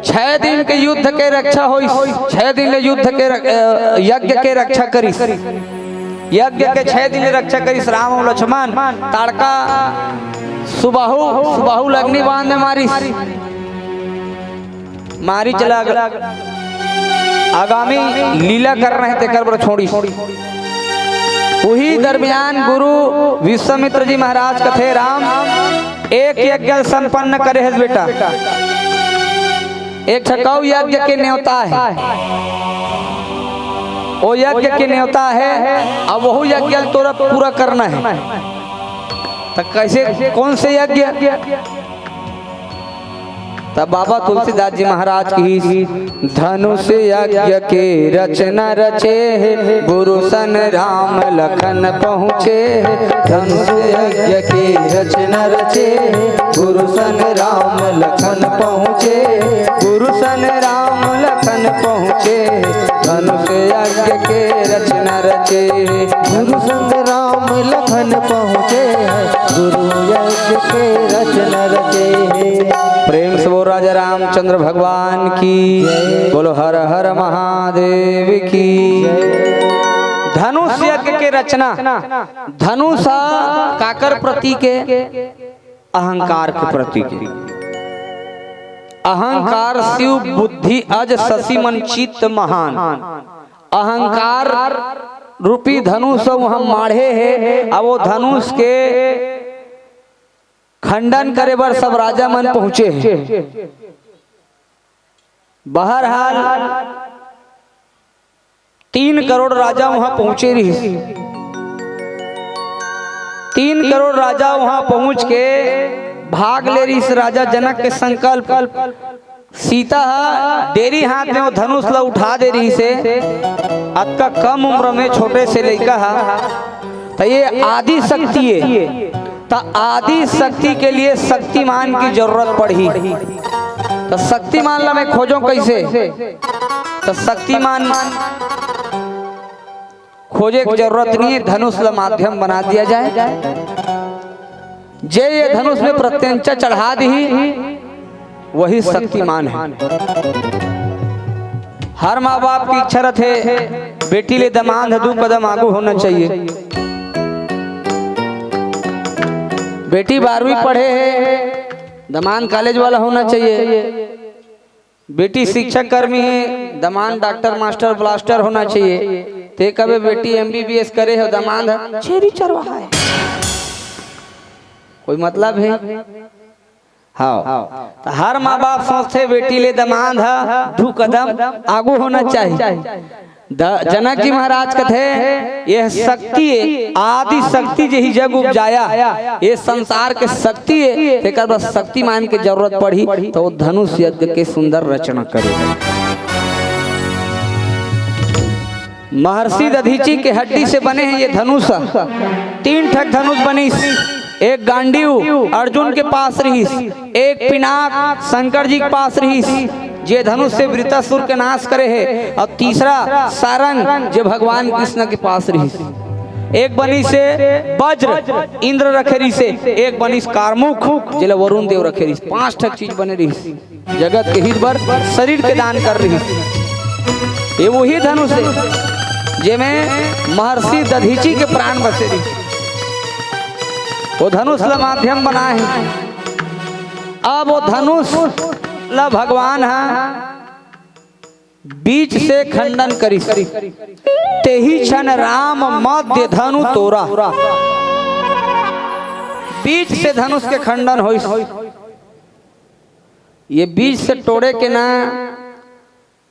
छह दिन के युद्ध के रक्षा होइस, छह दिन ले युद्ध के र-, अ, यज्ञ के रक्षा करिस। यज्ञ के छह दिन ले रक्षा करिस राम अउ लक्ष्मण। ताड़का सुबाहु, सुबाहु ल अग्नि बाण में मारिस, मारिच ल आगामी लीला करना हे तेकर बर छोड़िस। उही दरमियान गुरु विश्वामित्र जी महाराज कथे, राम, एक यज्ञ ल संपन्न करे हस बेटा, एक ठक अउ यज्ञ के नेवता हे, ओ यज्ञ के नेवता हे, अब वहू यज्ञ ल तोला पूरा करना हे। त कइसे, कौन से यज्ञ? तब बाबा तुलसीदास जी महाराज कहिस, धनुष यज्ञ के रचना रचे हे, गुरु सन राम लखन पहुँचे हे। धनुष यज्ञ के रचना रचे हे, गुरु सन राम लखन पहुँचे हे। गुरु सन राम लखन पहुँचे हे, धनुष यज्ञ के रचना रचे हे। गुरु सन राम लखन पहुँचे हे, गुरु यज्ञ के रचना रचे हे। प्रेम से बोल राजा रामचंद्र भगवान की, जय। बोलो हर हर महादेव की। जय। धनुष यज्ञ के रचना, धनुष ह काकर प्रतीक हे? अहंकार के प्रतीक हे। अहंकार शिव बुद्धि अज शशि मन चित्त महान। अहंकार रूपी धनुष उहाँ माढ़े हे, अब वो धनुष के खंडन करे बर सब राजा मन पहुँचे हे। बहरहाल, तीन करोड़ राजा उहाँ पहुँचे रिहिस। तीन करोड़ राजा उहाँ पहुँच के भाग ले रिहिस। राजा जनक के संकल्प, सीता ह डेरी हाथ में वो धनुष ला उठा दे रिहिस हे। अतका कम उम्र में छोटे से लइका ह, त ये आदि शक्ति हे। त आदि शक्ति के लिए शक्तिमान की जरूरत पड़ही। त शक्तिमान ला मैं खोजों कइसे? त शक्तिमान खोजे के जरूरत नहीं हे, धनुष ला माध्यम बना दिया जाए। जे ये धनुष में प्रत्यंचा चढ़ा दिही, वही शक्तिमान हे। हर माँ बाप की इच्छा रथे, बेटी ले दमांद ह दू कदम आगू होना चाहिए। बेटी बारहवीं पढ़े हे, दमांद कॉलेज वाला होना चाहिए। बेटी शिक्षक कर्मी हे, दमांद डॉक्टर, मास्टर, ब्लास्टर होना चाहिए। ते कबे बेटी एमबीबीएस करे हे, दमांद ह छेरी चरवाहा हे। कोई मतलब हे? हाँ। त हर माँ बाप सोचथे बेटी ले दमांद ह दू कदम आगू होना चाहिए। द-, जनक जी महाराज कथे, ये शक्ति, आदि शक्ति जेही जग उपजाया, ये संसार के शक्ति हे, तेकर बर शक्तिमान के जरूरत पड़ही, त वो धनुष यज्ञ के सुंदर रचना करे। महर्षि दधीचि के हड्डी से बने हे ये धनुष। तीन ठक धनुष बनिस, एक गांडीव अर्जुन के पास रिहिस, एक पिनाक शंकर जी के पास रिहिस, जे धनुष से वृत्रासुर के नाश करे हे, अउ तीसरा सारंग, जे भगवान कृष्ण के पास रिहिस। एक बनिस हे वज्र, इंद्र रखे रिहिस हे, एक बनिस कारमुख, जेला वरुण देव रखे रिहिस। पांच ठक चीज बने रिहिस। जगत के हित बर शरीर के दान करे रिहिस। ये वही धनुष हे, जेमे महर्षि दधीचि के प्राण बसे रिहिस। वो धनुष ला माध्यम बनाए हे। अब वो धनुष ला भगवान ह बीच से खंडन करिस। तेही क्षण राम मध्य धनु तोरा। बीच से धनुष के खंडन होइस। ये बीच से टोड़े के ना,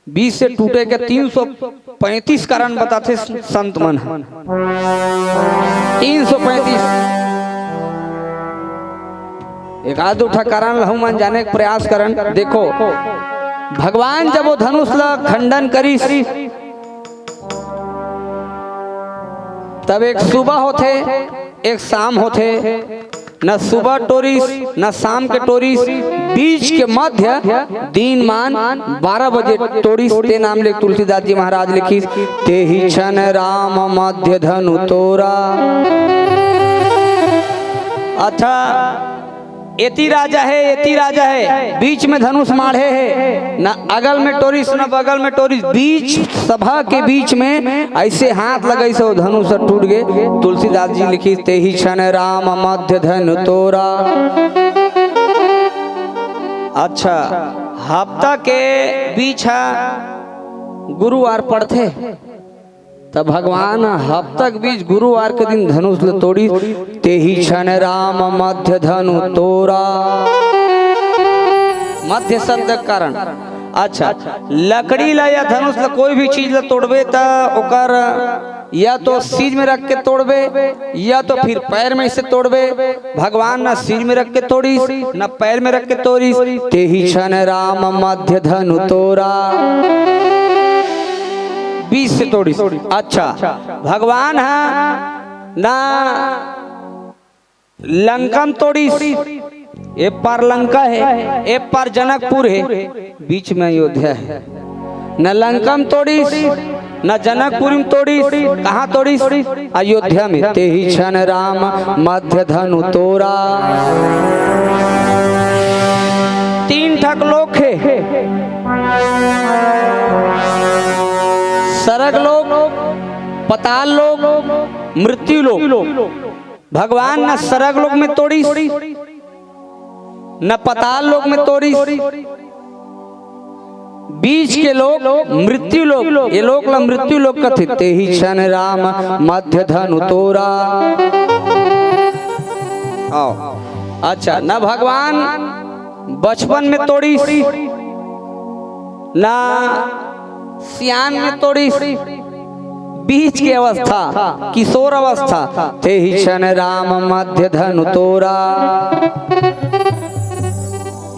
बीच से टूटे के तीन सौ पैंतीस कारण बताथे संत मन ह। तीन सौ पैंतीस। एक आध दू ठा कारण लहू मन जाने के प्रयास करन। देखो, भगवान जब वो धनुष ला खंडन करिस, तब एक सुबह होथे, एक शाम होथे। न सुबह टोरिस, न शाम के टोरिस, बीच के मध्य दिन मान बारह बजे टोरिस। ते नाम ले तुलसीदास जी महाराज लिखिस, तेही क्षण राम मध्य धनु तोरा। अथ एती राजा हे, एती राजा हे, बीच में धनुष माढ़े हे, न अगल में टोरिस, न बगल में टोरिस, बीच, सभा के बीच में ऐसे हाथ लगाइस, ओ धनुष टूट गे। तुलसीदास जी लिखिस, "तेहि क्षण राम मध्य धनु तोरा।" अच्छा, हफ्ता के बीच ह गुरुवार पड़थे, त भगवान ह हफ्ता के बीच गुरुवार के दिन धनुष ल तोड़िस, "तेहि क्षण राम मध्य धनु तोरा।" मध्य शब्द के कारण, अच्छा, लकड़ी ल या धनुष ल, कोई भी चीज ल तोड़बे, त ओकर या तो सिर में रख के तोड़बे, या तो फिर पैर में से तोड़बे। भगवान न सिर में रख के तोड़िस, न पैर में रख के तोड़िस, "तेहि क्षण राम मध्य धनु तोरा।" बीच से तोड़िस। अच्छा, भगवान ह ना लंका म तोड़िस, ए पार लंका हे, ए पार जनकपुर हे, बीच में अयोध्या हे। न लंका म तोड़िस, न जनकपुर म तोड़िस, कहाँ तोड़िस? अयोध्या में। "तेहि क्षण राम मध्य धनु तोरा।" तीन ठक लोक हे, सरग लोक, पताल लोक, मृत्यु लोक। भगवान न सरग लोक में तोड़िस, न पताल लोक में तोड़िस, बीच के लोक मृत्यु लोक, ए लोक ला मृत्यु लोक कथे। "तेहि क्षण राम मध्य धनु तोरा।" आओ, अच्छा, न भगवान बचपन में तोड़िस, ना सियान में तोड़िस, बीच के अवस्था, किशोर अवस्था, "तेहि क्षण राम मध्य धनु तोरा।"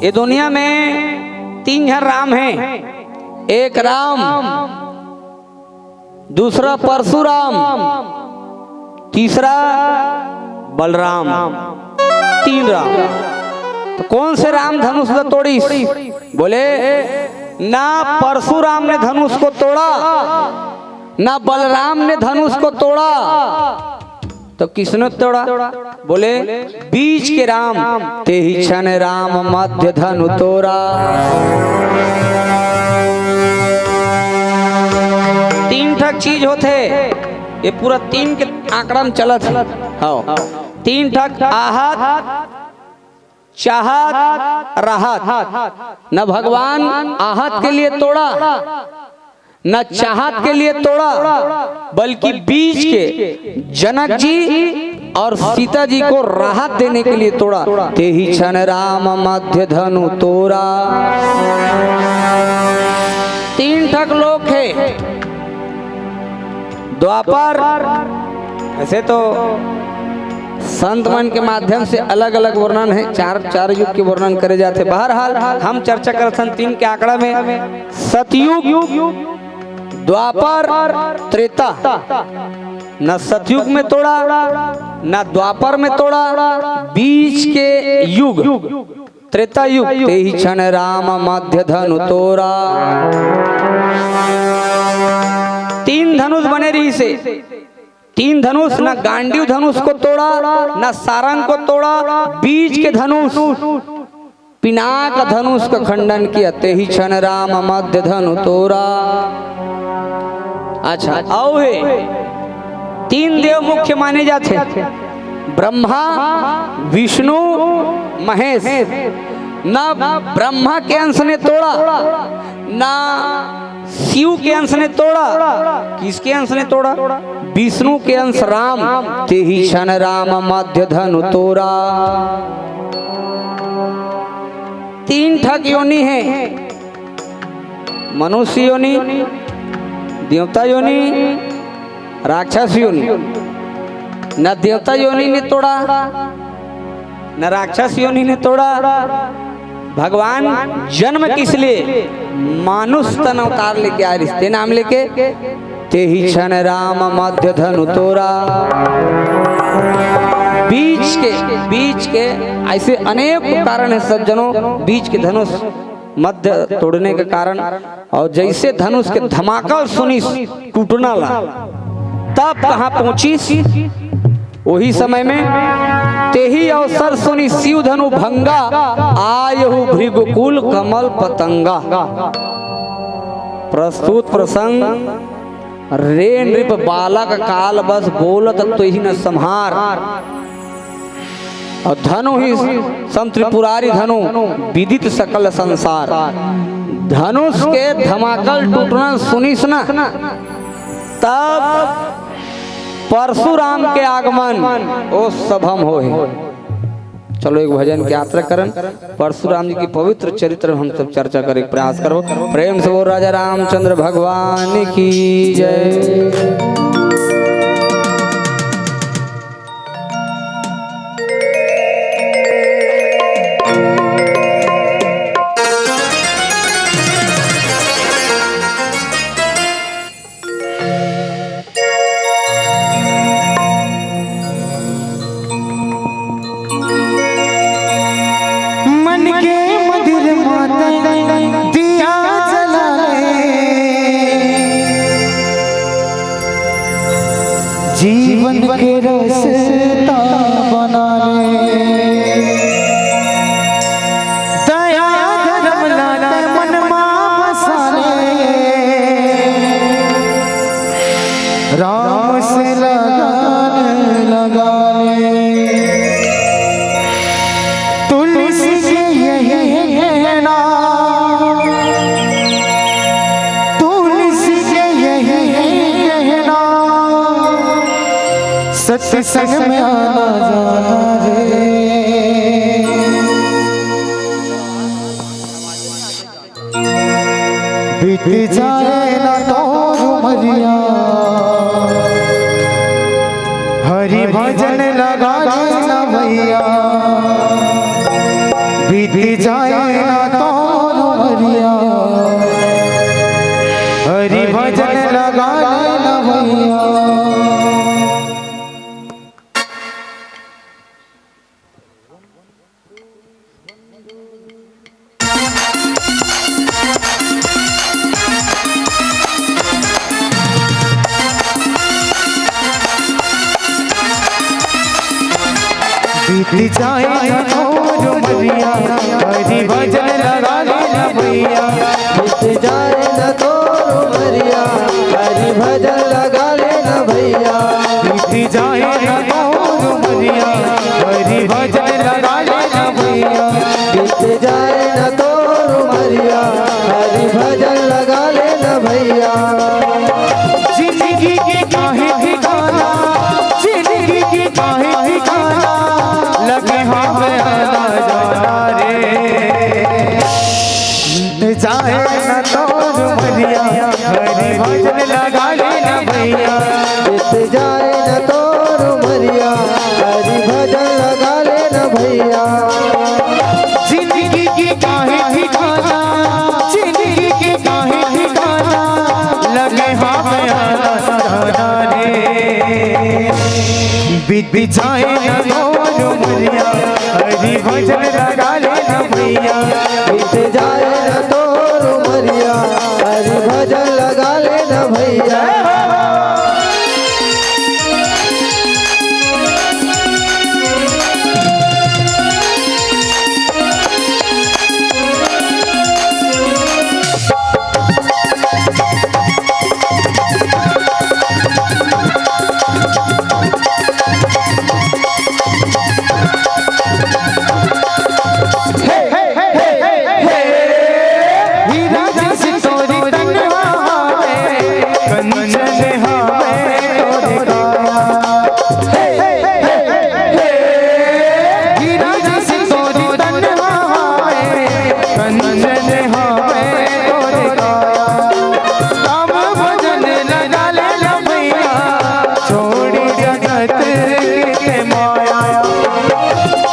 ये दुनिया में तीन झन राम हे, एक राम, दूसरा परशुराम, तीसरा बलराम, तीन राम। तो कौन से राम धनुष ल तोड़िस? बोले, "ना परशुराम ने धनुष को तोड़ा, ना बलराम ने धनुष को तोड़ा।" तो किसने तोड़ा? बोले, "बीच के राम, तेहि क्षण राम मध्य धनु तोरा।" तीन ठक चीज होथे, ये पूरा तीन के आंकड़ा में चलत हे। हाँ, तीन ठक आहत, चाहत, रहत। न भगवान आहत के लिए तोड़ा, न चाहत के लिए तोड़ा, बल्कि बीच के जनक जी और सीता जी को राहत देने के लिए तोड़ा। "तेहि क्षण राम मध्य धनु तोरा।" तीन ठक लोक हे, द्वापर, ऐसे तो संत मन के माध्यम से अलग-अलग वर्णन हे, चार, चार युग के वर्णन करे जाथे। बहरहाल, हम चर्चा करथन तीन के आंकड़ा में, सतयुग, द्वापर, त्रेता। न सतयुग में तोड़ा, न द्वापर में तोड़ा, बीच के युग, त्रेता युग। "तेहि क्षण राम मध्य धनु तोरा।" तीन धनुष बने रहिसे, तीन धनुष, न गांडीव धनुष को तोड़ा, न सारंग को तोड़ा, बीच के धनुष, पिनाक धनुष का खंडन किया, "तेहि क्षण राम मध्य धनु तोरा।" अच्छा, अउ हे, तीन देव मुख्य माने जाथे, ब्रह्मा, विष्णु, महेश। न ब्रह्मा के अंश ने तोड़ा, न शिव के अंश ने तोड़ा। किसके अंश ने तोड़ा? विष्णु के अंश राम। "तेहि क्षण राम मध्य धनु तोरा।" तीन ठक योनि हे, मनुष्य योनि, देवता योनि, राक्षस योनि। न देवता योनि ने तोड़ा, न राक्षस योनि ने तोड़ा। भगवान जन्म किस लिए? मानुष तन अवतार लेके आए रिहिस, ते नाम लेके, "तेहि क्षण राम मध्य धनु तोरा।" बीच के, बीच के ऐसे अनेक कारण हे सज्जनों, बीच के धनुष मध्य तोड़ने के कारण। और जैसे धनुष के धमाका सुनिस टूटना ला, तब कहाँ पहुंचिस? वही समय में तेहि अवसर सुनि सिव धनु भंगा, आयहु भृगुकुल कमल पतंगा। प्रस्तुत प्रसंग, रे नृप बालक काल बस, बोलत तोहि न सम्हार। अउ धनु ही सम त्रिपुरारी धनु, विदित सकल संसार। धनुष के धमाकल टूटना सुनिस न, तब परशुराम के आगमन ओ सभम होहे। चलो, एक भजन के यात्रा करन, परशुराम जी के पवित्र चरित्र हम सब चर्चा करे के प्रयास करबो। प्रेम से बोल राजा रामचंद्र भगवान की जय। मन के मंदिर माता दिया जला ले, जीवन के रास्ता बना ले। दया धर्म लात मन मा बसा ले, राम से लगान लगा ले। तुलसी के यही कहना, तुलसी के यही कहना, सत्संग में आना जाना रे। बीत जाए ना तोर उमरिया, हरि भजन लगा लेना भैया। बीत जाए ना तोर उमरिया, हरि भजन लगा लेना भैया। बीत जाए ना तोर उमरिया, हरि भजन लगा लेना भैया। बीत जाए ना तोर उमरिया, हरि भजन लगा लेना भैया। बीत जाए ना तोर उमरिया, हरि भजन लगा लेना भैया। बीत जाए ना तोर उमरिया, हरि भजन लगा लेना भैया। जिंदगी के काहे ठिकाना, जिंदगी के काहे ठिकाना, लगे हाथ में आना जाना रे। जाए ना तोर उमरिया, हरि भजन लगा लेना भैया। बीत जाए ना तोर उमरिया, हरि भजन लगा लेना भैया। जिंदगी के काहे ठिकाना, जिंदगी के काहे ठिकाना, लगे हाथ में आना जाना रे। बीत जाए ना तोर उमरिया, हरि भजन लगा लेना भैया। बीत जाए ना तोर उमरिया, हरि भजन लगा लेना भैया।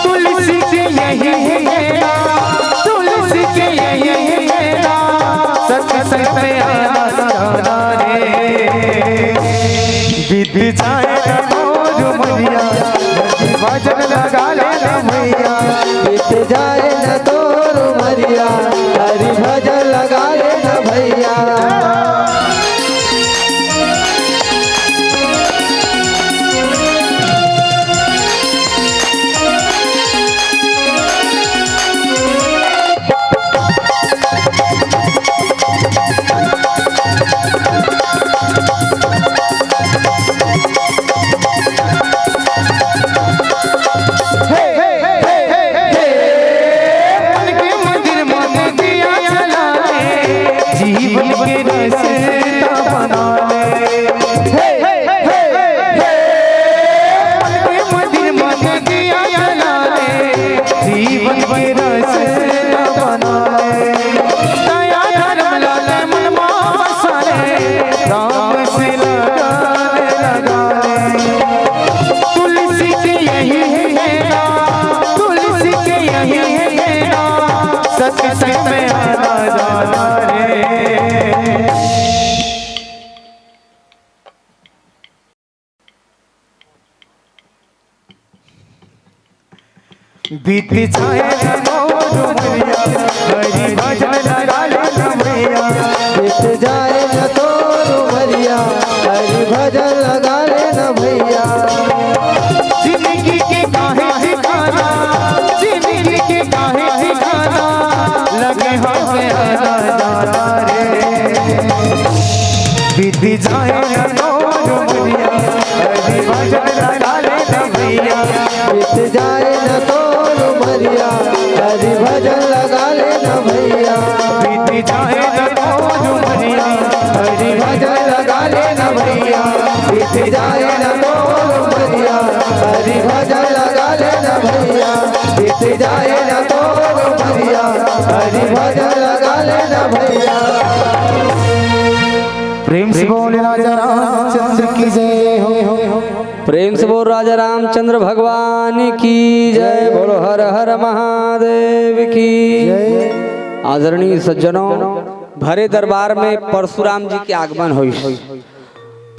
तुलसी के यही कहना, तुलसी के यही कहना, सत्संग में आना जाना रे। बीत जाए ना तोर उमरिया, हरि भजन लगा लेना भैया। बीत जाए ना तोर उमरिया, हरि भजन लगा लेना भैया। आना जाना रे। बीत जाए न मोर उमरिया, हरि भजन लगा ले न भैया। बीत जाए न तोर उमरिया, हरि भजन लगा ले न भैया। जिंदगी के काहे ठिकाना, जिंदगी के काहे ठिकाना, लगे हमें आना जाना रे। बीत जाए न तोर उमरिया, हरि भजन लगा ले न भैया। बीत जाए न तोर उमरिया, हरि भजन लगा ले न भैया। बीत जाए न तोर उमरिया, हरि भजन लगा ले न भैया। बीत जाए न तोर उमरिया, हरि भजन लगा ले न भैया। बीत जाए न तोर उमरिया, हरि भजन लगा ले न भैया। प्रेम से बोल राजा रामचंद्र की जय हो। प्रेम से बोल राजा रामचंद्र भगवान की जय। बोलो हर हर महादेव की जय। आदरणीय सज्जनों, भरे दरबार में परशुराम जी के आगमन होइस।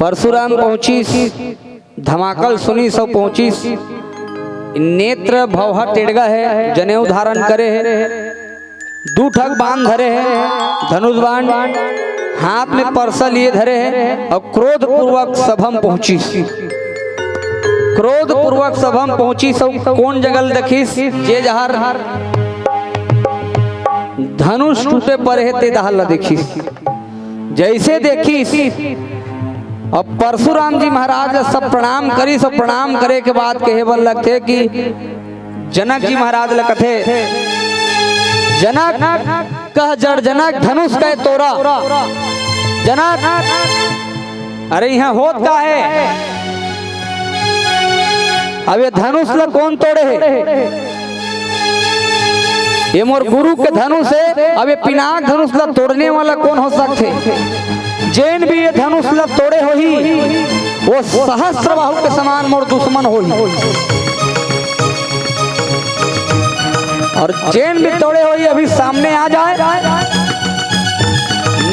परशुराम पहुंचिस, धमाकल सुनिस अउ पहुंचिस। नेत्र भौहा टेड़गा हे, जनेऊ धारण करे हे, दू ठक बाण धरे हे, धनुष बाण, हाथ में परसा लिए धरे हे अउ क्रोध पूर्वक सभम पहुंचिस। क्रोध पूर्वक सभम पहुंचिस अउ कोन जगह ल देखिस? जे जहर धनुष टूटे परे हे, ते डहर ल देखिस। जइसे देखिस, अब परशुराम जी महाराज ल सब प्रणाम करिस अउ प्रणाम करे के बाद कहे बर लगथे कि जनक जी महाराज ल कथे, "जनक, कह जड़ जनक, धनुष कहे तोरा। जनक, अरे इहाँ होत का हे? अब ये धनुष ल कोन तोड़े हे? ये मोर गुरु के धनुष हे। अब ये पिनाक धनुष ल तोड़ने वाला कोन हो सकथे? जेन भी ये धनुष ल तोड़े होही, वो सहस्त्र बाहु के समान मोर दुश्मन होही। अउ जेन भी तोड़े होही, अभी सामने आ जाए,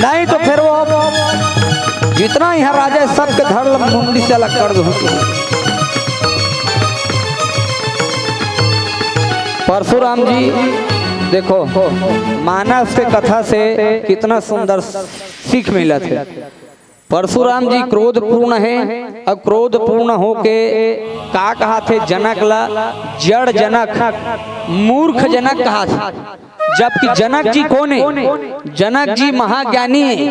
नहीं तो फिर वो जितना इहाँ राजा हे, सबके धड़ ल मुंडी से अलग कर दूँ।" परशुराम जी, देखो, मानस के कथा से कितना सुंदर सीख मिलत हे। परशुराम जी क्रोध पूर्ण हे, अउ क्रोध पूर्ण होके का कहाथे? जनक ला जड़ जनक, मूर्ख जनक कहाथे। जबकि जनक जी कोन हे? जनक जी महाज्ञानी हे।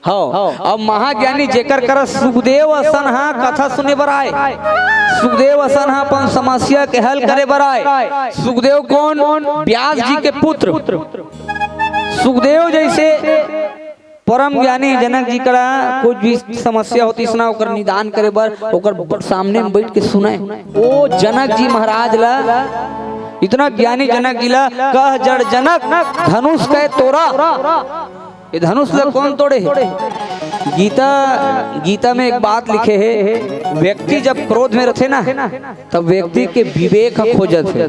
हव, अब महाज्ञानी जेकर करा सुखदेव असन हा कथा सुने बर आय, सुखदेव असन हा अपन समस्या के हल करे बर आय। सुखदेव कोन? व्यास जी के पुत्र। सुखदेव जइसे परम ज्ञानी जनक जी करा कुछ भी समस्या होतिस ना, ओकर निदान करे बर ओकर सामने में बइठ के सुनय। ओ जनक जी महाराज ला, इतना ज्ञानी जनक जी ला, "कह जड़ जनक, धनुष कहे तोरा।" ये धनुष ला कोन तोड़े हे? गीता, गीता में एक बात लिखे हे, व्यक्ति जब क्रोध में रथे ना, तब व्यक्ति के विवेक ह खो जाथे।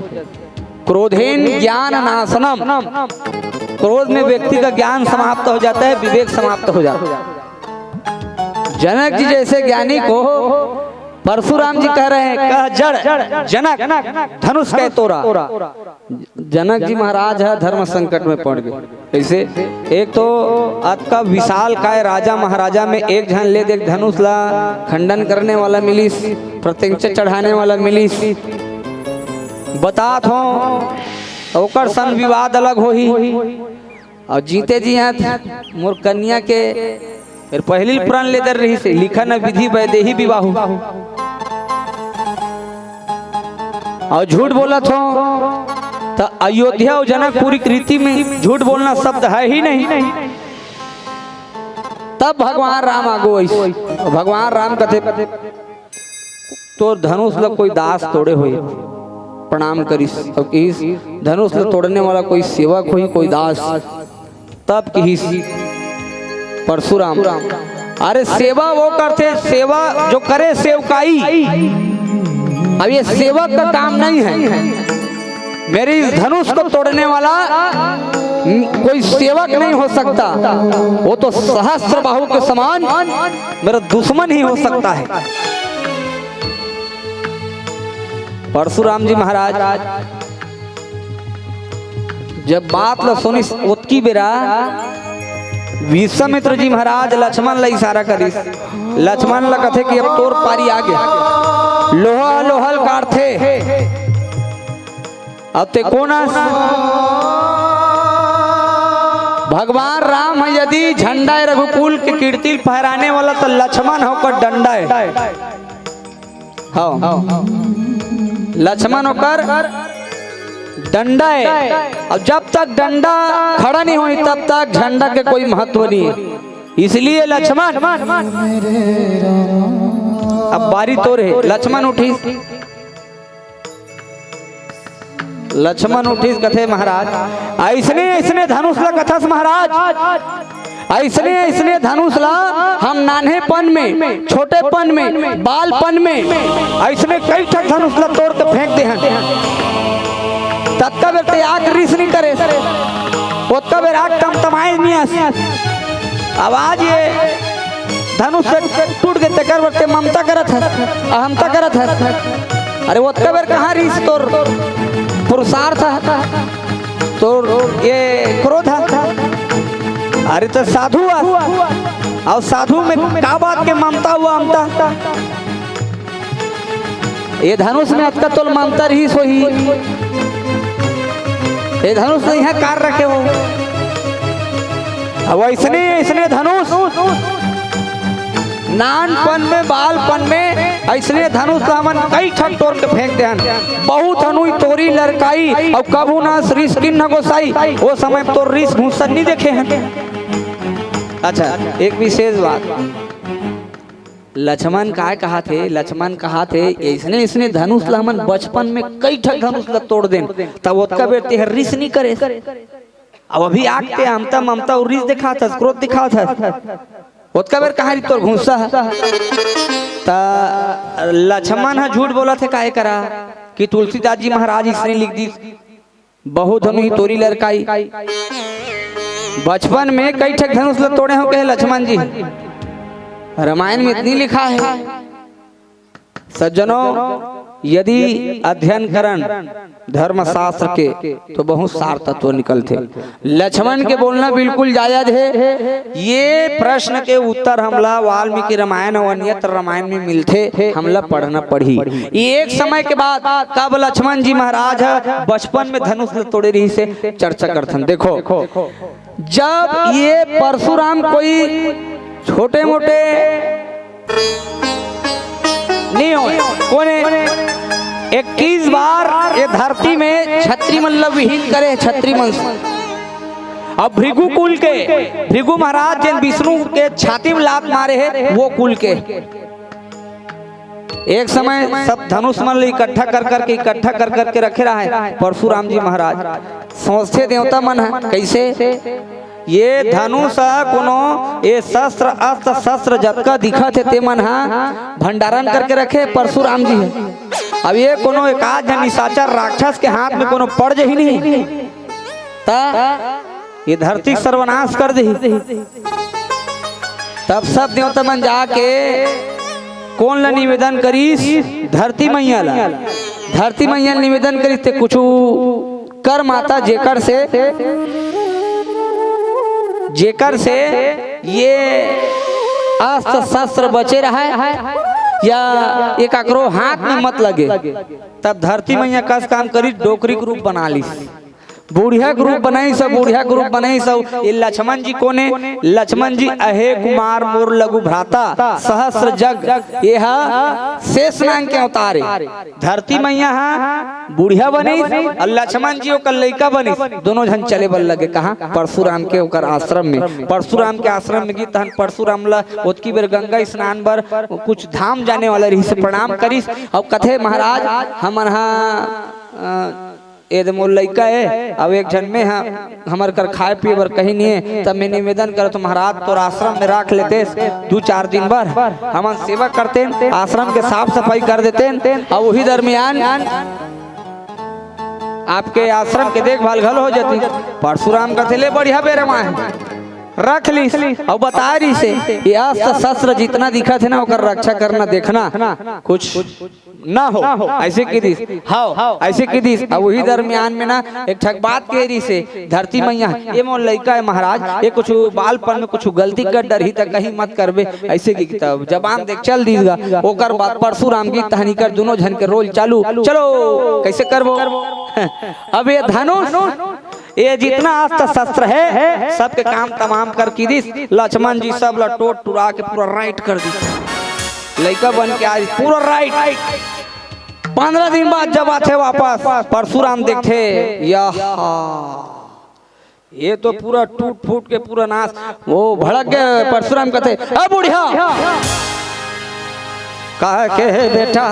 क्रोधेन ज्ञान नाशनम, क्रोध में व्यक्ति का ज्ञान समाप्त हो जाता है, विवेक समाप्त हो जाता है। जनक जी जैसे ज्ञानी को परशुराम जी कह रहे हैं, "कह जड़ जनक, धनुष कहे तोरा।" जनक जी महाराज ह धर्म संकट में पड़ गे। कइसे? एक तो अतका विशाल काय राजा महाराजा में एक झन ले देख, धनुष ला खंडन करने वाला मिलिस, प्रत्यंचा चढ़ाने वाला मिलिस। बतात हों, ओकर सन विवाद अलग होही। अउ जीते जी ह मोर कन्या के फेर पहिली प्रण ले दर रहिस हे, "लिखन विधि वैदेही विवाहु।" अउ झूठ बोलत हों, त अयोध्या अउ जनकपुरी के रीति में झूठ बोलना शब्द है ही नहीं। तब भगवान राम आगू आइस। भगवान राम कथे, "तोर धनुष ल कोई दास तोड़े होही।" प्रणाम करिस अउ किहिस, "धनुष ल तोड़ने वाला कोई सेवक होही, कोई दास?" तब किहिस परशुराम, "अरे सेवा वो करथे, सेवा जो करे सेवकाई। अब ये सेवक का काम नहीं है, मेरे इस धनुष को तोड़ने वाला कोई सेवक नहीं हो सकता, वो तो सहस्त्र बाहु के समान मेरा दुश्मन ही हो सकता है। परशुराम जी महाराज जब बात ल सुनिस, ओतकी बेरा विश्वामित्र जी महाराज लक्ष्मण ल इशारा करिस। लक्ष्मण ल कथे कि अब तोर पारी आगे, लोहा लोहा ल काटथे। अब ते कोन अस? भगवान राम ह यदि झंडा ए रघुकुल के कीर्ति ल फहराने वाला, त लक्ष्मण ह ओकर डंडा ए। हाँ, लक्ष्मण ओकर डंडा ए। अब जब तक डंडा खड़ा नहीं होही, तब तक झंडा के कोई महत्व नहीं है। इसलिए लक्ष्मण, अब बारी तोर हे। लक्ष्मण उठिस, लक्ष्मण उठिस, कथे महाराज, अइसने अइसने धनुष ल कथस महाराज, अइसने अइसने धनुष ल हम नान्हेपन में, छोटेपन में, बालपन में अइसने कई ठक धनुष ल तोड़ के फेंक दे हन। ततका बेर ते आग रिस नहीं करे, ओतका बेर आग तमतमाए नहीं अस। अब आज ये धनुष से टूट के तेकर बर ते ममता करत हस, अहमता करत हस। अरे ओतका बेर कहाँ रिस तोर पुरुषार्थ ह, तोर ये क्रोध ह? अरे तो साधु अस, अउ साधु में का बात के ममता हुआ अहमता? ये धनुष में अतका तोल ममता रहिस होही, ये धनुष नहीं है कार रखे हो। अब अइसने अइसने धनुष नानपन में, बालपन में अइसने धनुष ल हमन कई ठक टोर के फेंक देहन। बहुत हनुई तोरी लरकाई, अउ कभू ना श्रीश किन्ह गोसाई। वो समय तोर रिस घुसत नहीं देखे हन। अच्छा, एक विशेष बात, लक्ष्मण काय कहाथे? लक्ष्मण कहाथे, "अइसने अइसने धनुष ल हमन बचपन में कई ठक धनुष ल तोड़ देन, तब ओतका बेर तेहर रिस नहीं करे। अब अभी आग ते अहमता ममता अउ रिस दिखात हस, क्रोध दिखात हस, ओतका बेर कहाँ रिस तोर घुसत ह?" त लक्ष्मण ह झूठ बोलत हे, काय करा कि तुलसीदास जी महाराज इसने लिख दिस, बहुत हनुई तोरी लरकाई। बचपन में कई ठक धनुष ल तोड़े हो कहे लक्ष्मण जी। रामायण में इतनी लिखा है। सज्जनों, यदि अध्ययन करन धर्मशास्त्र के, तो बहुत सार तत्व निकलथे। लक्ष्मण के बोलना बिल्कुल जायज है। ये प्रश्न के उत्तर हमला वाल्मीकि रामायण अउ अन्यत्र रामायण में मिलथे, हमला पढ़ना पड़ही। ये एक समय के बाद कब लक्ष्मण जी महाराज ह बचपन में धनुष ल तोड़े रहिस हे, चर्चा करथन। देखो, जब ये परशुराम कोई छोटे मोटे नहीं होय, कोने इक्कीस बार ये धरती में छत्री मन ल विहीन करे, छत्री मन। अब भृगु कुल के, भृगु महाराज जेन विष्णु के छाती में लात मारे हे, वो कुल के। एक समय सब धनुष मन ल इकट्ठा कर करके, इकट्ठा कर करके रखे रहे परशुराम जी महाराज। सोचथे देवता मन ह, कैसे? ये धनुष ह कोनो, ये शस्त्र, अस्त्र शस्त्र जतका दिखत हे, ते मन ह भंडारण करके रखे परशुराम जी ह। अब ये कोनो एकाध झन निशाचर राक्षस के हाथ में कोनो पड़ जही नहीं, त ये धरती सर्वनाश कर देही। तब सब देवता मन जाके कोन ला निवेदन करिस? धरती मैया ला। धरती मैया ला निवेदन करिस, ते कुछु कर माता, जेकर से, जेकर से ये अस्त्र शस्त्र बचे रहे या ये काकरो हाथ में मत लगे। तब धरती मैया कस काम करिस, डोकरी के रूप बना लिस। बुढ़िया के रूप बनाइस, बुढ़िया के रूप बनाइस। ये लक्ष्मण जी कोने? लक्ष्मण जी अहे कुमार मोर लघु भ्राता सहस्र जग, ये ह शेष नांग के अवतार हे। धरती मैया ह बुढ़िया बनिस अउ लक्ष्मण जी ओकर लइका बनिस। दोनों झन चले बर लगे कहाँ? परशुराम के ओकर आश्रम में। परशुराम के आश्रम में गिस, तहन परशुराम ला ओतकी बेर गंगा स्नान बर कुछ धाम जाने वाला रहिस, प्रणाम करिस। अब कथे महाराज, हमन हा, अ, ए दे मोर लइका हे, अउ एक झन में ह, हमर कर खाए पिए बर कहीं नहीं हे, तब मैं निवेदन करत हूँ महाराज, तोर आश्रम में राख लेतेस दू चार दिन बर, हमन सेवा करतेन, आश्रम के साफ सफाई कर देतेन, अउ उही दरमियान आपके आश्रम के देखभाल घलो हो जाती। परशुराम कथे, "ले बढ़िया बेरा म हे।" रख लीस अउ बताय रहिसे, "ये अस्त्र शस्त्र जितना दिखत हे ना, ओकर रक्षा करना, देखना, कुछ ना हो।" ऐसे कहि दिस, "हव।" ऐसे कहि दिस। अब उही दरमियान में ना एक ठक बात कहे रहिसे धरती मैया, "ये मोर लइका हे महाराज, ये कुछ बालपन में कुछ गलती कर डरही त कहीं मत करबे।" ऐसे कहि तब जबान देके चल दिस गा। ओकर बाद परशुराम जी तहनी कर दुनों झन के रोल चालू। चलो, कैसे करबो? अब ये धनुष, ये जितना अस्त्र शस्त्र हे, सबके काम तमाम कर की दिस। लक्ष्मण जी सब ला टोट टुरा के पूरा राइट कर दिस। लइका बन के आज पूरा राइट। पंद्रह दिन बाद जब आथे वापस, परशुराम देखथे, यह, ये तो पूरा टूट फूट के पूरा नाश। वो भड़क गए, परशुराम कथे, "ए बुढ़िया, कहा के हे बेटा?"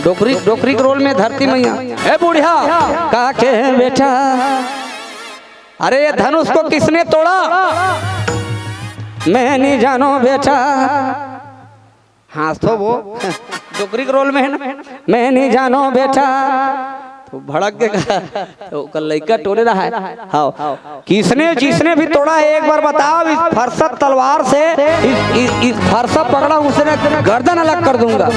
डोकरी, डोकरी के रोल में धरती मैया, "ए बुढ़िया, कहा के हे बेटा? अरे, ये धनुष को किसने तोड़ा?" "मैं नहीं जानो बेटा।" हाँसथो वो, डोकरी के रोल में हे ना, "मैं नहीं जानो बेटा।" तो भड़क के कहा, तो ओकर लइका टोरे रहा हे। हाँ, किसने, जिसने भी तोड़ा है, एक बार बताओ, इस फरसा तलवार से, इस, इस, इस फरसा पकड़ा, उसने गर्दन अलग कर दूंगा।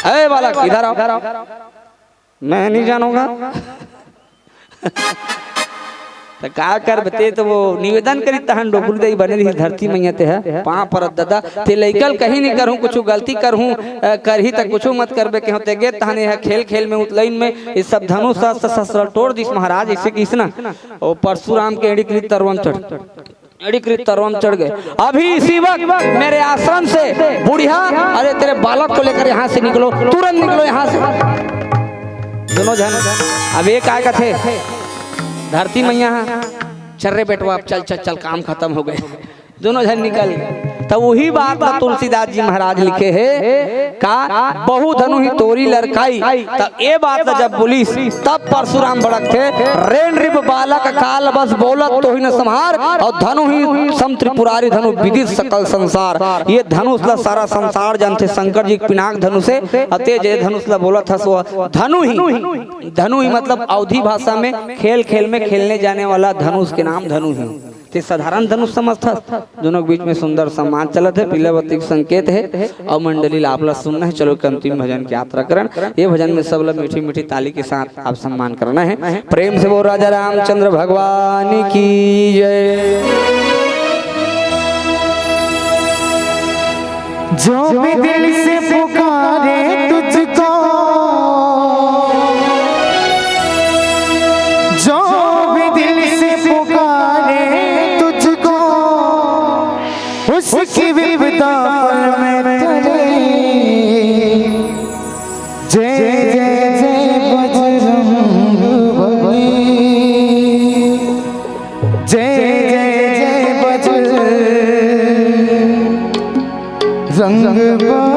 ए बालक, इधर आओ। "मैं नहीं जानूंगा।" त का करबे, ते तो वो निवेदन करी तहन डोकरी दई बने रही धरती मैया ते ह, पाँव परत ददा, ते लइकल कहीं नहीं करहूँ, कुछ गलती करहूँ, अ, करही त कुछ मत करबे, कहूँ ते गे तहन यह खेल खेल में उतलैन में ये सब धनुष अस्त्र शस्त्र टोर दिस महाराज, इसे किस ना, ओ परशुराम के एड़ी कृत तरवम चढ़ एड़ी कृत तरवम चढ़ गए। अभी इसी वक्त मेरे आश्रम से बुढ़िया, अरे तेरे बालक को लेकर यहाँ से निकलो, तुरंत निकलो यहाँ से। दोनों झन, अब ये काय कथे, धरती मैया, "चल रे बेटवा, अब चल, चल, चल, काम खत्म हो गए।" दोनों झन निकल गए। तो वही बात ला तुलसीदास जी महाराज लिखे हे, का, "बहु धनु ही तोरी लरकाई।" तब ये बात ला जब बोलिस, तब परशुराम भड़कथे, "रेण रिप बालक काल बस बोलत तोहि न सम्हार, अउ धनु ही सम त्रिपुरारी धनु विदित सकल संसार।" ये धनुष ला सारा संसार जानथे, शंकर जी के पिनाक धनुष हे, अउ ते जे धनुष ला बोलत हस वो धनु ही, धनु ही मतलब अवधी भाषा में खेल खेल में खेलने जाने वाला धनुष के नाम धनु ही। ते साधारण धनुष समझथस। दोनों के बीच में सुंदर संवाद चलत हे, पीलावती के संकेत हे, अउ मंडली ला आप ला सुनना हे। चलो, एक अंतिम भजन की यात्रा करन। ये भजन में सब ला मीठी मीठी ताली के साथ आप सम्मान करना हे। प्रेम से बोल राजा रामचंद्र भगवान की जय। जो भी दिल से पुकारे तुझको, जो भी दिल से पुकारे तुझको, उसकी विपदा पल में टले। जय जय जय बजरंग बली, जय जय जय बजरंग बली।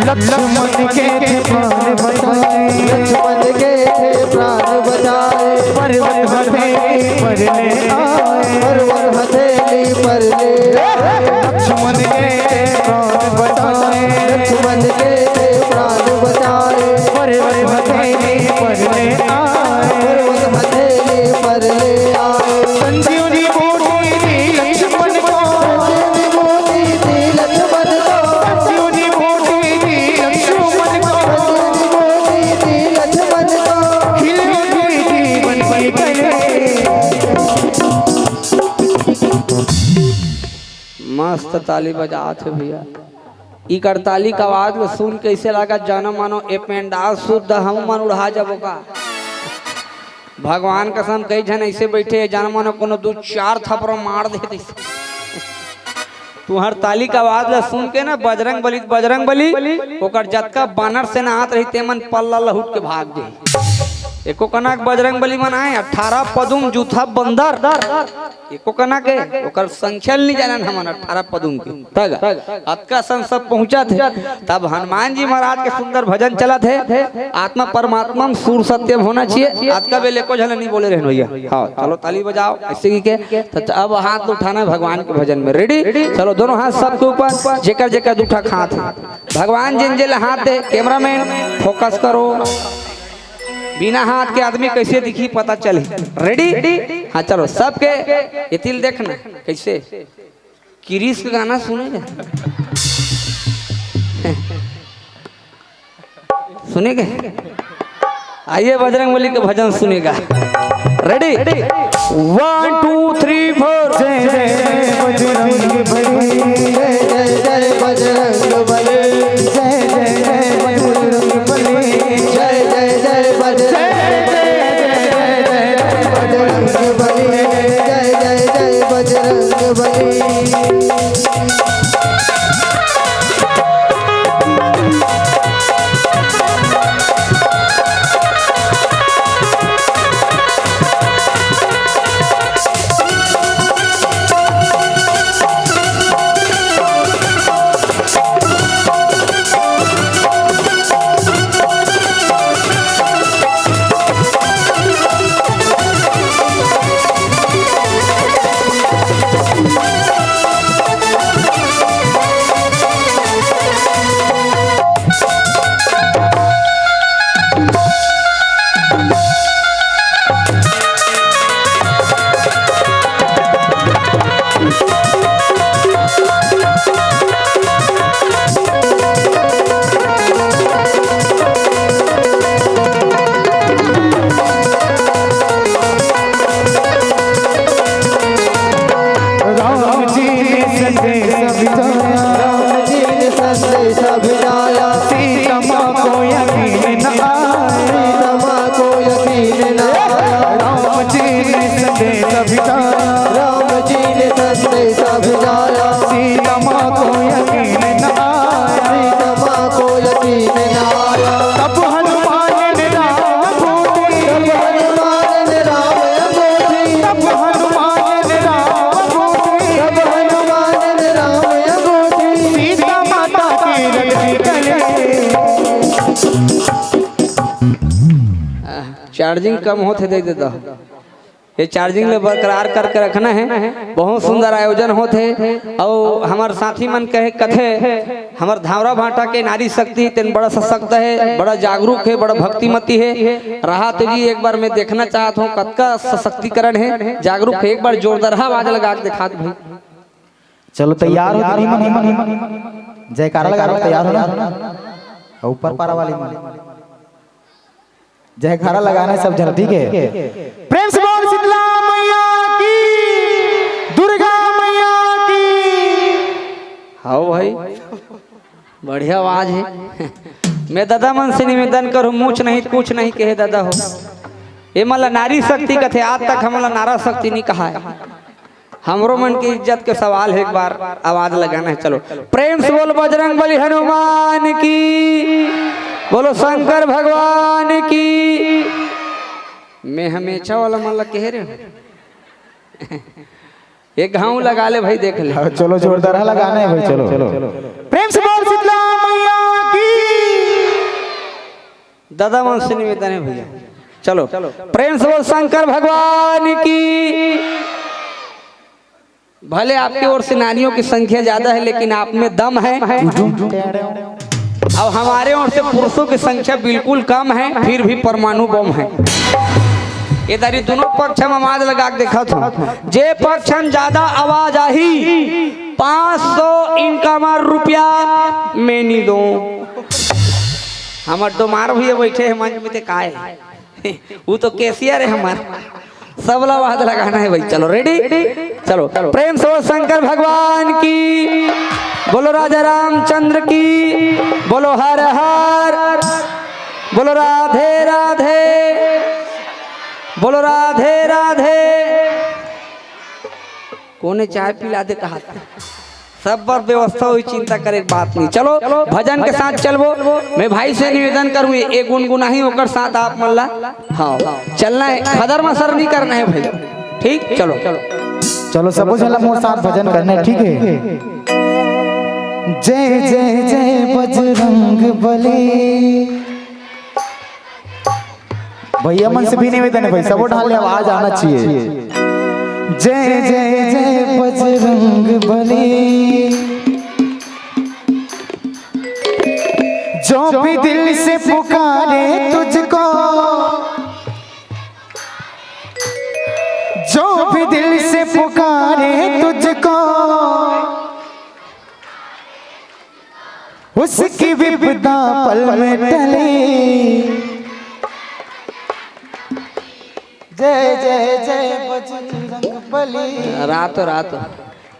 लक्ष्मण के थे प्राण बचाए। लक्ष्मण के थे प्राण बचाए। पर्वत हथेली पर ले आए। पर्वत हथेली पर ले आए। लक्ष्मण के थे प्राण बचाए। लक्ष्मण के थे प्राण बचाए। पर्वत हथेली पर ले आए। पर्वत हथेली पर ले आए। संजीवनी बूटी दी लक्ष्मण को। संजीवनी बूटी दी लक्ष्मण को। संजीवनी बूटी दी लक्ष्मण को। संजीवनी बूटी दी लक्ष्मण को। खिल उठी जीवन की कली। मस्त ताली बजात हे भैया। इकर ताली के आवाज ल सुन के अइसे लागत जानो मानो ए पेंडाल सुद्धा हम मन उड़हा जाबो का। भगवान कसम, कई झन अइसे बइठे हे, जानो मानो कोनो दू चार थपरा मार दे तइसे। तुंहर ताली के आवाज ल सुन के ना बजरंग बली, बजरंग बली, ओकर जतका बानर सेना आत रही, ते मन पल्ला लहुट के भाग जाही। एको कना के बजरंग बली मन आए, अठारह पदुम जूथा बंदर। एको कना के, ओकर संख्या ल नइ जानन हमन, अठारह पदुम के। तग, अतका सन सब पहुंचत हे। तब हनुमान जी महाराज के सुंदर भजन चलत हे, आत्मा परमात्मा में सुर सत्य होना चाहिए। अतका बेल एको झन नइ बोले रहेन भैया। हाँ, चलो ताली बजाओ, अइसे कहिके। त अब हाथ उठाना हे भगवान के भजन में। Ready? चलो, दोनों हाथ सबके ऊपर, जेकर जेकर दू ठक हाथ हे। भगवान जेन जेन ल हाथ दे, cameraman focus करो। बिना हाथ के आदमी कइसे दिखही, पता चलही। Ready? हाँ, चलो, सबके एती ल देखना, कइसे? किरीस के गाना सुनेगा? सुनेगा? आइए, बजरंग बली के भजन सुनेगा। Ready? One, two, three, four. जय जय बजरंग बली। जय जय जय बजरंग बली। जय जय जय बजरंग बली। जय जय जय बजरंग बली। जय जय जय बजरंग बली। जय जय जय बजरंग बली। राम जी ने संदेश भेजाया। राम जी ने संदेश भेजाया। सीता माँ को यकीन न आया। सीता माँ को यकीन न आया। राम जी ने संदेश भेजाया। राम जी ने संदेश भेजाया। सीता माँ को यकीन न आया। सीता माँ को यकीन न आया। तब हनुमान ने राम को तब हनुमान ने राम अंगूठी। तब हनुमान ने राम अंगूठी। तब हनुमान ने राम अंगूठी। सीता माता की रखी गले। Charging कम होत हे, दे देता। ये charging ले बरकरार करके रखना हे। बहुत सुंदर आयोजन होत हे। अउ हमर साथी मन कहे कथे, हमर धावरा भांटा के नारी शक्ति तेन बड़ा सशक्त हे, बड़ा जागरूक हे, बड़ा भक्तिमती हे। राहत जी, एक बार मैं देखना चाहत हूँ कतका सशक्तिकरण हे, जागरूक हे। एक बार जोरदार आवाज लगा के दिखा दे भाई। चलो तैयार हो, दीदी मन, जयकारा लगा लो, तैयार हो ना। ऊपर पारा वाली मन। जयकारा लगाना हे सब झन, ठीक हे? प्रेम से बोल शीतला मैया की, दुर्गा मैया की। हाँ भाई, बढ़िया आवाज हे। मैं ददा मन से निवेदन करूँ, मुछ नहीं कुछ नहीं कहे ददा हो। ये मन ला नारी शक्ति कथे, आज तक हमन ला नारा शक्ति नहीं कहा हे। हमरो मन के इज्जत के सवाल हे, एक बार आवाज लगाना हे। चलो, प्रेम से बोल बजरंग बली हनुमान की, बोलो शंकर भगवान की। मैं हमेशा वाला मन ला कह रहे हूँ। एक घाव लगा ले भाई, देख ले। हाँ, चलो, जोरदार हे, लगाना हे भाई, चलो। प्रेम से बोल शीतला मैया की। दादा मन से निवेदन है भैया, चलो प्रेम से बोल शंकर भगवान की। भले आपके ओर से नारियों की संख्या ज्यादा है, लेकिन आप में दम है। अब हमारे ओर से पुरुषों की संख्या बिल्कुल कम है, फिर भी परमाणु बम है। ये दारी दोनों पक्ष हम आवाज लगा के देखत हूँ, जे पक्ष हम ज्यादा आवाज आही, पाँच सौ इनका हमार रुपया मैं नहीं दूँ। हमार डोमार भैया बैठे हैं मंच में, ते काय? वो तो कैशियर है हमार। सबला आवाज लगाना है भाई। चलो, रेडी? चलो, प्रेम से बोल शंकर भगवान की, बोलो राजा रामचंद्र की, बोलो हर हर, बोलो राधे राधे, बोलो राधे राधे। कोने चाय पिला दे कहा? सब बर व्यवस्था होई, चिंता करे के बात नहीं। चलो, भजन के साथ चलबो। मैं भाई से निवेदन करूँ, एक गुनगुनाही, ओकर साथ आप मन ला, हाँ, चलना है। खदर मसर नहीं करना है भाई, ठीक? चलो, चलो, सबो झन ला मोर साथ भजन करना है, ठीक है? जय जय जय बजरंग बली। भैया मन से भी निवेदन है भाई, सबो ढाल ले, आवाज आना चाहिए। जय जय जय बजरंग बली, जो भी दिल से पुकारे तुझको, जो भी दिल से पुकारे तुझको, उसकी विपदा पल में टले। जय जय जय बजरंग बली। रात रात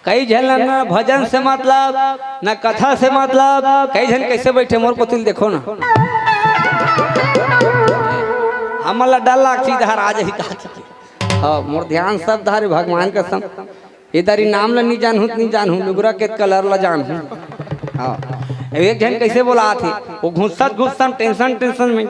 कई झन ला ना भजन से मतलब, ना कथा से मतलब, कई झन कैसे बैठे मोर कोतिल देखो ना। हमन ला डर लाग चीज हर आ जाही का। हाँ, मोर ध्यान सब धारे भगवान कसम। ए दारी नाम ला नहीं जानहूँ, नहीं जानहूँ, लुगरा के कलर ला जानहूँ। हाँ, एक झन कैसे बोला थे, वो घुसत घुसत टेंशन टेंशन में,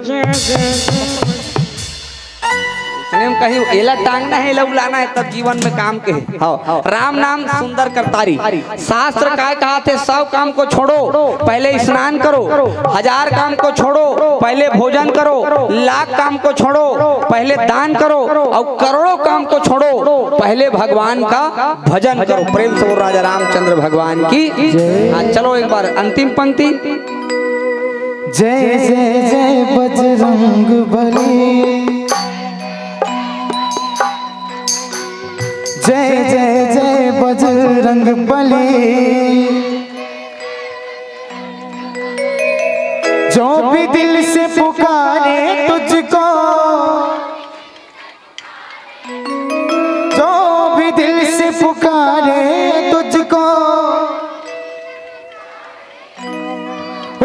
इसने हम कही एला टांगना है, एला उलाना है, तब जीवन में काम के है। हाँ, राम नाम सुंदर करतारी। शास्त्र काय कहा थे, सौ काम को छोड़ो, पहले स्नान करो, हजार काम को छोड़ो, पहले भोजन करो, लाख काम को छोड़ो, पहले दान करो, और करोड़ों काम को छोड़ो, पहले भगवान का भजन करो। प्रेम से बोल राजा रामचंद्र भगवान की। हाँ, चलो एक बार अंतिम पंक्ति। जय जय जय बजरंग बली। जय जय जय बजरंग बली। जो भी दिल से पुकारे तुझको, जो भी दिल से पुकारे तुझको,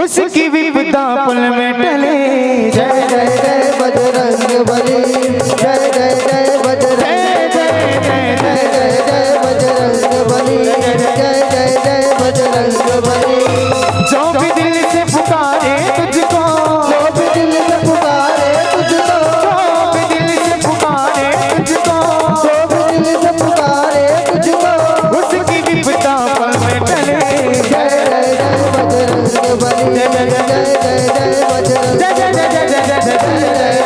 उसकी विपदा पल में टले। जय जय जय बजरंग बली, जय जय जय बजरंग, जय जय जय जय जय जय बजरंग बली, जय जय जय बजरंग बली। जो भी दिल से पुकारे तुझको, जो भी दिल से पुकारे तुझको, जो भी दिल से पुकारे तुझको, जो भी दिल से पुकारे तुझको, उसकी विपदा पल में टले। जय जय जय बजरंग बली, जय जय जय जय जय बजरंग, जय जय जय जय जय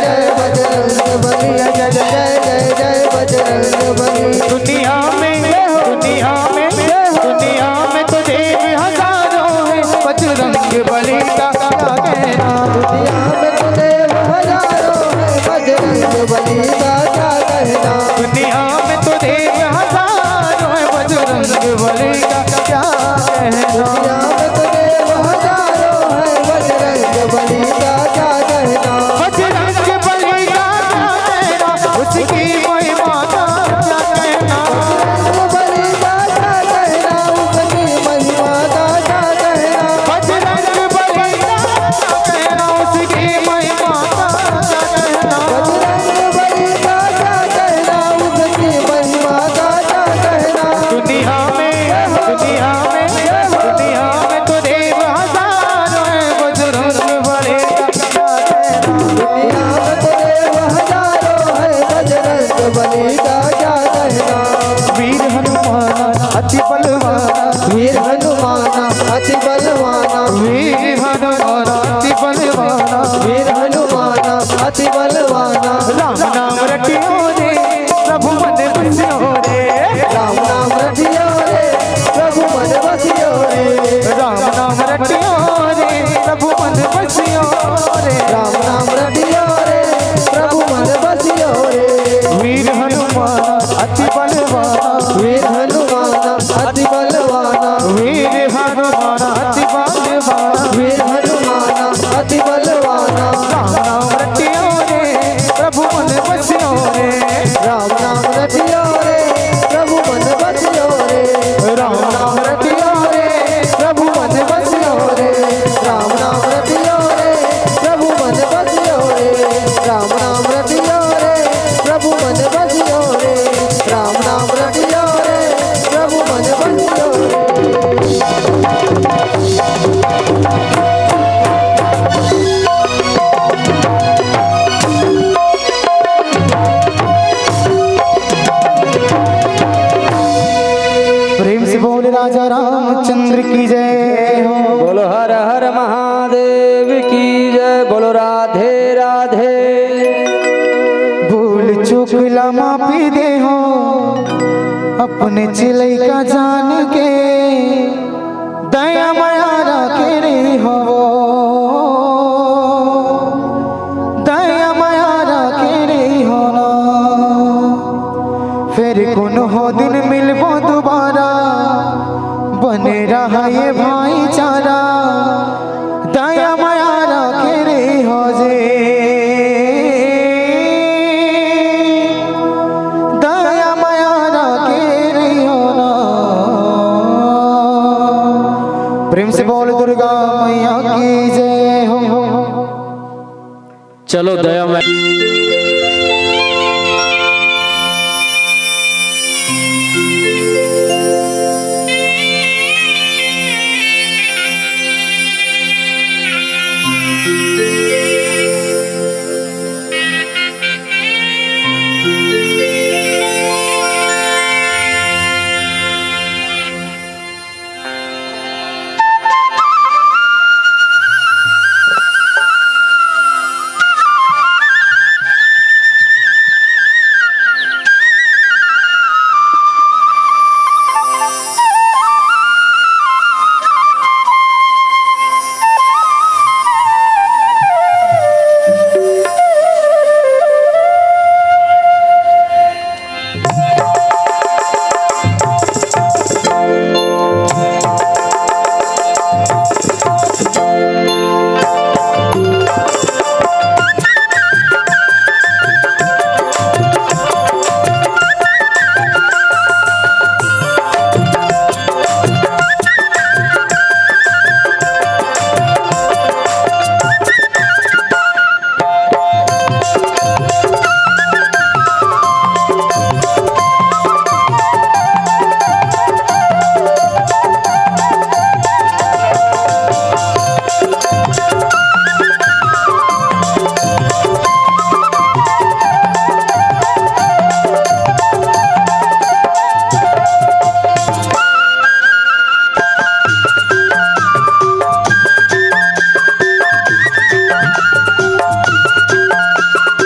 जय बजरंग बली, जय जय जय जय बजरंग बली। दुनिया में, दुनिया में, दुनिया में तो देव हजारों हैं, बजरंग बली का क्या कहना। दुनिया में तो देव हजारों हैं, बजरंग बली का क्या कहना। दुनिया में तो देव हजारों हैं, बजरंग बली का क्या कहना। दुनिया में तो देव हजारों हैं, बजरंग बली का क्या कहना। बजरंग बली का क्या कहना, उसकी महिमा का क्या कहना। बजरंग बली का क्या कहना, उसकी महिमा का क्या कहना। बजरंग बली का क्या कहना, उसकी महिमा का क्या कहना। बजरंग बली का क्या कहना, उसकी महिमा का क्या कहना। दुनिया में, दुनिया में, दुनिया में तो देव हजारों हैं, बजरंग बली का क्या कहना। दुनिया में तो देव हजारों हैं, बजरंग बली का क्या कहना। वीर हनुमान अति बलवाना, वीर हनुमान अति बलवाना, वीर हनुमान अति बलवाना, वीर हनुमान देव की जय। बोलो राधे राधे। भूल चूक ला माफी दे हो, अपने चिलई का जान के, दया मया राखे रही हो वो, दया मया राखे रही हो ना। फिर कोनो दिन मिलबो दोबारा, बने रहा ये भाईचारा, दया मया राखे रही हो जे, दया मया राखे रही हो ना। प्रेम से बोल दुर्गा मैया की जय हो। चलो दया मया।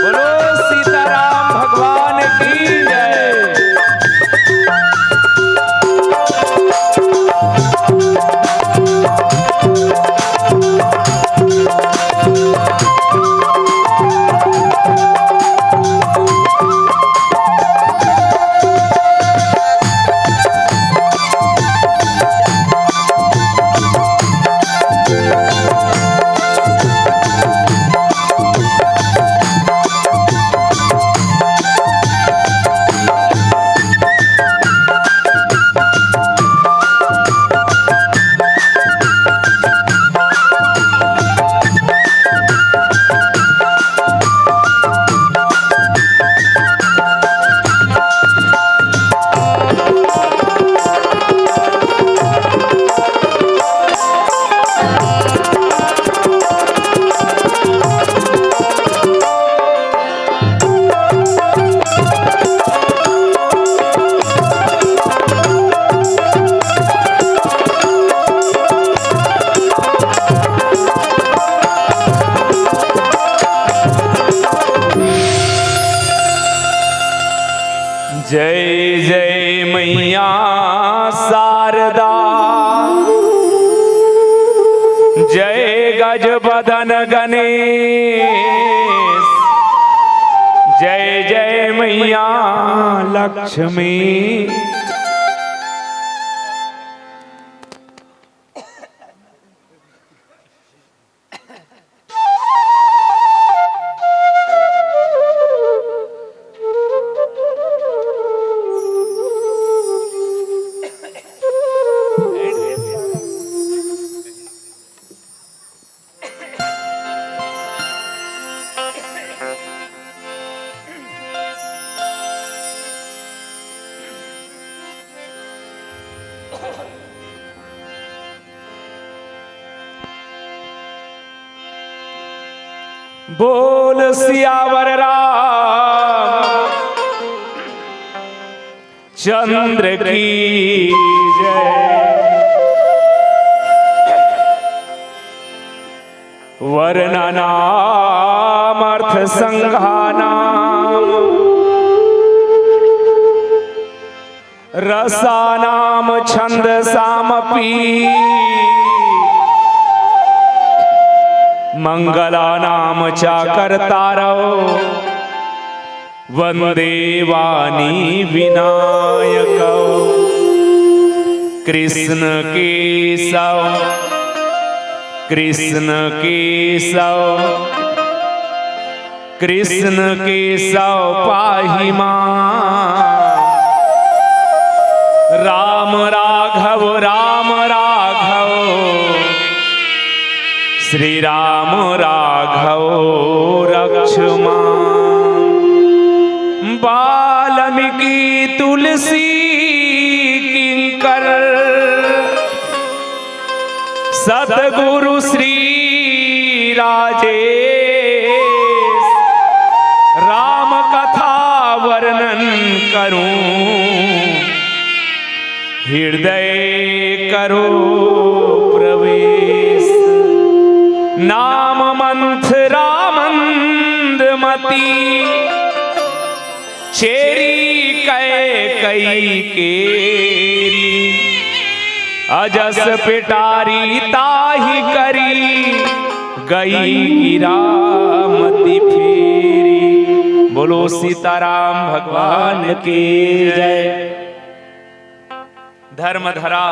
बोलो सीताराम भगवान की जय। जय जय मैया शारदा, जय गज बदन गणेश, जय जय मैया लक्ष्मी। बोल सियावर राम चंद्र की जय। वर्णनामर्थसङ्घानां रसानां छन्दसामपि मङ्गलानां च कर्तारौ वन्दे वाणी विनायकौ। कृष्ण केशव, कृष्ण केशव, कृष्ण केशव पाहि मां। राम राघव, राम राघव, श्री राम राघव रक्ष मां। वाल्मीकि तुलसी किंकर सतगुरु श्री राजेश, राम कथा वर्णन करूं, हृदय करो प्रवेश। नाम मंथरा मंदमती, चेरी कैकई केरी, अजस पिटारी ताहि करी, गई गिरा मति फेरी। बोलो सीताराम भगवान की जय। धर्मधरा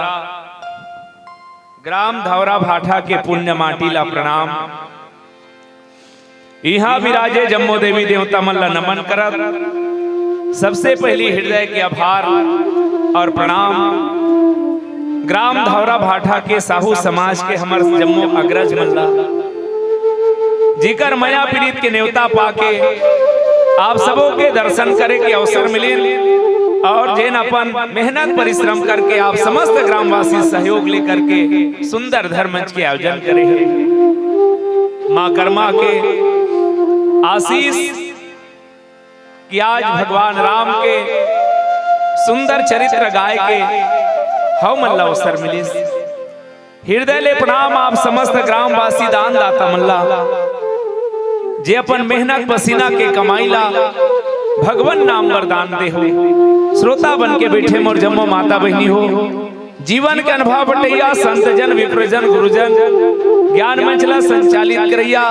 ग्राम धौरा भाठा के पुण्य माटी ला प्रणाम। इहां विराजे जम्मो देवी देवता मन ला नमन करत सबसे पहली हृदय के आभार और प्रणाम ग्राम धौरा भाठा के साहू समाज के हमर जम्मो अग्रज मन ला, जिकर मया पीड़ित के नेवता पाके आप सबो के दर्शन करे के अवसर मिलिन और जेन अपन मेहनत परिश्रम करके आप समस्त ग्रामवासी सहयोग लेकर के सुंदर धर्म मंच के आयोजन करे हे। माँ कर्मा के आशीष कि आज भगवान राम के सुंदर चरित्र गाय के हव मन ला अवसर मिलिस। हृदय ले प्रणाम आप समस्त ग्रामवासी दान दाता मन ला, जे अपन मेहनत पसीना के कमाई ला भगवान नाम बर दान दे हो। श्रोता बन के बैठे मोर जम्मो माता बहिनी हो, जीवन के अनुभव बटैया संत जन, विप्र जन, गुरुजन, ज्ञान मंच ला संचालित करैया,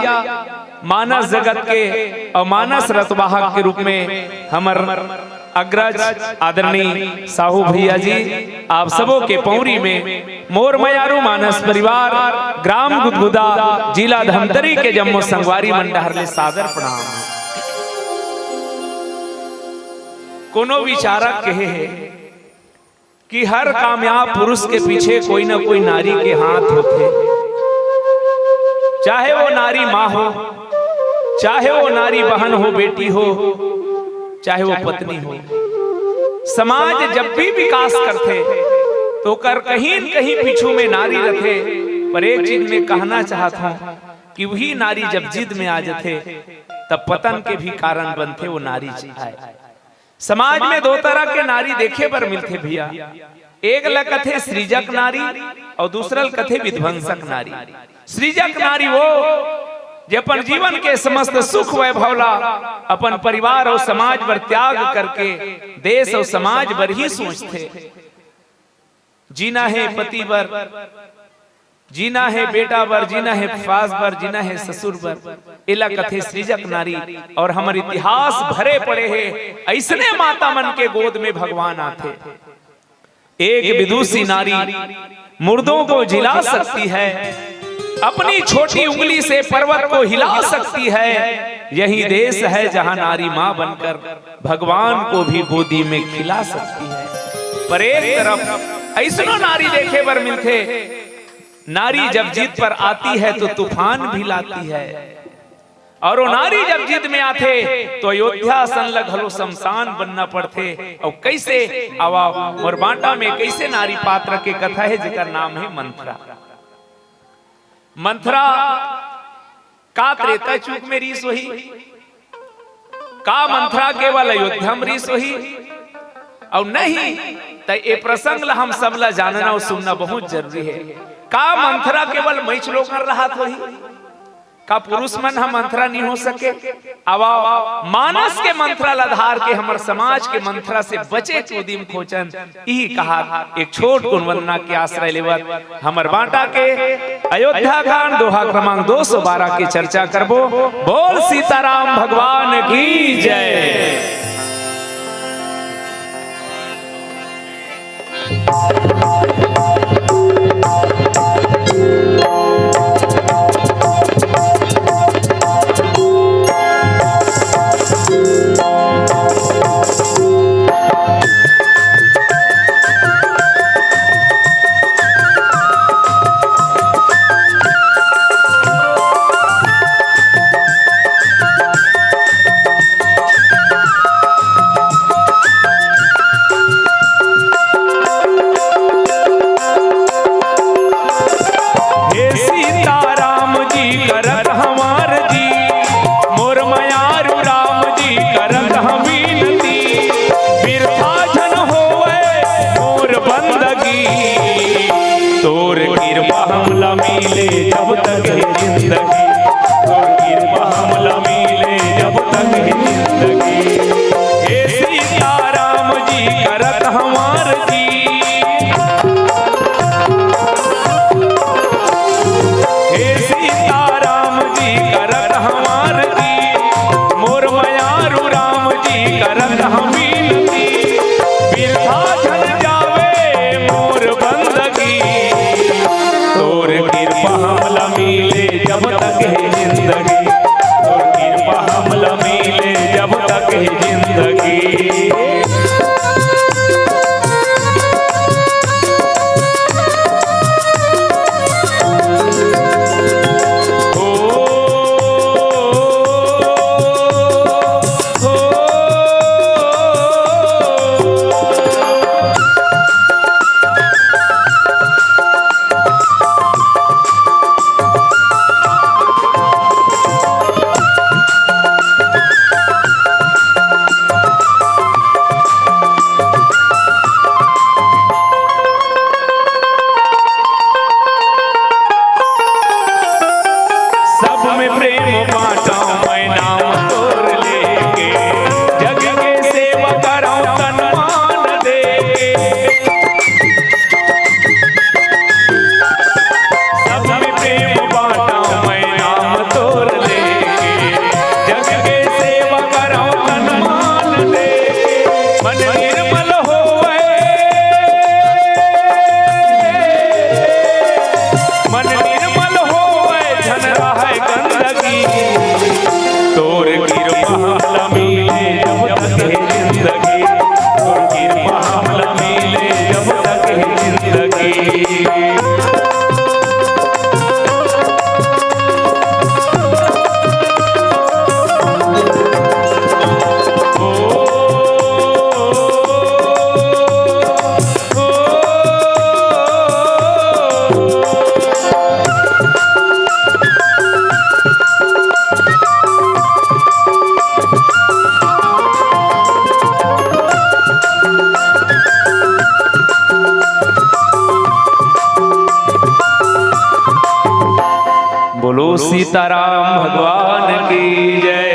मानस जगत के और मानस रथवाहक के रूप में हमर अग्रज आदरणीय साहू भैया जी, आप सबो के पौरी में मोर मयारू मानस परिवार, ग्राम गुदगुदा, जिला धमतरी के जम्मो संगवारी मन डहर ले सादर प्रणाम। कोनो विचारक कहे हे कि हर कामयाब पुरुष के पीछे कोई ना कोई नारी के हाथ होथे, चाहे वो नारी माँ हो, चाहे वो नारी बहन हो, बेटी हो, चाहे वो पत्नी हो। समाज जब भी विकास करथे तो ओकर कहीं न कहीं पीछू में नारी रथे। पर एक चीज मैं कहना चाहत हूँ कि वही नारी जब जिद में आ जथे तब पतन के भी कारण बनथे वो नारी चाहे। समाज में दो तरह के नारी देखे बर मिलथे भैया, एक ला कथे सृजक नारी और दूसरा ला कथे विध्वंसक नारी। सृजक नारी वो जे अपन जीवन के समस्त सुख वैभव ला अपन परिवार और समाज बर त्याग करके देश और समाज बर ही सोचथे। जीना हे पति बर, जीना हे बेटा बर, जीना हे सास बर, जीना हे ससुर बर, एला कथे सृजक नारी। और हमर इतिहास भरे पड़े हे अइसने माता मन के गोद में भगवान आथे। एक विदुषी नारी मुर्दों को जिला सकती है, अपनी छोटी उंगली से पर्वत को हिला सकती है। यही देश है जहां नारी मां बनकर भगवान को भी गोदी में खिला सकती है। पर एक तरफ अइसनो नारी देखे बर मिलथे, नारी जब जिद पर आती है तो तूफान भी लाती है, और वो नारी जब जिद में आथे तो अयोध्या सन ल घलो शमशान बनना पड़थे। और कैसे आवा मोर बांटा में कैसे नारी पात्र के कथा हे जेकर नाम हे मंथरा। मंथरा का त्रेता चूक में रीस होही? का मंथरा केवल अयोध्या में रीस होही? और नहीं त ए प्रसंग ला हम सब ला जानना और सुनना बहुत जरूरी हे। का मंथरा केवल मैचलोगन रहत होही? का पुरुष मन ह मंथरा नहीं हो सके? आवा, मानस के मंथरा ला धार के हमर समाज के मंथरा से बचे के उदिम खोचन। इही कहा एक छोट कुन वंदना के आश्रय लेवत हमर बांटा के अयोध्या कांड दोहा क्रमांक दो सौ बारह के चर्चा करबो। बोल सीताराम भगवान की जय। हे सीताराम जी करत हमार जी, मोर मयारू राम जी करत हम विनती। बिरथा झन होवय मोर बंदगी, तोर कृपा हमला मिले जब तक हे जिंदगी, तोर कृपा हमला मिले जब तक हे जिंदगी। हे सीताराम जी करत हमार जी, हे सीताराम जी करत हमार जी, मोर मयारू राम जी करत हम विनती। बिरथा झन जावे मोर बंदगी, तोर कृपा हमला मिले जब तक हे जिंदगी, तोर कृपा हमला मिले जब तक हे जिंदगी। सब में प्रेम बांटो मैं नाम तोर लेके, जग के सेवा करो तन मान देके। सब में प्रेम बांटो मैं नाम तोर लेके, जग के सेवा करो तन मान देके। मन निर्मल होवे, मन निर्मल होवे, झन रहय गंदगी। तोर कृपा हमला मिले जब तक हे जिंदगी, तोर कृपा हमला मिले जब तक हे जिंदगी। बोलो सीताराम भगवान की जय।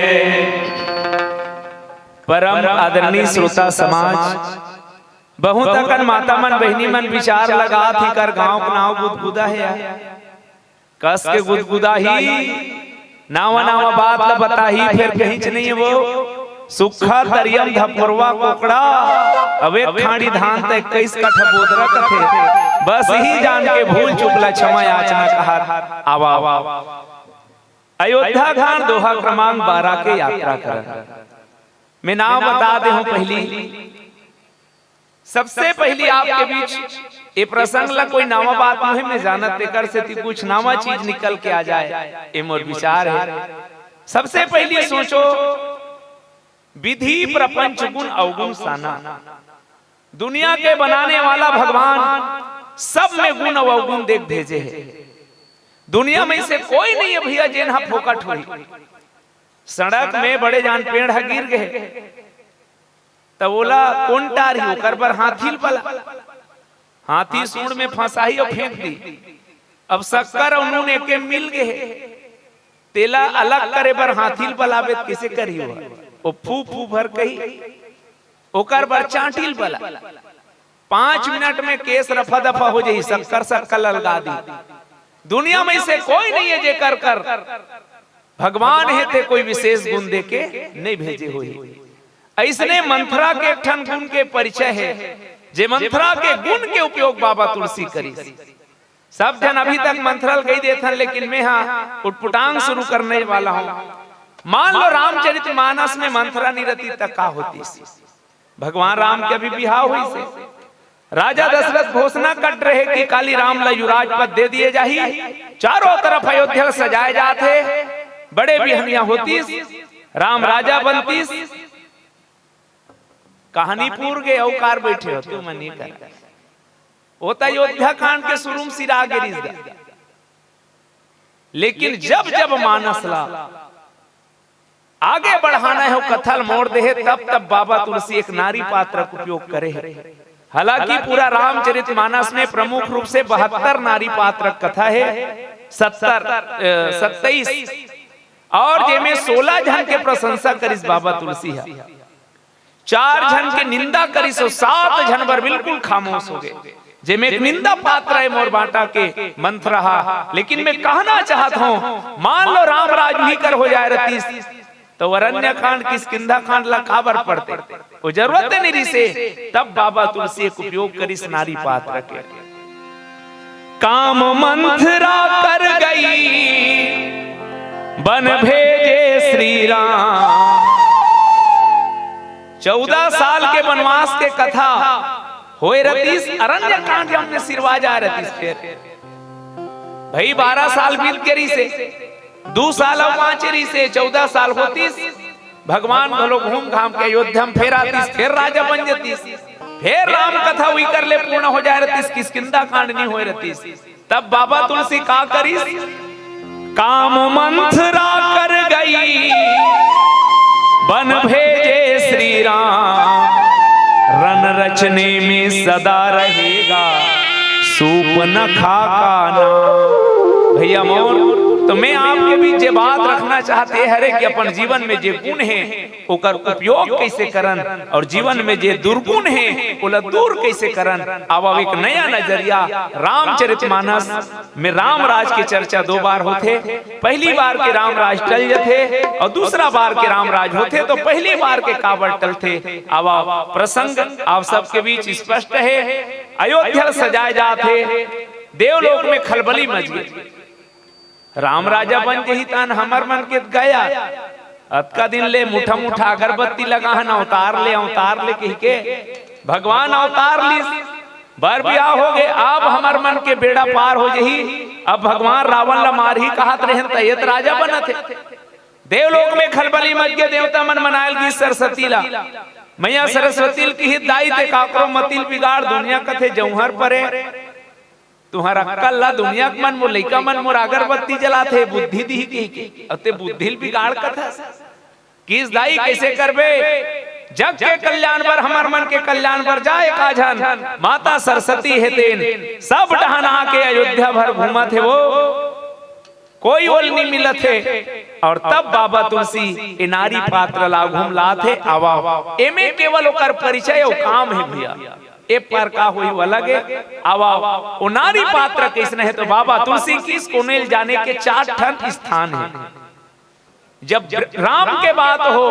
परम आदरणीय श्रोता समाज, बहुत अकन माता मन, बहिनी मन विचार लगात हे, एकर गांव के नाव गुदगुदा हे। कस के गुदगुदा ही, नावा नावा बात ल बताही, फेर कहींच नहीं वो सुक्खा तरियम धपोरवा कोकड़ा, अब एक खांड़ी धान त इक्कीस कठा बोदरा कथे। बस इही जान के भूल चूक ला क्षमा याचना कहत आवा। अयोध्या कांड दोहा क्रमांक बारह के यात्रा करन। मैं नाव बता दे हूं पहली। सबसे पहली आपके बीच ये प्रसंग ला कोई नवा बात नहीं मैं जानत, तेकर सेती कुछ नवा चीज निकल के आ जाए, ये मोर विचार है। सबसे पहली सोचो, विधि प्रपंच गुण अवगुण साना। दुनिया के बनाने वाला भगवान सब में गुण अउ अवगुण देख भेजे है। दुनिया में से कोई नहीं है भैया जेन हा फोकट होही। सड़क में बड़े जान पेड़ ह गिर गए, त ओला कोन टारही? ओकर बर हाथी ल बला, हाथी सूंड में फंसाही अउ फेंक दी। अब शक्कर अउ नून एके मिल गए हे, तेला अलग करे बर हाथी ल बलाबे त कइसे करही? वो फू फू भर कही, ओकर बर चांटी ल बला। पांच मिनट में केस रफा दफा हो जाही, सक्कर सक्कर अलगा दी। दुनिया में से कोई नहीं है जेकर कर भगवान हे ते कोई विशेष गुण दे के नहीं भेजे होही। अइसने मंथरा के एक ठन गुण के परिचय हे, जे मंथरा के गुण के उपयोग बाबा तुलसी करिस। सब झन अभी तक मंथरा ल कहि देथन, लेकिन मैं हा उटपुटांग शुरू करने वाला हूं। मान लो रामचरित मानस में मंथरा नहीं रहती त का होतिस? भगवान राम के अभी बिहाव होइस हे। राजा दशरथ घोषणा कर रहे कि काली राम ला युवराज पद दे दिए जाही, चारों तरफ अयोध्या सजाए जात हे, बड़े बिहनिया होतिस, राम राजा बनतिस। कहानी पूर गे, अउ कार बैठे हो तुम मनी कर। वो तो अयोध्या कांड के शुरू में सिरा गे रिस गा। लेकिन जब जब मानस ला आगे बढ़ाना हे, वो कथा ल मोड़ दे हे, तब तब बाबा तुलसी एक नारी पात्र के उपयोग करे हे। हालांकि पूरा रामचरित मानस में प्रमुख रूप से बहत्तर नारी पात्र के कथा हे, सत्तर, अ, सत्ताईस, और जेमे सोलह झन के प्रशंसा करिस बाबा तुलसी हा। चार झन के निंदा करिस अउ सात झन बर बिल्कुल खामोश हो गे, जेमे एक निंदा पात्र हे मोर बांटा के मंथरा हा। लेकिन मैं कहना चाहत हूं, मान लो राम राज उही कर हो जाए रहतिस, तो अरण्य कांड, किष्किंधा कांड ला काबर पढ़ते? वो जरूरत नहीं रिसे। तब बाबा तुलसी एक उपयोग करिस नारी पात्र के। काम मंथरा कर गई, बन भेजे श्री राम। चौदह साल के वनवास के कथा होए रहतिस, अरण्य कांड हमने सिरवा जाए रहतिस। फेर भाई, बारह साल बीत गे रिसे, दू साल अउ बांचे रिसे, चौदह साल होतिस। भगवान घलो घूम घाम के अयोध्या में फेर आतिस, फेर राजा बन जतिस, फेर राम कथा उही कर ले पूर्ण हो जाए रहतिस, किष्किंधा कांड नहीं होए रहतिस। तब बाबा तुलसी का करिस? काम मंथरा कर गई, बन भेजे श्री राम, रन रचने में सदा रहेगा सूपनखा का नाम। भैया मोर, तो मैं आपके बीच जे बात रखना चाहते हरे कि अपन जीवन में जे गुण हे, ओकर उपयोग कइसे करन, और जीवन में जे दुर्गुण हे, ओला दूर कइसे करन। अब, अब एक नया नजरिया, रामचरित मानस में राम राज के चर्चा दो बार होथे। पहली बार के राम राज टल जथे और दूसरा बार के राम राज होथे, तो पहली बार के काबर टलथे? अब, अब प्रसंग आप सबके बीच स्पष्ट हे। अयोध्या सजाए जात हे, देवलोक में खलबली मच गई। राम राजा बन जही तन हमर मन के गया। अतका दिन ले मुठा मुठा अगरबत्ती लगा हन, अवतार ले, अवतार ले कहि के भगवान अवतार लीस, बर बियाह हो गे, अब हमर मन के बेड़ा पार हो जही। अब भगवान रावण ला मारही कहत रहेन त ये त राजा बनत हे। देवलोक में खलबली मच गे, देवता मन मनायल गिस सरस्वती ला। मैया सरस्वती ल किही, दाई ते काकरो मतिल बिगाड़, दुनिया कथे जौहर परे। तुंहर अक्कल ला दुनिया के मन मोर लइका मन मोर अगरबत्ती जलाथे, बुद्धि दिही कहि के, अउ ते बुद्धि ल बिगाड़ कथस। किस दाई कइसे करबे? जग के कल्याण बर, हमर मन के कल्याण बर जाए का झन, माता सरस्वती हे तेन, सब डहन आके अयोध्या भर घूमत हे वो, कोई ओल नहीं मिलत हे। और तब बाबा तुलसी ए नारी पात्र ला घूम लात हे। आवा, एमे केवल ओकर परिचय अउ काम हे भैया। ए पर का होई वो अलग हे। आवा, ओ नारी पात्र कइसने हे, तो बाबा तुलसी किस कोने ल जाने के चार ठन स्थान हे। जब राम के बात हो,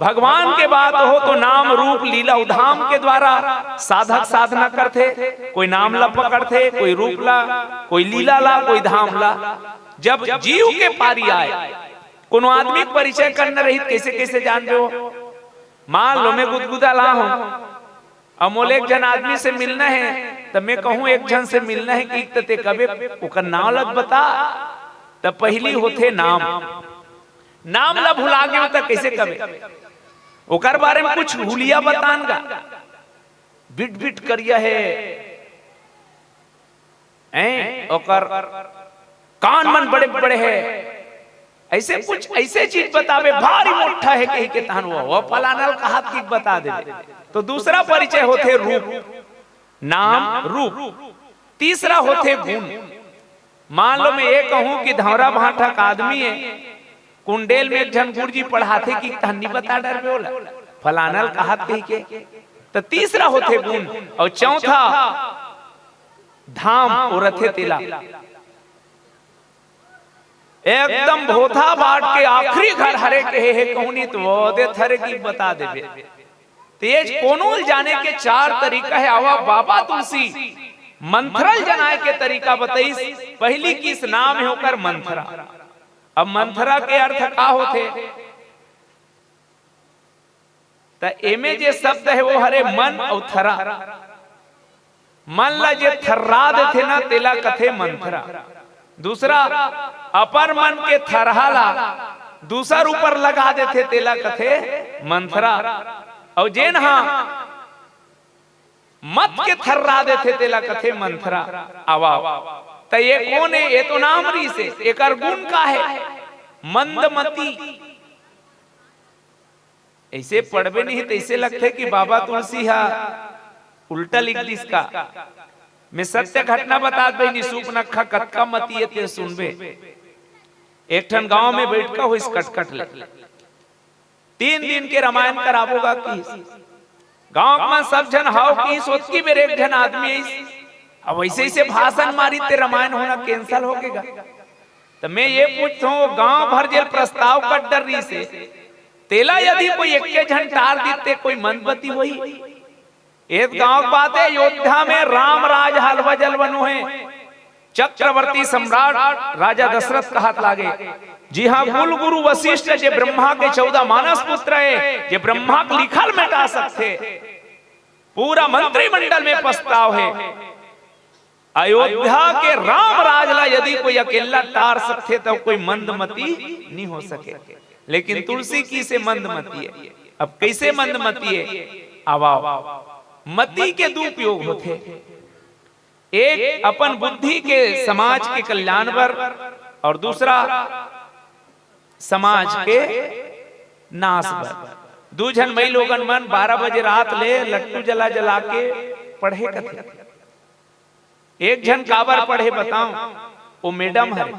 भगवान के बात हो, तो नाम रूप लीला उधाम के द्वारा साधक साधना करथे, कोई नाम ला पकड़थे, कोई रूप ला, कोई लीला ला, कोई धाम ला। जब जीव के पारी आए, कोनो आदमी के परिचय करना रही, कइसे कइसे जानबे वो? मान लो मैं गुदगुदा ला हूं, अब मोला एक झन आदमी से मिलना हे, त मैं कहूं एक झन से मिलना हे कि त ते कबे ओकर नाम ल बता, त पहिली होथे नाम। नाम ला भुला गेव त कइसे कबे? ओकर बारे में कुछ हुलिया बतान गा। बिट बिट करिया हे, हैं? ओकर कान मन बड़े बड़े हे, अइसे कुछ, अइसे चीज बताबे, भारी मोट्ठा हे कहि के तहन वो, वो फलाना ल कहात कि बता देबे। तो दूसरा परिचय होथे रूप, नाम रूप। तीसरा होथे गुण। मान लो मैं ये कहूं कि धौरा भांठा का आदमी है, कुंडेल में एक झन गुरुजी पढ़ाथे कि तहन नी बता डरबे ओला, फलाना ल कहत कहिके, त तीसरा होथे गुण। अउ चौथा धाम ओ रथे तेला। एकदम भोथा बाट के आखिरी घर हरे कहे हे कहूं नी, त वो दे थरे की बता देबे। तेज कोनो ल जाने के चार तरीका हे। आवा बाबा तुलसी मंथरा ल जनाए के तरीका बतइस। पहली किस नाम हे ओकर मंथरा। अब मंथरा के अर्थ का होथे? त एमे जे शब्द हे वो हरे मन अउ थरा। मन ला जे थर्रा देथे ना, तेला कथे मंथरा। दूसरा, अपन मन के थरहा ला दूसर ऊपर लगा देथे, तेला कथे मंथरा। अउ जेन हा मत के थर्रा देथे, तेला कथे मंथरा। आवा, त ये कोन हे? ये तो नाम रिहिसे, एकर गुण का हे? मंदमती। ऐसे पढ़बे नहीं, तैसे लगथे कि बाबा तुलसी हा उल्टा लिख दिस का। मैं सत्य घटना बतात बहिनी, सूपनखा कतका मती हे ते सुनबे। एक ठन गांव में बइठका होइस कटकट ले। तीन दिन के रामायण कराबो गा किहिस। गांव के मन सब झन हाव किहिस, ओतकी बेर एक झन आदमी आइस। अब वैसे ऐसे भाषण मारी ते रामायण होना cancel हो गे गा। त मैं ये पूछथों, गांव भर जेल प्रस्ताव कट डर रिहिसे, तेला यदि कोई एक्के झन टार दिते, कोई मंदमती होही? एक गांव के बात हे, अयोध्या में राम राज हलवा जलवा नोहे। चक्रवर्ती सम्राट राजा दशरथ कहत लागे, जी हां, कुल गुरु वशिष्ठ जे ब्रह्मा के चौदह मानस पुत्र हे, जे ब्रह्मा के लिखल मेटा सकथे, पूरा मंत्रिमंडल में प्रस्ताव हे। अयोध्या के राम राज ला यदि कोई अकेला टार सकथे, त कोई मंदमती नहीं हो सके। लेकिन तुलसी किहिसे मंदमती हे। अब कैसे मंदमती हे? आवा, मती के दू उपयोग होथे। एक अपन बुद्धि के समाज के कल्याण बर, अउ दूसरा समाज के नाश बर। दू झन मई लोगन मन बारह बजे रात ले लट्टू जला जला के पढ़े कथे। एक झन काबर पढ़े बताओ, वो मैडम हरे।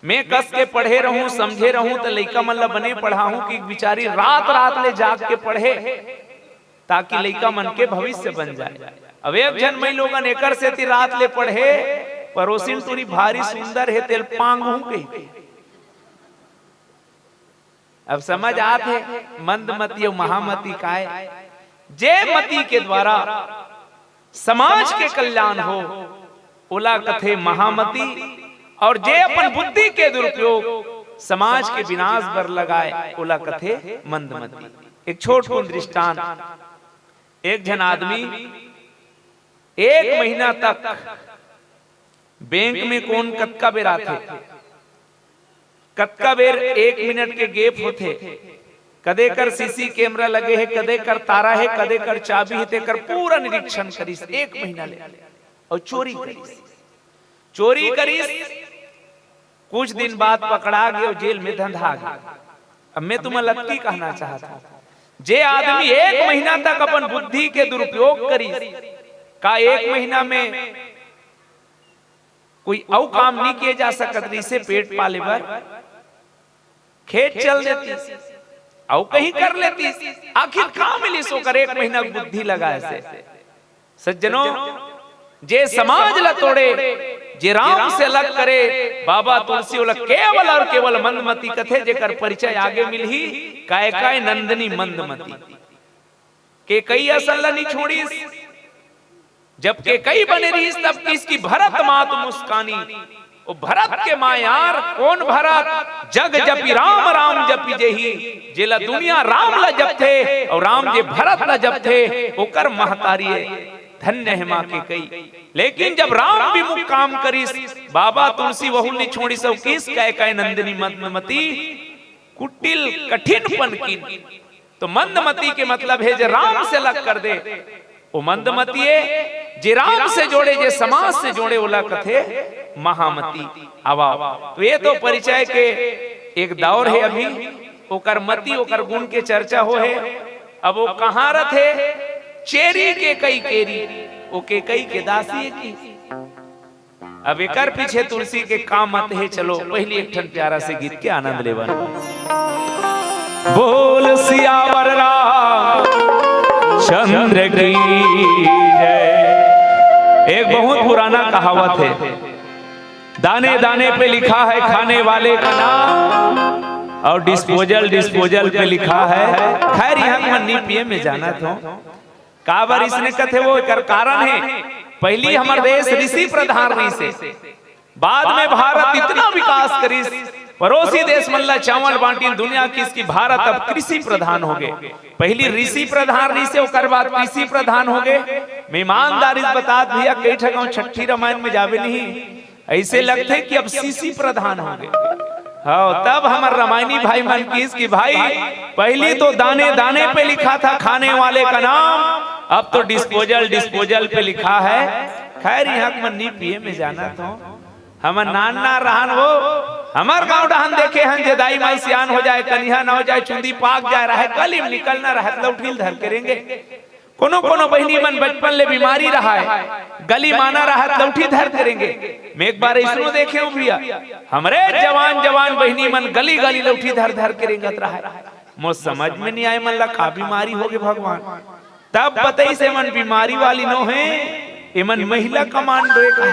मैं कस के पढ़े रहूं, समझे रहूं, त लइका मन ल बने पढ़ाहूं कि बिचारी रात रात ले जाग के पढ़े, ताकि लइका मन के भविष्य बन जाए। अब एक झन मई लोगन एकर सेती रात ले पढ़े, परोसिन टूरी भारी सुंदर हे, तेल पांगहूं कहिके। अब समझ आत हे, मंदमती अउ महामती काय? जे मती के द्वारा समाज के कल्याण हो, ओला कथे महामती, अउ जे अपन बुद्धि के दुरुपयोग समाज के विनाश बर लगाए, ओला कथे मंदमती। एक छोटकुन दृष्टांत, एक झन आदमी एक महीना तक बैंक में कोन कतका बेर आथे, कतका बेर एक मिनट के gap होथे, कदे कर CC camera लगे हे, कदे कर तारा हे, कदे कर चाबी हे, तेकर पूरा निरीक्षण करिस एक महीना ले, अउ चोरी करिस। चोरी करिस, कुछ दिन बाद पकड़ा गे अउ जेल में धंधा गे। अब मैं तुमन ल अतकी कहना चाहत हूं, जे आदमी एक महीना तक अपन बुद्धि के दुरुपयोग करिस, का एक महीना में कोई अउ काम नहीं किए जा सकत रिहिसे पेट पाले बर? खेत चल देतिस, अउ कहीं कर लेतिस, आखिर का मिलिस ओकर एक महीना के बुद्धि लगाए से? सज्जनों, जे समाज ला तोड़े, जे राम से अलग करे, बाबा तुलसी ओला केवल अउ केवल मंदमती कथे, जेकर परिचय आगे मिलही, काय काय नंदिनी मंदमती। केकई असन ला नी छोड़िस। जब केकई बने रिहिस, तब किहिस कि भरत मात मुस्कानी। ओ भरत के मायार, कोन भरत? जग जपि राम, राम जपि जेही। जेला दुनिया राम ला जपथे, अउ राम जे भरत ला जपथे, ओकर महतारी ए। धन्य हे मां केकई। लेकिन जब राम विमुख काम करिस, बाबा तुलसी वहू नी छोड़िस, अउ किहिस काय काय नंदिनी मंदमती, कुटिल कठिन पनकिन। तो मंदमती के मतलब हे जे राम से अलग कर दे, वो मंदमती हे। जे राम से जोड़े, जे समाज से जोड़े, ओला कथे महामती। आवा, तो ये तो परिचय के एक दौर हे, अभी ओकर मती, ओकर गुण के चर्चा हो हे। अब वो कहां रथे? चेरी केकई केरी, वो केकई के दासी हे कि अब एकर पीछे तुलसी के का मत हे, चलो पहिली एक ठन प्यारा से गीत के आनंद लेवन। बोल सियावर रामचंद्र की जय। एक बहुत पुराना कहावत हे, दाने दाने पे लिखा है खाने वाले का नाम और डिस्पोजल डिस्पोजल पे लिखा है। खैर, इहाँ मन नी पिए, मैं जानत हँव। काबर इसने कथे वो, एकर कारण हे, पहिली हमर देश ऋषि प्रधान रहिसे, बाद में भारत इतना विकास करिस, पड़ोसी देश मन ला चावल बांटिन, दुनिया किस कि भारत अब कृषि प्रधान होगे। पहिली ऋषि प्रधान रहिसे, ओकर बाद कृषि प्रधान होगे। मैं ईमानदारी से बतात भैया, कई ठा गाँव छट्ठी रामायण में जाबे नहीं, अइसे लगथे कि अब सीसी प्रधान होगे। हव, तब हमर रामायणी भाई मन किस कि भाई, पहिली तो दाने दाने पे लिखा था खाने वाले का नाम, अब तो डिस्पोजल डिस्पोजल पे लिखा है। खैर, इहाँ मन नी पिए, मैं जानत हँव। हमन नान नान रहन वो, हमर गाँव डहन देखे हन, जे दाई मन सियान हो जाए, कनिहा न हो जाए, चुंदी पाक जाए रहे, गली में निकलना रहे, लौठी ल धर के रेंगे। कोनो कोनो बहिनी मन बचपन ले बीमारी रहय, गली माना रहत लौठी धर के रेंगे। मैं एक बार अइसनो देखे हँव भैया, हमरे जवान जवान बहिनी मन गली गली लौठी धर धर के रेंगत रहय। मोर समझ में नी आय, एमन ला का बीमारी होगे भगवान। तब बतइस, एमन बीमारी वाली नो हे, एमन महिला कमांडो एक हे।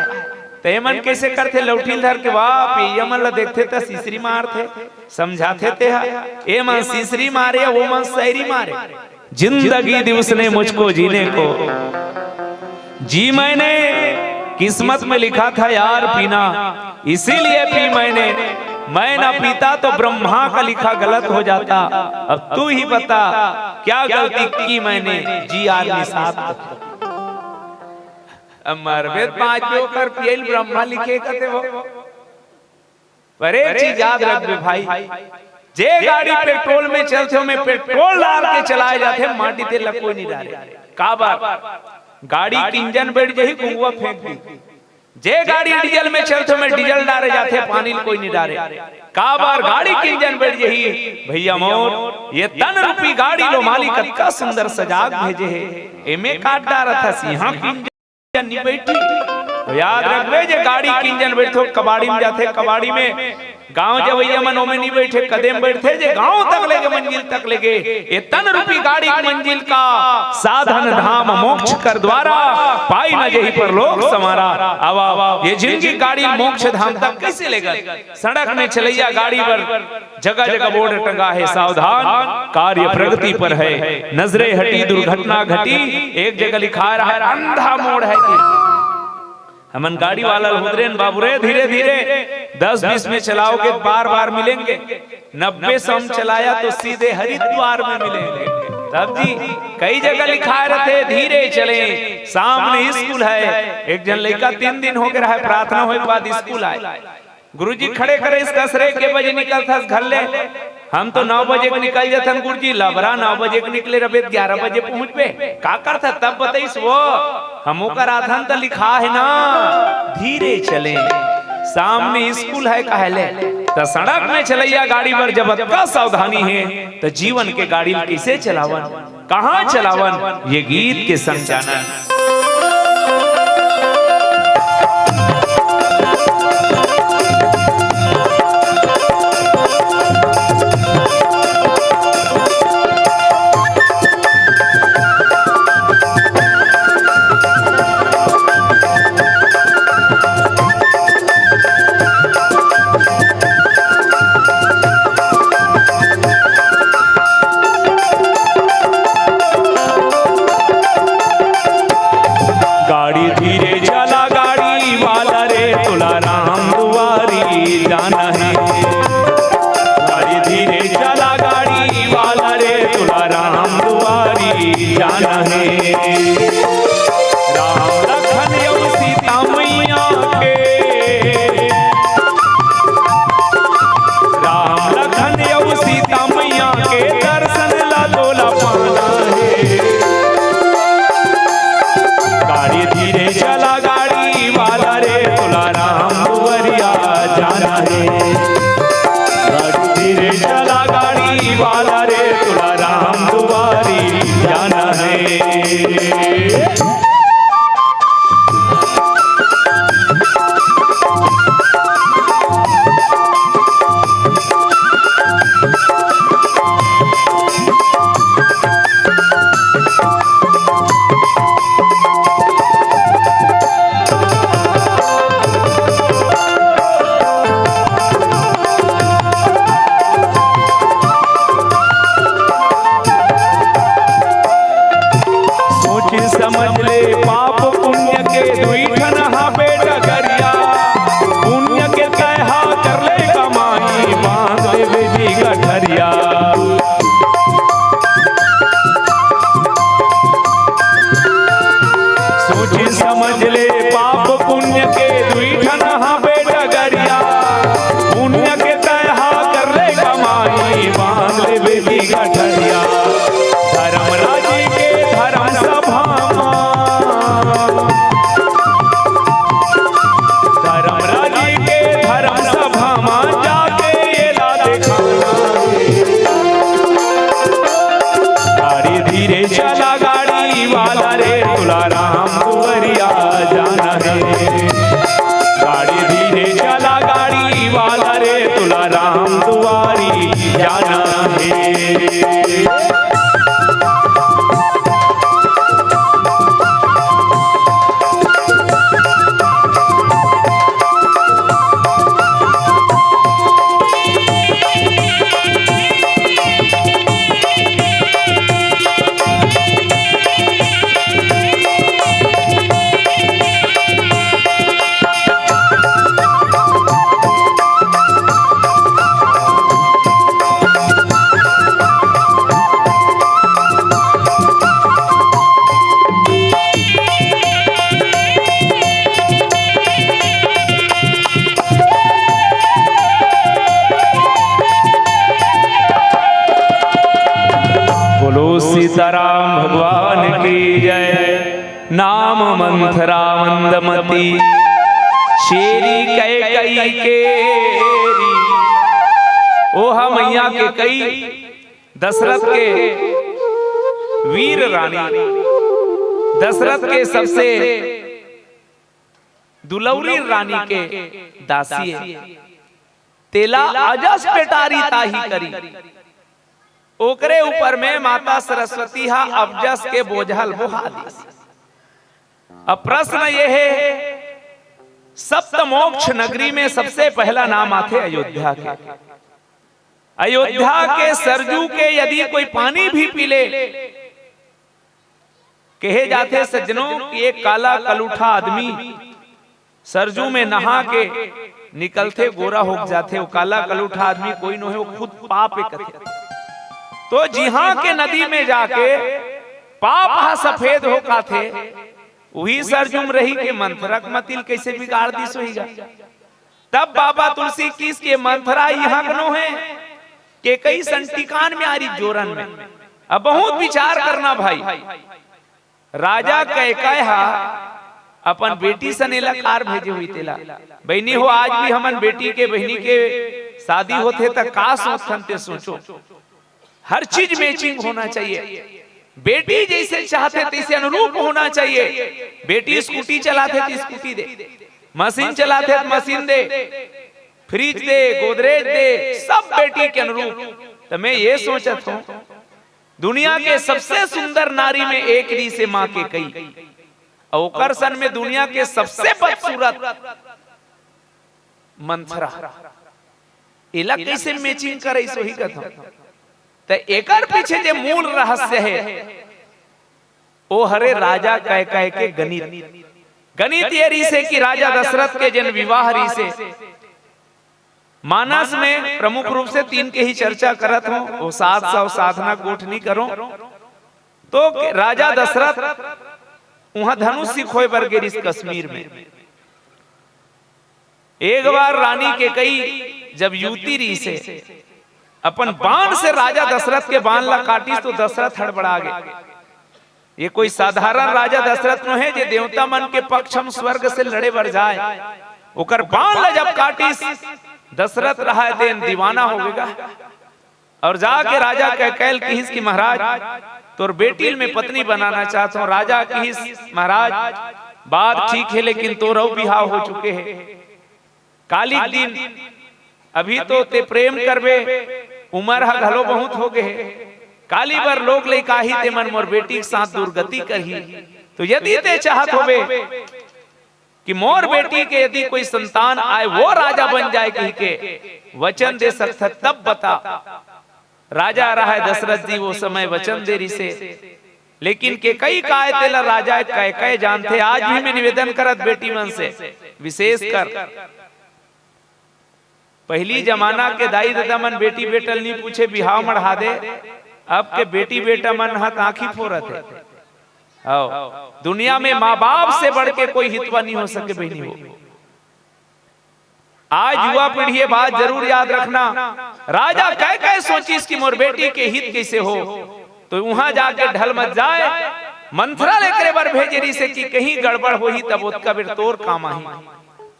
त एमन कइसे करथे, लौठी ल धर के, वाह, पियइया मन ला देखथे त सिसरी मारथे, समझाथे तेहा, एमन सिसरी मारे, वो मन सैरी मारे। जिंदगी दिवस ने मुझको जीने को, जी मैंने, किस्मत में लिखा था यार पीना, इसीलिए पी मैंने। मैं ना पीता तो ब्रह्मा का लिखा गलत हो जाता। अब तू ही बता, क्या गलती की मैंने, जी यार निषाद। अब मरबे त बाँचबे, ओकर पियल ब्रह्मा लिखे कथे वो। पर एक चीज याद रखबे भाई, जे गाड़ी पेट्रोल में चलथे, ओमे पेट्रोल डार के चलाए जाथे, माटी तेल ला कोई नी डारे। काबर? गाड़ी के इंजन बैठ जाही, कुआँ फेंक दी। जे गाड़ी डीजल में चलथे, ओमे डीजल डारे जाथे, पानी ल कोई नी डारे। काबर? गाड़ी के इंजन बैठ जाही। भैया मोर, ये तन रूपी गाड़ी ल मालिक अतका सुंदर सजा के भेजे हे, एमे काट डारत हस, इहाँ के इंजन नी बैठी। तो याद रखबे, जे गाड़ी के इंजन बैठथे, कबाड़ी में जाथे, कबाड़ी में गांव जवइया मन ओमे नी बैठे, कदे म बैठथे, जे गांव तक लेगे, मंजिल तक लेगे। ए तन रूपी गाड़ी के मंजिल का साधन धाम मोक्ष कर द्वारा, पाई न जेहि परलोक संवारा। आवा, ये जिंदगी गाड़ी मोक्ष धाम तक कइसे लेगन? सड़क में चलइया गाड़ी बर जगह जगह बोर्ड टंगा हे, सावधान, कार्य प्रगति पर है, नजरे हटी, दुर्घटना घटी। एक जगह लिखाय रहय, अंधा मोड़ है कि हमन गाड़ी वाला ल हुदरेन, बाबू रे, धीरे धीरे, दस बीस में चलाओगे, बार बार मिलेंगे। नब्बे सौ में चलाया तो सीधे हरिद्वार में मिलेंगे। तब जी, कई जगह लिखाय रहथे, धीरे चले, सामने स्कूल है। एक झन लइका तीन दिन होगे रहय, प्रार्थना होय के बाद स्कूल आय। गुरुजी खड़े करे, इस दस रे के बजे निकलथस घर ले? हम तो नौ बजे के निकल जथन गुरुजी। लबरा, नौ बजे के निकले रबे त ग्यारह बजे पहुंचबे, का करथस? तब बतइस वो, हम ओकर आथन त लिखा हे ना, धीरे चले, सामने स्कूल है कहले। त सड़क में चलइया गाड़ी बर जब अतका सावधानी हे, त जीवन के गाड़ी ल कइसे चलावन? कहाँ चलावन, ये गीत के संग जानन। बोलो सीताराम भगवान की जय। नाम मंथरा मंदमती, शेरी कैकई केरी। ओहा मैया कैकई, दशरथ के वीर रानी, दशरथ के सबसे दुलौरी रानी के दासी हे। तेला अजस पेटारी ताही करी। ओकरे ऊपर में माता सरस्वती हा अबजस के बोझल बोहा दिस। अब प्रश्न ये हे, सप्त मोक्ष नगरी में सबसे पहला नाम आथे अयोध्या के। अयोध्या के सरजू के यदि कोई पानी भी पी ले, कहे जाथे सज्जनों कि एक काला कलूठा आदमी सरजू में नहा के निकलथे, गोरा हो जाथे। वो काला कलूठा आदमी कोई नोहे, वो खुद पाप हे कथे। तो जिहां के नदी में जाके पाप हा सफेद हो काथे, उही सरजू में रही के मंथरा के मतिल कैसे बिगाड़ दिस होही गा। तब बाबा तुलसी किहिस के मंथरा इहां के नोहे, कैकई संटिकान में आरी जोरन में। अब बहुत विचार करना भाई। राजा कैकय हा अपन बेटी सन एला कार भेजे हुई तेला। बहिनी हो, आज भी हमन बेटी के, बहिनी के शादी होथे त का सोचथन ते सोचो। हर चीज मैचिंग होना चाहिए। बेटी जैसे चाहथे तैसे अनुरूप होना चाहिए। बेटी स्कूटी चलाथे त स्कूटी दे, मशीन चलाथे त मशीन दे, फ्रिज दे, गोदरेज दे, सब बेटी के अनुरूप। त मैं ये सोचत हूं, दुनिया के सबसे सुंदर नारी में एक रिहिसे मां कैकई, अउ ओकर सन में दुनिया के सबसे बदसूरत मंथरा। एला कैसे मैचिंग करइस होही कथंव। त एकर पीछे जे मूल रहस्य हे, ओ हरे राजा कैकय के गणित। गणित ये रिहिसे कि राजा दशरथ के जेन विवाह रिहिसे, मानस में प्रमुख रूप से तीन के ही चर्चा करत हंव, वो सात सौ साधना गोठ नइ करों। तो राजा दशरथ उहां धनुष सिखोय बर गे रिहिस कश्मीर में। एक बार रानी कैकई जब युवती रिहिसे, अपन बाण से राजा दशरथ के बाण ला काटिस तो दशरथ हड़बड़ा गे। ये कोई साधारण राजा दशरथ नोहे जे देवता मन के पक्ष म स्वर्ग से लड़े बर जाय। ओकर बाण ला जब काटिस, दशरथ रहय तेन दीवाना हो गे गा। अउ जाके राजा कैकय ल किहिस कि महाराज, तोर बेटी ल मैं पत्नी बनाना चाहत हंव। राजा किहिस, महाराज, बात ठीक हे, लेकिन तोर अउ बिहाव हो चुके हे। काली के दिन अभी तो ते प्रेम करबे, उमर ह घलो बहुत हो गे हे। काली बर लोग लइका आही, तेमन मोर बेटी के साथ दुर्गति करही। तो यदि ते चाहत होबे कि मोर बेटी के यदि कोई संतान आय, वो राजा बन जाय कहिके वचन दे सकथस, तब बता। राजा रहय दशरथ जी, वो समय वचन दे रिहिसे, लेकिन कैकई काय तेला राजा कैकय जानथे। आज भी मैं निवेदन करत बेटी मन से, विशेषकर पहिली जमाना के दाई ददा मन बेटी बेटा ल नइ पूछे, बिहाव मढ़ा दे। अब के बेटी बेटा मन ह त आंखी फोरत हे। हव, दुनिया में मां बाप से बढ़ के कोई हितवा नइ हो सके बहिनी हो। आज युवा पीढ़ी ये बात जरूर याद रखना, राजा कैकय सोचिस कि मोर बेटी के हित कइसे हो, तो उहां जाके ढल मत जाय। मंथरा ल एकरे बर भेजे रिहिसे कि कहीं गड़बड़ होही तब ओतका बेर तोर काम आही,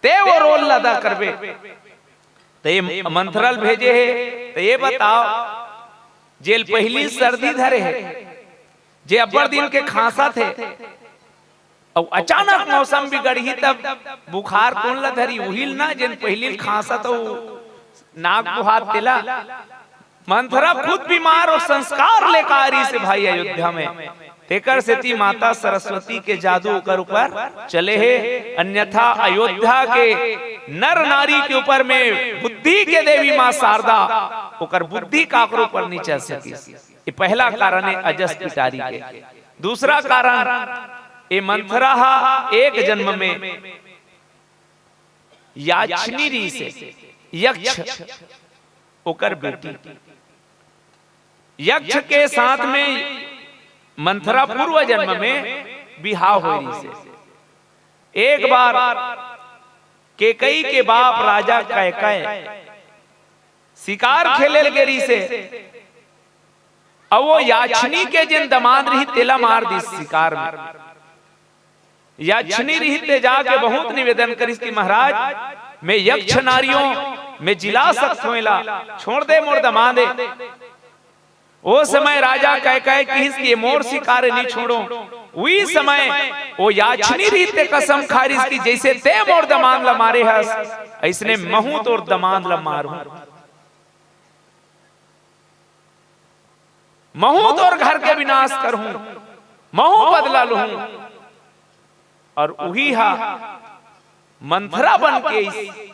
ते वो रोल ला अदा करबे। त ये मंथरा ल भेजे हे, त ये बताव, जेल पहिली सर्दी धरे हे, जे अब्बड़ दिन के खांसत हे, अउ अचानक मौसम बिगड़ही तब बुखार कोन ला धरही? उही ल ना, जेन पहिली ल खांसत अउ नाक बोहात तेला। मंथरा खुद बीमार अउ संस्कार लेकर आ रहिसे भाई अयोध्या में। तेकर सेती माता सरस्वती के जादू ओकर ऊपर चले हे, अन्यथा अयोध्या के नर नारी के ऊपर में बुद्धि के देवी माँ शारदा, ओकर बुद्धि काकरो ऊपर नइ चल सकिस। ये पहला कारण हे अजस पिटारी के। दूसरा कारण, ये मंथरा हा एक जन्म में याक्षनी रहिसे, यक्ष ओकर बेटी। यक्ष के साथ में मंथरा पूर्व जन्म में बिहाव होय रहिसे। एक बार केकई के बाप राजा कैकय शिकार खेले ल गे रहिसे, अउ वो याक्षनी के जेन दमांद रहिस तेला मार दिस शिकार में। याक्षनी रहिस ते जाके बहुत निवेदन करिस कि महाराज, मैं यक्ष नारी हंव, मैं जिला सकत हंव एला, छोड़ दे मोर दमांद ए। ओ समय राजा कैकय किहिस कि ये मोर शिकार ए, नइ छोड़ंव। उही समय वो याक्षनी रहिस ते कसम खाय रहिस कि जइसे तैं मोर दमांद ला मारे हस, अइसने महूं तोर दमांद ला मारहूं। महूं तोर घर के विनाश करहूं, महूं बदला लूहूं। अउ उही हा मंथरा बन के अइस।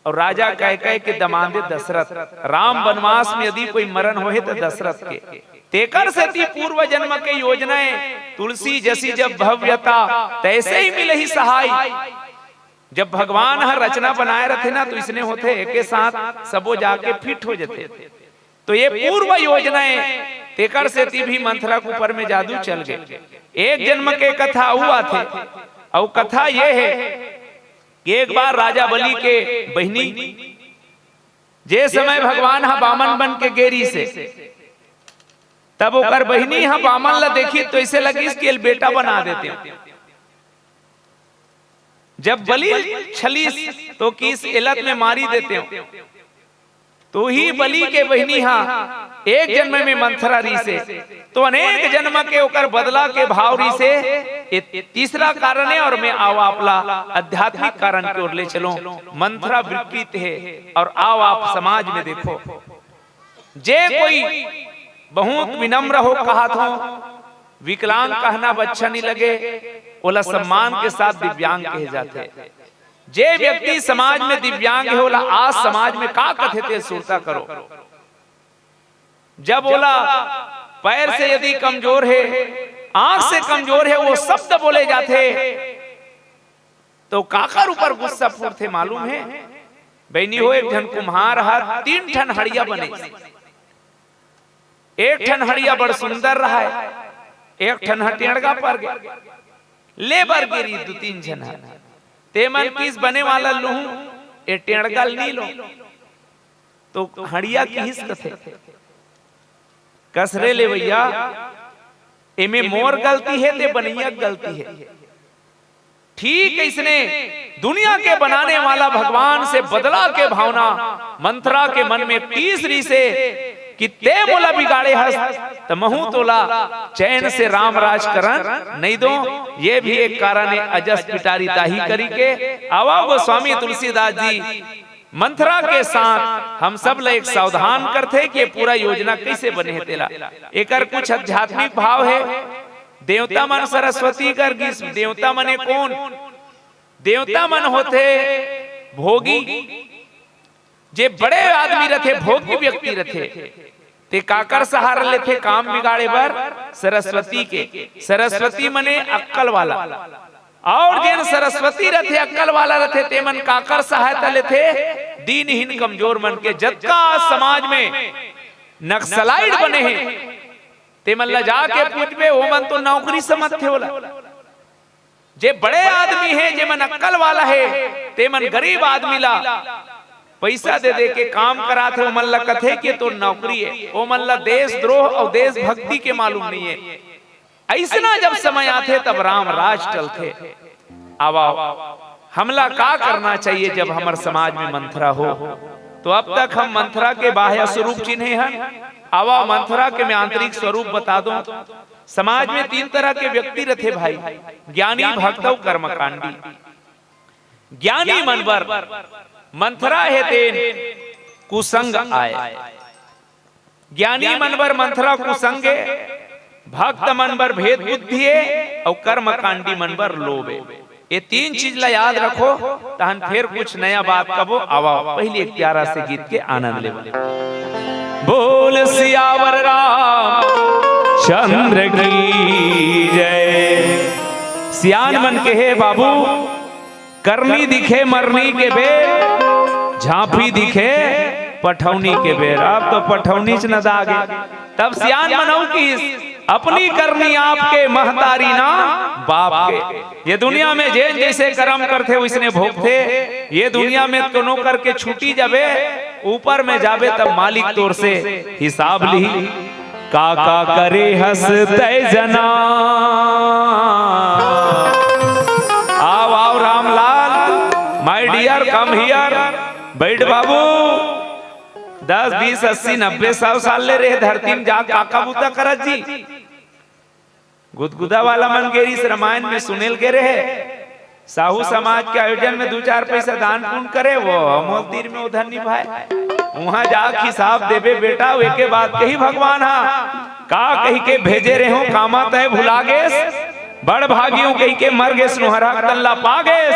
अउ राजा कैकय के दमांद ए दशरथ, राम वनवास में यदि कोई मरण होहे त दशरथ के। तेकर सेती पूर्व जन्म के योजना ए, तुलसी जसी जब भव्यता, तैसे ही मिलही सहाय। जब भगवान ह रचना बनाय रथे ना, तो इसने होथे, एके साथ सबो जाके फिट हो जथे। तो ये पूर्व योजना ए, तेकर सेती भी मंथरा के ऊपर में जादू चल गे। एक जन्म के कथा अउ आथे, अउ कथा ये हे कि एक बार राजा बलि के बहिनी, जे समय भगवान ह बामन बन के गे रहिसे, तब ओकर बहिनी ह बामन ला देखिस तो अइसे लगिस कि एला बेटा बना देतेंव। जब बलि छलिस तो किहिस एला त मैं मारी देतेंव। तो उही बलि के बहिनी हा एक जन्म में मंथरा रहिसे, तो अनेक जन्म के ओकर बदला के भाव रहिसे। ये तीसरा कारण हे। अउ मैं आव आप ला आध्यात्मिक कारण के ओर ले चलंव। मंथरा विकृत हे अउ आव आप समाज में देखो, जे कोई बहुत विनम्र हो, कहत हंव, विकलांग कहना अच्छा नइ लगे, ओला सम्मान के साथ दिव्यांग कहे जाथे। जे व्यक्ति समाज में दिव्यांग हे, ओला आज समाज में का कथे ते सुरता करो। जब ओला पैर से यदि कमजोर हे, आंख से कमजोर हे, वो शब्द बोले जाथे, तो काकर ऊपर गुस्सा फूटथे मालूम हे? बहिनी हो, एक झन कुम्हार ह तीन ठन हड़िया बने। एक ठन हड़िया बड़ सुंदर रहय, एक ठन ह टेंड़गा पर गे। ले बर गे रहिस दू तीन झन ह, तेमन किहिस बने वाला लूहूं, ए टेंड़गा ल नइ लंव। तो हड़िया किहिस कथे, कस रे लेवइया, एमे मोर गलती हे ते बनइया के गलती हे। ठीक अइसने दुनिया के बनाने वाला भगवान से बदला के भावना मंथरा के मन में टीस रहिसे कि ते मोला बिगाड़े हस, त महूं तोला चैन से राम राज करन नइ दों। ये भी एक कारण हे अजस पिटारी ताही करी के। आवा गोस्वामी तुलसीदास जी मंथरा के साथ हम सब ला एक सावधान करथे कि ये पूरा योजना कइसे बने हे तेला। एकर कुछ आध्यात्मिक भाव हे। देवता मन सरस्वती कर गिस, देवता मन ए कोन? देवता मन होथे भोगी। जे बड़े आदमी रथे, भोगी व्यक्ति रथे, ते काकर सहारा लेथे काम बिगाड़े बर? सरस्वती के। सरस्वती मने अक्कल वाला। अउ जेन सरस्वती रथे, अक्कल वाला रथे, तेमन काकर सहायता लेथे? दीनहीन कमजोर मन के। जतका समाज में नक्सलाइट बने हे, तेमन ला जाके पूछबे, ओमन तो नौकरी समझथे ओला। जे बड़े आदमी हे, जेमन अक्कल वाला हे, तेमन गरीब आदमी ला पइसा दे दे के काम कराथे, ओमन ला कथे कि तोर नौकरी हे। ओमन ला देशद्रोह अउ देशभक्ति के मालूम नइ हे। अइसना जब समय आथे, तब राम राज टलथे। आवा, हमला का करना चाहिए जब हमर समाज में मंथरा हो? तो अब तक हम मंथरा के बाह्य स्वरूप चिन्हे हन। आवा, मंथरा के मैं आंतरिक स्वरूप बता दों। समाज में तीन तरह के व्यक्ति रथे भाई, ज्ञानी, भक्त अउ कर्मकांडी। ज्ञानी मन बर मंथरा हे तेन कुसंग आय। ज्ञानी मन बर मंथरा कुसंग ए, भक्त मन बर भेद बुद्धि ए, अउ कर्मकांडी मन बर लोभ ए। ये तीन चीज ला याद रखो, तहन फेर कुछ नया बात कबो। आवा, पहली एक प्यारा से गीत के आनंद लेवा। बोल सियावर रामचंद्र की जय। सियान मन कहे, बाबू, करनी दिखे मरनी के बेर, झांपी दिखे पठौनी के बेर। अब तो पठौनीच न दागे। तब सियान मन अउ किहिस, अपनी करनी आपके, महतारी ना बाप के। ये दुनिया में जेन जइसे करम करथे, वइसने भोगथे। ये दुनिया में कोनो करके छूटी जाबे, ऊपर में जाबे, तब मालिक तोर से हिसाब लिही। का का करे हस तय जना। आव, आव Ramlal, my dear, come here, बैठ बाबू। दस, बीस, अस्सी, नब्बे, सौ साल ले रहे धरती में, जा का का बूता करत जी। गुदगुदा वाला मन गे रिहिस, रामायण में सुने ल गे रहे, साहू समाज के आयोजन में दू चार पैसा दान पुण्य करे, वो हमर तीर में उधर निभाए। उहाँ जाके हिसाब देबे बेटा, एके बात कही भगवान हा, का कहि के भेजे रहे हों, कामा तय भुला गेस। बड़ भागी हों कहि के मर गेस, नोहरहा तन ला पा गेस।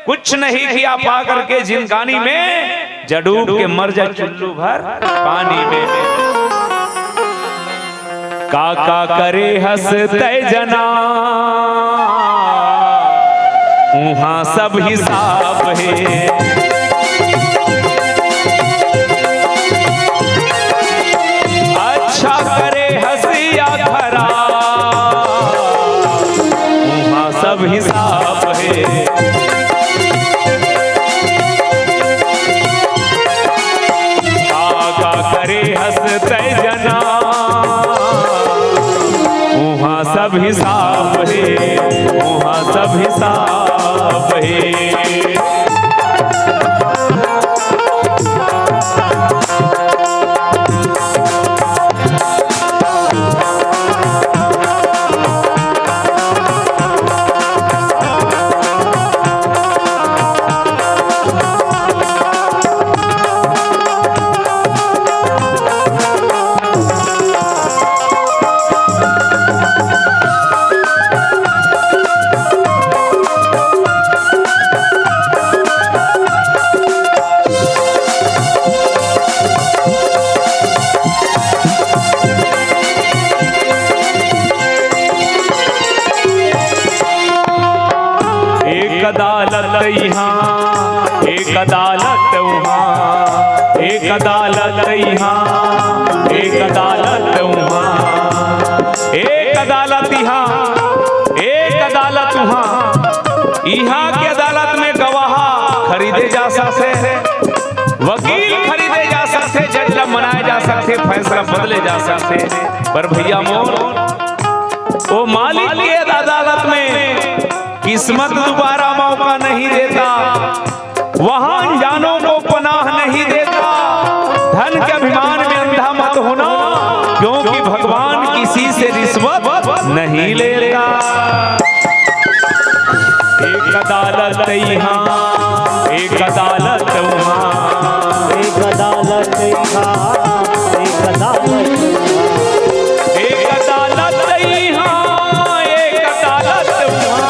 कुछ नहीं किया पा करके जिंदगानी में, जा डूब के मर जा चुल्लू भर पानी में। का का करे हस तय जना, उहाँ सब हिसाब हे। अच्छा करे हस या खराब, उहाँ सब हिसाब हे। का का करे हस तय जना, उहाँ सब हिसाब हे, उहाँ सब हिसाब हे। एक अदालत इहाँ, एक अदालत उहाँ, एक अदालत इहाँ, एक अदालत उहाँ। एक अदालत इहाँ, एक अदालत उहाँ। इहाँ के अदालत में गवाह खरीदे जा सकथे, वकील खरीदे जा सकथे, जज ला मनाए जा सकथे, फैसला बदले जा सकथे। पर भैया मोर, ओ मालिक के अदालत में किस्मत दोबारा मौका नहीं देता, वहाँ अनजानों को पनाह नहीं देता। धन के अभिमान में अंधा मत होना, क्योंकि भगवान किसी से रिश्वत नहीं लेता। एक अदालत इहाँ, एक अदालत उहाँ। एक अदालत इहाँ, एक अदालत उहाँ। एक अदालत इहाँ, एक अदालत उहाँ।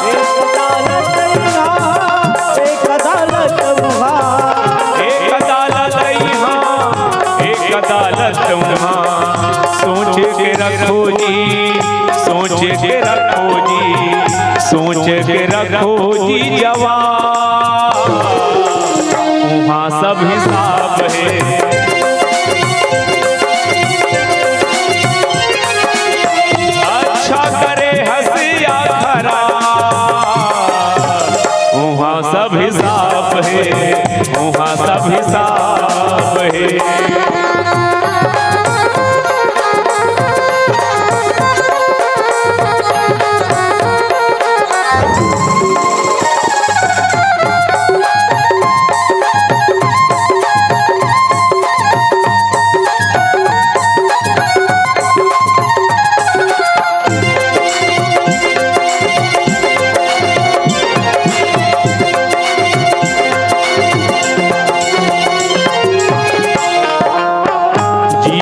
एक अदालत इहाँ, एक अदालत उहाँ। एक अदालत इहाँ, एक अदालत उहाँ। सोच के रखो जी, सोच के रखो जी, सोच के रखो जी जवाब, उहाँ सब हिसाब हे। अच्छा करे हस या खराब, उहाँ सब हिसाब हे, उहाँ सब हिसाब हे।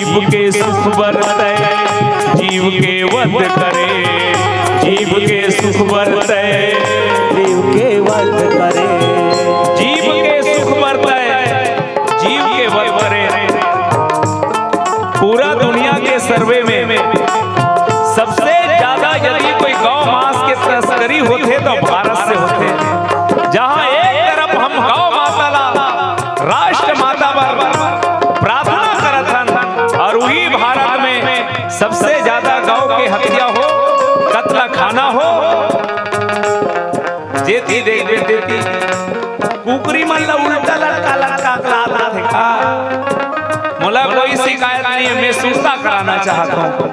जीव के सुख बर तैं जीव के वध करे, जीव के सुख बर तैं जीव के वध करे। जीव के सुख बर तैं जीव के वध करे। पूरा दुनिया के सर्वे में सबसे ज्यादा यदि कोई गौ मांस के तस्करी होथे तो भारत से होथे, जहां एक तरफ हम गौ माता ला राष्ट्र माता बर प्रार्थना करत हन, और वही भारत में सबसे ज्यादा गौ के हत्या हो, कत्ल खाना हो, जेती देखबे तेती कुकरी मन ला उल्टा लटका लटका के लात रथे का। मोला कोई शिकायत नहीं है, मैं सुरता कराना चाहत हूँ।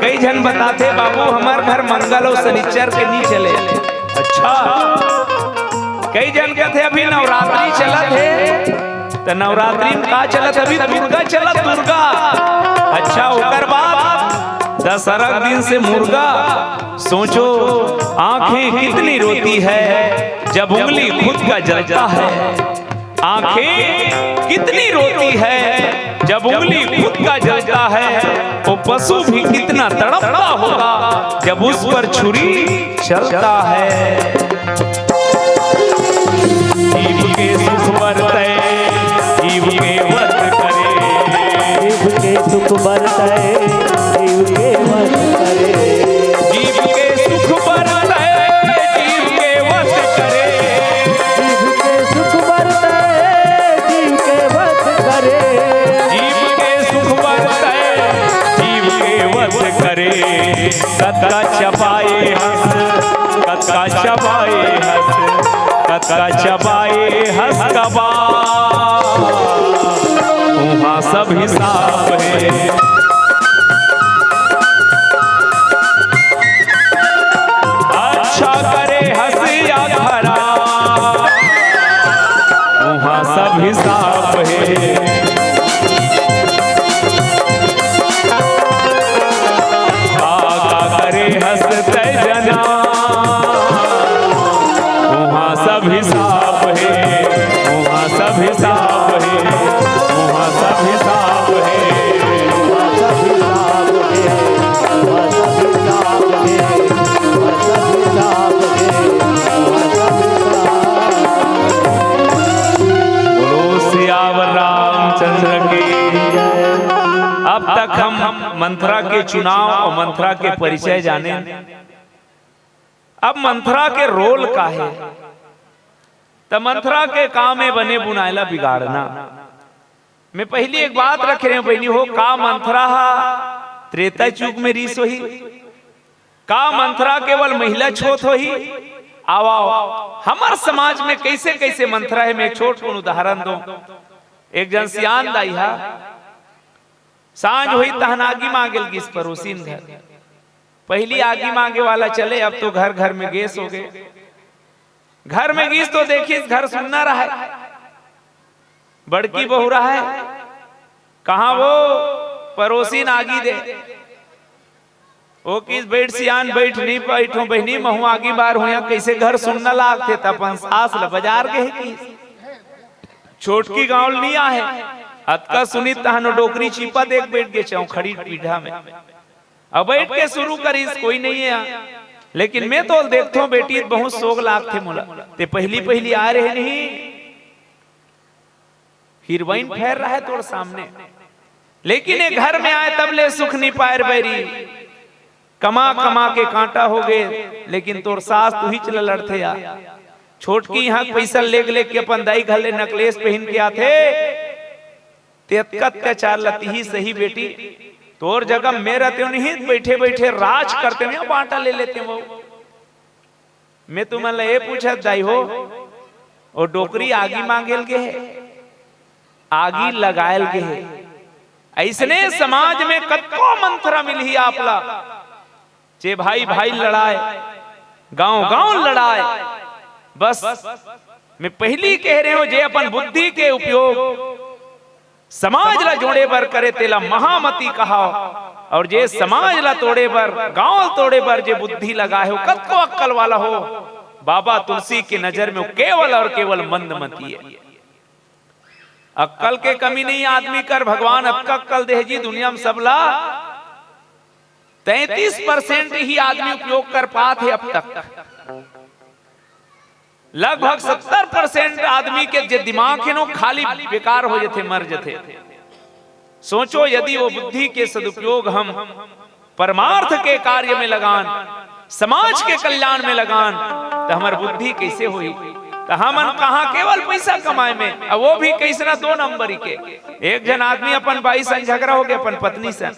कई झन बताथे, "बाबू, हमर घर मंगल अउ शनिचर के नी चले।" अच्छा, कई झन कथे, "अभी नवरात्रि चलत हे।" त नवरात्रि में का चलत? अभी दुर्गा चलत, दुर्गा। अच्छा, ओकर बाद दशहरा के दिन से मुर्गा। सोचो, आंखें कितनी रोती है जब उंगली खुद का जलता है। आंखें कितनी रोती है जब उंगली खुद का जलता है। वो पशु भी कितना तड़पता होगा जब उस पर छुरी चलता है। जीव के सुख बर तैं जीव के वध करे। जीव के सुख बर तैं जीव के वध करे। जीव के सुख बर तैं जीव के वध करे। जीव के सुख बर तैं जीव के वध करे। जीव के सुख बर तैं जीव के वध करे। कतका चबाए हस, कतका चबाए हस, कतका चबाए हस कबाब। उहाँ सब हिसाब हे। अच्छा करे हस या खराब, उहाँ सब हिसाब हे। का, का करे हस तैं जना, उहाँ सब हिसाब हे, उहाँ सब हिसाब हे, उहाँ सब हिसाब हे। बोलो सियावर रामचंद्र की। अब तक हम मंथरा के चुनाव और मंथरा के परिचय जाने। अब मंथरा के रोल का हे? त मंथरा के काम हे बने बुनाय ला बिगाड़ना। मैं पहिली एक बात रखे रहेंव बहिनी हो, का मंथरा हा त्रेता युग में रिहिस होही? का मंथरा केवल महिला छोत होही? आओ, आओ, हमर समाज में कइसे कइसे मंथरा हे, मैं एक छोटकुन उदाहरण दों। एक झन सियान दाई हा सांझ होही तहन आगी मांगे ल गिस परोसिन घर। पहिली आगी मांगे वाला चले, अब तो घर घर में गैस होगे। घर में गिस तो देखिस घर सुन्ना रहय, बड़की बहू रहय। कहाँ वो परोसिन आगी दे, ओ किस, "बइठ सियान बइठ, नी बइठों बहिनी, महूँ आगी बारहूँ, कइसे घर सुन्ना लागथे।" त अपन सास ल बजार गे हे किस। छोटकी गाँव ल नी आहे, अतका सुनिस तहन ओ डोकरी चीपा देख बइठ गे चौखड़ी पीढ़ा में। अब बइठ के शुरू करिस, "कोई नइ हे, लेकिन मैं तोल देखथों बेटी, बहुत सोग लागथे मोला, तैं पहिली पहिली आय रहे नहीं, हीरोइन फेर रहे तोर सामने, लेकिन ये घर में आय तब ले सुख नइ पाय रे बैरी, कमा कमा के कांटा होगे, लेकिन तोर सास तुहीच ल लड़थे यार।" छोटकी इहाँ पइसा लेग लेग के अपन दाई घर ले necklace पहिन के आथे, "तैं अतका अत्याचार ल तिही सही बेटी, तोर जगह में रहतेंव नहीं, बइठे बइठे राज करतेंव या बांटा ले लेतेंव वो।" मैं तुमन ल ये पूछत दाई हो, ओ डोकरी आगी मांगे ल गे हे, आगी लगाय ल गे हे? अइसने समाज में कतको मंथरा मिलही आप ला, जे भाई भाई लड़ाय, गांव गांव लड़ाय। बस मैं पहिली कहे रहेंव, जे अपन बुद्धि के उपयोग समाज ला जोड़े बर करे, तेला महामती कहाव, अउ जे समाज ला तोड़े बर, गांव तोड़े बर जे बुद्धि लगाय हो, कतको अक्कल वाला हो, बाबा तुलसी के नजर में वो केवल अउ केवल मंदमती हे। अक्कल के कमी नहीं आदमी कर, भगवान अतका अक्कल देहे जी दुनिया में सबला। तैंतीस परसेंट ही आदमी उपयोग कर पात हे अब तक। लगभग सत्तर परसेंट आदमी के जे दिमाग हे नो, खाली बेकार हो जथे, मर जथे। सोचो, यदि वो बुद्धि के सदुपयोग हम परमार्थ के कार्य में लगान, समाज के कल्याण में लगान, त हमर बुद्धि कैसे होही? त हमन कहाँ केवल पैसा कमाए में, अउ वो भी कैसना दो नंबरी के। एक झन आदमी अपन बाई सन झगरा होगे, अपन पत्नी सन।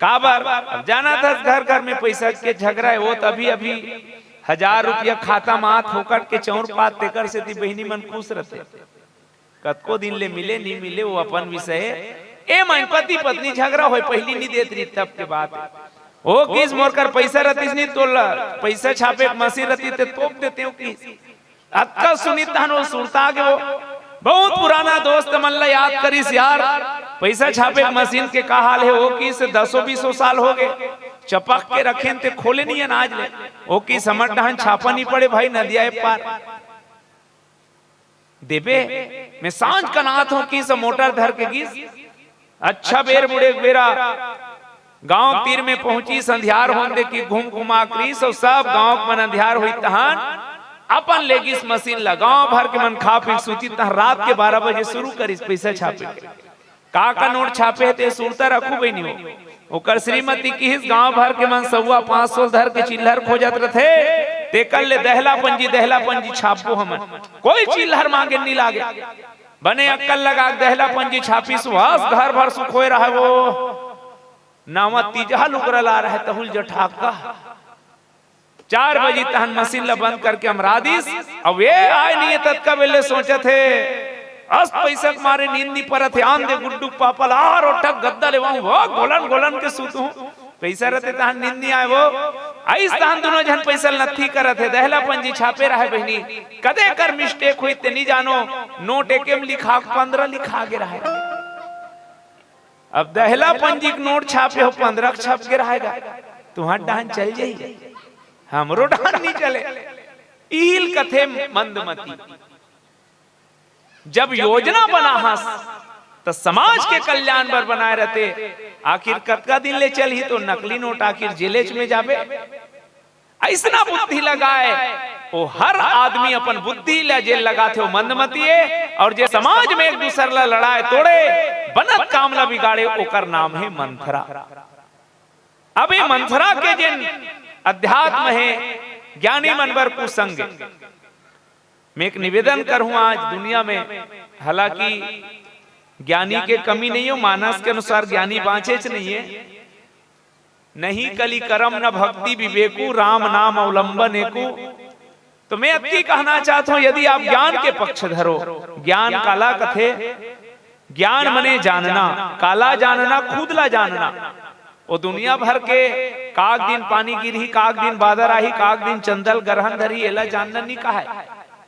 काबर? अब जानत हस, घर घर में पैसा के झगरा हे। वो त अभी अभी हजार रुपया खाता म आत, फोकट के चौर पात, तेकर सेती बहिनी मन खुश रथे। कतको दिन ले मिले, नी मिले, वो अपन विषय। ए मन पति पत्नी झगरा होय, पहिली नी देत रही, तब के बात हे। ओ किस, मोर कर पैसा रतिस नी, तोला पैसा छापे के मशीन रतिस ते तोप देतेंव किस। अतका सुनित तहन वो सुरता गे वो। बहुत पुराना दोस्त मन ला याद करिस, यार, पैसा छापे के मशीन के का हाल हे? ओ किस, दसों बीसों साल होगे, चपक के रखेन ते खोले नी अनाज ले। ओ किस, हमर डहन छापा नी पड़े भाई, नदिया ए पार। देबे, मैं सांझ कन आत हंव किस, मोटर धर के गिस। अच्छा बेर बुड़े बेरा गांव तीर में पहुंचिस, अंधियार होन दे कि घूम घुमा करिस, अउ सब गांव के मन अंधियार होई तहन अपन ले गिस मशीन ला। गांव भर के मन खा पी सूतिस तहन रात के बारह बजे शुरू करिस पैसा छापे के। का का नोट छापे हे ते सुरता रखू बहिनी हो। ओकर श्रीमती किहिस, गांव भर के मन सौवा पांच सौ धर के चिल्लर खोजत रथे, तेकर ले दहला पंजी, दहला पंजी छापबो हमन, कोई चिल्लर मांगे नी लागे। बने अक्कल लगा के दहला पंजी छापिस, बस घर भर सुखोय रहे वो। नावा तीजहा लुगरा ला रहे तहुल जठाका। चार बजे तहन मशीन ला बंद करके अमरा दिस। अब ये आय नहीं है, ततका बेले सोचत हे, अस्त पैसा के मारे नींद नहीं परत हे। आन दे गुड्डू के पापा ला, आर ओठक गद्दा ले वहूं, वो गोलन गोलन के सूतहूं। पैसा रहते तहन नींद नहीं आए वो। आइस तहन दोनों झन पैसा ल नत्थी करत हे। दहला पंजी छापे रहे बहिनी, कदे कर मिस्टेक हुई ते नहीं जानो, नोट एके में लिखा के पंद्रह लिखा गे रहे। अब दहला पंजी के नोट छापे हो, पंद्रह के छप गे रहे गा, तुंहर डहन चल जाही, हमरो डहन नहीं चले। इहिल कथे मंदमती। जब योजना बना हस, त समाज के कल्याण बर बनाए रहते। आखिर कतका दिन ले चलही तो नकली नोट, आखिर जेलेच में जाबे। अइसना बुद्धि लगाए, वो हर आदमी अपन बुद्धि ला जेल लगाथे, वो मंदमती हे। और जे समाज में एक दूसर ला लड़ाए तोड़े, बनत काम ला बिगाड़े, ओकर नाम हे मंथरा। अब ये मंथरा के जेन अध्यात्म हे, ज्ञानी मन बर कुसंग हे। मैं एक निवेदन करहूं आज दुनिया में, हालांकि ज्ञानी के कमी नहीं हो, मानस के अनुसार ज्ञानी बांचेच नहीं हे। नहीं कली करम न भक्ति विवेकु, राम नाम अवलंबन एकु। तो मैं अतकी कहना चाहत हंव, यदि आप ज्ञान के पक्ष धरो, ज्ञान काला कथे? ज्ञान मने जानना। काला जानना? खुद ला जानना। वो दुनिया भर के काग दिन पानी गिरही, काग दिन बादर आही, काग दिन चंदल ग्रहण धरही, एला जानना नहीं कहाय,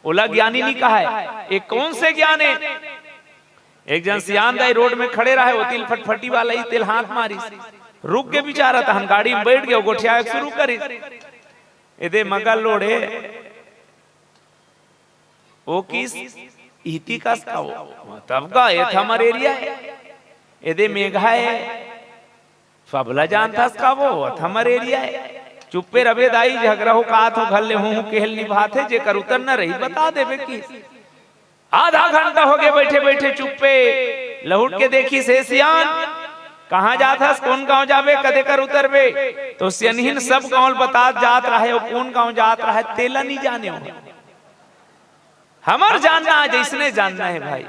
ओला ज्ञानी नहीं कहाय। ये कौन से ज्ञान हे? एक जन सियान दाई रोड में खड़े रहे, वो तिल फटफटी वाला ही तेला हाथ मारिस, रुक गे बिचारा, तहन गाड़ी में बैठ गे, गोठियाए शुरू करिस। एदे मगल लोड़े, ओ किस, इहती कस का वो, तब गा, ए त हमर एरिया हे, एदे मेघा हे, सबला जानथस का वो, ओ त हमर एरिया हे। चुप्पे रबे दाई, झगरा हो कात हो घर ले हूं, हूं केहल निभात हे, जेकर उतर न रही बता देबे किस। आधा घंटा हो गे बैठे बैठे चुप्पे। लहुट के देखिस, ए सियान, कहां जात हस, कोन गांव जाबे, कदे कर उतरबे? तो सियनहिन सब गांव ल बतात जात रहे, अउ कोन गांव जात रहे तेला नहीं जाने हो। हमर जानना हे, जइसने जानना हे भाई।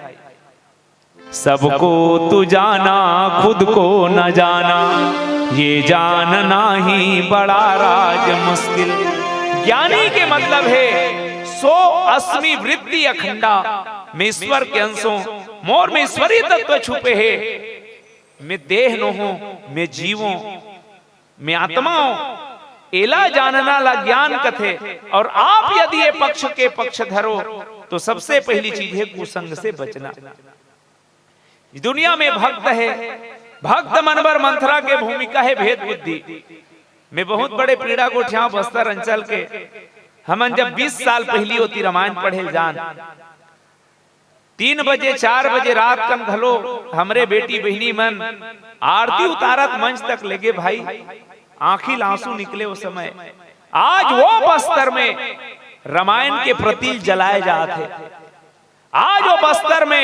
सबको तू जाना, खुद को न जाना, ये जानना ही बड़ा राज मुश्किल। ज्ञानी के मतलब हे सो अस्मि वृत्ति अखंडा, मैं ईश्वर के अंश हूं, मोर में ईश्वरीय तत्व छुपे हे, मैं देह नो हूं, मैं जीव हूं, मैं आत्मा हूं। एला जानना ला ज्ञान कथे। और आप यदि ये पक्ष के पक्ष धरो, तो सबसे पहली चीज हे कुसंग से बचना। दुनिया में भक्त हे, भक्त मन बर मंथरा के भूमिका हे भेद बुद्धि। मैं बहुत बड़े पीड़ा गोठियाव बस्तर अंचल के। हमन जब बीस साल पहिली ओती रामायण पढ़े जान, तीन बजे, चार बजे रात कन घलो हमरे बेटी बहिनी मन आरती उतारत मंच तक लेगे भाई, आंखी ल आंसू निकले ओ समय। आज वो बस्तर में रामायण के प्रतीक जलाए जात हे। आज वो बस्तर में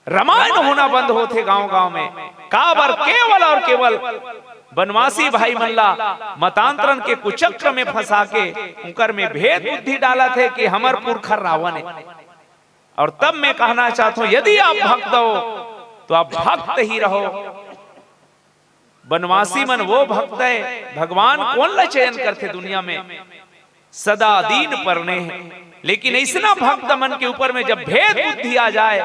रामायण होना बंद होथे गांव-गांव में। काबर? केवल और केवल बनवासी भाई मन ला मतांतरण के कुचक्र में फंसा के उंकर में भेद बुद्धि डालत हे कि हमर पुरखर रावण हे। और तब मैं कहना चाहता हूं, यदि आप भक्त हो, तो आप भक्त ही रहो। बनवासी मन वो भक्त हे, भगवान कोन ला चयन करथे दुनिया में? सदा दीन परने हे। लेकिन अइसना भक्त मन के ऊपर में जब भेद बुद्धि आ जाए,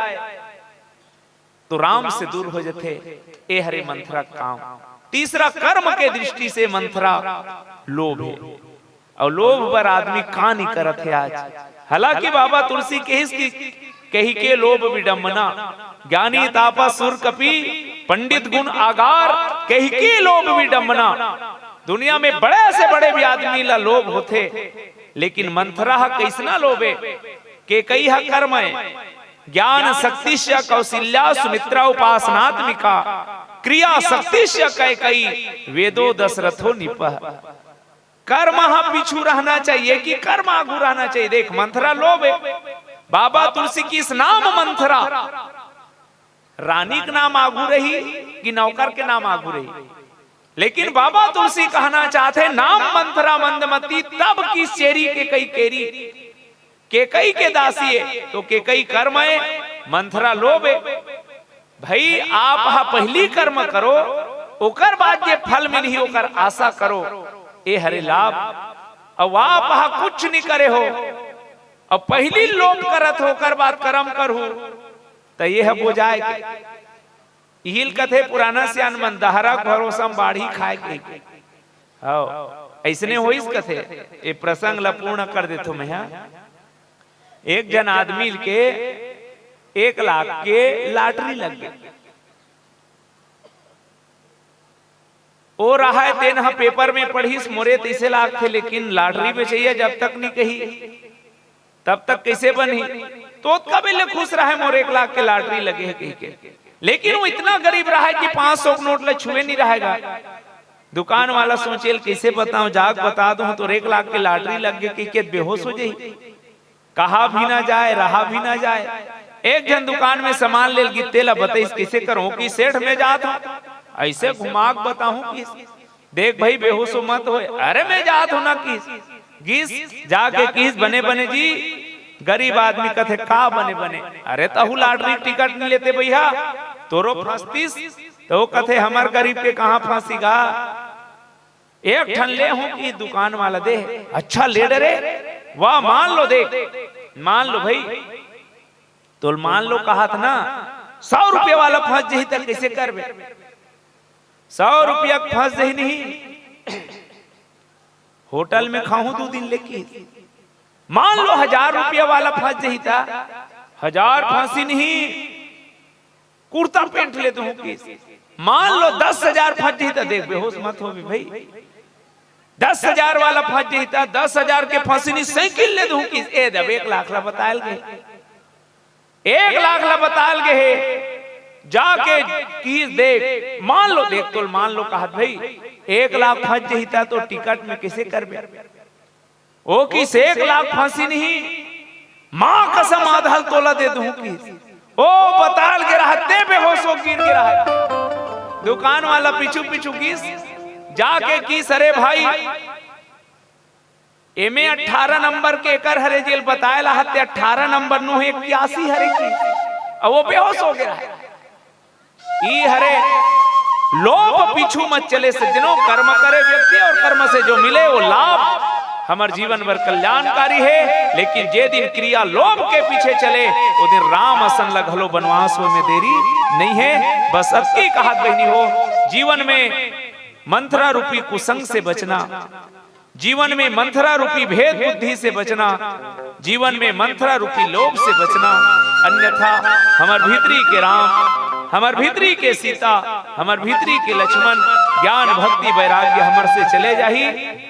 तो राम से दूर हो जथे। ए हरे मंथरा काम। तीसरा कर्म के दृष्टि से मंथरा लोभ हे। अउ लोभ बर आदमी का नी करत हे आज। हालांकि बाबा तुलसी कहिस कि कहिके लोभ विडंबना, ज्ञानी तापस सुर कपि, पंडित गुण आगार, कहिके लोभ विडंबना। दुनिया में बड़े से बड़े भी आदमी ला लोभ होथे, लेकिन मंथरा ह कइसना लोभ हे? केकई ह कर्म हे, ज्ञान शक्तिश्च कौशल्या सुमित्रा उपासनात्मिका, क्रिया शक्तिश्च कैकई वेदो दशरथो नृपः। कर्म ह पीछू रहना चाहिए कि कर्म आगू रहना चाहिए? देख, मंथरा लोभ हे। बाबा तुलसी कहिस नाम मंथरा, रानी के नाम आगू रही कि नौकर के नाम आगू रही? लेकिन बाबा तुलसी कहना चाहथे, नाम मंथरा मंदमती, तब कहिस चेरी केकई केरी। केकई के दासी हे, तो केकई कर्म हे, मंथरा लोभ हे। भई, आप ह पहिली कर्म करो, ओकर बाद जे फल मिलही, ओकर आशा करो। ए हरे लाभ। अउ आप ह कुछ नी करे हो, अउ पहिली लोभ करत हो, ओकर बाद कर्म करहू, त ये ह बोजाय के। इही ल कथे पुराना सियान मन, दहरा के भरोसा म बाढ़ी खाए के। हव, अइसने होइस कथे। ए प्रसंग ल पूर्ण कर देथो मैं, हां। एक झन आदमी के एक लाख के lottery लग गे। ओ रहय, तेन ह paper में पढ़िस, मोरे तइसे लागथे, लेकिन lottery बेचइया जब तक नी कही, तब तक कइसे बनही? तो ओतका बेर ले खुश रहय, मोर एक लाख के lottery लगे हे कहिके। लेकिन वो इतना गरीब रहय कि पांच सौ के नोट ल छुए नी रहय गा। दुकान वाला सोचे ल, कइसे बतावं, जाके बता दूं तोर एक लाख के lottery लग गे कहिके, बेहोश हो जाही। कहा भी ना जाय, रहा भी ना जाय। एक झन दुकान में सामान ले ल गिस, तेला बतइस, कइसे करंव कि सेठ, मैं जात हंव, अइसे घुमा के बताहूं कहिस। देख भई, बेहोशो मत होय। अरे, मैं जात हंव ना कहिस। गिस, जाके कहिस, बने बने जी। गरीब आदमी कथे, का बने बने? अरे, तहू lottery टिकट नी लेते भइया, तोरो फंसतिस। त ओ कथे, हमर गरीब के कहां फंसी गा? एक ठन ले हंव कहिस, दुकान वाला दे। अच्छा, ले डरे। वाह, मान लो, देख, मान लो भई, तोल मान लो कहत ना, सौ रुपया वाला फंस जही त कइसे करबे? सौ रुपया के फंस जही नहीं, होटल में खाहूं दू दिन ले कहिस। मान लो हजार रुपया वाला फंस जही त, हजार फंसी नहीं, कुर्ता पैंट ले दूहूं कहिस। मान लो दस हजार फंस जही त, देख, बेहोश मत होबे भई, दस हजार वाला फंस जही त, दस हजार के फंसी नहीं, साइकिल ले दूहूं कहिस। ए दे, अब एक लाख ला बतायल गे, एक लाख ला बतायल गे हे, जाके कहिस, देख, मान लो, देख, तोल मान लो कहत भई, एक लाख फंस जही त, तो टिकट में कइसे करबे? ओ कहिस, एक लाख फंसी नहीं, मां कसम, आधा ल तोला दे दूहूं कहिस। ओ बतायल गे रहय, ते बेहोश हो गिर गे रहय। दुकान वाला पीछू पीछू गिस, जाके कहिस, अरे भाई, एमे अठारह नंबर के एकर हरे, जेल बतायल आहत ते अठारह नंबर नो हे, इक्यासी हरे कहिस। अब वो बेहोश हो गे रहय। ई हरे लोभ पीछू मत चले सज्जनों, कर्म करे व्यक्ति और कर्म से जो मिले वो लाभ हमर जीवन भर कल्याणकारी हे। लेकिन जे दिन क्रिया लोभ के पीछे चले, ओ दिन राम असन ल घलो बनवास होय में देरी नइ हे। बस अतकी कहत बहिनी हो, जीवन में मंथरा रूपी कुसंग से बचना, जीवन में मंथरा रूपी भेद बुद्धि से बचना, जीवन में मंथरा रूपी लोभ से बचना, अन्यथा हमर भीतरी के राम, हमर भीतरी के सीता, हमर भीतरी के लक्ष्मण, ज्ञान, भक्ति, वैराग्य हमर से चले जाही।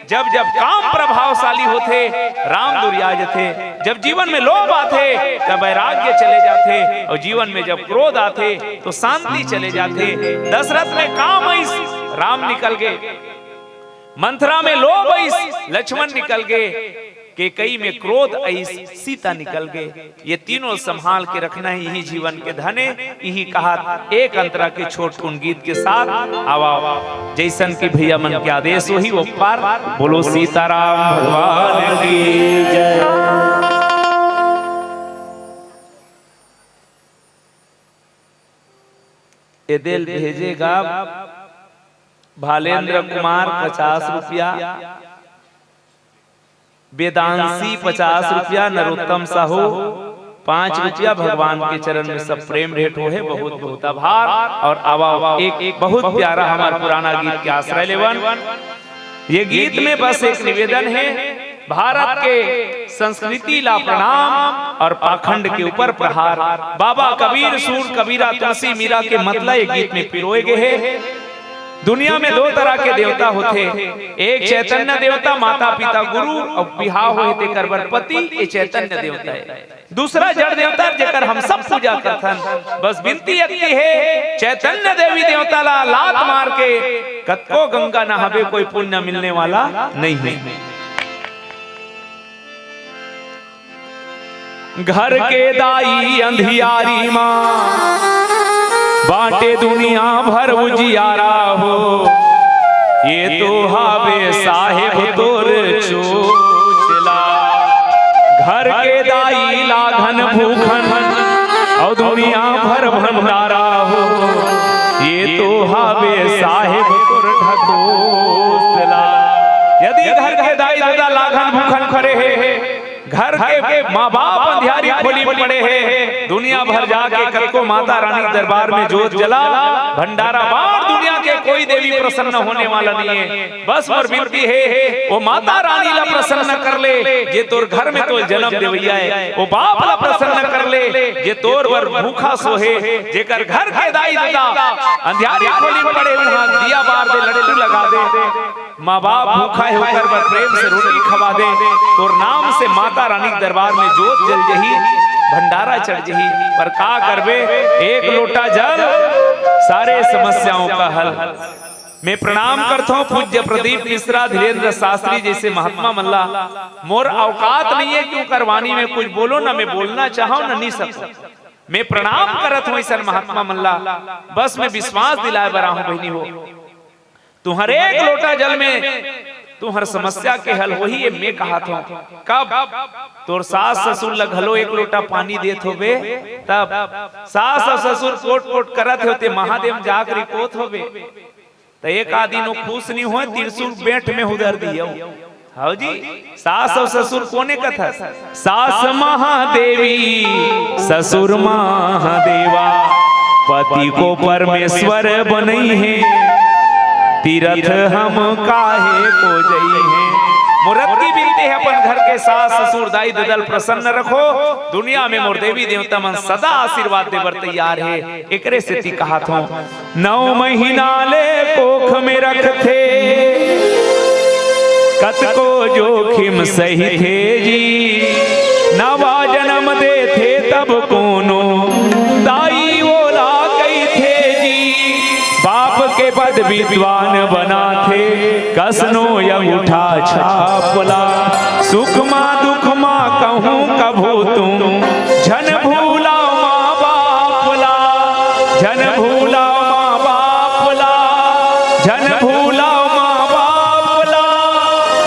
जब जब काम प्रभावशाली होथे, राम दुरिया जथे। जब जीवन में लोभ आथे, तब वैराग्य चले जाथे, और जीवन में जब क्रोध आथे, तो शांति चले जाथे। दशरथ में काम अइस, राम निकल गे। मंथरा में लोभ अइस, लक्ष्मण निकल गे। कैकेयी में क्रोध अइस, सीता निकल गे। ये तीनों संभाल के रखना ही, इही जीवन के धन ए, इही कहत एक अंतरा के छोटकुन गीत के साथ आवा, जैसन कि भैया मन के आदेश होही, वो पार। बोलो सीताराम भगवान की जय। ए दे ल भेजे गा भालेंद्र कुमार पचास रुपया, वेदांशी पचास रुपया, नरोत्तम साहू पाँच रुपया। भगवान के चरण में सब प्रेम भेंट होहे। बहुत बहुत आभार। और आवा एक, एक बहुत प्यारा हमार पुराना गीत के आश्रय लेवन। ये गीत में बस एक निवेदन हे, भारत के संस्कृति ला प्रणाम और पाखंड के ऊपर प्रहार। बाबा कबीर, सूर कबीरा, तुलसी मीरा के मतला ये गीत में पिरोए गे हे। दुनिया में दो तरह के देवता होथे, एक चैतन्य देवता, माता पिता गुरु, और बिहाव होए तेकर बर पति, ये चैतन्य देवता हे। दूसरा जड़ देवता, जेकर हम सब पूजा करथन। बस बिनती अतकी हे, चैतन्य देवी देवता ला लात मार के कतको गंगा नहाबे, कोई पुण्य मिलने वाला नहीं है। घर के दाई अंधियारी मा, बांटे दुनिया भर उजियारा हो। ये तो हावे साहेब तोर चोचला। घर के दाई लाघन भूखन, और दुनिया भर भंडारा हो। ये तो हावे साहेब तोर ढकोसला। यदि घर के दाई ददा लाघन भूखन करे हे, घर के माँ बाप अंधियारी खोली में पड़े हे, दुनिया भर जाके कतको माता रानी दरबार में जोत जला, भंडारा बांट, दुनिया के कोई देवी प्रसन्न होने वाला नहीं है। बस मोर बिनती हे, वो माता रानी ला प्रसन्न कर ले, जे तोर घर में तोर जन्म देवैया हे, वो बाप ला प्रसन्न कर ले, जे तोर बर भूखा सोहे, जेकर घर के दाई ददा अंधियारी खोली में पड़े, उहाँ दिया बार दे, लट्टू लगा दे। माँ बाप भूखा हे, ओकर बर प्रेम से रोटी खवा दे। तोर नाम से माता रानी के दरबार में जोत जल जही, भंडारा चढ़ जही। पर का करबे, एक लोटा जल, सारे समस्याओं का हल। मैं प्रणाम करथों पूज्य प्रदीप मिश्रा, धीरेंद्र शास्त्री जैसे महात्मा मन ला। मोर औकात नहीं है कि ओकर वाणी में कुछ बोलों, ना मैं बोलना चाहूं, ना नहीं सकूं। मैं प्रणाम करत हों ऐसन महात्मा मन ला। बस मैं विश्वास दिलाए बर आहूं बहिनी हो, तुहर एक लोटा जल में तुहर समस्या के हल होही, ये मैं कहत हों। कब तोर सास ससुर ल घलो एक लोटा पानी देत होबे, तब सास अउ ससुर कोट कोट करत होते, महादेव जाग रिकोत होबे, त एक आदि नो खुश नहीं होय, त्रिशूल बेंट में उधर दियो। हव जी, सास अउ ससुर कोने कथस? सास महादेवी, ससुर महादेवा, पति को परमेश्वर बनई हे, तीरथ हम काहे को जई हे। मोर अतकी बिनती हे, अपन घर के सास ससुर दाई ददा ल प्रसन्न रखो। दुनिया में मोर देवी देवता मन सदा आशीर्वाद देबर तैयार हे। एकरे सेती कहत हों, नौ महीना ले कोख में रखथे, कतको जोखिम सहिथे जी। नवा जन्म देथे तब कोनो दाई ओला कहिथे जी। बाप के पद विद्वान बनाथे, कसनो अंगूठा छापला। सुख मा दुख मा कहूँ कभू तुम, झन भूलाव माँ बाप ला, झन भूलाव माँ बाप ला, झन भूलाव माँ बाप ला,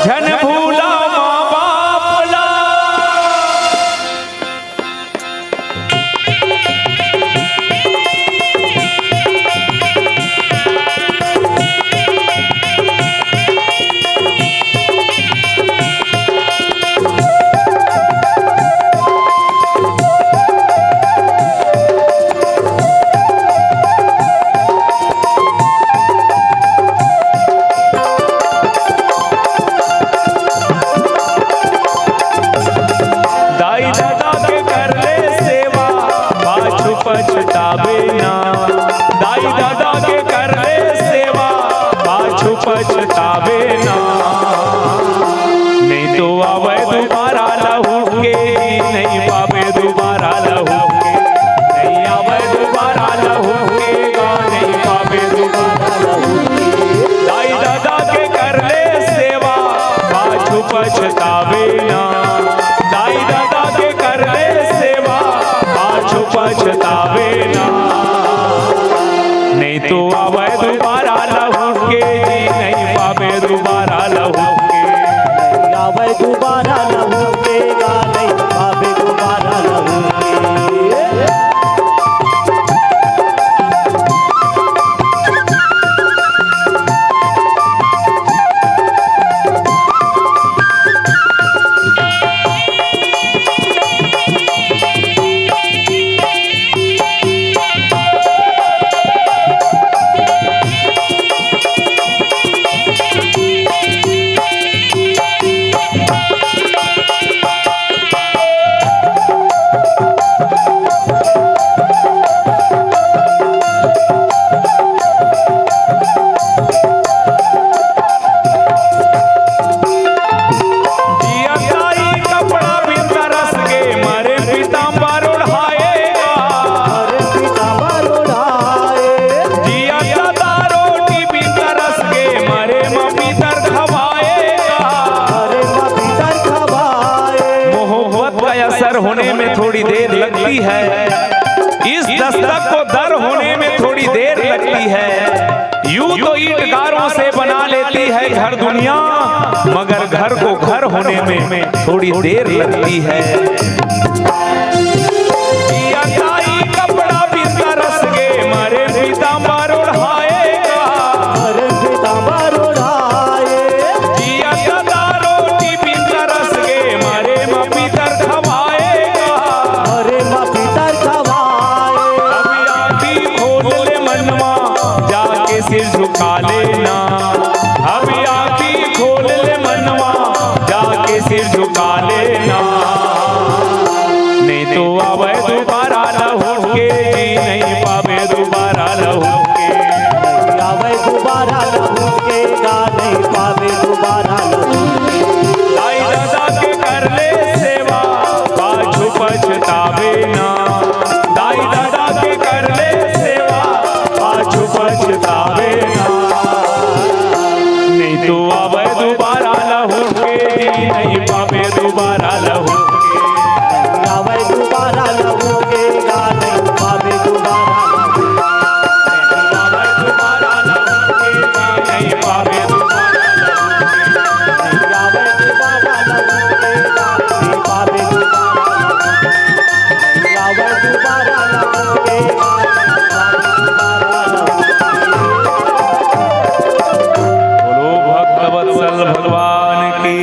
झन भूलाव माँ बाप ला। दाई ददा के कर ले सेवा, पाछू पछताबे ना। दाई ददा के कर ले सेवा, पाछू पछताबे ना। नहीं तो आवे दोबारा लहू के जिया ताई कपड़ा बिन तरस के, मरे पीताम्बर ओढ़ाए गा। मरे पीताम्बर ओढ़ाए। जिया दादा रोटी बिन तरस के, मरे म पीतर खवाए गा। मरे म पीतर खवाए। मोहब्बत का असर होने में थोड़ी देर लगती है, इस दस्तक को दर होने में थोड़ी देर लगती है। यूं तो ईंट गारों से बना लेती है घर दुनिया, मगर घर को घर होने में थोड़ी देर लगती है। जिया ताई कपड़ा बिन तरस के, मरे पीताम्बर ओढ़ाए गा। मरे पीताम्बर ओढ़ाए। जिया दादा रोटी बिन तरस के, मरे म पीतर खवाए गा। मरे म पीतर खवाए। अभी आँखी खोल ले मनवा, जाके सिर झुका लेना। अभी आँखी खोल ले मनवा, जाके सिर झुका लेना। नहीं तो आवे दोबारा लहुट के, जी नहीं पावे दोबारा लहुट के। आवे दोबारा लहुट के, गा नहीं पावे दोबारा लहुट के। दाई दादा के कर ले सेवा, पाछू पछतावे ना। दाई दादा के कर ले सेवा, पाछू पछतावे ना। नहीं तो आवे दोबारा लहुट के, जी नहीं पावे दोबारा लहुट के। आवे दोबारा लहुट के, गा नहीं पावे दोबारा लहुट के। आवे दोबारा लहुट के, गा नहीं पावे दोबारा लहुट के। आवे दोबारा लहुट के, गा नहीं पावे दोबारा लहुट के। बोलो भक्तवत्सल भगवान की।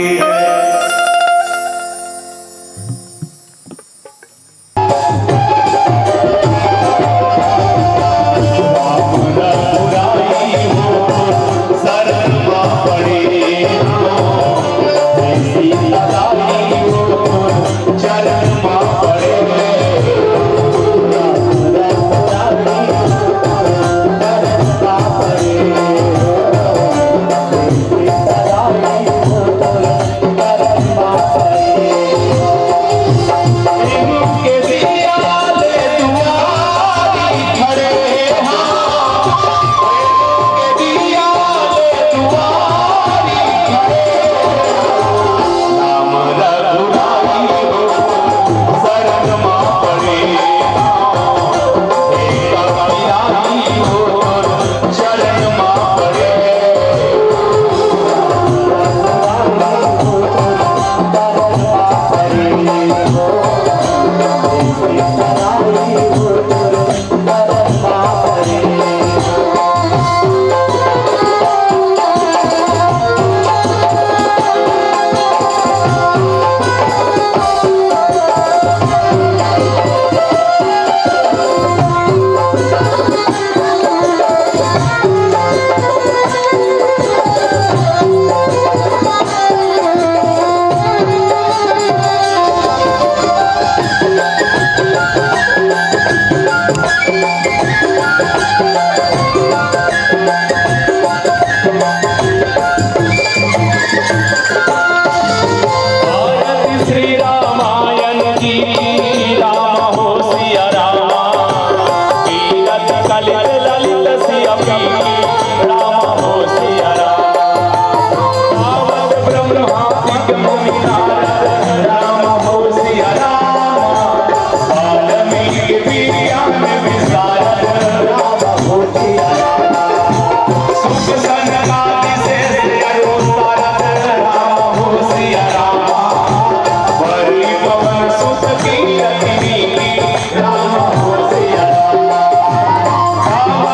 भारत श्री रामायण जी की, राम हो सिया राम। तीरथ कलित ललित सिया पीठी, राम हो सिया राम। पावन ब्रह्मादिक मुनि नारद, राम हो सिया राम। वाल्मीकि विज्ञान विशारद, राम हो सिया राम। सुख सनकादि से करो सारद, राम हो सिया राम। बलि पवन सुत की रति नीकी, राम हो सिया राम। राम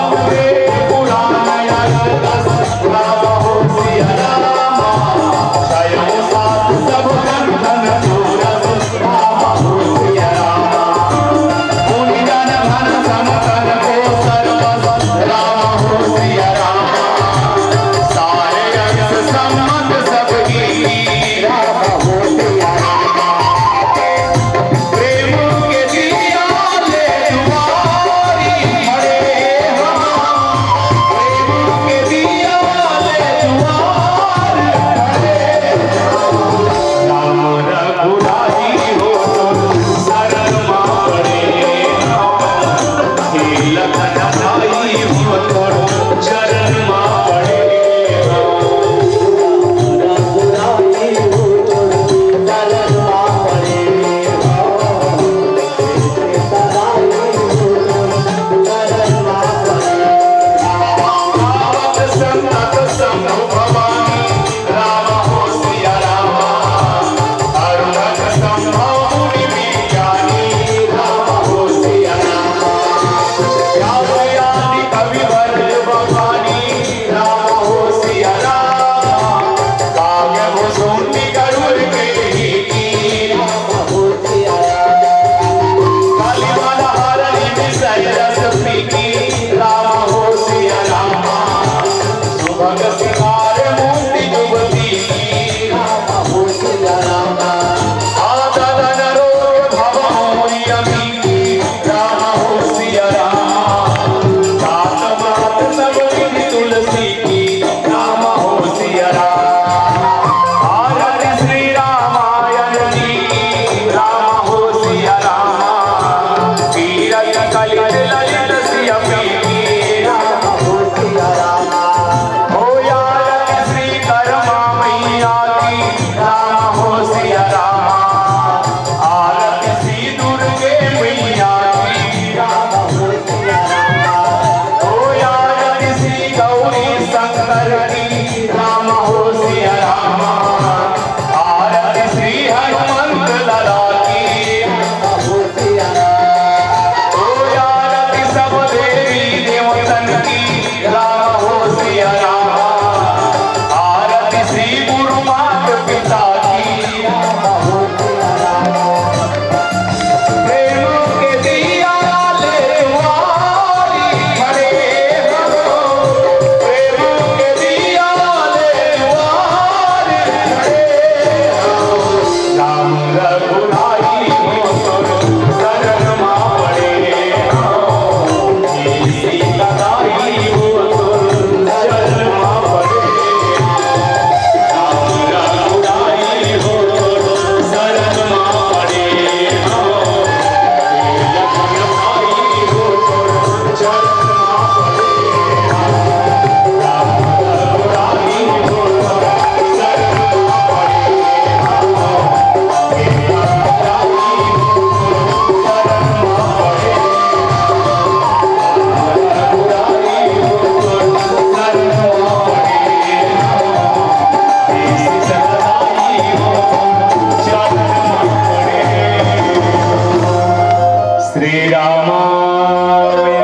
श्री रामाय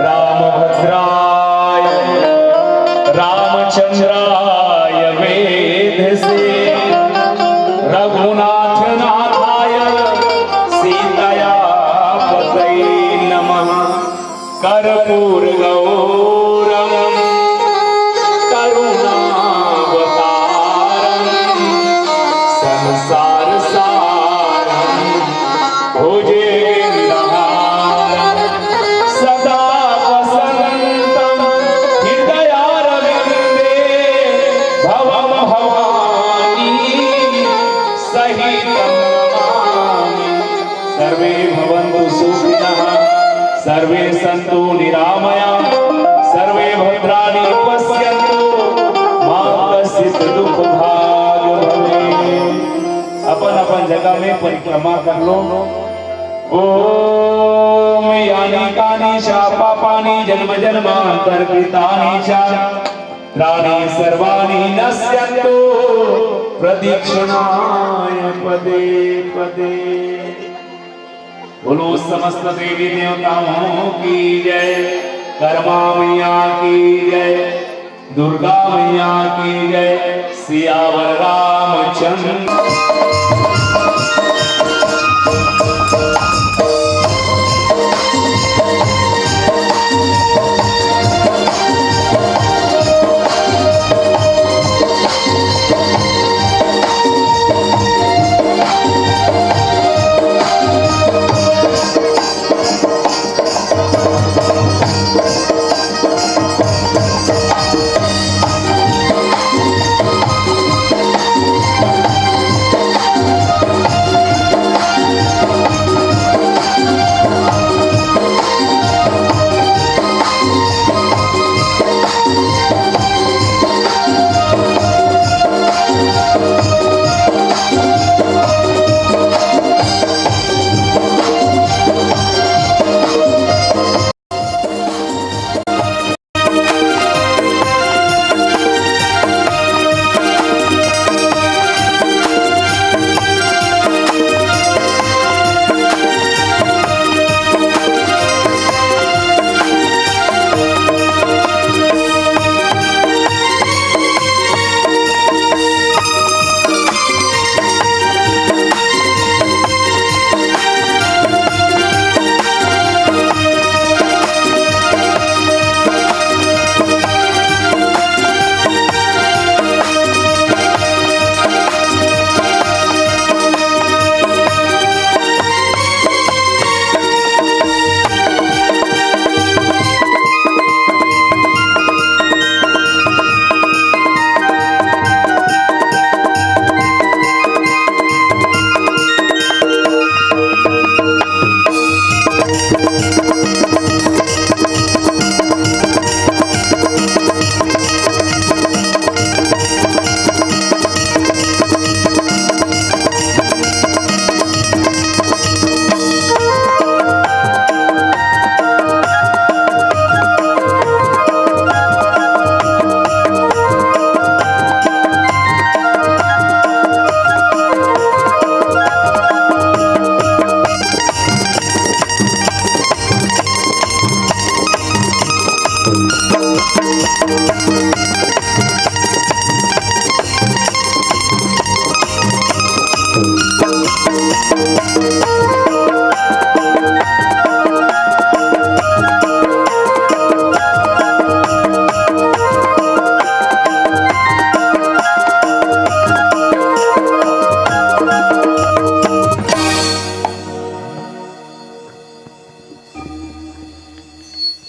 रामभद्राय रामचंद्राय वेधसे रघुनाथ नाथाय सीताया पतये नमः। कर्पूर गौरम करुणावतारम संसार सारम भुजगेन्द्रहारम सदा वसंतम हृदयारविंदे भवम भवानी सहितम नमामि। सर्वे भवन्तु सुखिनः, सर्वे सन्तु निरामया, सर्वे भद्राणि पश्यन्तु, मा कश्चित् दुःख भाग् भवेत्। अपन अपन जगह में परिक्रमा कर लो। ओम यानि कानि च पापानि जन्म जन्मांतर कृतानि च, त्राणि सर्वाणि नश्यन्तु प्रदक्षिणाय पदे पदे। बोलो समस्त देवी देवताओं की जय, कर्मा मैया की जय, दुर्गा मैया की जय, सियावर रामचंद्र।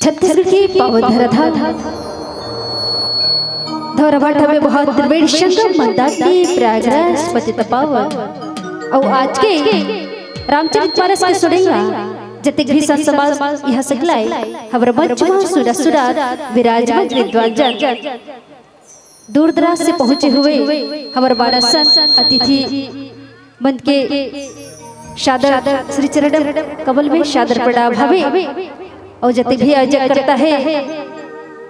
छत्तीसगढ़ के पावन धराधाम धौराभाटा में बहुत त्रिवेणी संगम मंदाकिनी प्रयागराज पतित पावन। अउ आज के रामचरित मानस के सुनइया जतेक भी संत समाज इहाँ सकलाय, हमर मंच म सुना सुना विराजमान विद्वान जन, दूर दराज से पहुँचे हुए हमर मानसन अतिथि मन के सादर श्री चरण कमल में सादर प्रणाम हवे। अउ जते भी आयोजक करता है,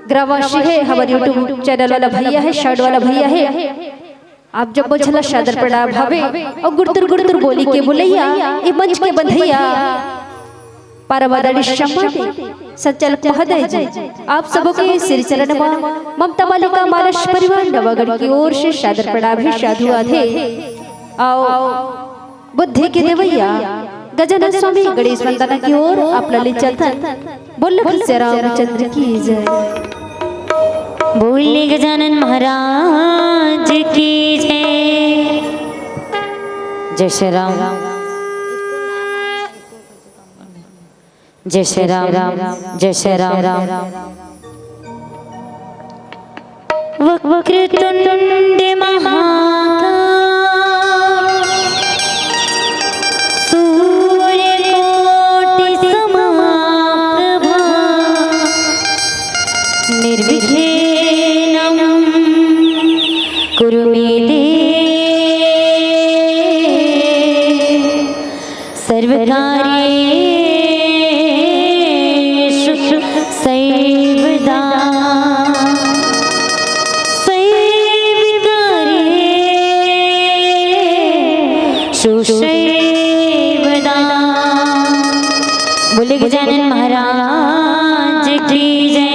ग्रामवासी है, हमर YouTube चैनल वाला भैया है, साउंड वाला भैया है, आप जब बोझला सादर प्रणाम हवे। अउ गुरतुर गुरतुर बोली के बोलैया, ए मंच के बंधैया परम आदरणीय सम्मानित संचालक महोदय जी, आप सबो के श्री चरण म ममता मालिका मानस परिवार नवागढ़ की ओर से सादर प्रणाम हे, साधुवाद हे। अउ बुद्धि के देवैया गजानन स्वामी गणेश वंदना की ओर आप ला ले चलथन। बोल भैया रामचंद्र की जय। बोल गजानन महाराज की जय। जय श्री राम। जय श्री राम, जय श्री राम। वक्रतुंड महाकाय, सूर्यकोटि समप्रभा, निर्विघ्नं कुरु मे देव। सर्वकार्येषु सर्वदा, सर्वकार्येषु सर्वदा। बोले गजानन महाराज की जय।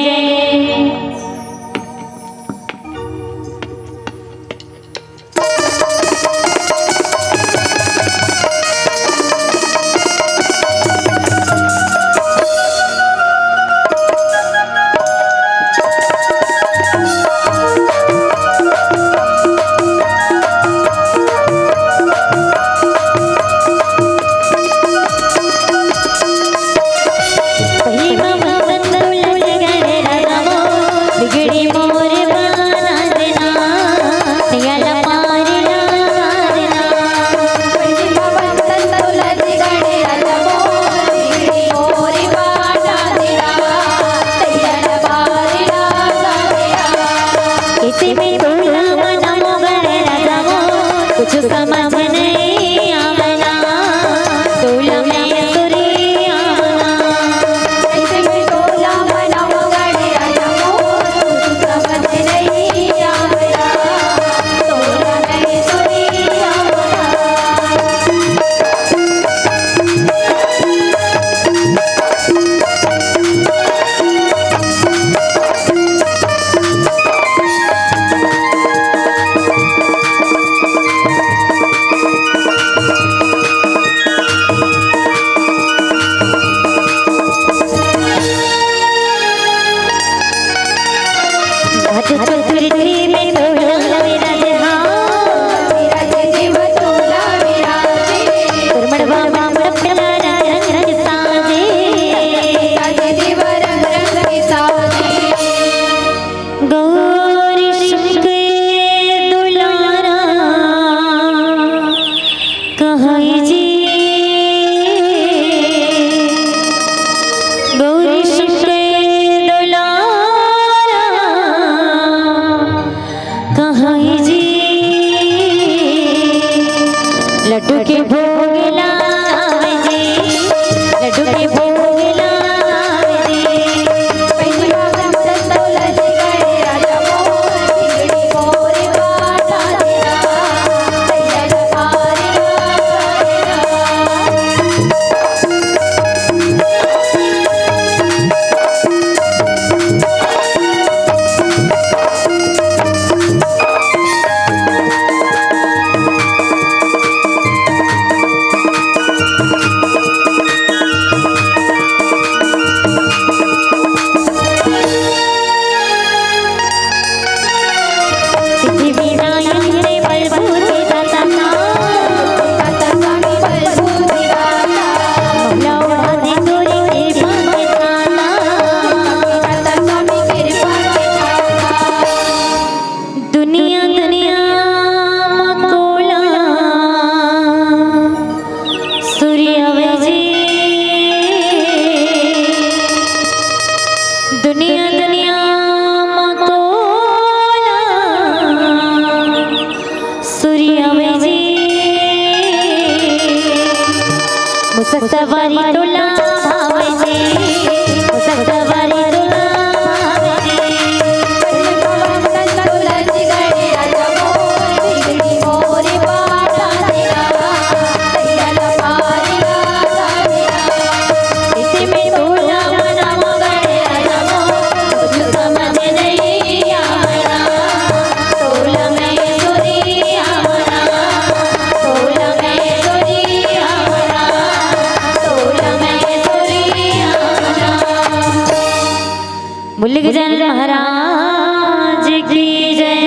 बोल गजानन महाराज की जय।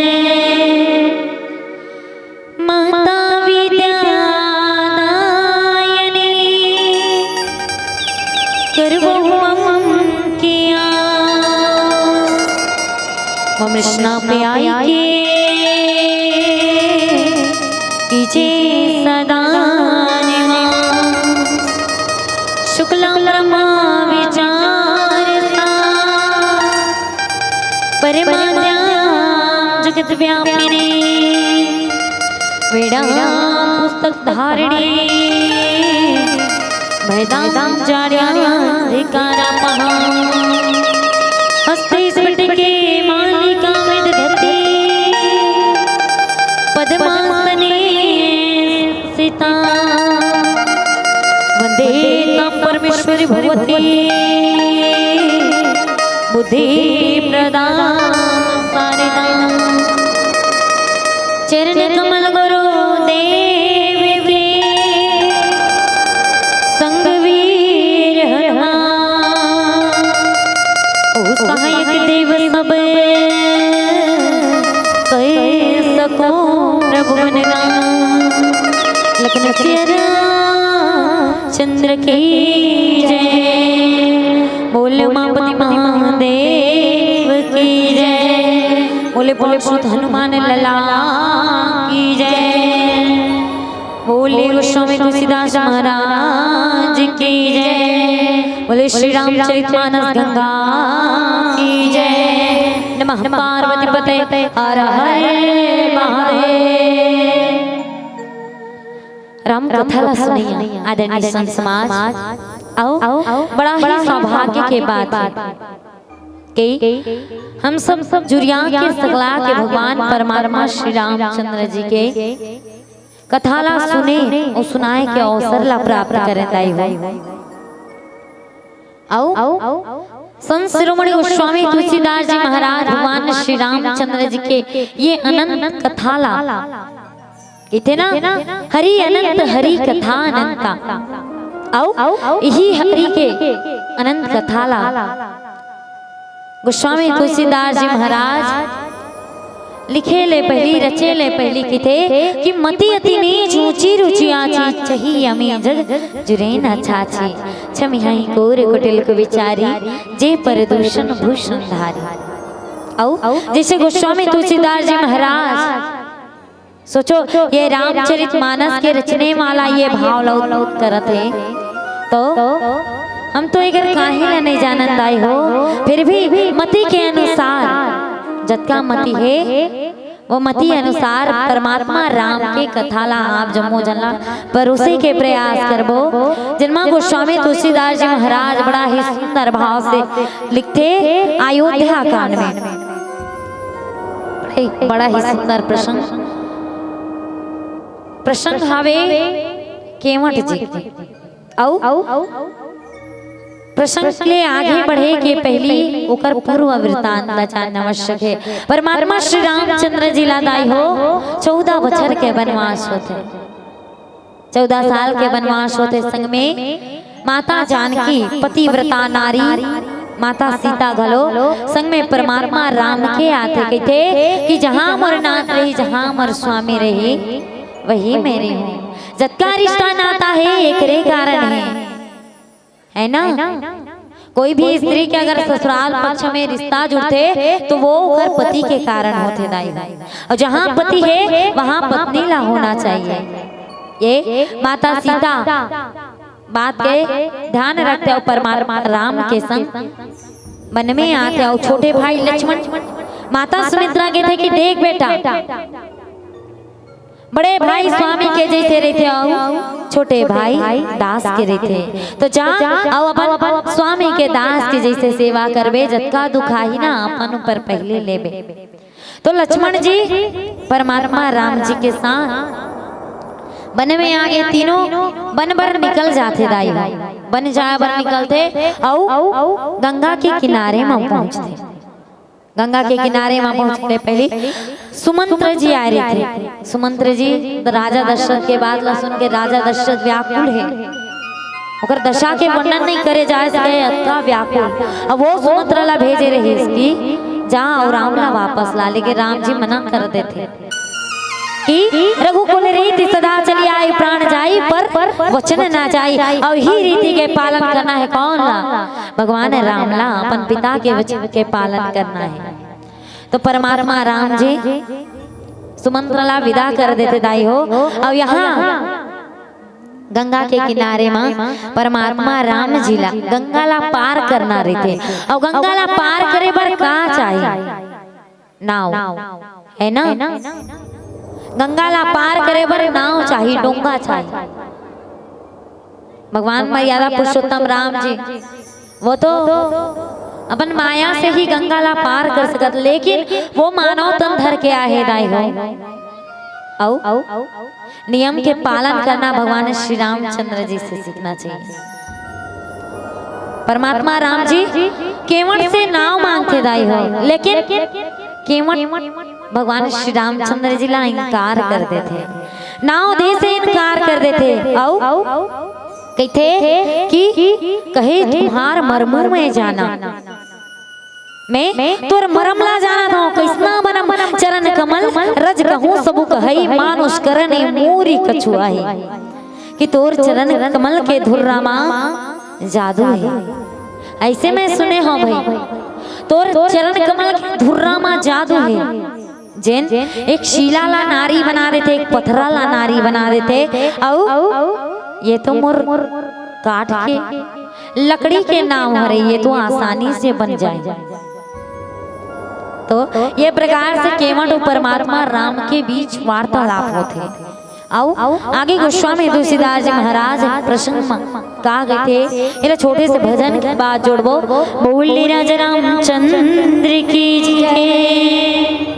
माता विद्यादायनी करवहु मम किया, मम रचना पे आई के कीजे सदा निवास। शुक्लां ब्रह्मा विचार सा, परमाद्यां जगत व्यापिनी, वेदां पुस्तक धारिणी, भेदां जाड्यां धिकारापहा। हस्ते स्फटिके मणिका मध्यदधती, पद्मासने सीता। वंदे तां परमेश्वरी भगवती, बुद्धि प्रदा शारदा। चरण कमल गुरु देव के, संग वीर हनुमान। ओ सहायक देव सब, कह सको प्रभु गुणगान। लखन सिया राम चंद्र की जय। बोल उमापति महादेव की जय। बोले पवन सुत हनुमान लला की जय। बोले गोस्वामी तुलसीदास महाराज की जय। बोले श्री रामचरित मानस गंगा की जय। नमः पार्वती पते हर हर महादेव। राम कथा ला सुनइया आदरणीय संत समाज, अउ बड़ा ही सौभाग्य के बात हे कि हम सब, सब जुरिया के सगला के भगवान परमात्मा श्री रामचंद्र जी के कथा ला सुने अउ सुनाए के अवसर ला प्राप्त करें दाई हो। अउ संत शिरोमणि गोस्वामी तुलसीदास जी महाराज भगवान श्री रामचंद्र जी के ये अनंत कथा ला कहिथे ना, हरि अनंत हरि कथा अनंता। अउ इही हरि के अनंत कथा ला गोस्वामी तुलसीदास जी महाराज लिखे ले पहिली, रचे ले पहिली कहिथे कि मति अति नीच ऊंची रुचि आची, चही अमी जग जुरे न छाछी। छमिहइ कोर कुटिल कुविचारी, जे पर दूषण भूषण धारी। अउ जइसे गोस्वामी तुलसीदास जी महाराज सोचो, ये रामचरित मानस के रचने वाला ये भाव ला उद्भूत करत हे, तो हम तो एकर काहे ला नइ जानन दाई हो, फिर भी मति के अनुसार, जतका मति हे, वो मति अनुसार परमात्मा राम के कथा ला आप जम्मो झन ला परोसे के प्रयास करबो, जेन मा गोस्वामी तुलसीदास जी महाराज बड़ा ही सुंदर भाव से लिखथे अयोध्या कांड में। बड़ा ही सुंदर प्रसंग, प्रसंग हावे केवट जी। अउ प्रसंग ले आगे बढ़े के पहिली ओकर पूर्व वृत्तांत ला जानना आवश्यक हे। परमात्मा श्री रामचंद्र जी ला दाई हो चौदह बछर के वनवास होथे, चौदह साल के वनवास होथे, संग में माता जानकी पतिव्रता नारी, माता सीता घलो, संग में परमात्मा राम के आथे, कहिथे कि जहाँ मोर नाथ रही, जहाँ मोर स्वामी रही, वही मैं रहूँ। जतका रिश्ता नाता हे, एकरे कारण हे, हे ना? कोई भी स्त्री के अगर ससुराल पक्ष में रिश्ता जुड़थे, तो वो ओकर पति के कारण होथे दाई। अउ जहाँ पति हे, वहाँ पत्नी ला होना चाहिए। ये माता सीता बात के ध्यान रखथे अउ परमात्मा राम के संग वन में आथे अउ छोटे भाई लक्ष्मण, माता सुमित्रा कहिथे कि देख बेटा, बड़े भाई स्वामी के जइसे रहिथे अउ छोटे भाई दास के रहिथे, तो जा अउ अपन स्वामी के दास के जइसे सेवा करबे, जतका दुख आही ना अपन ऊपर पहिले लेबे। तो लक्ष्मण जी परमात्मा राम जी के साथ वन में आगे, तीनों वन बर निकल जाथे दाई हो। वन जाए बर निकलथे अउ गंगा के किनारे म पहुंचथे। गंगा के किनारे म पहुंचथे पहली सुमंत्र जी आए रहिथे। सुमंत्र जी राजा दशरथ के बात ला सुन के राजा दशरथ व्याकुल हे। ओकर दशा के वर्णन नहीं करे जाए सके, अतका व्याकुल। अब वो सुमंत्रा ला भेजे रहिस कि जा अउ राम ला वापस ला, लेकिन राम जी मना कर देथे कि रघुकुल रीति सदा चली आई, प्राण जाई पर वचन ना जाई। अउ ही रीति के पालन करना हे कौन ला? भगवान राम ला, अपन पिता के वचन के पालन करना हे। तो परमात्मा राम जी सुमंत्रा ला विदा कर देथे दाई हो। अउ यहाँ गंगा के किनारे म परमात्मा राम जी ला गंगा ला पार करना रहिथे। अउ गंगा ला पार करे बर का चाही? नाव, है ना? गंगा ला पार करे बर नाव चाही, डोंगा चाही। भगवान मर्यादा पुरुषोत्तम राम जी, वो तो अपन माया से ही गंगा ला पार कर सकत, लेकिन वो मानव तन धर के आहे दाई हो। अउ नियम के पालन करना भगवान श्री रामचंद्र जी से सीखना चाहिए। परमात्मा राम जी केवट से नाव मांगथे दाई हो, लेकिन केवट भगवान श्री रामचंद्र जी ला इनकार कर देथे, नाव दे से इनकार कर देथे। अउ कहिथे कि कहे तुम्हार मरमू में जाना, मैं तोर मरम ला जानत हूँ, कइसना बनम चरण कमल रज कहूँ सबु कहई, मानुष करन ए मोरी कछुआही। कि तोर चरण कमल के धुर्रा मा जादू हे। अइसे मैं सुने हूँ भाई, तोर चरण कमल के धुर्रा मा जादू हे। जेन एक शीला ला नारी बना देथे, एक पथरा ला नारी बना देथे, अउ ये तो मोर काठ के लकड़ी के नाव हरे, ये तो आसानी से बन जाए। तो ये प्रकार से केवट अउ परमात्मा राम के बीच वार्तालाप होथे। अउ आगे गोस्वामी तुलसीदास जी महाराज प्रसंग म का कहिथे, एला छोटे से भजन के बाद जोड़बो। बोल राजा रामचंद्र की जय।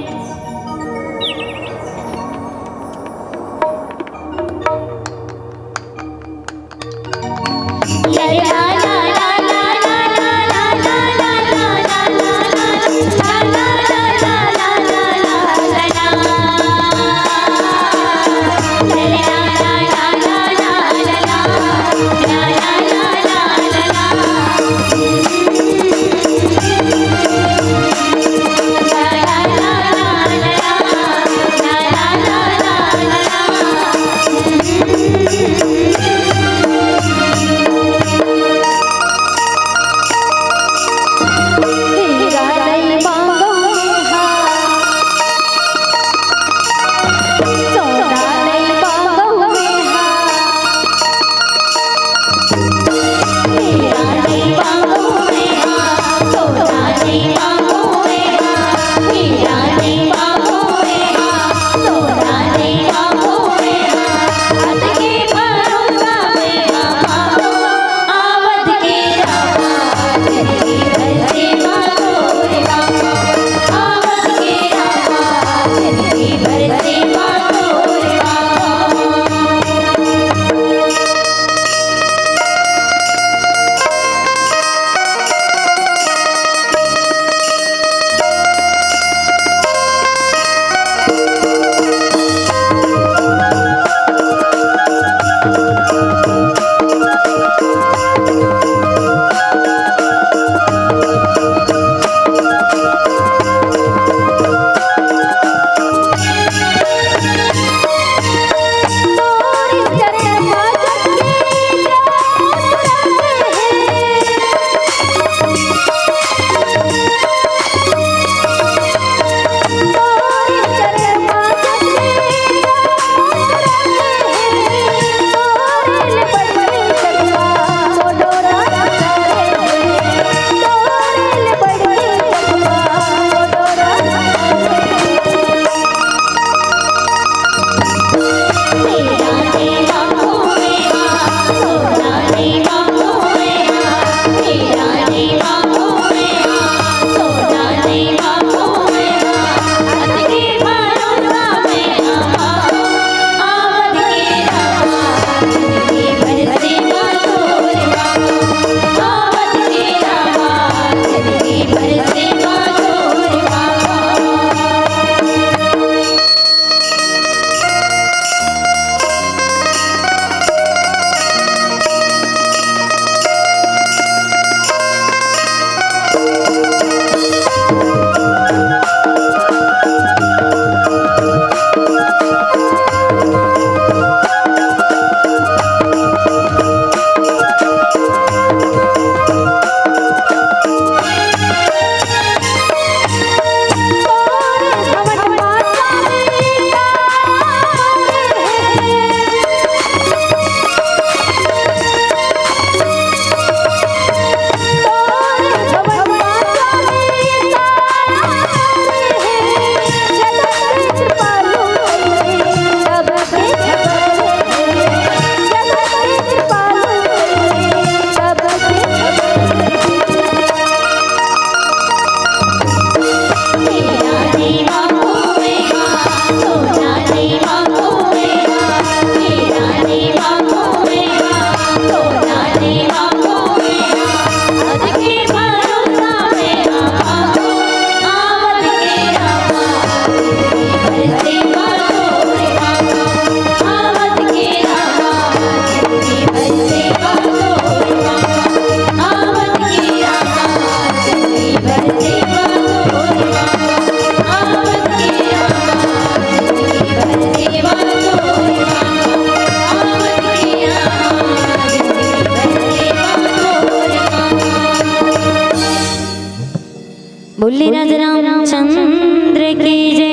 बोली राज रामचंद्र की जय।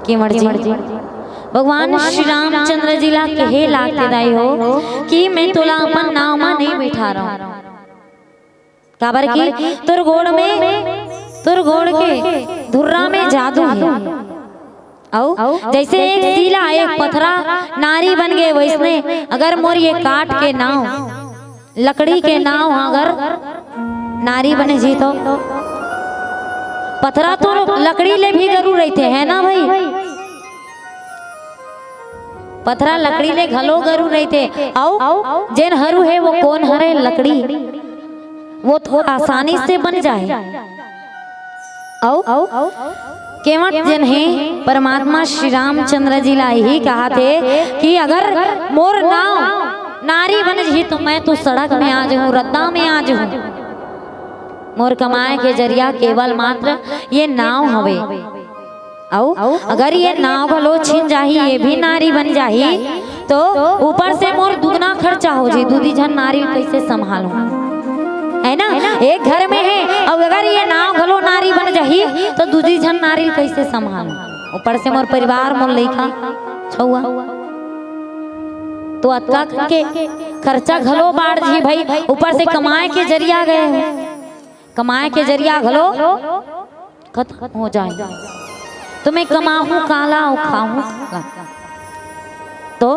केवट जी भगवान श्री रामचंद्र जी ला कहे लागथे दाई हो कि मैं तोला अपन नाव मा नहीं बिठारंव, काबर कि तोर गोड़ में, तोर गोड़ के धुर्रा में जादू हे। अउ जइसे एक सीला, एक पथरा नारी बन गे, वइसने अगर मोर ये काठ के नाव, लकड़ी के नाव अगर नारी बने जी तो, पथरा तो लकड़ी ले भी गरू रहिथे, है ना भाई? पथरा लकड़ी ले घलो गरू रहिथे। अउ जेन हरू हे, वो कोन हरे? लकड़ी। वो तो आसानी से बन जाए। अउ केवट जेन हे, परमात्मा श्री रामचंद्र जी ला यही कहथे कि अगर मोर नाव नारी बन जही तो मैं तो सड़क में आ जाहूं, रद्दा में आ जाहूं। मोर कमाए के जरिया केवल मात्र ये नाव हवे। अउ अगर ये नाव घलो छिन जाही, ये भी नारी बन जाही, तो ऊपर से मोर दुगना खर्चा हो जाही। दूदी झन नारी कइसे संभालहूं, है ना? एक घर में हे, अउ अगर ये नाव घलो नारी बन जाही, तो दूदी झन नारी कइसे संभालहूं? ऊपर से मोर परिवार, मोर लइका, छउवा, तो अतका के खर्चा घलो बाढ़ जही भाई। ऊपर से कमाए के जरिया गए, कमाए के जरिया घलो खतम हो जाए। तो मैं कमाहूं काला अउ खाहूं काला। तो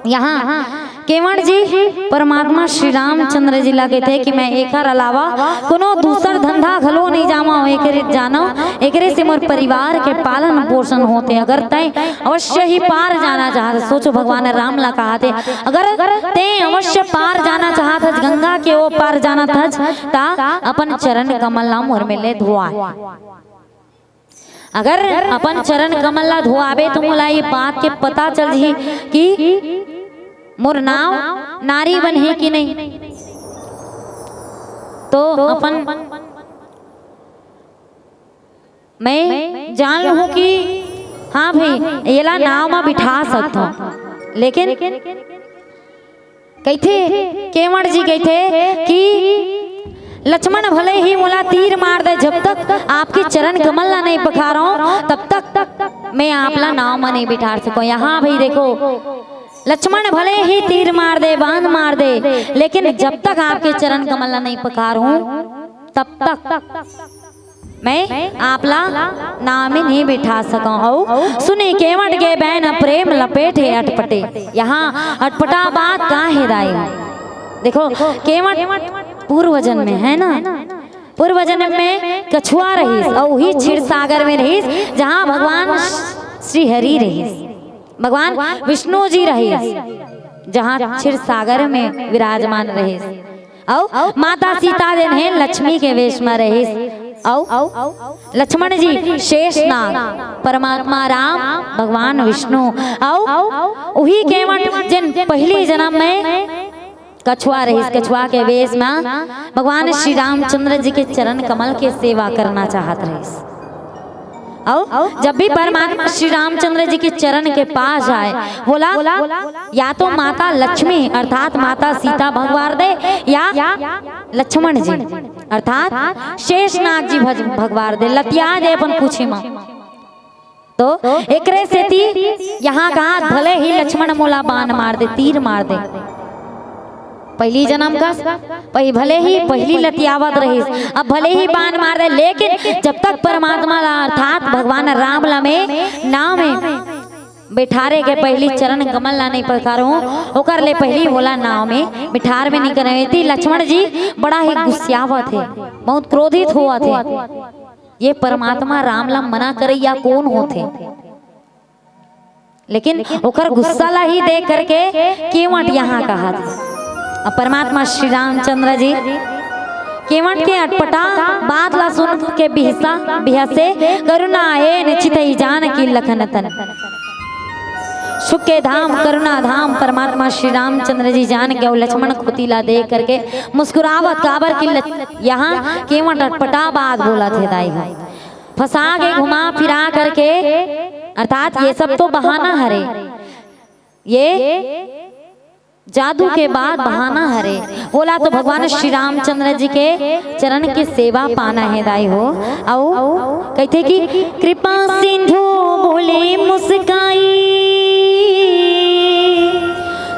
यहां केवट जी परमात्मा श्री रामचंद्र जी ला कहिथे कि मैं एकर अलावा कोनो दूसर धंधा घलो नहीं जामा, एकरे जानो, एकरे से मोर परिवार के पालन पोषण होथे। अगर तय अवश्य ही पार जाना चाहत, सोचो भगवान राम ला कहथे, अगर तय अवश्य पार जाना चाहत हस, गंगा के ओ पार जाना हस, ता अपन चरण कमल ला मोर में ले धोआ। अगर अपन चरण कमल ला धोआबे, तो मोला ये बात के पता चल जही कि मोर नाव नारी बन हे कि नहीं। तो अपन मैं जान लूं कि हाँ भाई, एला नाव मा बिठा सकथो, लेकिन कहिथे, केवट जी कहिथे कि लक्ष्मण भले ही मोला तीर मार दे, जब तक आपके चरण कमल ला नहीं पखारो, तब तक मैं आपला नाव मा नहीं बिठार सको। यहां भाई देखो, लक्ष्मण भले ही तीर मार दे, बाण मार दे, लेकिन जब तक आपके चरण कमल ला नहीं पखारूं, तब तक मैं आपला नाव में नहीं बिठा सकंव। अउ सुने केवट के बैन प्रेम लपेटे अटपटे। यहां अटपटा बात का हे दाई? देखो, केवट पूर्व जन्म में, है ना, पूर्व जन्म में कछुआ रहिस, अउ उही क्षीर सागर में रहिस, जहां भगवान श्री हरि रहिस, भगवान विष्णु जी रहिस, जहां क्षीर सागर में विराजमान रहिस। अउ माता सीता जेन हे लक्ष्मी के वेश में रहिस। अउ लक्ष्मण जी शेषनाग, परमात्मा राम, भगवान विष्णु। अउ उही केवट जेन पहली जन्म में कछुआ रहिस, कछुआ के वेश में भगवान श्री रामचंद्र जी के चरण कमल के सेवा करना चाहत रहिस। अउ जब भी परमात्मा श्री रामचंद्र जी के चरण के पास जाए, बोला, या तो माता लक्ष्मी अर्थात माता सीता भगवार दे, या लक्ष्मण जी अर्थात शेषनाग जी भज-, भगवार दे, लतिया दे अपन पूछी मां। तो एकरे सेती यहां कहा, भले ही लक्ष्मण मोला बाण मार दे, तीर मार दे, पहली जन्म का पही-, भले ही पहली लतियावत रहिस, अब भले ही बाण मार दे, लेकिन जब तक परमात्मा ला अर्थात भगवान राम ला में नाव में बैठारे के पहली चरण कमल ला नहीं पखारूं, ओकर ले पहली मोला नाव में बैठार में नहीं करवे। ती लक्ष्मण जी बड़ा ही गुस्सियावत हे, बहुत क्रोधित होवत हे। ये परमात्मा राम ला मना करइया कोन होथे? लेकिन ओकर गुस्सा ला ही देख करके केवट यहां कहा था। अब परमात्मा श्री रामचंद्र जी केवट के अटपटा बात ला सुन के बिहसा, बिहसे, करुणा एन चितई जानकी लखन तन। सुख के धाम, करुणा धाम, परमात्मा श्री रामचंद्र जी जान के अउ लक्ष्मण खुती ला देख करके मुस्कुरावत, काबर कि लच-, यहां केवट अटपटा बात बोलत हे दाई हो। फंसा के घुमा फिरा करके, अर्थात ये सब तो बहाना हरे। ये जादू के बाद बहाना हरे, ओला तो भगवान श्री रामचंद्र जी के चरण के सेवा पाना हे दाई हो। अउ कहिथे कि कृपा सिंधु बोले मुस्काई,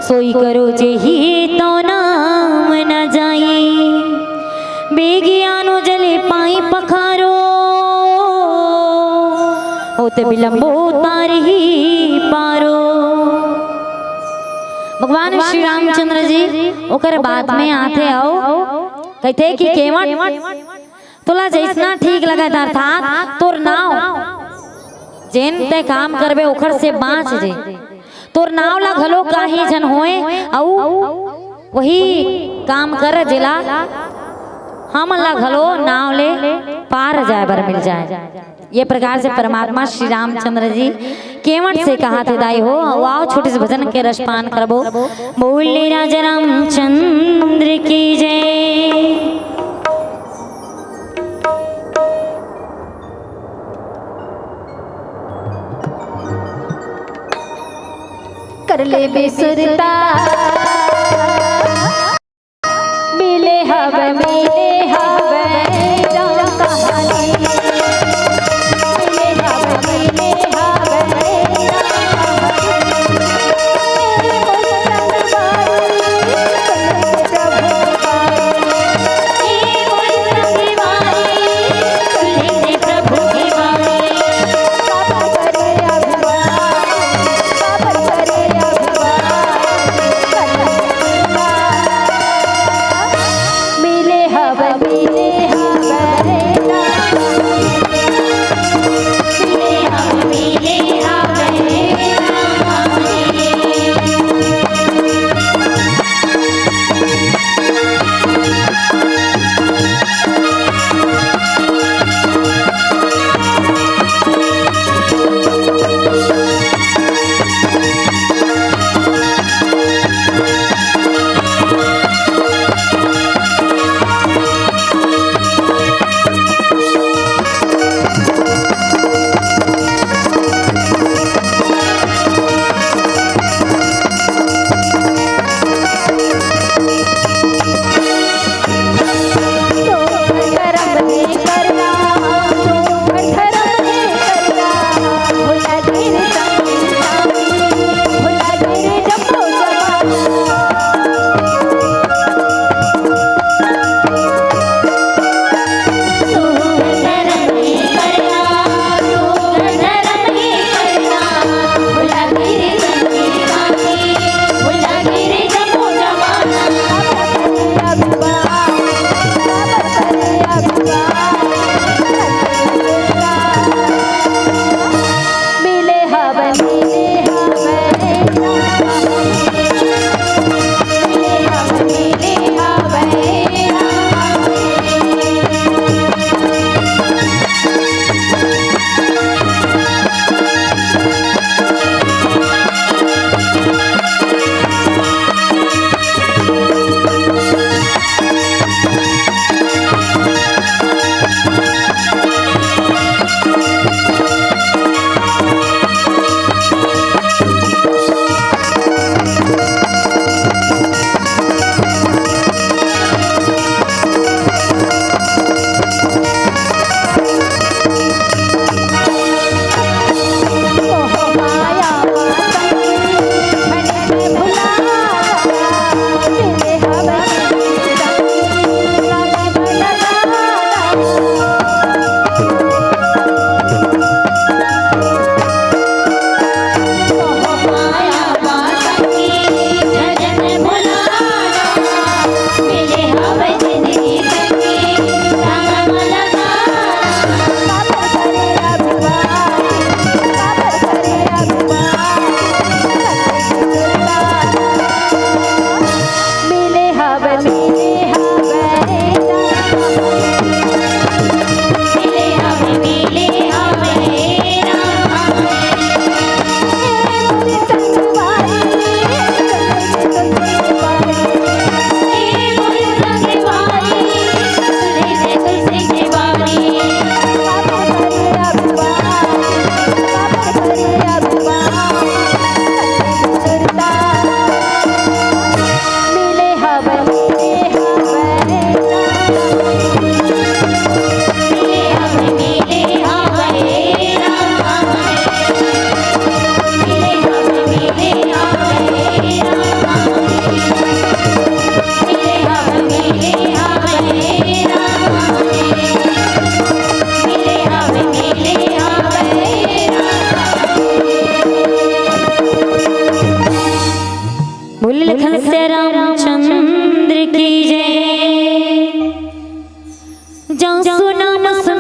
सोई करो जेहि तो नाम न जाई। बेगियानो जले पाई पखारो, होत बिलम्बो तारही पारो। भगवान श्री रामचंद्र जी ओकर बाद में आथे अउ कहिथे कि केवट, तोला जइसना ठीक लगत, अर्थात तोर नाव, जेन तैं काम करबे ओखर से बाँच जे। तोर नाव ला घलो काहीं झन होय, अउ वही काम कर जेला हमन ला घलो नाव ले पार जाय बर मिल जाय। ये प्रकार से परमात्मा श्री रामचंद्र जी केवट से कहत हे दाई हो। अउ आओ छोटे से भजन के रसपान करबो। बोले राजा रामचंद्र की जय। कर ले बेसुरता। मिले हव, मिले हव, राम कहानी। मिले हव, मिले हव, राम कहानी।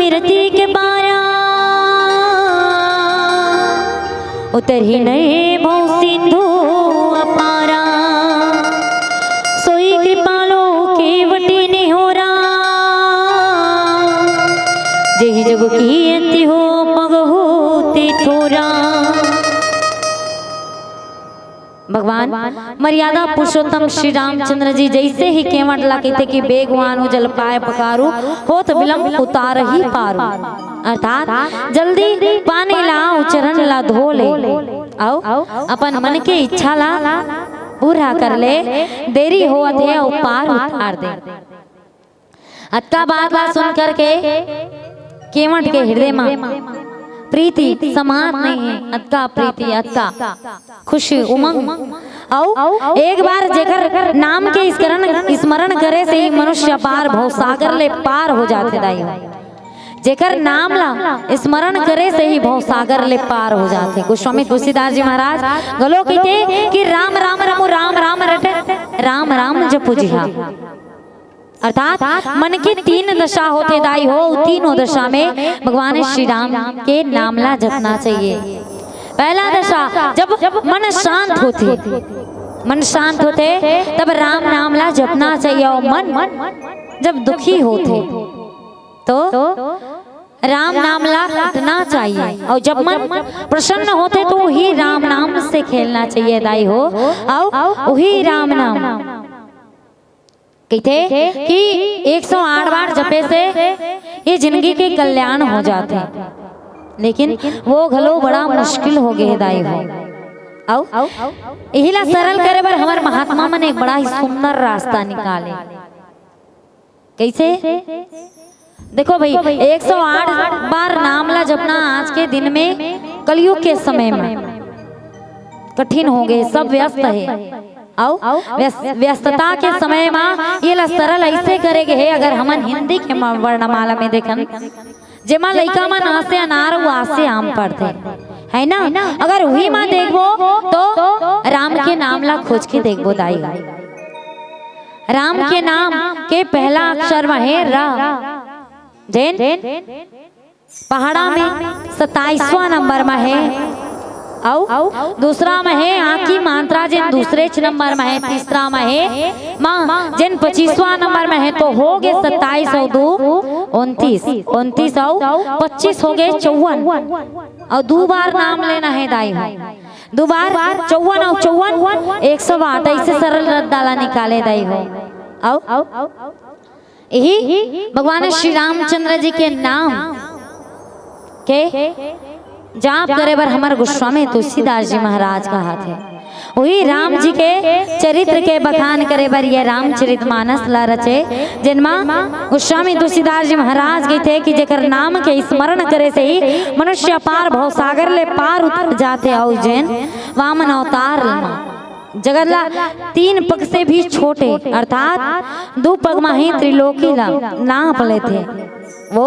रति के पारा, उतरही नए भव सिंधु अपारा। सोई कृपालो केवटी निहोरा, जेहि जग की अति हो पग होते थोरा। भगवान मर्यादा पुरुषोत्तम श्री रामचंद्र जी जैसे ही केवट ला कहते कि "बेगवान हो जल पाए पकारू, होत विलंब उतार ही पारू", अर्थात जल्दी पानी ला, चरण ला धो ले, अउ अपन मन के इच्छा ला पूरा कर ले, देरी होवत हे अउ पार उतार दे। अतका बात ला सुन करके केवट के हृदय मा प्रीति समात नहीं है। अतका प्रीति, अतका खुशी, उमंग। अउ एक बार जेकर नाम के स्मरण, स्मरण करे से ही मनुष्य पार भव सागर ले पार हो जाथे दाई हो। जेकर नाम ला स्मरण करे से ही भव सागर ले पार हो जाथे। गोस्वामी तुलसीदास जी महाराज घलो कहिथे कि "राम राम रमु राम राम रटे, राम राम जपु जिहा।" अर्थात मन के तीन दशा होथे दाई हो, तीनों दशा में भगवान श्री राम के नाम ला जपना चाहिए। पहला दशा, जब मन शांत होथे, मन शांत होथे, तब राम नाम ला जपना चाहिए। अउ मन जब दुखी होथे तो राम नाम ला रटना चाहिए। अउ जब मन प्रसन्न होथे तो वही राम नाम से खेलना चाहिए दाई हो। अउ वही राम नाम कहिथे कि एक सौ आठ बार जपे से ये जिंदगी के कल्याण हो जाथे, लेकिन वो घलो बड़ा मुश्किल हो गे हे दाई हो। अउ इही ला सरल करे बर हमर महात्मा मन एक बड़ा ही सुंदर रास्ता निकाले। कैसे? देखो भाई, एक सौ आठ बार नाम ला जपना आज के दिन में, कलयुग के समय में कठिन हो गे, सब व्यस्त हे। अउ व्यस-, व्यस्तता के समय मा ये ला सरल ऐसे करे गे हे, अगर हमन हिंदी के म-, वर्णमाला में देखन, जेमा लइका मन आ से अनार अउ आ से आम पढ़थे, है ना? अगर उही मा देखबो तो राम के नाम ला खोज के देखबो दाई। राम के नाम के पहला अक्षर म हे र, जेन पहाड़ा में सत्ताईसवाँ नंबर म हे, अउ दूसरा म हे आँखी मात्रा, जेन दूसरेच नंबर म हे, तीसरा म हे म, जेन पच्चीसवाँ नंबर म हे। तो हो गे सत्ताईस अउ दू उनतीस, उनतीस अउ पच्चीस हो गे चौवन, अउ दू बार नाम लेना हे दाई हो। दू बार चौवन अउ चौवन एक सौ आठ, ऐसे सरल रद्दा ला निकाले दाई हो। अउ यही भगवान श्री रामचंद्र जी के नाम के जाप करे बर हमर गोस्वामी तुलसीदास जी महाराज कहत हे। वही राम जी के चरित्र के बखान करे बर ये रामचरित मानस ला रचे, जेनमा गोस्वामी तुलसीदास जी महाराज कहिथे कि जेकर नाम के स्मरण करे से ही मनुष्य पार भव सागर ले पार उतर जाथे, अउ जेन वामन अवतार म जगत ला तीन पग से भी छोटे, अर्थात दू पग म ही त्रिलोकी ला नाप लेथे। वो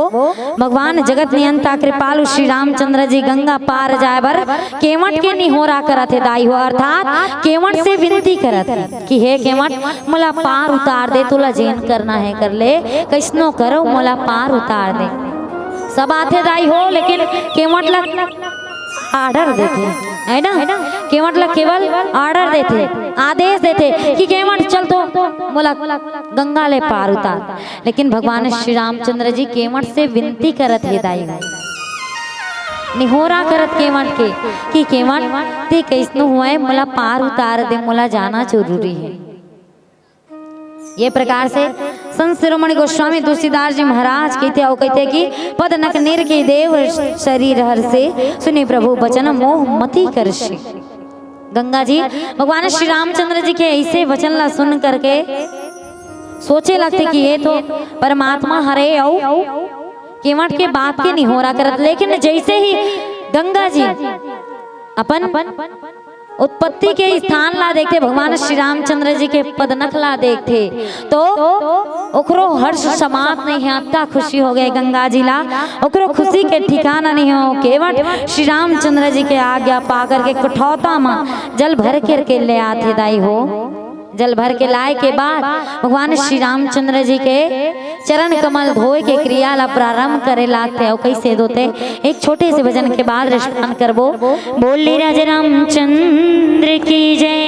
भगवान जगत नियंता कृपालु श्री रामचंद्र जी गंगा पार जाए बर केवट के निहोरा करत हे दाई हो, अर्थात केवट से विनती करत हे कि "हे केवट, मोला पार उतार दे, तोला जेन करना हे कर ले, कइसनो करो मोला पार उतार दे।" सब आथे दाई हो, लेकिन केवट ला ऑर्डर देथे, है ना? केवट ला केवल ऑर्डर देथे, आदेश देथे कि "केवट चल तो मोला गंगा ले पार उतार।" लेकिन भगवान श्री रामचंद्र जी केवट से विनती करत हे दाई, निहोरा करत केवट के कि "केवट, ते कइसनो होवय, मोला पार उतार दे, मोला जाना जरूरी हे।" ये प्रकार से संत शिरोमणि गोस्वामी तुलसीदास जी महाराज कहिथे, अउ कहिथे कि "पद नख निरखि देव शरीर हरषे, सुनि प्रभु बचन मोह मति करषे।" गंगा जी भगवान श्री रामचंद्र जी के ऐसे वचन ला सुन करके सोचे लगथे कि ये तो परमात्मा हरे, अउ केवट के बात के निहोरा करत। लेकिन जैसे ही गंगा जी अपन उत्पत्ति के स्थान ला देखथे, भगवान श्री रामचंद्र जी के पदनख ला देखथे, तो ओकरो हर्ष समाप्त नहीं हे, अतना खुशी हो गे गंगा जी ला, ओकरो खुशी के ठिकाना नहीं हो। केवट श्री रामचंद्र जी के आज्ञा पा करके कठौता म जल भर करके ले आथे दाई हो। जल भर के लाए के बाद भगवान श्री रामचंद्र जी के चरण कमल धोए के क्रिया ला प्रारंभ करे लागथे। अउ कइसे धोथे, एक छोटे से भजन के बाद respond करबो। बोले राजा रामचंद्र की जय।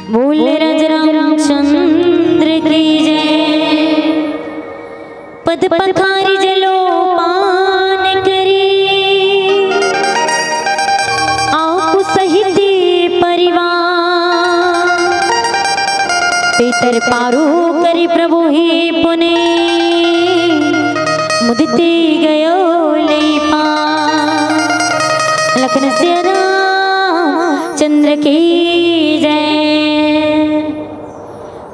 बोल राजा रामचंद्र की जय। पद पखारी जलो पान करी, आपु सहित परिवार। पेतर पारो करी प्रभु हे पुने, मुदित गयो लई पार। श्री रामचंद्र की जय।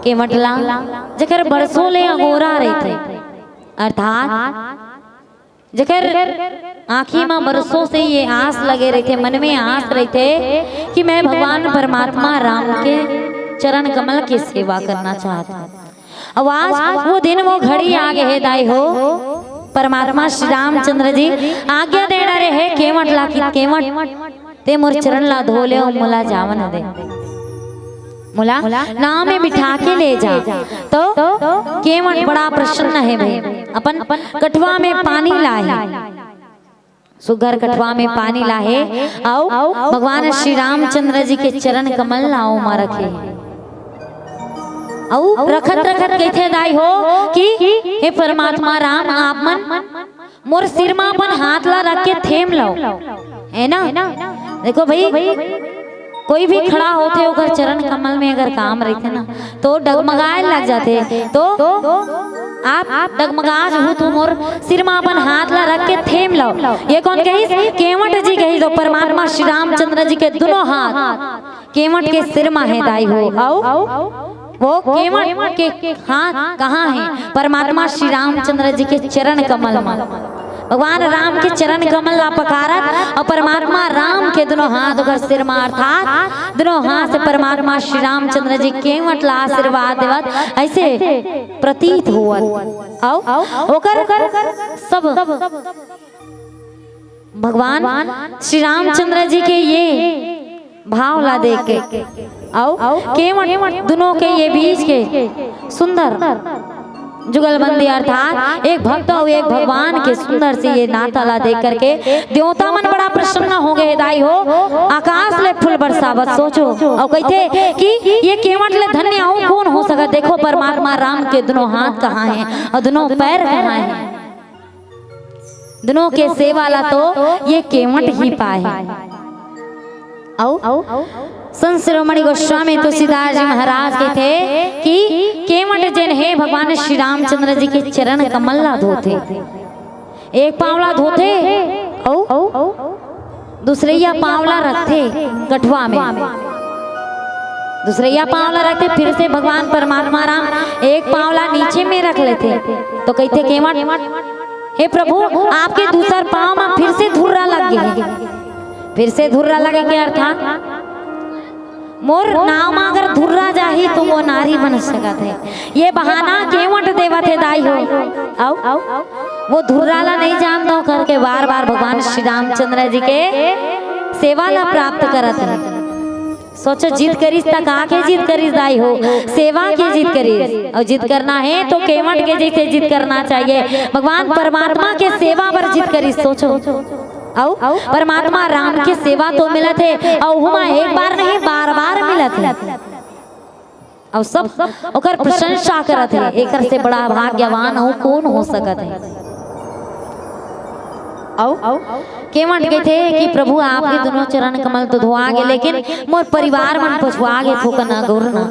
केवट ला जेकर बरसों ले अगोरा रहिथे, अर्थात जेकर आँखी म बरसों से ये आस लगे रहिथे, मन में आस रहिथे कि मैं भगवान परमात्मा राम के चरण कमल के सेवा करना चाहत हूँ। अउ आज वो दिन, वो घड़ी आ गे हे दाई हो। परमात्मा श्री रामचंद्र जी आज्ञा दे डारे हे केवट ला कि केवट, ते मोर चरण ला धो ले अउ मोला जावन दे, मोला नाव में बिठा के ले जा। तो केवट बड़ा प्रसन्न हे भाई, अपन कठवा में पानी लाहे, सुघर कठवा में पानी लाहे, अउ भगवान श्री रामचंद्र जी के चरण कमल ला ओमा रखे। अउ रखत रखत कहिथे दाई हो कि हे परमात्मा राम, आप मन मोर सिर म अपन हाथ ला रख के थेम लव, है ना? देखो भाई, कोई भी खड़ा होथे, ओकर चरण कमल में अगर काम रहिथे ना, तो डगमगाए लग जाथे। तो आप डगमगा जहू तो मोर सिर म अपन हाथ ला रख के थेम लव। ये कोन कहिस? केवट जी कहिस। तो परमात्मा श्री रामचंद्र जी के दुनों हाथ केवट के सिर म हे दाई हो। अउ वो केवट के हाथ कहाँ हे? परमात्मा श्री रामचंद्र जी के चरण कमल म। भगवान राम के चरण कमल ला पखारत अउ परमात्मा राम के दुनों हाथ ओकर सिर म, अर्थात दुनों हाथ से परमात्मा श्री रामचंद्र जी केवट ला आशीर्वाद देवत ऐसे प्रतीत होवत। अउ ओकर सब भगवान श्री रामचंद्र जी के ये भाव ला देख के अउ केवट दुनों के ये बीच के सुंदर जुगलबंदी अर्थात एक भक्त अउ एक भगवान के सुंदर से ये नाता ला देख करके देवता मन बड़ा प्रसन्न हो गे दाई हो। आकाश ले फूल बरसावत, सोचो, अउ कहिथे कि ये केवट ले धन्य अउ कोन हो सकत? देखो परमात्मा राम के दुनों हाथ कहाँ हे अउ दुनों पैर कहाँ हे? दुनों के सेवा ला तो ये केवट ही पाए। अउ संत शिरोमणि गोस्वामी तुलसीदास जी महाराज कहिथे कि केवट जेन हे भगवान श्री रामचंद्र जी के चरण कमल ला धोथे, एक पाँव ला धोथे अउ दूसरइया पाँव ला रखथे कठवा में, दूसरइया पाँव ला रखथे, फिर से भगवान परमात्मा राम एक पाँव ला नीचे में रख लेथे। तो कहिथे केवट, हे प्रभु, आपके दूसर पाँव म फिर से धुर्रा लग गे हे। फिर से धुर्रा लगे के अर्थात मोर नाव म अगर धुर्रा जाही तो वो नारी बन सकत हे। ये बहाना केवट देवत हे दाई हो। अउ वो धुर्रा ला नहीं जानता करके बार बार भगवान श्री रामचंद्र जी के सेवा ला प्राप्त करत हे। सोचो, जिद करिस त का के जिद करिस दाई हो? सेवा के जिद करिस। अउ जिद करना हे तो केवट के जैसे जिद करना चाहिए, भगवान परमात्मा के सेवा बर जिद करिस। सोचो, अउ परमात्मा राम के सेवा तो मिलत हे, अउ हुमा एक बार नहीं, बार बार मिलत हे। अउ सब ओकर प्रशंसा करत हे, एकर से बड़ा भाग्यवान अउ कोन हो सकत हे? अउ केवट कहिथे कि प्रभु, आपके दुनों चरण कमल तो धोआ गे, लेकिन मोर परिवार मन पछुआ गे, थोकन अगोरना।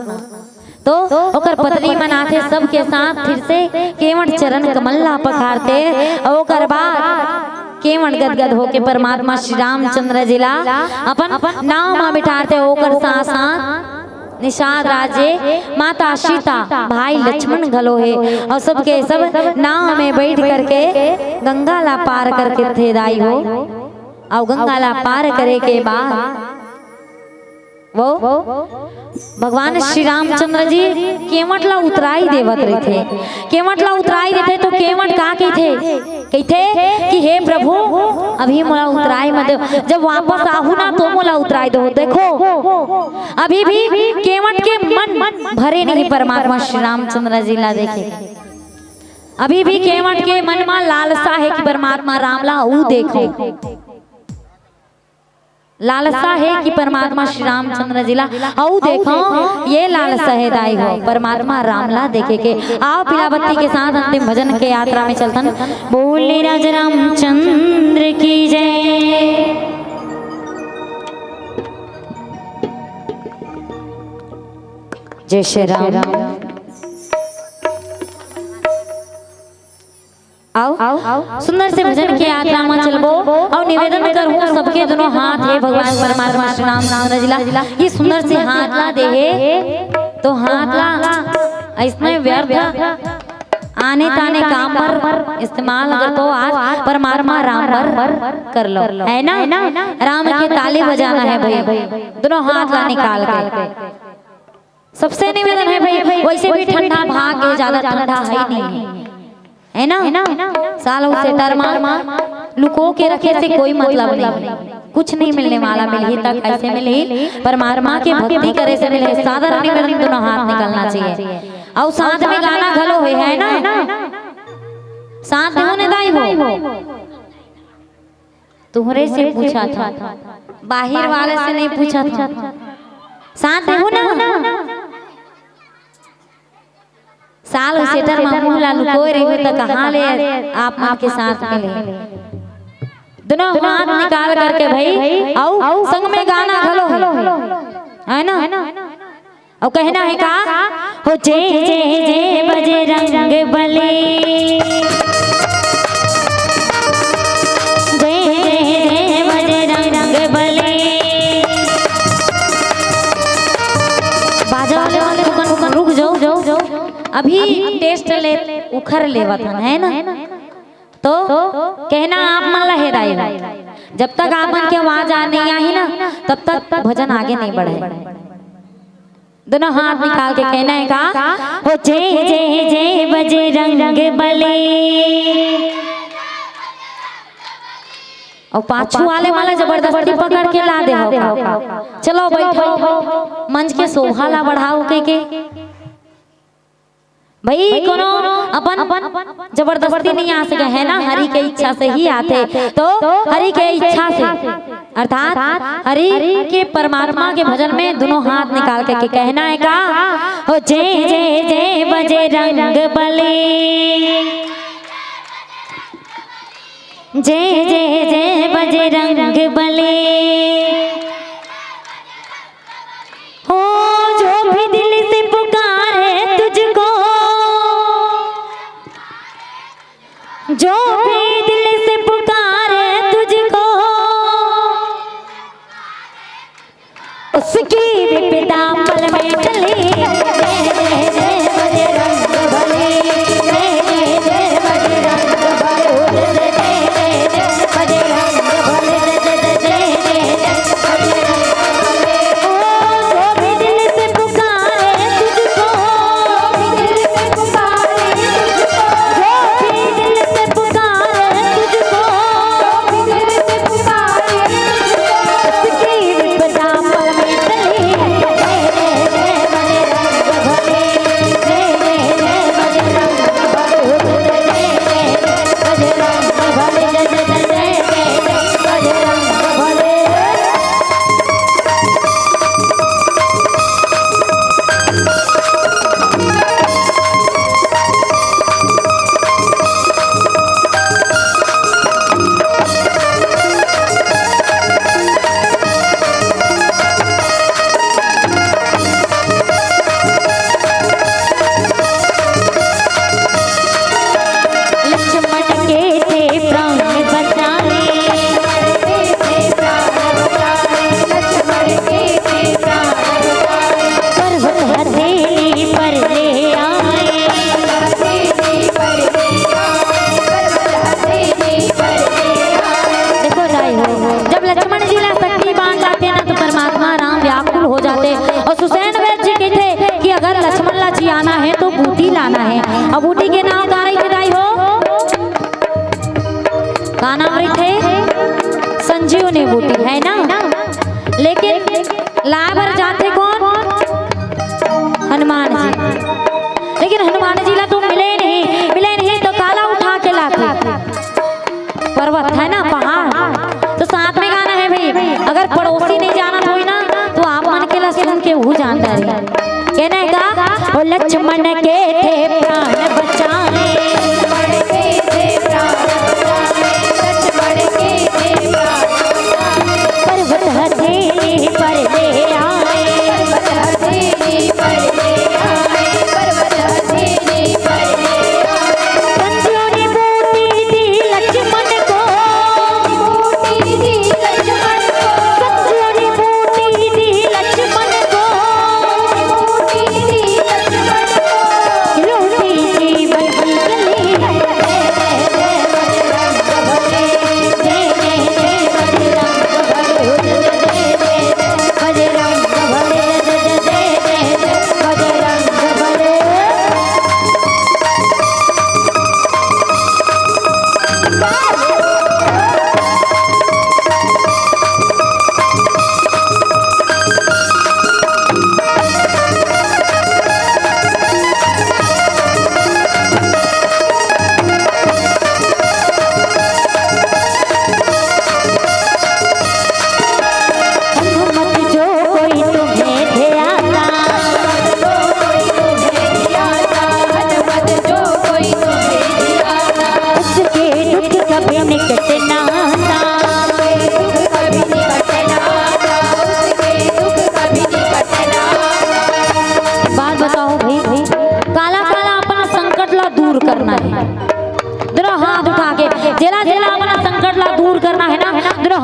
तो ओकर पत्नी मन आथे, सबके साथ फिर से केवट चरण कमल ला पखारथे। अउ ओकर बाद केवट गदगद होके परमात्मा श्री रामचंद्र जी ला अपन नाव म बिठारथे। ओकर साथ साथ निषाद राजे, माता सीता, भाई लक्ष्मण घलो हे, अउ सबके सब नाव में बैठ करके गंगा ला पार करके थे दाई हो। अउ गंगा ला पार करे के बाद वो भगवान श्री रामचंद्र जी केवट ला उतराई देवत रहिथे। केवट ला उतराई देथे तो केवट का कहिथे? कहिथे कि हे प्रभु, अभी मोला उतराई मत देव, जब वापस आहू ना तो मोला उतराई दो। देखो, अभी भी केवट के मन भरे नहीं परमात्मा श्री रामचंद्र जी ला देखे। अभी भी केवट के मन म लालसा हे कि परमात्मा राम ला अउ देखो। लालसा हे कि परमात्मा श्री रामचंद्र जी ला अउ देखो, ये लालसा हे दाई हो, परमात्मा राम ला देखे के। आओ पीला बत्ती के साथ अंतिम भजन के यात्रा में चलथन। बोले राजा रामचंद्र की जय। जय श्री राम। आओ। सुंदर से भजन के यात्रा म चलबो। अउ निवेदन करहूं सबके दोनों हाथ हे भगवान परमात्मा श्री रामचंद्र जी ला, ये सुंदर से हाथ ला दे हे, तो हाथ ला अइसने व्यर्थ आने ताने काम बर इस्तेमाल अगर तो आज परमात्मा राम बर कर लो, है ना? राम के ताली बजाना है भाई, दोनों हाथ ला निकाल के। सबसे निवेदन है भाई, वैसे भी ठंडा भाग के ज्यादा ठंडा है ही नहीं, है ना? साल हो स्वेटर मा लुको के रखे से कोई मतलब नहीं, कुछ नहीं मिलने वाला, मिलही तक ऐसे मिलही, परमात्मा के भक्ति करे से मिलही। सादर निवेदन, दोनों हाथ निकलना चाहिए। अउ साथ में गाना घलो होय, है ना? साथ देहू ने दाई हो, तुहरे से पूछत हंव, बाहिर वाले से नहीं पूछत हंव, साथ देहू ना। साल हो स्वेटर मा मुंह ला लुकोय रहिहू त कहां ले आप मन के साथ मिलही? दोनों हाथ निकाल करके भाई, अउ संग में गाना घलो है, है ना? अउ कहना है का? हो जय जय जय बजरंग बली, जय जय जय बजरंग बली। बाजा वाले मन, रुक जाओ, अभी टेस्ट ले, उखर लेवत हन, है ना? तो कहना आप मन ला हे दाई हो, जब तक आप मन के आवाज आ नहीं आही ना, तब तक भजन आगे नहीं बढ़े। दोनों हाथ निकाल के कहना है का? हो जय जय जय बजरंग बली। अउ पाछू वाले मन ला जबरदस्ती पकड़ के ला दे हो का? चलो बैठो, मंच के शोभा ला बढ़ाओ कह के। भाई कोनो अपन जबरदस्ती नहीं आ सके है ना, हरि के इच्छा से ही आथे। तो हरि के इच्छा से, अर्थात हरि के, परमात्मा के भजन में दोनों हाथ निकाल के, के कहना है का? हो जय जय जय बजरंग बली, जय जय जय बजरंग बली। हो जो भी दिल से पुकारे तुझको, जो भी दिल से पुकारे तुझको, उसकी विपदा पल में टली। जय जय जय बजरंग बली, जय जय जय बजरंग बली, जय जय जय बजरंग बली, जय जय जय बजरंग बली। ओ, जो भी दिल से पुकारे तुझको, जो भी दिल से पुकारे तुझको, जो भी दिल से पुकारे तुझको, जो भी दिल से पुकारे तुझको, उसकी विपदा पल में टली। जय जय जय बजरंग बली, जय जय जय बजरंग बली, जय जय जय बजरंग बली, जय जय जय बजरंग बली। लक्ष्मण के थे प्राण बचाए, पर्वत हथेली पर ले आए। देखो दाई हो, जब लक्ष्मण जी ला शक्ति बाण लाते ना, तो परमात्मा राम व्याकुल हो जाते। अउ सुषेण वैद्य जी कहिथे कि अगर लक्ष्मण ला जियाना है तो बूटी लाना है। अउ बूटी के नाम का रहिथे दाई हो? का नाम रहिथे? संजीवनी बूटी, है ना? लेकिन लाए बर जाथे कोन? हनुमान जी। लेकिन हनुमान जी ला तो मिले नहीं, मिले नहीं तो काला उठा के लाथे? पर्वत है ना, पहाड़। तो साथ में गाना है भाई, अगर पड़ोसी नहीं जानत होई ना, तो आप मन के ला सुन के वो जान जाही। कहना है का? ओ लक्ष्मण के थे प्राण बचाए, लक्ष्मण के थे प्राण बचाए, लक्ष्मण के थे प्राण बचाए। पर्वत हथेली पर ले आए, पर्वत हथेली पर ले आए, पर्वत हथेली पर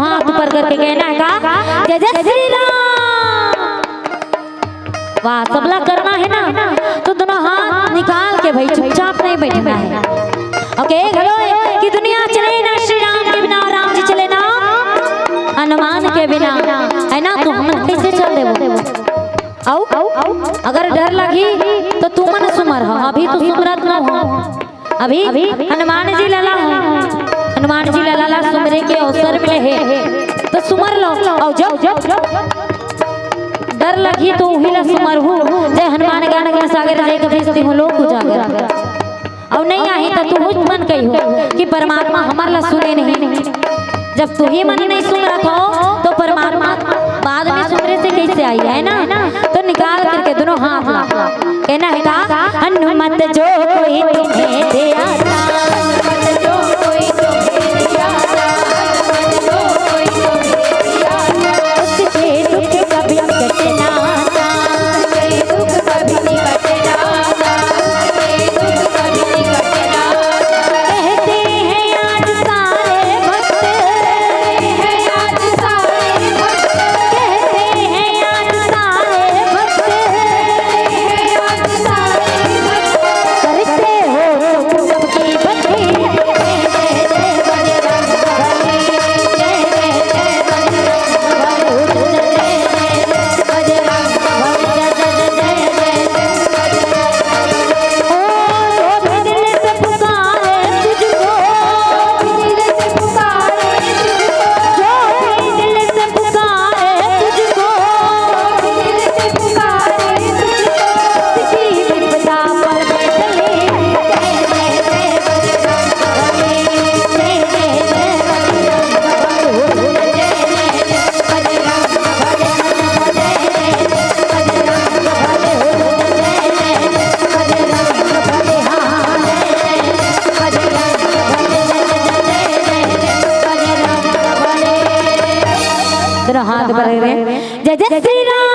हाथ ऊपर करके कहना है का, जय जय श्री राम। वाह, सबला करना है ना, तो दोनों हाथ निकाल के भाई चुपचाप नहीं बैठना है। ओके, हेलो, कि दुनिया चले ना श्री राम के बिना, राम जी चले ना हनुमान के बिना, है ना? तो हमन कैसे चल देबो? अउ अगर डर लगही तो तुमन सुमरहा, अभी तो सुमरत न हो। अभी हनुमान जी लला हो, हनुमान जी लला ला सुमरे के अवसर मिले हे, तो सुमर लो। अउ जब डर लगही तो उही ला सुमरहू, जय हनुमान ज्ञान गुण सागर, जय कपीस तिहुँ लोक उजागर। अउ नहीं आही त तुहूच मन कहिहू कि परमात्मा हमर ला सुने नहीं। जब तुही मन नहीं सुमरत हो तो परमात्मा बाद में सुमरे से कैसे आही, है ना? तो निकाल करके दोनों हाथ ला, कहना है का, हनुमत जो कोई तुम्हें दे आता, हनुमत जो कोई तुम्हें दे आता, हनुमत जो कोई तुम्हें दे आता, उसके दुख कभी कटना था, उसके दुख कभी नहीं कटना था, उसके दुख कभी नहीं कटना था। कहते हैं आज सारे भक्त, कहते हैं आज सारे भक्त, कहते हैं आज सारे भक्त, कहते हैं आज सारे भक्त, करते हो तुम सबकी भक्ति। दोनों हाथ बढ़ा रहे। जय जय श्री राम।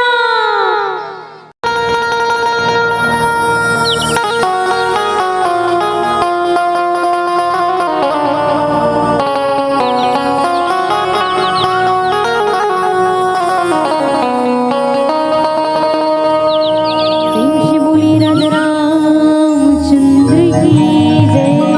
प्रेम से बोलिए राजा रामचंद्र की जय हो।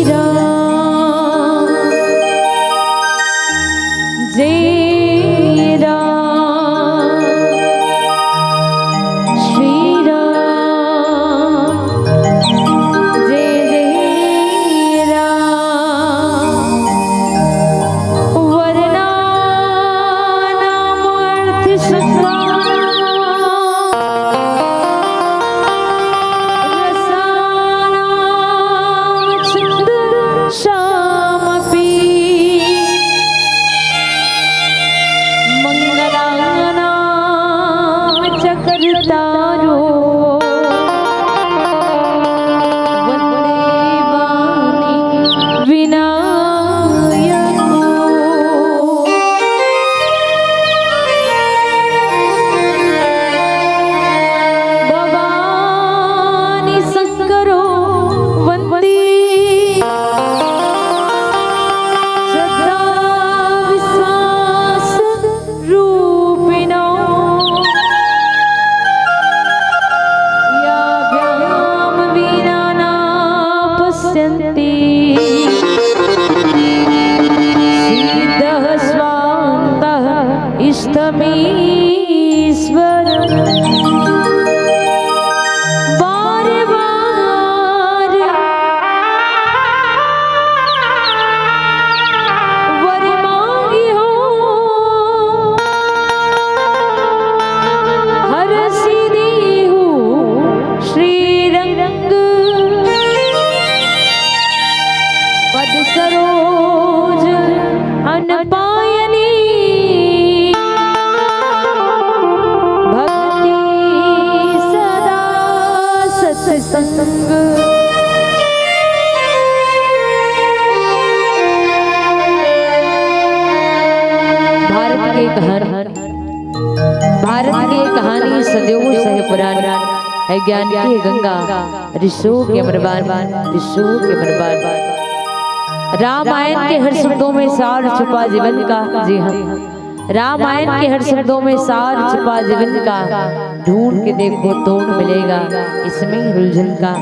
राम, जय राम, श्री राम, जय जय राम। वर्णानामर्थसंज्ञा रसानां छन्दसामपि। मङ्गलानां च कर्तारो वन्दे वाणी विनायको। भवानी शंकरो वन्दे श्रद्धा विश्वास रूपिणो। याभ्यां विना न पश्यन्ति सिद्धः स्वान्तः इष्टमीश्वरम्। बार बार वर मांगी हो, हरषि देहु श्रीरंग। पद सरोज अनपायनी, भक्ति सदा सत्संग। भारत के कहानी, भारत के कहानी सदियों से पुरानी है। ज्ञान की गंगा, ऋषियों के मरबान, ऋषियों के मरबान। रामायण के हर शब्दों में सार छुपा जीवन का। जी हाँ, रामायण के हर शब्दों में सार छुपा जीवन का। ढूंढ के देखो तोड़ मिलेगा इसमें उलझन का।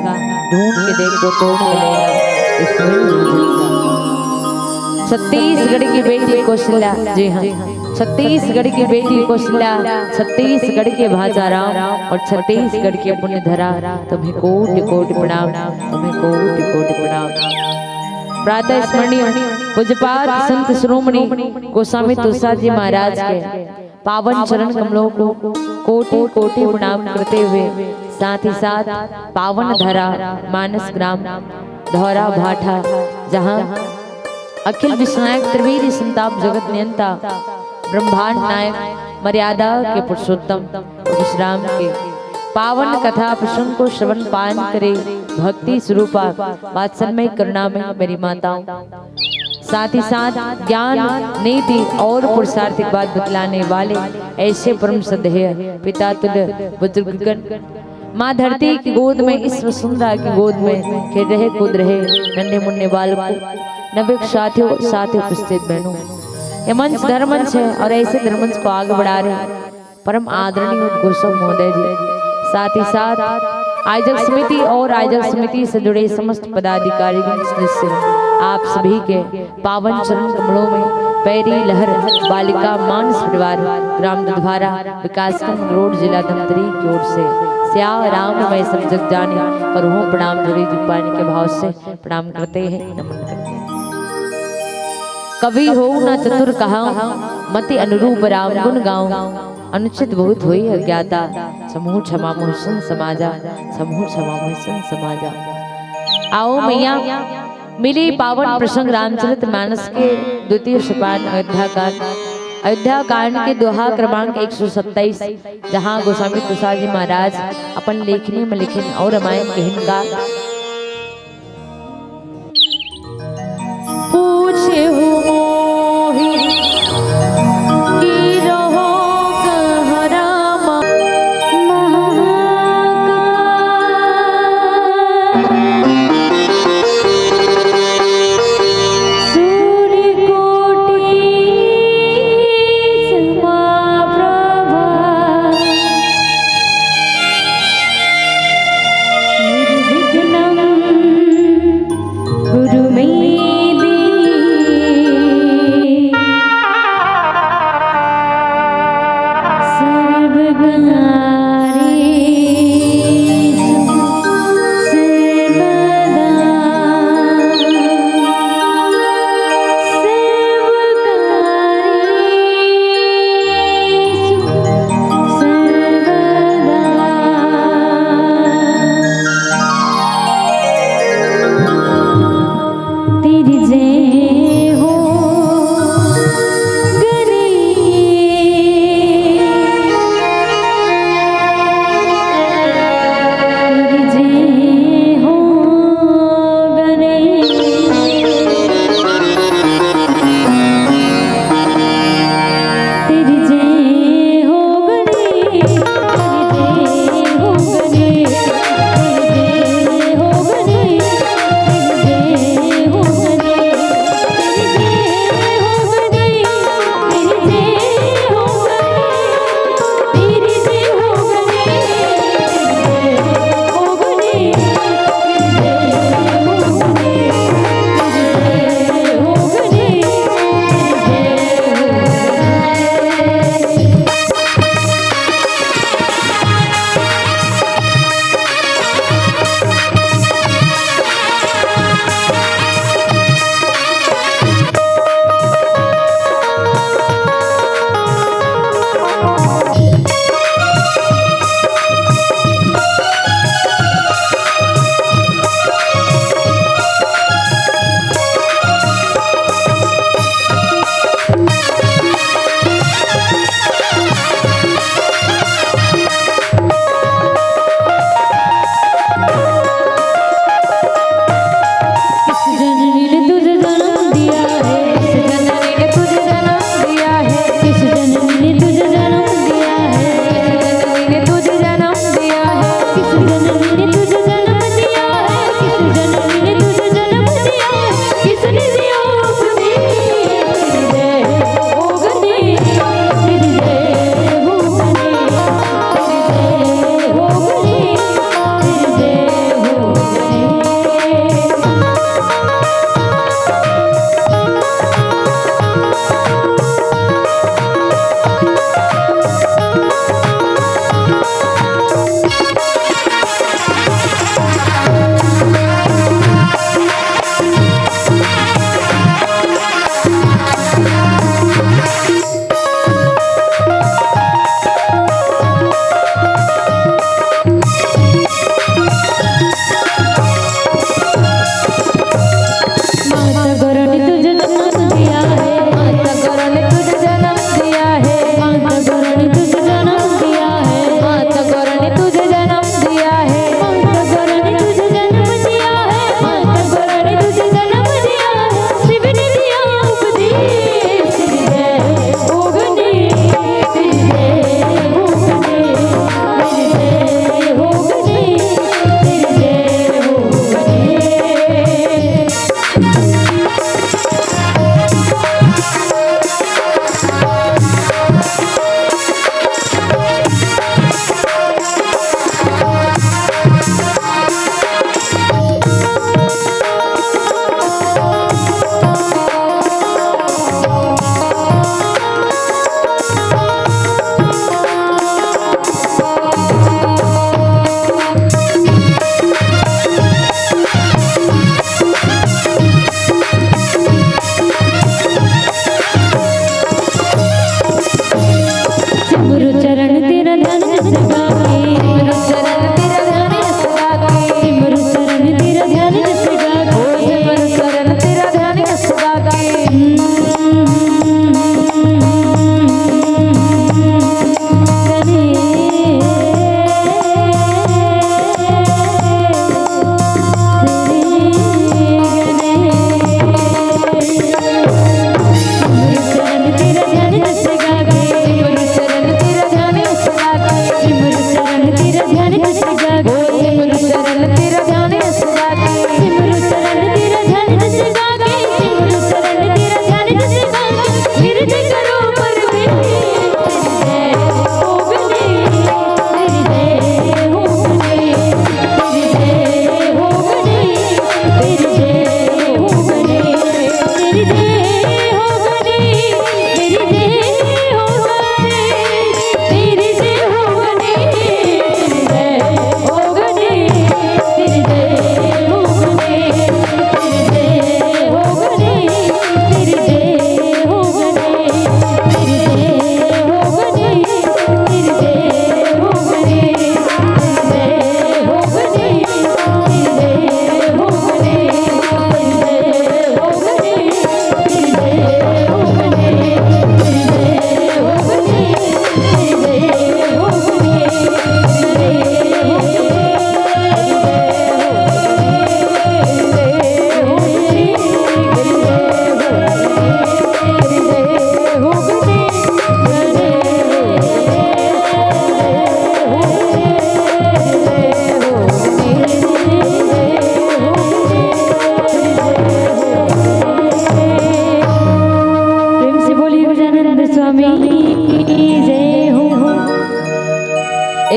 ढूंढ के देखो तोड़ मिलेगा इसमें उलझन का। छत्तीसगढ़ की बेटी कौशल्या, जी हाँ, छत्तीसगढ़ की बेटी कौशल्या, छत्तीसगढ़ के भाजा राम और छत्तीसगढ़ के पुण्य धरा। तुम्हें कोटि कोटि प्रणाम, तुम्हें कोटि कोटि प्रणाम। प्रातः स्मरणीय पूज्यपाद संत शिरोमणि गोस्वामी तुलसा जी महाराज के पावन चरण कमलों को कोटि कोटि प्रणाम करते हुए, साथ ही साथ पावन धरा मानस ग्राम धौरा भाठा, जहाँ अखिल विश्वनायक त्रिवीर संताप जगत नियंता ब्रह्मांड नायक मर्यादा के पुरुषोत्तम विश्राम के पावन कथा प्रसंग को श्रवण पान करे भक्ति स्वरूपा वात्सलमय करुणा में मेरी माताओं, साथ ही साथ ज्ञान, नीति और पुरुषार्थ की बात बतलाने वाले ऐसे परम श्रद्धेय पिता तुल्य बुजुर्गगण, माँ धरती की गोद में, इस वसुंधरा की गोद में खेल रहे कूद रहे नन्हे मुन्ने बालकों, नवयुवक साथियों, साथ ही उपस्थित बहनों, ये मंच धर्ममंच है और ऐसे धर्ममंच को आगे बढ़ा रहे परम आदरणीय उद्घोषक महोदय जी, साथ ही साथ आयोजक समिति और आयोजक समिति से जुड़े समस्त पदाधिकारीगण, सदस्य, आप सभी के पावन चरण कमलों में पैरी लहर बालिका मानस परिवार ग्राम दुधवारा विकासखंड रोड जिला धमतरी की ओर से सिया राम मैं सब जग जाने करूँ प्रणाम जोड़ी जुगपानी के भाव से प्रणाम करते हैं, नमन करते हैं। कवि होउ न चतुर कहाउँ, मति अनुरूप राम गुण गाउँ। अनुचित बहुत होई अज्ञाता, समहु क्षमा मोहि संत समाजा, समहु क्षमा मोहि संत समाजा। आओ मैया, मिले पावन प्रसंग रामचरित मानस के द्वितीय सोपान अयोध्या कांड। अयोध्या कांड के दोहा क्रमांक एक सौ सत्ताईस, जहाँ गोस्वामी तुलसा जी महाराज अपन लेखनी में लिखिन और रामायण कहिन का। पूछे हो मोहि की रहो कह राम। सूर्य कोटि समा प्रभा, निर्विघ्न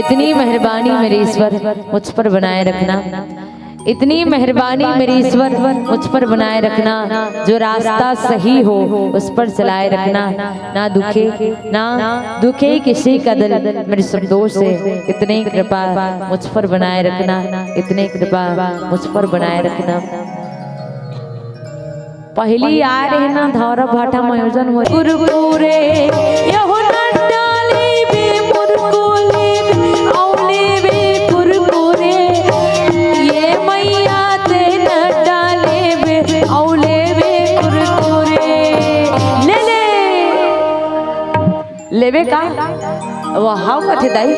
इतनी मेहरबानी मेरे ईश्वर, मुझ पर बनाए रखना। इतनी मेहरबानी मेरे ईश्वर, मुझ पर बनाए रखना। जो रास्ता सही हो, उस पर चलाए रखना। ना दुखे, ना दुखे किसी का दिल, मेरे सब दोष है। इतनी कृपा मुझ पर बनाए रखना, इतनी कृपा मुझ पर बनाए रखना। पहली आ रहे ना धौरा भाटा में आयोजन हो। कुरकुरे, यहो नट्टा लेबे, मुरको लेबे, औ लेबे कुरकुरे। ये मैया ते नट्टा लेबे, औ लेबे कुरकुरे। ले ले। लेबे का? वो हाव कथे दाई।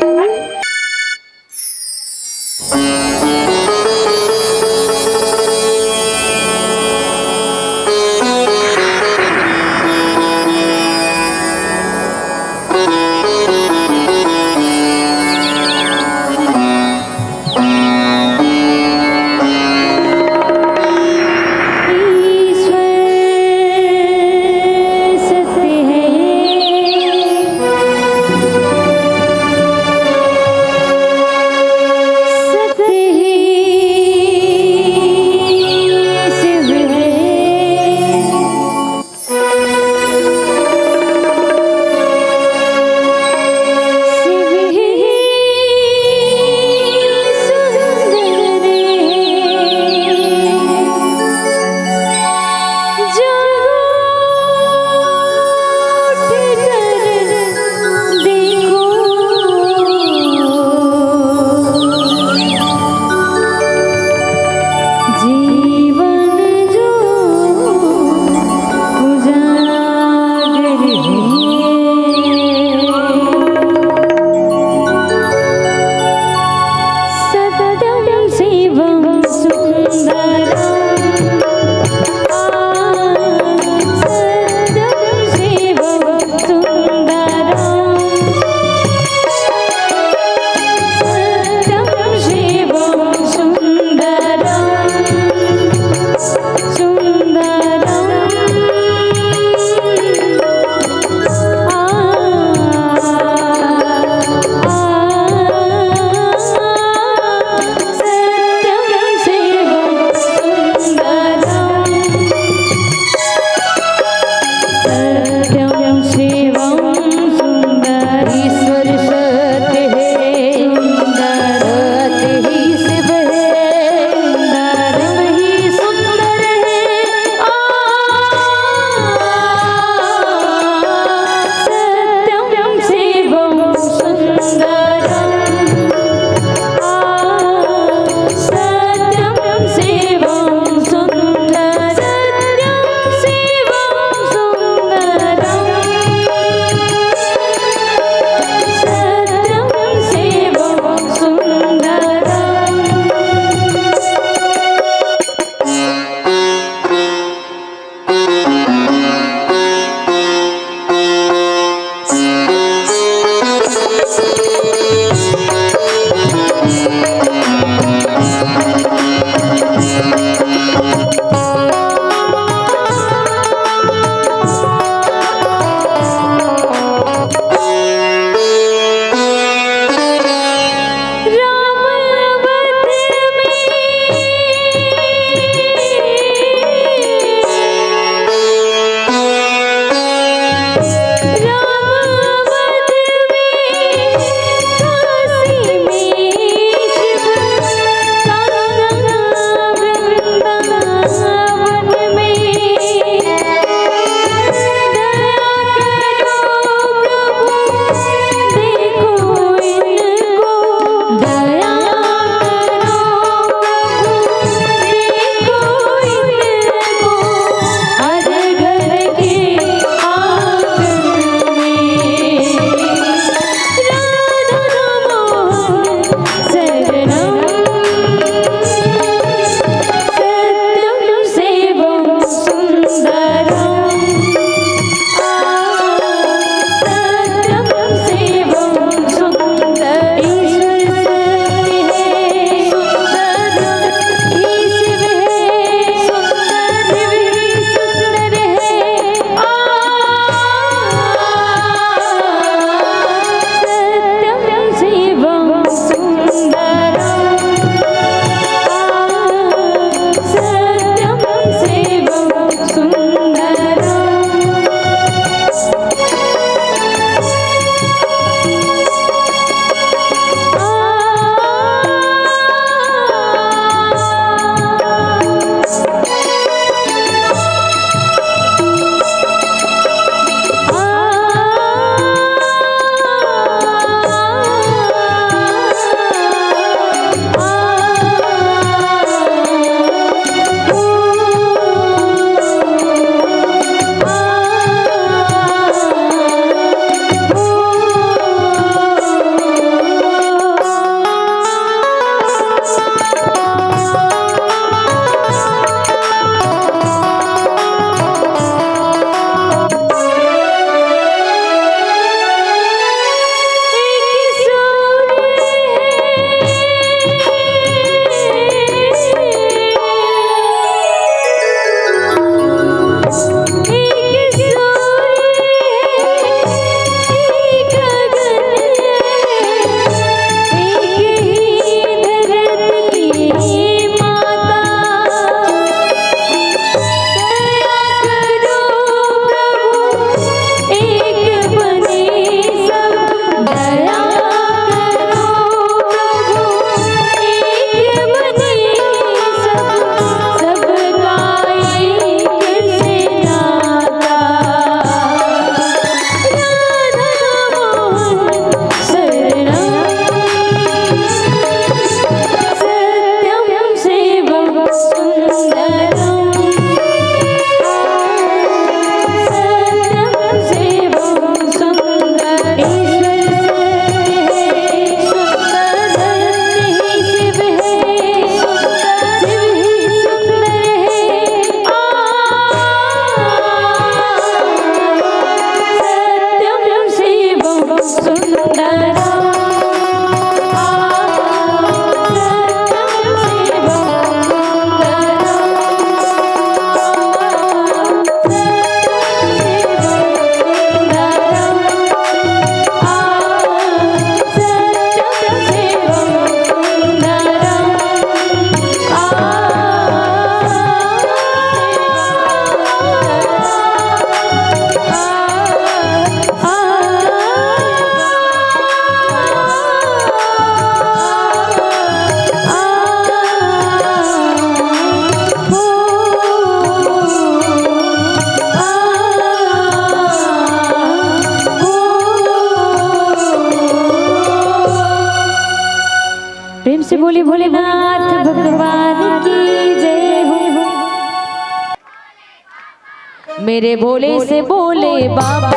मेरे भोले से बोले बाबा।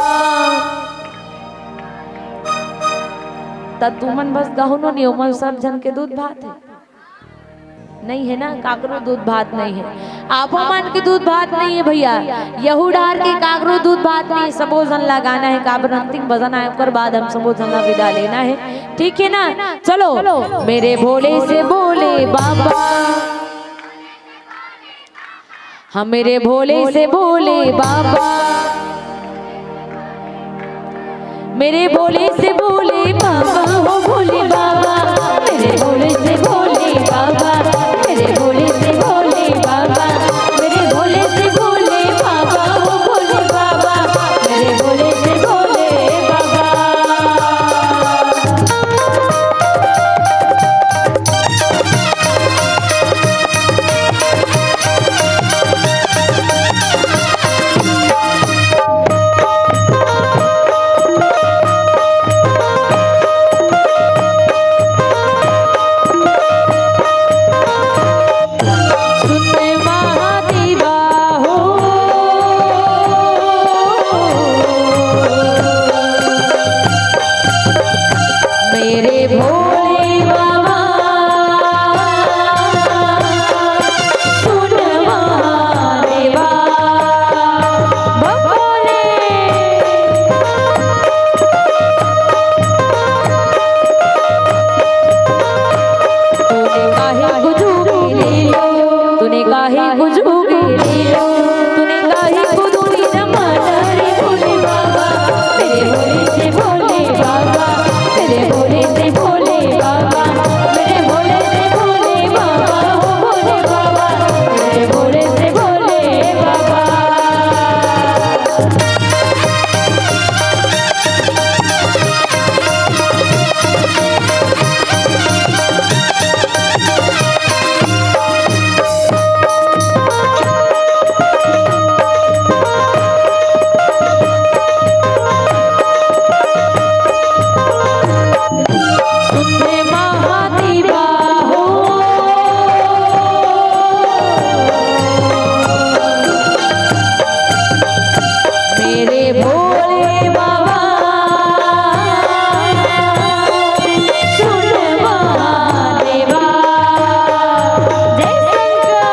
त तुमन बस गहनो नहीं, ओमन सब झन के दूध भात हे। नहीं हे ना, काकरो दूध भात नहीं हे। आपो मन के दूध भात नहीं हे भैया। यहू डहर के काकरो दूध भात नहीं हे। सबो झन ला गाना हे, काबर अंतिम भजन आय, ओकर बाद हम सबो झन ला विदा लेना हे। ठीक हे ना? चलो। मेरे भोले से बोले बाबा। हाँ, मेरे भोले से बोले बाबा। मेरे भोले से बोले बाबा, हो भोले बाबा। मेरे भोले से बोले बाबा। मेरे भोले से बोले बाबा। मेरे भोले से बोले बाबा, हो भोले बाबा। मेरे भोले से बोले बाबा। सुन महादेवा हो। मेरे भोले बाबा, सुन महादेवा, भोले। तूने काहे कुछ के ले लो, तूने काहे कुछ के ले लो, तूने काहे को दूनी न माना रे भोले बाबा। मेरे भोले से भोले बाबा, मेरे भोले से भोले बाबा, मेरे भोले से भोले बाबा, ओ भोले बाबा, मेरे भोले से भोले बाबा। सुन महादेवा हो। मेरे भोले बाबा, सुन महादेवा। जय शंकर।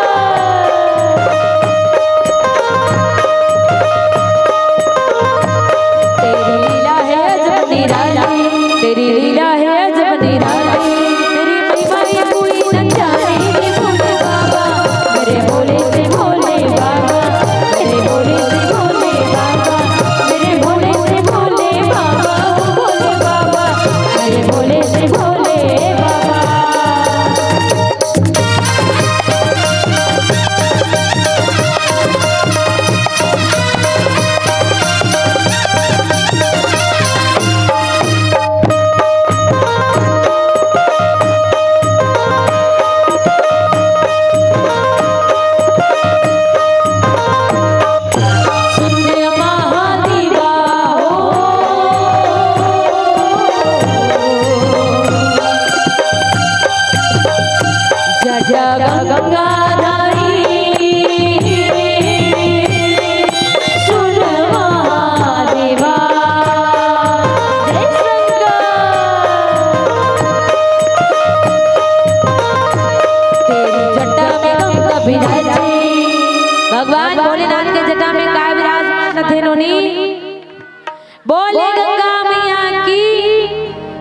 तेरी लीला है अजब निराली, तेरी लीला है अजब निराली, तेरी महिमा ये कोई न जाने। मेरे भोले बाबा, मेरे भोले से भोले बाबा, मेरे भोले से भोले बाबा, मेरे भोले से भोले बाबा, ओ भोले बाबा, मेरे भोले से भोले बाबा। सुन महादेवा हो। जय जय गंगाधारी, सुन महादेवा। जय शंकर। तेरी जटा में गंगा विराजे। भगवान भोलेनाथ के जटा में काय विराजमान रथे नोनी? बोले गंगा मैया की।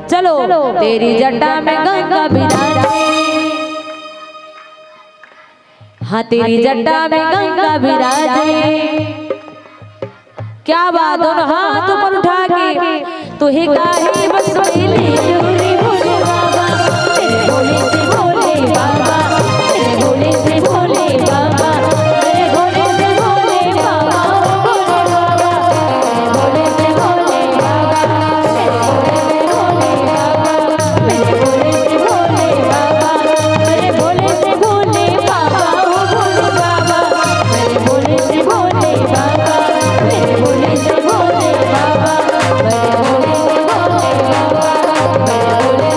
चलो, तेरी जटा में गंगा विराजे। हाँ, तेरी जटा में गंगा विराजे। क्या बात, दोनों हाथ ऊपर उठा के। तू ही काहे बस पहले, भोले बाबा, तेरे भोले से भोले बाबा, तेरे भोले से भोले बाबा, तेरे भोले से भोले बाबा, ओ भोले बाबा, तेरे भोले से भोले बाबा, तेरे भोले से भोले बाबा, मेरे भोले से भोले बाबा, मेरे भोले से भोले बाबा, ओ भोले बाबा, मेरे भोले से भोले बाबा, मेरे भोले से भोले बाबा, मेरे भोले से भोले बाबा, मेरे भोले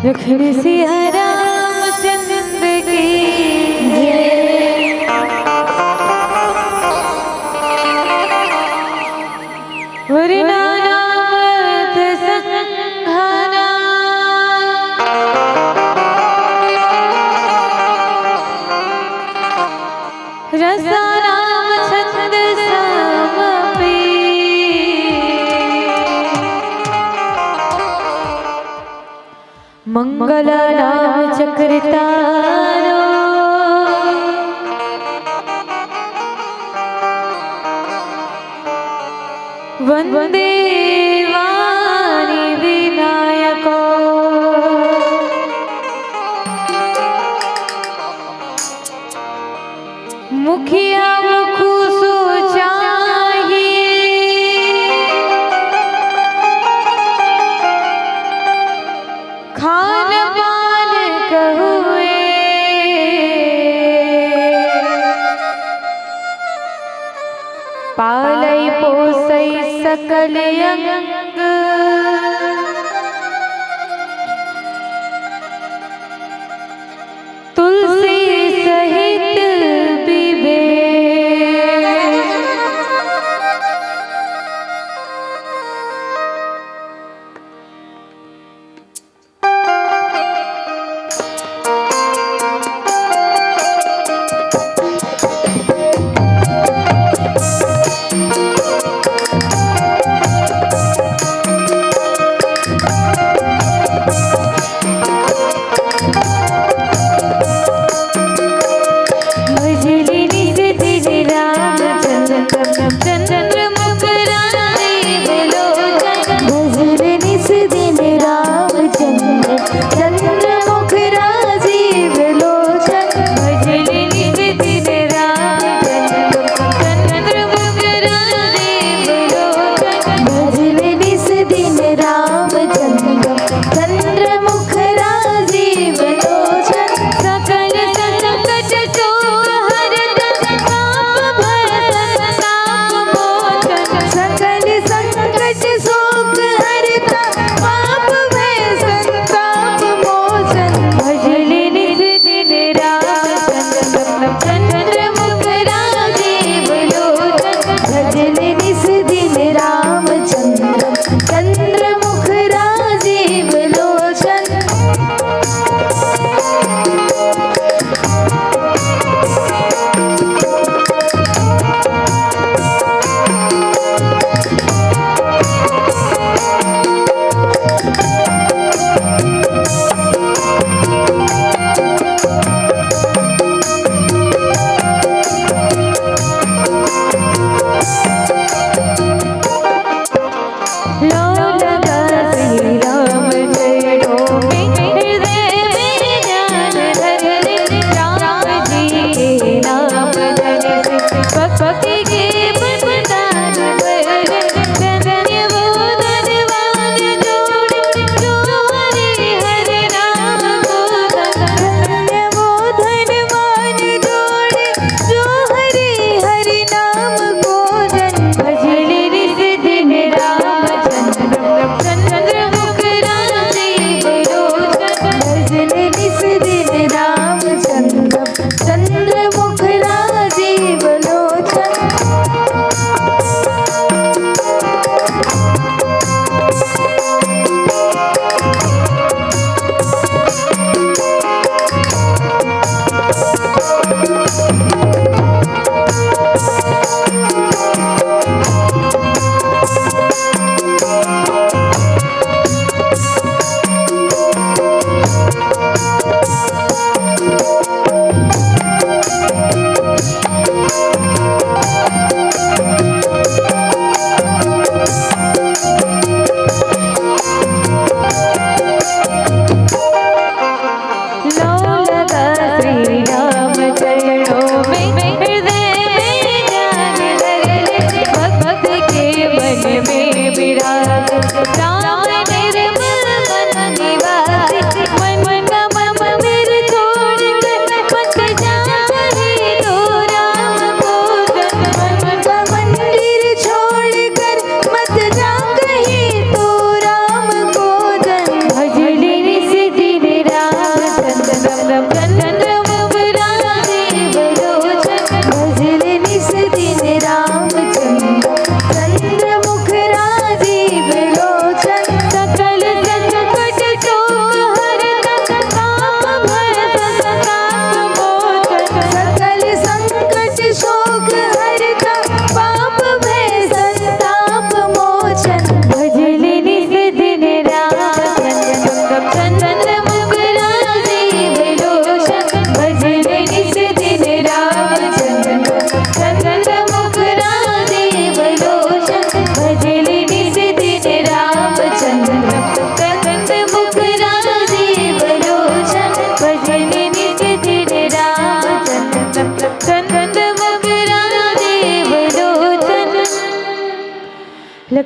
लखन सिया रामचंद्र की जय। वरना नाम अर्थ संघाना। रसानाम छंद समपि। मंगलानाम चक्रतारो। वंदे वाणी विनायको। मुखिया मुखु सो चाही। खान पान कहुए। पालई पोसई सकल अंग। तुलसी सहित विवेक।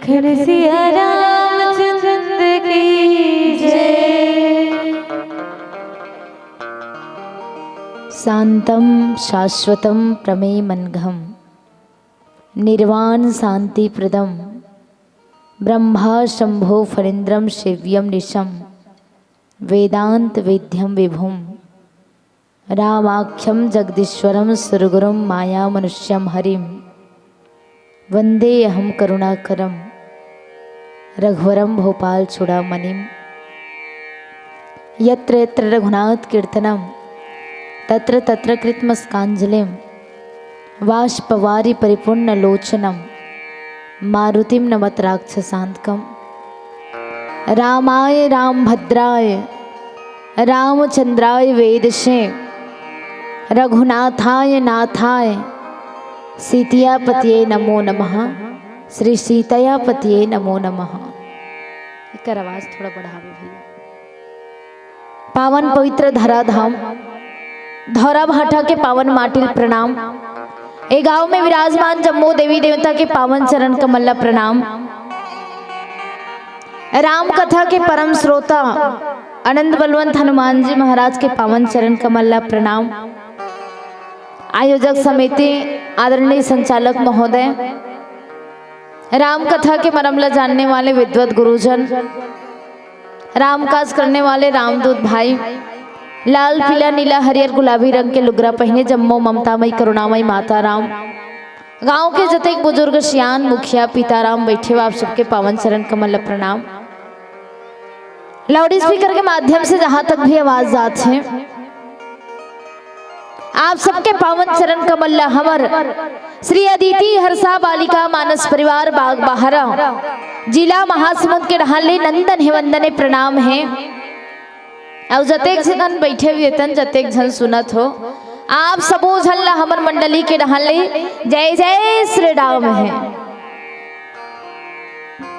बोल सिया रामचंद्र की जय। शांतं शाश्वतं प्रमेयमनघं निर्वाण शांतिप्रदं ब्रह्मा शंभो फणीन्द्रं सेव्यं निशं वेदांत वेद्यं विभुं रामाख्यं जगदीश्वरं सुरगुरुं मायामनुष्यं हरिं वंदे अहं करुणाकरं रघुवरं भूपाल चूड़ामणिं। यत्र यत्र रघुनाथ कीर्तनं तत्र तत्र कृतमस्कांजलिं वाष्पवारि परिपूर्ण लोचनं मारुतिं नमत राक्षसांतकं। रामाय रामभद्राय रामचंद्राय वेदसे रघुनाथाय नाथाय सीतया पतिये नमो नमः। श्री सीतया पतिये नमो नमः। एकर आवाज थोड़ा बढ़ावे भैया। पावन पवित्र धराधाम धौरा भाटा के पावन माटी ल प्रणाम। ए गांव में विराजमान जम्मो देवी देवता के पावन चरण कमल ल प्रणाम। राम कथा के परम श्रोता आनंद बलवंत हनुमान जी महाराज के पावन चरण कमल ल प्रणाम। आयोजक समिति, आदरणीय संचालक महोदय, राम कथा के मरम ल जानने वाले विद्वत गुरुजन, राम काज करने वाले रामदूत भाई, लाल पीला नीला हरियर गुलाबी रंग के लुगरा पहिने जम्मो ममतामयी करुणामयी माता राम, गांव के जतेक बुजुर्ग सियान मुखिया पिताराम बैठे हो, आप सबके पावन चरण कमल ल प्रणाम। लाउड स्पीकर के माध्यम से जहां तक भी आवाज जात हे, आप सबके पावन चरण कमल ल हमर श्री अदिति हर्षा बालिका मानस परिवार बाग बहारा, जिला महासमुंद के डहान ले नंदन हे वंदने प्रणाम हे। अउ जतेक झन बैठे हुए तन, जतेक झन सुनत हो, आप सबो झन ला हमर मंडली के डहान ले जय जय श्री राम हे।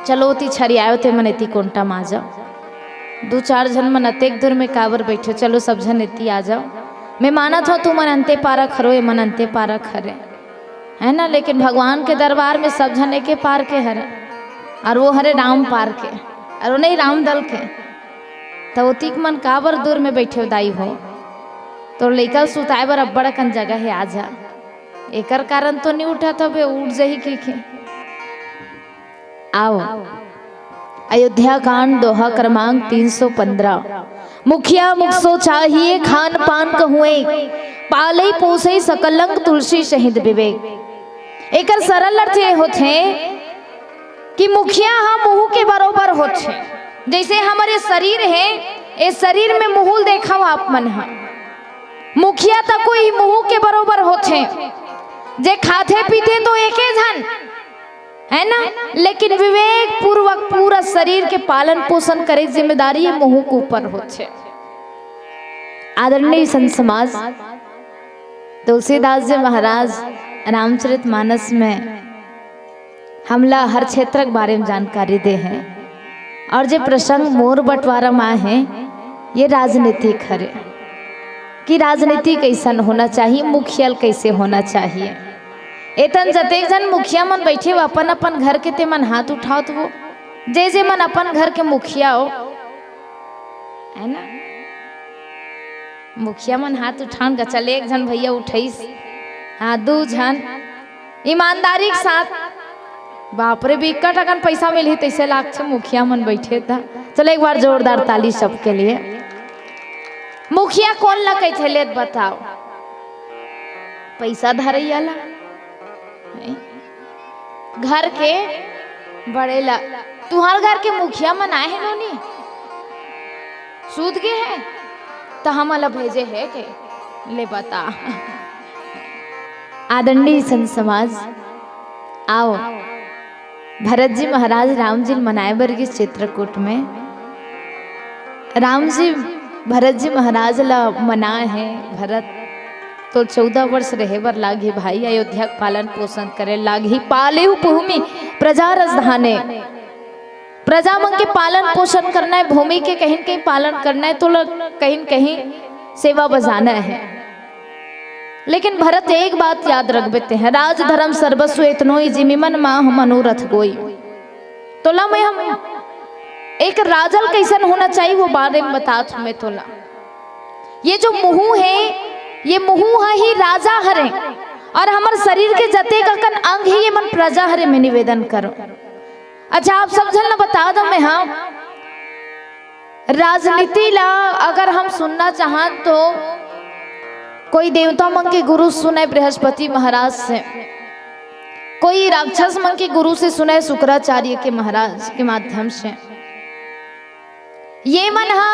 चलो ओती छरियायो ते मन एती कोंटा मा जाओ। दू चार झन मन अतेक दूर में काबर बैठे हो, चलो सब झन एती आ जाओ। मैं मानत हूँ तुमन अंते पारा खरो, ये मन अंते पारा खरे, है ना? लेकिन भगवान के दरबार में सब झन एके पार के हरे, और वो हरे राम पार के, और वो नहीं राम दल के। त ओतिक मन काबर दूर में बैठे हो दाई हो? तोर लइका ल सुताए बर अब्बड़ अकन जगह हे, आ जा। एकर कारण तो नहीं उठा था बे, उठ जही कहिके। आओ, अयोध्या कांड दोहा क्रमांक तीन सौ पन्द्रह। मुखिया मुख सो चाहिए खान पान कहूँ एक, पालई पोसई सकल अंग तुलसी सहित विवेक। एकर सरल अर्थ ये होथे कि मुखिया ह मुहू के बरोबर होथे। जैसे हमर ये शरीर हे, ए शरीर में मुहू ल देखव आप मन ह, मुखिया तको ही मुहू के बरोबर होथे। जे खाथे पीथे तो एके झन, है ना? लेकिन विवेक पूर्वक पूरा शरीर के पालन पोषण करे के जिम्मेदारी ये मुहू के ऊपर होथे। आदरणीय संत समाज, तुलसीदास जी महाराज रामचरित मानस में हमला हर क्षेत्र के बारे में जानकारी दे हे, और जे प्रसंग मोर बंटवारा में आए हे, ये राजनीतिक हरे कि राजनीति कैसन होना चाहिए, मुखिया ल कैसे होना चाहिए। एतन जतेक झन मुखिया मन बैठे हो, अपन अपन घर के ते मन हाथ उठाओ तो वो, जे जे मन अपन घर के मुखिया हो, है ना? मुखिया मन हाथ उठान का चले, एक झन भैया उठइस, हाँ, दू झन, ईमानदारी के साथ। बाप रे, बिकट अकन पैसा मिलही तैसे लागथे मुखिया मन बैठे त। चलो एक बार जोरदार ताली सबके लिए। मुखिया कोन ला कहिथे ले बताओ? पैसा धरैया ला। घर के बड़े ला, तुहार घर के मुखिया मन आए हे नोनी, सूत गे हे, त हमन ला भेजे हे के? ले बता। आदरणीय संत समाज, आओ, भरत जी महाराज राम जी ल मनाए बर गिस चित्रकूट में। राम जी भरत जी महाराज ला मनाए हे, भरत तो चौदह वर्ष रहे बर लागही भाई, अयोध्या के पालन पोषण करे लागही। पालेउ भूमि प्रजा रस धाने, प्रजा मन के पालन पोषण करना हे, भूमि के कहीं न कहीं पालन करना हे, तो ल-, कहीं न कहीं सेवा बजाना हे। लेकिन भरत एक बात याद रखबे ते हे, राज धर्म सर्वस्व एतनो ही जिमि मन माह मनोरथ गोई। तोला मैं हम एक राजा ल कइसन होना चाहिए, वो बारे में बतात हूँ मैं तोला। ये जो मुहूँ हे, ये मुहूँ ह ही राजा हरे, और हमर शरीर के जतेक अकन अंग हे, ये मन प्रजा हरे, मैं निवेदन करूँ। अच्छा, आप सब झन ला बता दो मैं, हाँ, राजनीति ला अगर हम सुनना चाहन तो कोई देवता मन के गुरु सुने बृहस्पति महाराज से, कोई राक्षस मन के गुरु से सुने शुक्राचार्य के महाराज के माध्यम से। ये मन हा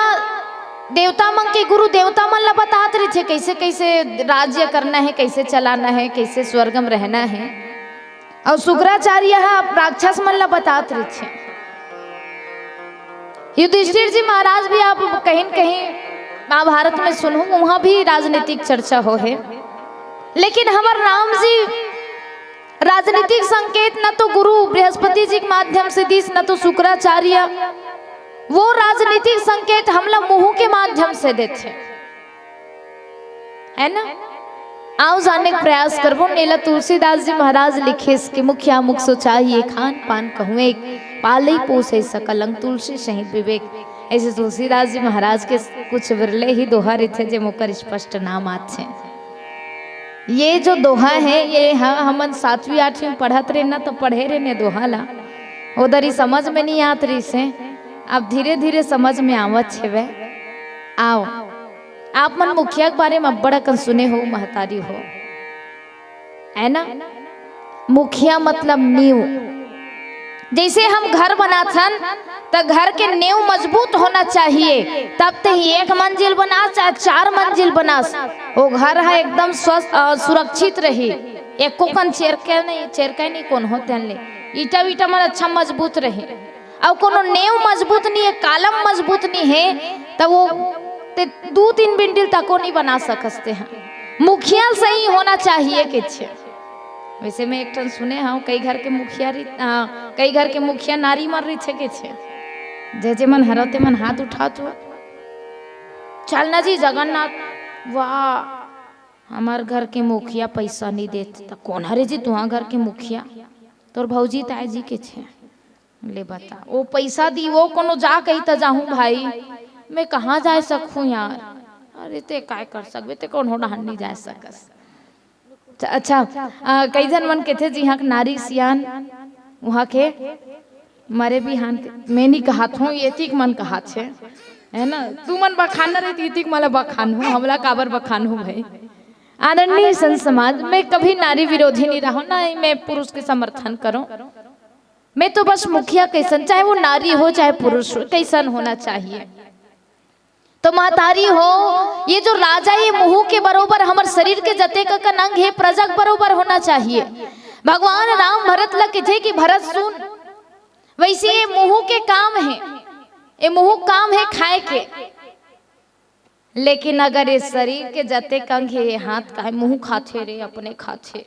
देवता मन के गुरु देवता मन ला बतात रहिथे, कैसे कैसे राज्य करना है, कैसे चलाना है, कैसे स्वर्ग में रहना है। और शुक्राचार्य हा राक्षस मन ला बतात रहिथे। युधिष्ठिर जी महाराज भी आप कहीं न कहीं महाभारत में सुनहू, वहां भी राजनीतिक चर्चा हो है। लेकिन हमर राम जी राजनीतिक संकेत न तो गुरु बृहस्पति जी के माध्यम से दिस, न तो शुक्राचार्य, वो राजनीतिक संकेत हमला मुहूँ के माध्यम से देथे, है ना? आओ जाने के प्रयास करबो। एला तुलसीदास जी महाराज लिखिस कि मुखिया मुख सो चाहिए खान पान, कहूँ एक पालई पोसई सकल अंग, तुलसी सहित विवेक। ऐसे तुलसीदास जी महाराज के कुछ विरले ही दोहा रहिथे, जे मोकर स्पष्ट नाम आथे। ये जो दोहा है, ये ह-, हमन सातवीं आठवीं में पढ़त रहे ना, तो पढ़े रहे ने दोहा ला। ओदरी समझ में नहीं आत रहिस हे, अब धीरे-धीरे समझ में आवत हेवय। आओ, आप मन मुखिया के बारे में अब्बड़ अकन सुने हो, महतारी हो, है ना? मुखिया मतलब नींव। जैसे हम घर बनाथन, त घर के नींव मजबूत होना चाहिए, तब ते ही एक मंजिल बनास, चाहे चार मंजिल बनास, वो घर ह एकदम स्वस्थ और सुरक्षित रही। एको कन चेरके नहीं, चेरके नहीं कोन होते हैं ले, ईटा वीटा मन अच्छा मजबूत रही। अउ कोनो नेव मजबूत नहीं है, कालम मजबूत नहीं है, त वो ते दू तीन बिंडिल तको नहीं बना सकस ते ह। मुखिया सही होना चाहिए के छे। वैसे मैं एक ठन सुने हूँ, कई घर के मुखिया री-, आ, कई घर के मुखिया नारी मन रहिथे के छे। जे जे मन हरव ते मन हाथ उठाओ तो। चल ना जी जगन्नाथ, वाह, हमार घर के मुखिया पैसा नहीं देत, त कौन हरे जी तुहा घर के मुखिया? तोर भौजी ताय जी के छे। ले बता, वो पैसा दी, वो कोनो जा कही त जाहूं भाई, मैं कहाँ जा सकूं यार? अरे ते काय कर सकबे, ते कोनो डहान नहीं जा सकस। अच्छा, अच्छा, आ, कई झन मन कहथे जी, हाँ, नारी सियान, वहाँ के मरे बिहान के, मैं नहीं कहात हूँ, ये ठीक मन कहात छे, है ना? तू मन बखान रहे, तीतिक मला बखान हूँ, हमला काबर बखान हूँ भाई? आदरणीय संत समाज, मैं कभी नारी विरोधी नहीं रहूं, ना ही मैं पुरुष के समर्थन करूं। मैं तो बस मुखिया कैसन, चाहे वो नारी हो चाहे पुरुष हो, कैसन होना चाहिए। तो महतारी हो, ये जो राजा, ये मुहू के बरोबर हमर शरीर के जतेक अकन अंग हे, प्रजा के बरोबर होना चाहिए। भगवान राम भरत ला कथे कि भरत सुन, वैसे ये मुहू के काम हे, ये मुहू काम हे खाए के। लेकिन अगर ये शरीर के जतेक अंग हे, ये हाथ काहे मुहू खाथे रे, अपने खाथे,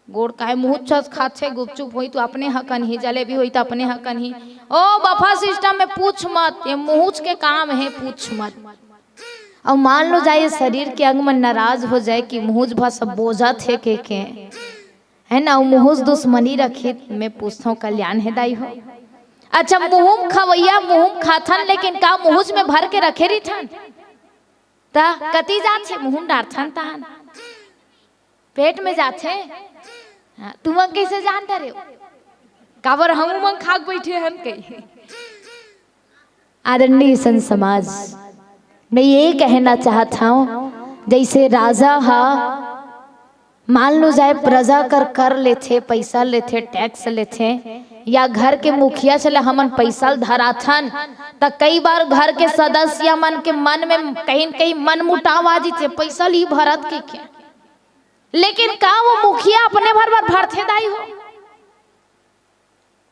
गोड़ काहे मुहू चस खाथे, गुपचुप होई तो अपने हकन ही, जलेबी होई तो अपने हकन ही। ओ बफा सिस्टम में पूछ मत, ये मुहूच के काम हे, पूछ मत। और मान लो जाए ये शरीर के अंग मन नाराज हो जाए कि मुहूच भा सब बोझा थे के, के, है ना, वो मुहूच दुश्मनी रखी, मैं पूछता हूँ, कल्याण हे दाई हो? अच्छा, मुहूम खवैया, मुहूम खाथन, लेकिन का मुहूच में भर के रखे रहिथन? त कति जाथे, मुहूम डारथन तहन पेट में जाथे। हाँ, तुमन कैसे जान डरे हो? काबर हम उमन खाक बैठे हन कही। आदरणीय संत समाज, मैं ये कहना चाहत हूँ, जैसे राजा हा, मान लो जाए प्रजा कर कर लेथे, पैसा लेथे, टैक्स लेथे, या घर के मुखिया चले हमन पैसा ल धराथन, त कई बार घर के सदस्य मन के मन में कहीं न कहीं मन मुटाव आ जीथे, पैसा ली भरत के, के। लेकिन का वो मुखिया अपने भर भर भरथे दाई हो?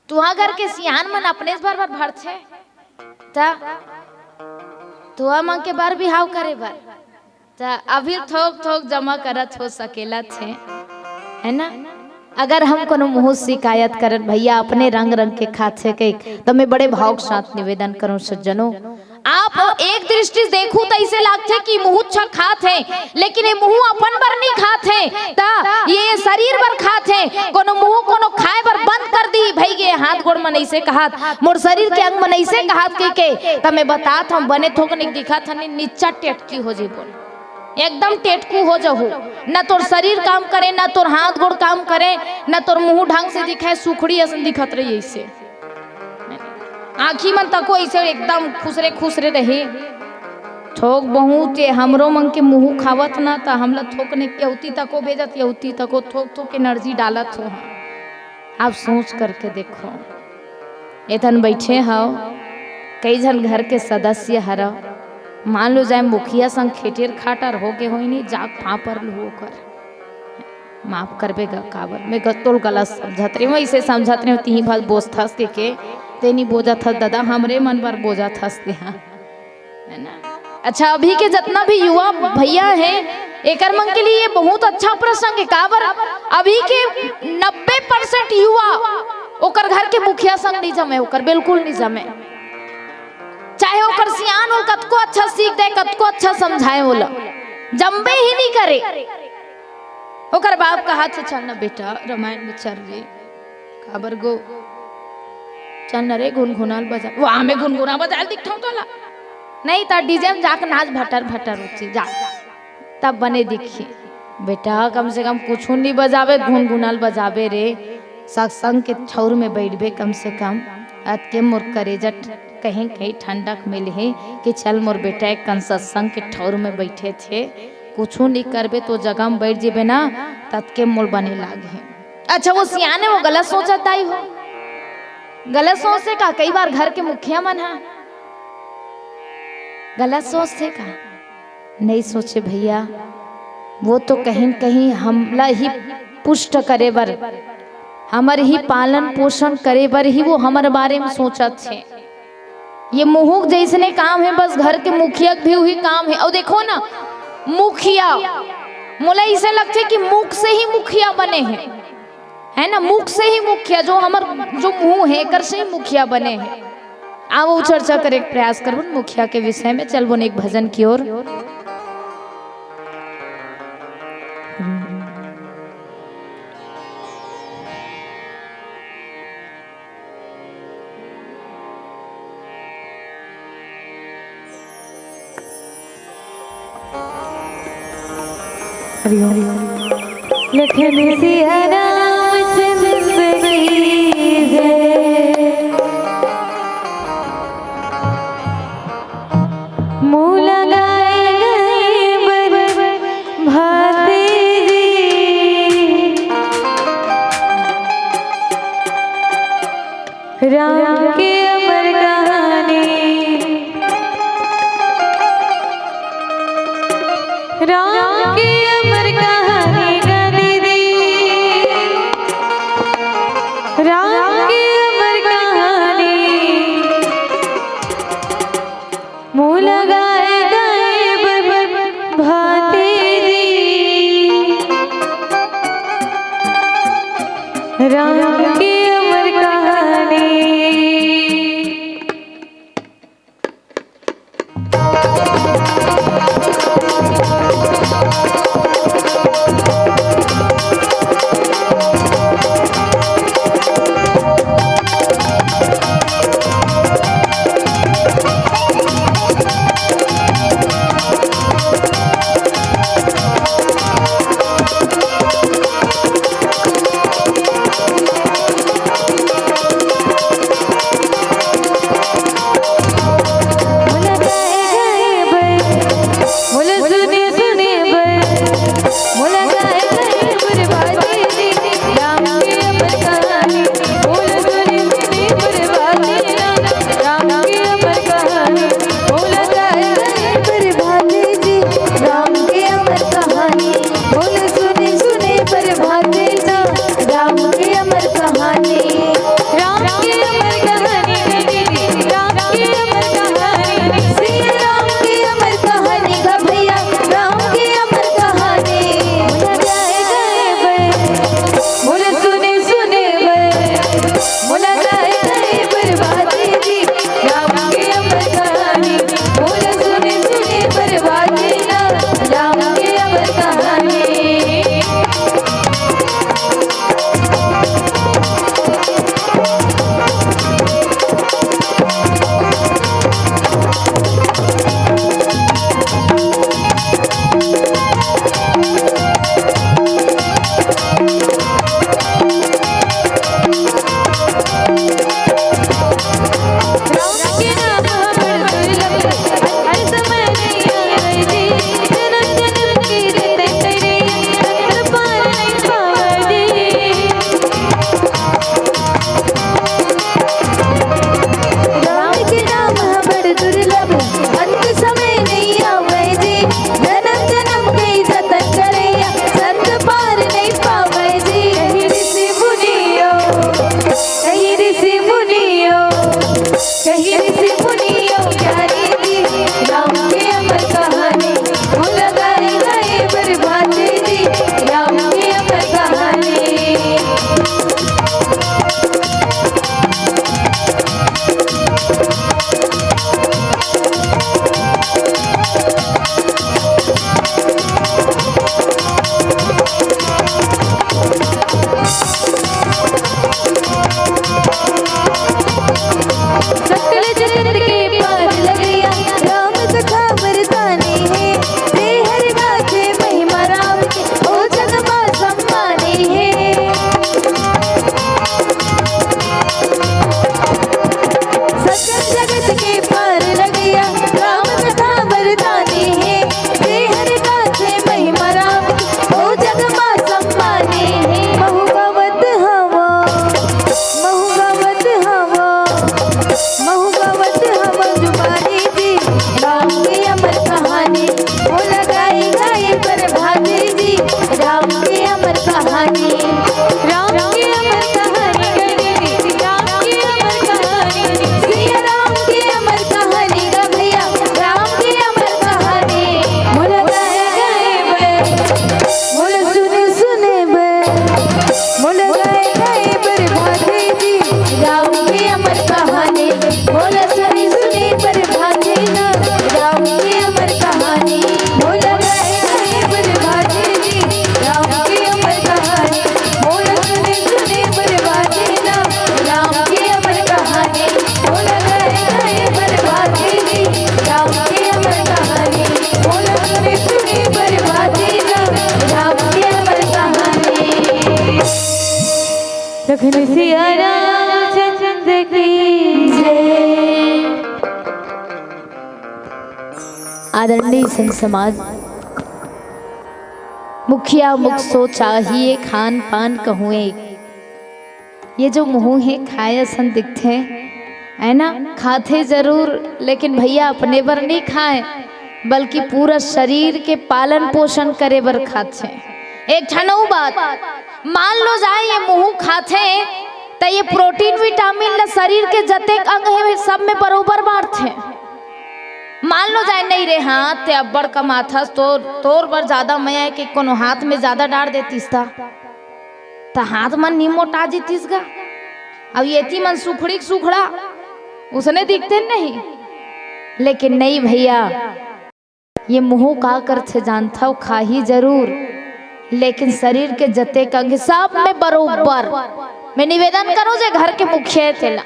तुहा घर के सियान मन अपने भर भर भरथे, त तुहा मन के बर बिहाव करे बर, त अभी थोक थोक जमा करत हो सकेला थे, है ना? अगर हम कोनो मुहूँ शिकायत करन भैया, अपने रंग रंग के खाथे कहिके, त मैं बड़े भाव के साथ निवेदन करूँ सज्जनों, आप एक दृष्टि से देखहू त अइसे लागथे कि मुहूँ अच्छा खात हे, लेकिन ये मुहूँ अपन बर नहीं खात हे, त ये शरीर बर खात हे। कोनो मुहूँ कोनो खाए बर बंद कर दी, भई गे हाथ गोड़ मन अइसे कहत, मोर शरीर के अंग मन अइसे कहत कहिके, त मैं बतात हँव, बने थोकन दिखत हन, निच्चा टेटकी हो जही बोल। एकदम टेटकू हो जहू, न तोर शरीर काम करे, न तोर हाथ गोड़ काम करे, न तोर मुहूँ ढंग से दिखाए, सुखड़ी असन दिखत रही अइसे। आँखी मन तको अइसे एकदम खुसरे खुसरे रही। थोक बहुत ये हमरो मन के मुहूँ खावत ना, त हमला थोकन एती तको भेजत, एती तको थोक थोक energy डालत हो। आप सोच करके देखो, एतन बइठे हव, कई झन घर के सदस्य हरव, मान लो जाए मुखिया संग खेटेर खाटर होगे होही नहीं, जाके पाँव पर लुहू ओकर, माफ करबे गा, काबर मैं ग-, तोल गलत समझत रहेंव, अइसे समझत रहेंव, तिही भर बोजथस कहिके, ते नहीं बोजत हस ददा, हमरे मन बर बोजत हस तेहा। है ना? अच्छा, अभी के जतना भी युवा भैया हे, एकर मन के लिए ये बहुत अच्छा प्रसंग हे। काबर? अभी के नब्बे percent युवा ओकर घर के मुखिया संग नहीं जमे, ओकर बिल्कुल नहीं जमे। चाहे ओकर सियान ओला कतको अच्छा सीख दे, कतको अच्छा समझाए, ओला जमबे ही नहीं करे। ओकर बाप कहत हे, "चल ना बेटा, रमायन में चल रे।" "काबर गो?" "चल ना रे, गुनगुना ल बजा।" "वो हमें गुनगुना बजाए ल दिखथों तोला?" "नहीं, त DJ में जाके नाच भटर भटर उची जा, तब बने दिखही।" "बेटा, कम से कम कुछू नहीं बजाबे, गुनगुना ल बजाबे रे। सत्संग के ठउर में बइठबे कम से कम।" अतके मोर करेजा कहीं कहीं ठंडक मिलही कि चल मोर बेटा एक कन सत्संग के ठउर में बइठे थे, कुछू नहीं करबे त जगह में बइठ जेबे ना, ततके मोल बने लागही। अच्छा, वो सियान हे, वो गलत सोचत दाई हो, गलत सोचथे का? कई बार घर के मुखिया मन ह गलत सोचथे का? नहीं सोचे भैया, वो तो कहीं न कहीं हमला ही पुष्ट करे बर, हमर ही पालन पोषण करे बर ही वो हमर बारे में सोचत हे। ये मुहूँ के जइसने काम हे, बस घर के मुखिया के भी उही काम हे। अउ देखो ना, मुखिया, मोला अइसे लगथे कि मुख से ही मुखिया बने हे, है ना? मुख से ही मुखिया, जो हमर, जो मुहूँ हे, एकर से ही मुखिया बने हे। आवो चर्चा करे के प्रयास करबो मुखिया के विषय में, चलबो एक भजन की ओर। हरि ओम। लखन सिया रामचंद्र की जय। मुँह लगाए गए बर भाते जी। राम के अमर कहानी, राम के अमर कहानी गा दीदी, राम के अमर कहानी। मुँह लगाए गए बर भाते जी, राम के अमर कहानी। तखन सिया रामचंद्र की जय। आदरणीय संत समाज, मुखिया मुख सो चाहिए, खान पान कहूँ एक। ये जो मुँह हे, खाए असन दिखथे, है ना? खाथे जरूर, लेकिन भैया, अपने बर नहीं खाए, बल्कि पूरा शरीर के पालन पोषण करे बर खाथे। एक ठन अउ बात, मान लो जाए ये मुँह खाथे, त ये प्रोटीन विटामिन ल शरीर के जतेक अंग हे, सब में बरोबर बांटथे। मान लो जाए, नहीं रे, हाँ, ते अब्बड़ कमाथस, तोर, तोर बर ज्यादा मया हे कि कोनो हाथ में ज्यादा डार देतिस त, त हाथ मन नी मोटा जीतिस गा। अब येती मन सुखड़ी के सुखड़ा उसने दिखते नहीं, लेकिन नहीं भैया, ये मुँह का करथे जानथव, खाही जरूर, लेकिन शरीर के जतेक अंग सब में बरोबर। मैं निवेदन करूँ, जे घर के मुखिया हे तेला,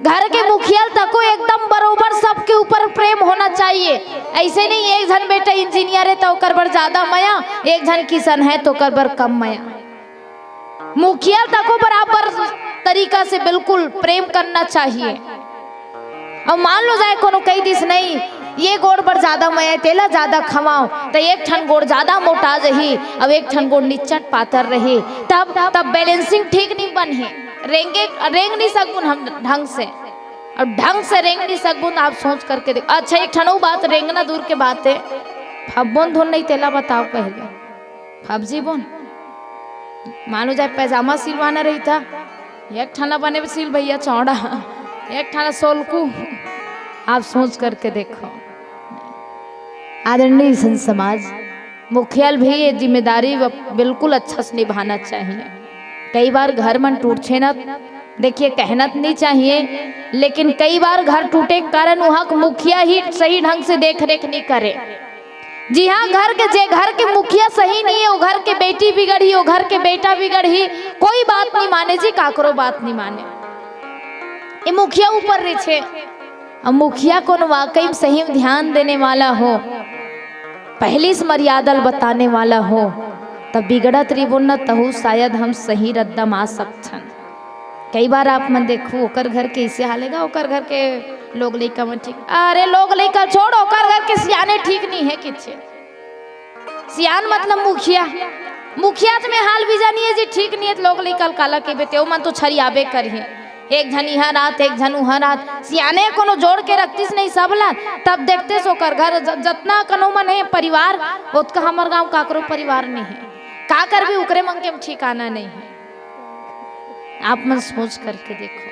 घर के मुखिया ल तको एकदम बरोबर सबके ऊपर प्रेम होना चाहिए। ऐसे नहीं एक झन बेटा इंजीनियर हे त ओकर बर ज्यादा मया, एक झन किसान हे त ओकर बर कम मया। मुखिया ल तको बराबर तरीका से बिल्कुल प्रेम करना चाहिए। अउ मान लो जाए कोनो कहि दिस, नहीं, ये गोड़ बर ज्यादा मया हे, तेला ज्यादा खवाओ, त एक ठन गोड़ ज्यादा मोटा जही, अउ एक ठन गोड़ निच्चट पातर रही, तब, तब बैलेंसिंग ठीक नहीं बनही। रेंगे, रेंग नहीं सकबुन हम ढंग से, अउ ढंग से रेंग नहीं सकबुन। आप सोच करके देख। अच्छा, एक ठन अउ बात, रेंगना दूर के बात हे, फब्बोन धुन नहीं, तेला बताओ पहले। फब्जी बोन, मान लो जाए पैजामा सिलवाना रही त, एक ठन ला बने सिल भैया चौड़ा, एक ठन ला सोलकू। आप सोच करके देखो। आदरणीय संत समाज, मुखिया ल भी ये जिम्मेदारी ब-, बिल्कुल अच्छा से निभाना चाहिए। कई बार घर मन टूटथे ना, देखिए, कहना तो नहीं चाहिए, लेकिन कई बार घर टूटे के कारण वहाँ के मुखिया ही सही ढंग से देख रेख नहीं करे। जी हाँ, घर के, जे घर के मुखिया सही नहीं हे, वो घर के बेटी बिगड़ही, वो घर के बेटा बिगड़ही, कोई बात नहीं माने जी, काकरो बात नहीं माने। ये मुखिया ऊपर रहिथे। अब मुखिया कोनो वाकई में सही में ध्यान देने वाला हो, पहली से मर्यादा ल बताने वाला हो, तब बिगड़त रिबो न, तहू शायद हम सही रद्दा म आ सकथन। कई बार आप मन देखू, ओकर घर के इसे हाल हे गा, ओकर घर के लोग लइका मन ठीक, अरे लोग लइका छोड़, ओकर घर के सियाने ठीक नहीं हे किछे। सियान मतलब मुखिया, मुखिया त में हाल बीजा नहीं हे जी, ठीक नहीं हे त लोग लइका ल काला कहिबे, ते ओमन तो छरियाबे करही। एक झन इहाँ रात, एक झन उहाँ रात, सियाने कोनो जोड़ के रखतिस नहीं सब ला, तब देखतेस ओकर घर ज-, जतना कनो मन हे परिवार, ओतका हमर गाँव काकरो परिवार नहीं हे। का करबे, ओकरे मन के ठिकाना नहीं हे। आप मन सोच करके देखो,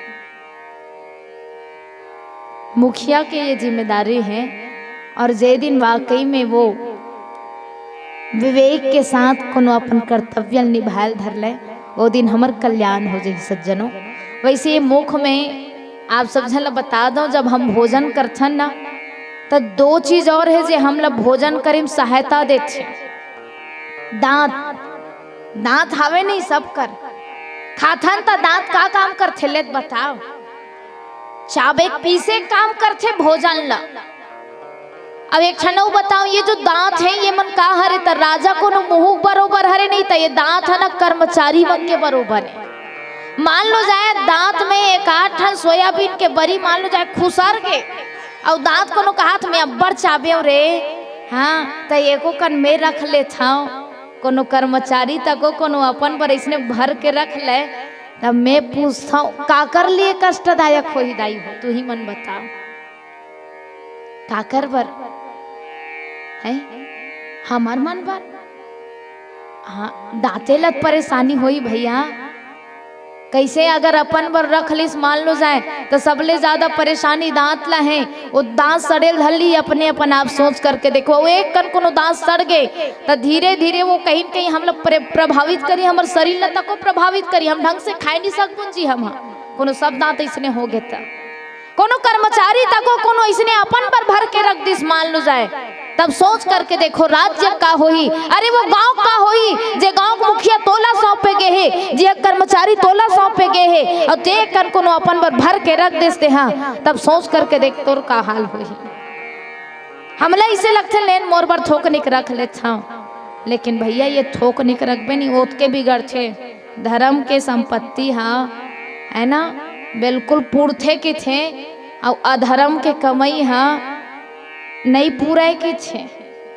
मुखिया के ये जिम्मेदारी हे, और जे दिन वाकई में वो विवेक के साथ कोनो अपन कर्तव्य ल निभाए ल धर ले, वो दिन हमर कल्याण हो जाही सज्जनों। वैसे ये मुख में आप सब झन ल बता दो, जब हम भोजन करथन ना, त दो चीज और हे जे हमला भोजन करे म सहायता देथे। दांत, दांत हावे नहीं सब कर, खाथन त दांत का काम करथे, ले त बताओ। चाबे पीसे काम करथे भोजन ल। अब एक ठन अउ बताओ, ये जो दांत हे, ये मन का हरे? त राजा कोनो मुहूं बरोबर हरे नहीं, त ये दांत ह ना कर्मचारी मन के बरोबर हे। मान लो जाए दांत में एक आध ठन सोयाबीन के बरी मान लो जाए खुसर गे, अउ दांत कोनो के हाथ में अब्बड़ चाबेव रे, हाँ, त एको कन में रख लेथव। कोनो कर्मचारी तको कोनो अपन बर अइसने भर के रख ले, तब में पूछथव, काकर लिए कष्टदायक होही दाई हो, तुही मन बताओ, काकर बर? हैं? हमर मन बर? हाँ, दांते ल त परेशानी होही भैया। कइसे अगर अपन बर रख लिस मान लो जाए, त सबले ज्यादा परेशानी दांत ला हे। वो दांत सड़े ल धर ली अपने अपन। आप सोच करके देखो, वो एक कन कोनो दांत सड़ गे, त धीरे धीरे वो कहीं न कहीं हम लोग प्रे-, प्रभावित करी, हमर शरीर ला तको प्रभावित करी, हम ढंग से खाए नहीं सकबुन जी हम ह। कोनो सब दांत अइसने हो गे त कोनो कर्मचारी तको कोनो अइसने अपन बर भर के रख दिस मान लो जाए, तब सोच करके देखो राज्य का होही, अरे वो गांव का होही, जे गांव के मुखिया तोला सौंपे गे हे, जे कर्मचारी तोला सौंपे गे हे, अउ ते कन कोनो अपन बर भर के रख देस ते हा, तब सोच करके देख तोर का हाल होही। हमला इसे लगथे लेन मोर बर थोकनिक रख लेथव, लेकिन भैया ये थोकनिक रखबे नहीं, ओतके बिगड़थे। धर्म के संपत्ति ह, है ना, बिल्कुल पुरथे किथे, अउ अधर्म के कमई ह नइ पुरय किथे,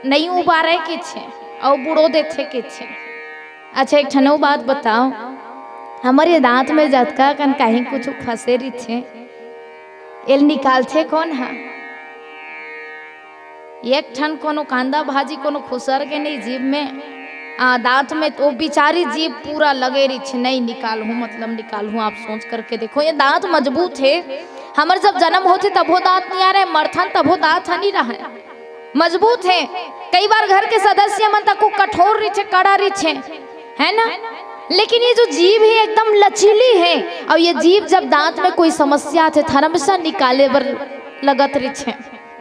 नइ उबारय किथे, अउ बुड़ो देथे किथे। अच्छा, एक ठन अउ बात बताओ, हमर ये दांत में जतका कन कहीं कुछ फंसे रहिथे, एल निकालथे कोन ह? एक ठन कोनो कांदा भाजी कोनो खुसर के नहीं जीभ में, आ, दांत में, तो बिचारी जीभ पूरा लगे रहिथे, नहीं निकालहूं, मतलब निकालहूं। आप सोच करके देखो, ये दांत मजबूत हे। हमर जब जन्म होथे तभो दांत नहीं आ रहे, मरथन तभो दांत ह नहीं रहे, मजबूत हे। कई बार घर के सदस्य मन तको कठोर रहिथे, कड़ा रहिथे, है ना, लेकिन ये जो जीभ हे एकदम लचीली हे। और ये जीभ जब दांत में कोई समस्या आथे, त हमेशा निकाले बर लगत रहिथे।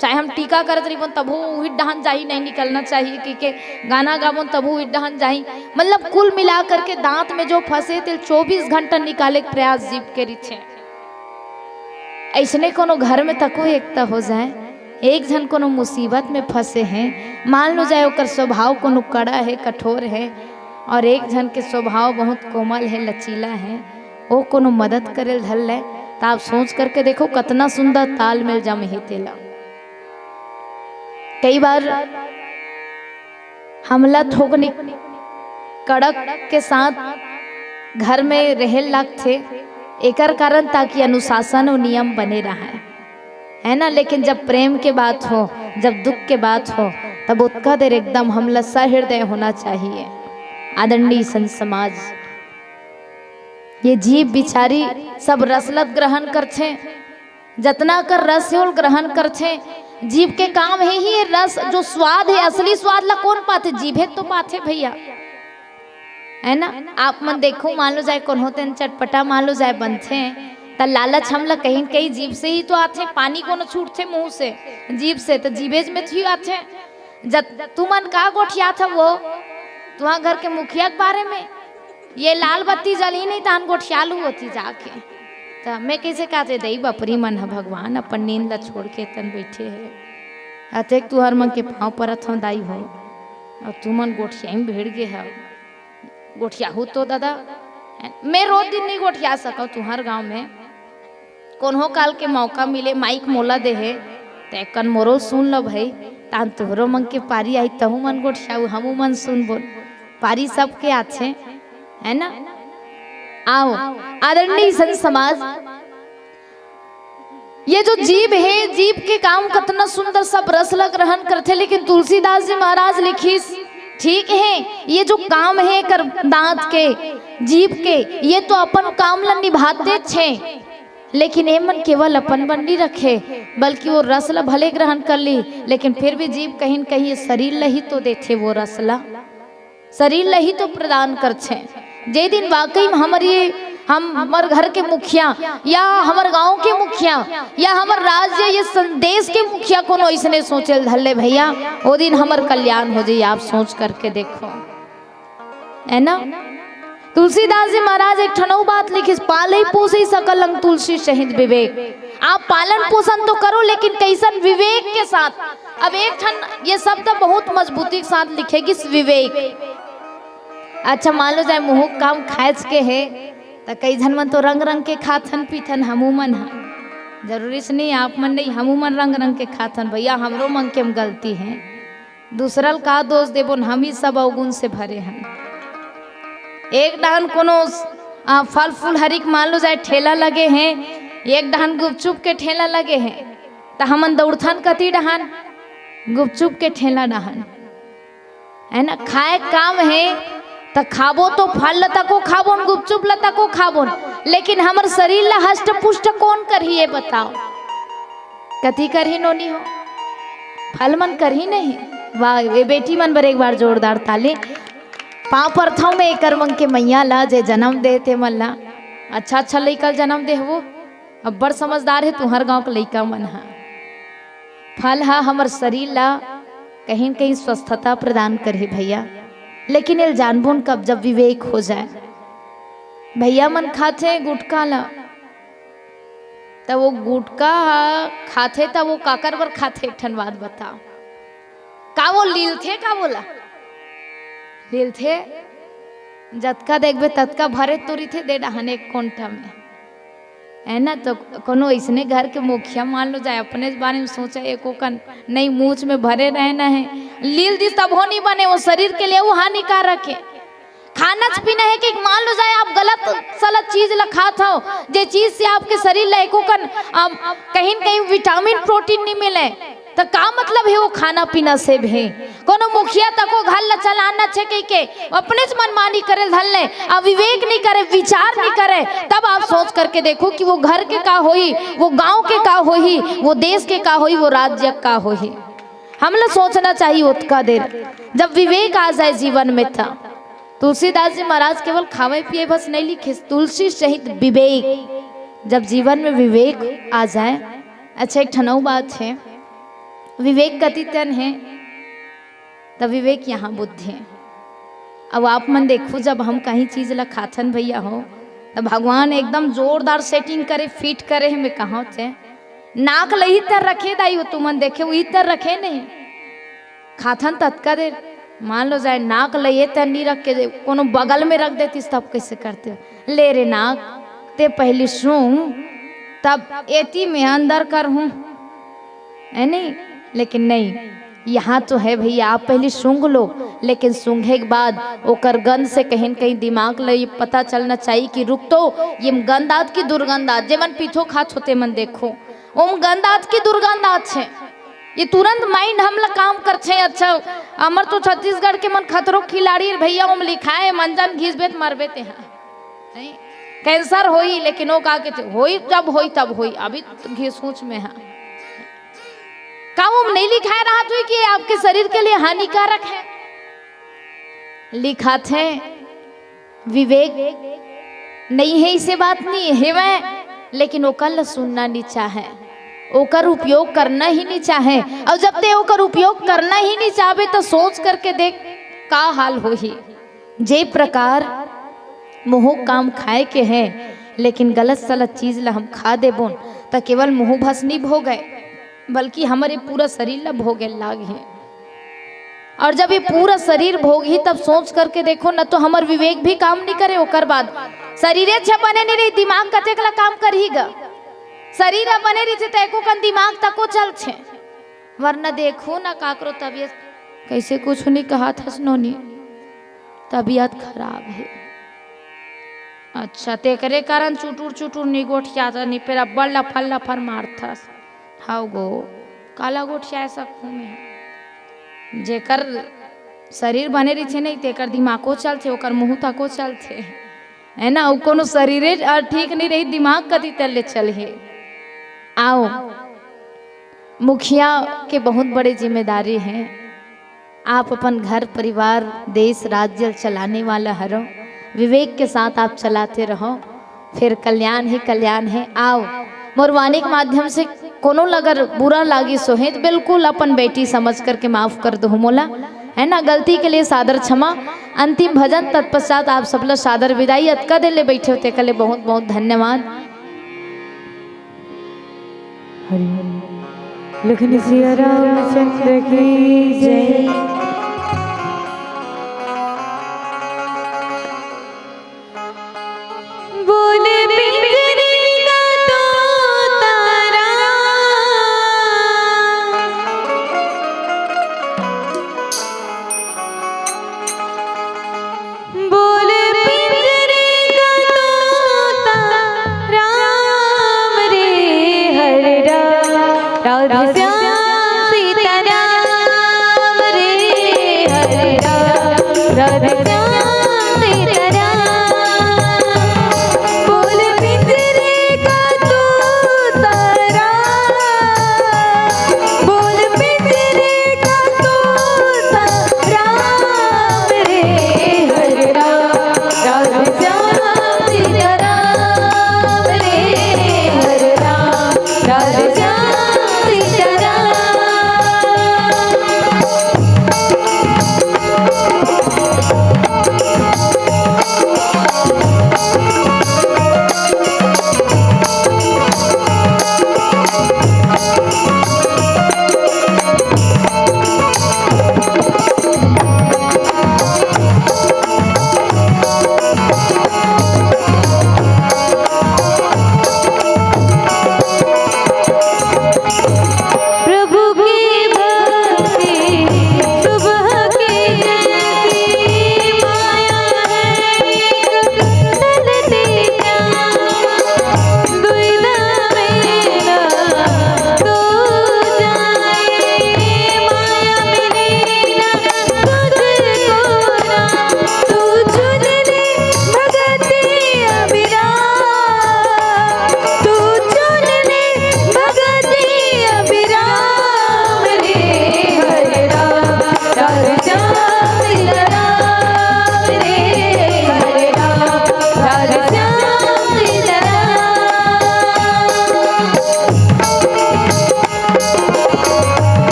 चाहे हम टीका करत रहिबोन तभो उही डहन जाही, नहीं निकलना चाहिए कि के गाना गाबोन तभो उही डहन जाही। मतलब कुल मिला करके दांत में जो फंसे तेल चौबीस घंटा निकाले के प्रयास जीभ के रहिथे। ऐसने कोनो घर में तको एकता हो जाए, एक झन कोनो मुसीबत में फंसे हैं, मान लो जाए ओकर स्वभाव कोनो कड़ा है, कठोर है, और एक झन के स्वभाव बहुत कोमल है, लचीला है, वो कोनो मदद करे ल धर ले, त आप सोच करके देखो कतना सुंदर तालमेल जमही तेला। कई बार हमला थोकनी कड़क के साथ घर में रहे लगथे, एकर कारण ताकि अनुशासन और नियम बने रहे, है ना। लेकिन जब प्रेम के बात हो, जब दुख के बात हो, तब ओतका देर एकदम हमला सहृदय होना चाहिए। आदरणीय संत समाज, ये जीव बिचारी सब रसलत ग्रहण करथे, जतना कर रस हे ओल ग्रहण करथे। जीव के काम हे ही ये रस, जो स्वाद हे, असली स्वाद ला कौन पाथे? जीभे तो पाथे भैया, है ना। आप मन देखो, मान लो जाए कोनो तेन चटपटा मान लो जाए बनथे, त लालच हमला कहीं न कहीं जीभ से ही तो आथे। पानी कोनो छूटथे मुंह से, जीभ से, त जीभेज में तो ही आथे। जत तुमन का गोठियात हव वो, तुहा घर के मुखिया के बारे में, ये लाल बत्ती जलही नहीं तहन गोठियालू होती जाके। त मैं कैसे कहते दई बपरी मन ह भगवान अपन नींद ला छोड़ के तन बैठे हे। अतेक तुहर मन के पाँव परत हव दाई हो, और तुमन गोठियाई में भिड़ गे हव। गोठियाहू तो दादा, मैं रोज दिन नहीं गोठिया सकव तुहर गांव में। कोनो काल के मौका मिले, माइक मोला दे हे, ते कन मोरो सुन लो भाई, तान तोहरो मन के पारी आई, तहू मन गोठियाऊ, हमू मन सुनबो। पारी सबके आथे, है ना? आओ, आदरणीय संत समाज, ये जो जीभ हे, जीभ के काम कतना सुंदर, सब रस ला ग्रहण करथे, लेकिन तुलसीदास जी महाराज लिखिस, ठीक हे, ये जो काम हे कर दांत के, जीभ के, ये तो अपन काम ला निभाते छे, लेकिन ए मन केवल अपन बर नी रखे, बल्कि वो रस ला भले ग्रहण कर ली, लेकिन फिर भी जीभ कहीं न कहीं ये शरीर ला ही तो देथे वो रस ला। शरीर ला ही तो प्रदान करथे। जे दिन वाकई में हमर ये, हम, हमर घर के मुखिया या हमर गांव के मुखिया या हमर राज्य, ये सं-, देश के मुखिया कोनो ऐसने सोचे ल धर ले भैया, ओ दिन हमर कल्याण हो जाई। आप सोच करके देखो, है ना? तुलसीदास जी महाराज एक ठन अउ बात लिखिस, "पालई पोसई सकल अंग तुलसी सहित विवेक।" आप पालन पोषण तो करो, लेकिन कैसन विवेक के साथ। अब एक ठन ये शब्द बहुत मजबूती के साथ लिखे गिस, विवेक। अच्छा, मान लो जाए मुहूं के काम खाएच के हे, त कई झन मन तो रंग रंग के खाथन पीथन, हमू मन ह। जरूरी से नहीं आप मन नहीं, हमू मन रंग रंग के खाथन भैया, हमरो मन के म गलती हे। दूसरा ल का दोष देबो न, हम ही सब अवगुण से भरे हन। एक डहन कोनो, आ, फल फूल हरिक मान लो जाए ठेला लगे हे, एक डहन गुपचुप के ठेला लगे हे, त हमन दौड़थन कति डहन? गुपचुप के ठेला डहन, है ना? खाए काम हे त खाबो तो फल ल तको खाबो न, गुपचुप ल तको खाबो न, लेकिन हमर शरीर ल हष्ट पुष्ट कौन करही ये बताओ? कति करही नोनी हो? फल मन करही नहीं? वाह, ये बेटी मन बर एक बार जोरदार ताली। पाँव परथव में एकर मन के मैया ला, जे जन्म दे ते मन ला। अच्छा अच्छा लइका ल जन्म दे हवो, अब्बड़ समझदार हे तुहर गांव के लइका मन ह। फल ह हमर शरीर ला कहीं न कहीं स्वस्थता प्रदान करही भैया, लेकिन एल जानबो न कब, जब विवेक हो जाए। भैया मन खाथे गुटखा ला, त वो गुटखा ह खाथे त वो काकर बर खाथे? एक ठन बात बताओ, का वो लीलथे का? बोला, लीलथे? जतका देखबे ततका भरे तो रहिथे दे डहान एक कोंठा में, है ना? तो कोनो अइसने घर के मुखिया मान लो जाए, अपने बारे में सोचे, एको कन नहीं मूछ में भरे रहना है, लील दिस तभो नहीं बने, वो शरीर के लिए वो हानिकारक है। खाना पीना है कि मान लो जाए आप गलत सलत चीज ला खात हो, जे चीज से आपके शरीर ला एको कन, अम, कहीं न कहीं विटामिन प्रोटीन नहीं मिले, त का मतलब है वो खाना पीना से भी? कोनो मुखिया तको घर ला चलाना छे कहि के अपनेच मनमानी करे धर ले, अविवेक नहीं करे, विचार नहीं करे, तब आप सोच करके देखो कि वो घर के का होही, वो गांव के का होही, वो देश के का होही, वो राज्य का होही। हमला सोचना चाहिए ओतका देर, जब विवेक आ जाए जीवन में। था तुलसीदास जी महाराज केवल खावे पिए बस नहीं लिखे, तुलसी सहित विवेक, जब जीवन में विवेक आ जाए। अच्छा, एक ठन अउ बात है, विवेक कति तन है, त विवेक यहाँ बुद्धि है। अब आप मन देखो, जब हम कहीं चीज ला खाथन भैया हो, त भगवान एकदम जोरदार सेटिंग करे, फिट करे है, मैं कहा थे नाक ल इही तर रखे दाई हो, तुमन देखे, उही तर रखे नहीं। खाथन ततका देर, मान लो जाए नाक ल ये तर नहीं रख के, कोनो बगल में रख देतीस, तब कैसे करते हो? ले रे नाक, ते पहली सूंघ, तब एती में अंदर कर हूँ, है नहीं? लेकिन नहीं, यहाँ तो है भैया, आप पहली सूंघ लो, लेकिन सूंघे के बाद ओकर गंध से कहीं न कहीं दिमाग ल ये पता चलना चाहिए कि रुक तो, ये गंध आत की दुर्गंध आत, जेमन पीथो खात होते मन देखो, ओम गंध आत की दुर्गंध आत छे। ये तुरंत माइंड हमला काम करथे। अच्छा, हमर तो छत्तीसगढ़ के मन खतरो खिलाड़ी भैया, ओम लिखाए मंजन घिसबे त मरबे तेहा। नहीं, कैंसर होई, लेकिन वो का कहते होई, जब होई तब होई, अभी तो घिसूच में है। का ओम नहीं लिखाए रहत होई कि ये आपके शरीर के लिए हानिकारक है? लिखाथे विवेक नहीं है, इसे बात नहीं है वह, लेकिन ओकर ला सुनना नहीं चाहे, ओकर उपयोग करना ही नहीं चाहे। और जब ते ओकर उपयोग करना ही नहीं चाहबे, तो सोच करके देख का हाल होही। जे प्रकार मुँह काम खाए के है, लेकिन गलत सलत चीज ला हम खा देबोन, त केवल मुँह भस नहीं भोगे, बल्कि हमर ये पूरा शरीर ला भोगे लाग है। और जब ये पूरा शरीर भोगही, तब सोच करके देखो ना, तो हमर विवेक भी काम नहीं करे। ओकर बाद शरीरे छे बने नहीं रही, दिमाग कतेक ला काम करही ग? शरीर ह बने रहिथे, त एको कन दिमाग तको चलथे, वरना देखो ना काकरो तबीयत कैसे, कुछ नहीं कहा था नोनी, तबीयत खराब है। अच्छा, तेकरे कारण चुटुर चुटुर नहीं गोठियात, नहीं फेर अब्बड़ लफर लफर मारथस। हाव गो, काला गोठियाए सकहूँ मैं? जेकर शरीर बने रहिथे नहीं, तेकर दिमागो चलथे, ओकर मुँह तको चलथे, है ना? अउ कोनो शरीरे अ, ठीक नहीं रही, दिमाग कति तर ले चलही? आओ, मुखिया के बहुत बड़े जिम्मेदारी है। आप अपन घर परिवार, देश, राज्य चलाने वाला हरो, विवेक के साथ आप चलाते रहो, फिर कल्याण ही कल्याण है। आओ, मोर वाणी के माध्यम से कोनो ल अगर बुरा लागिस होही, त बिल्कुल अपन बेटी समझ करके माफ कर दो मोला, है ना? गलती के लिए सादर क्षमा। अंतिम भजन तत्पश्चात आप सबला सादर विदाई। अतका देर ले बैठे हो तेकर ले बहुत बहुत धन्यवाद। हरि हरि। लखन सिया रामचंद्र की जय।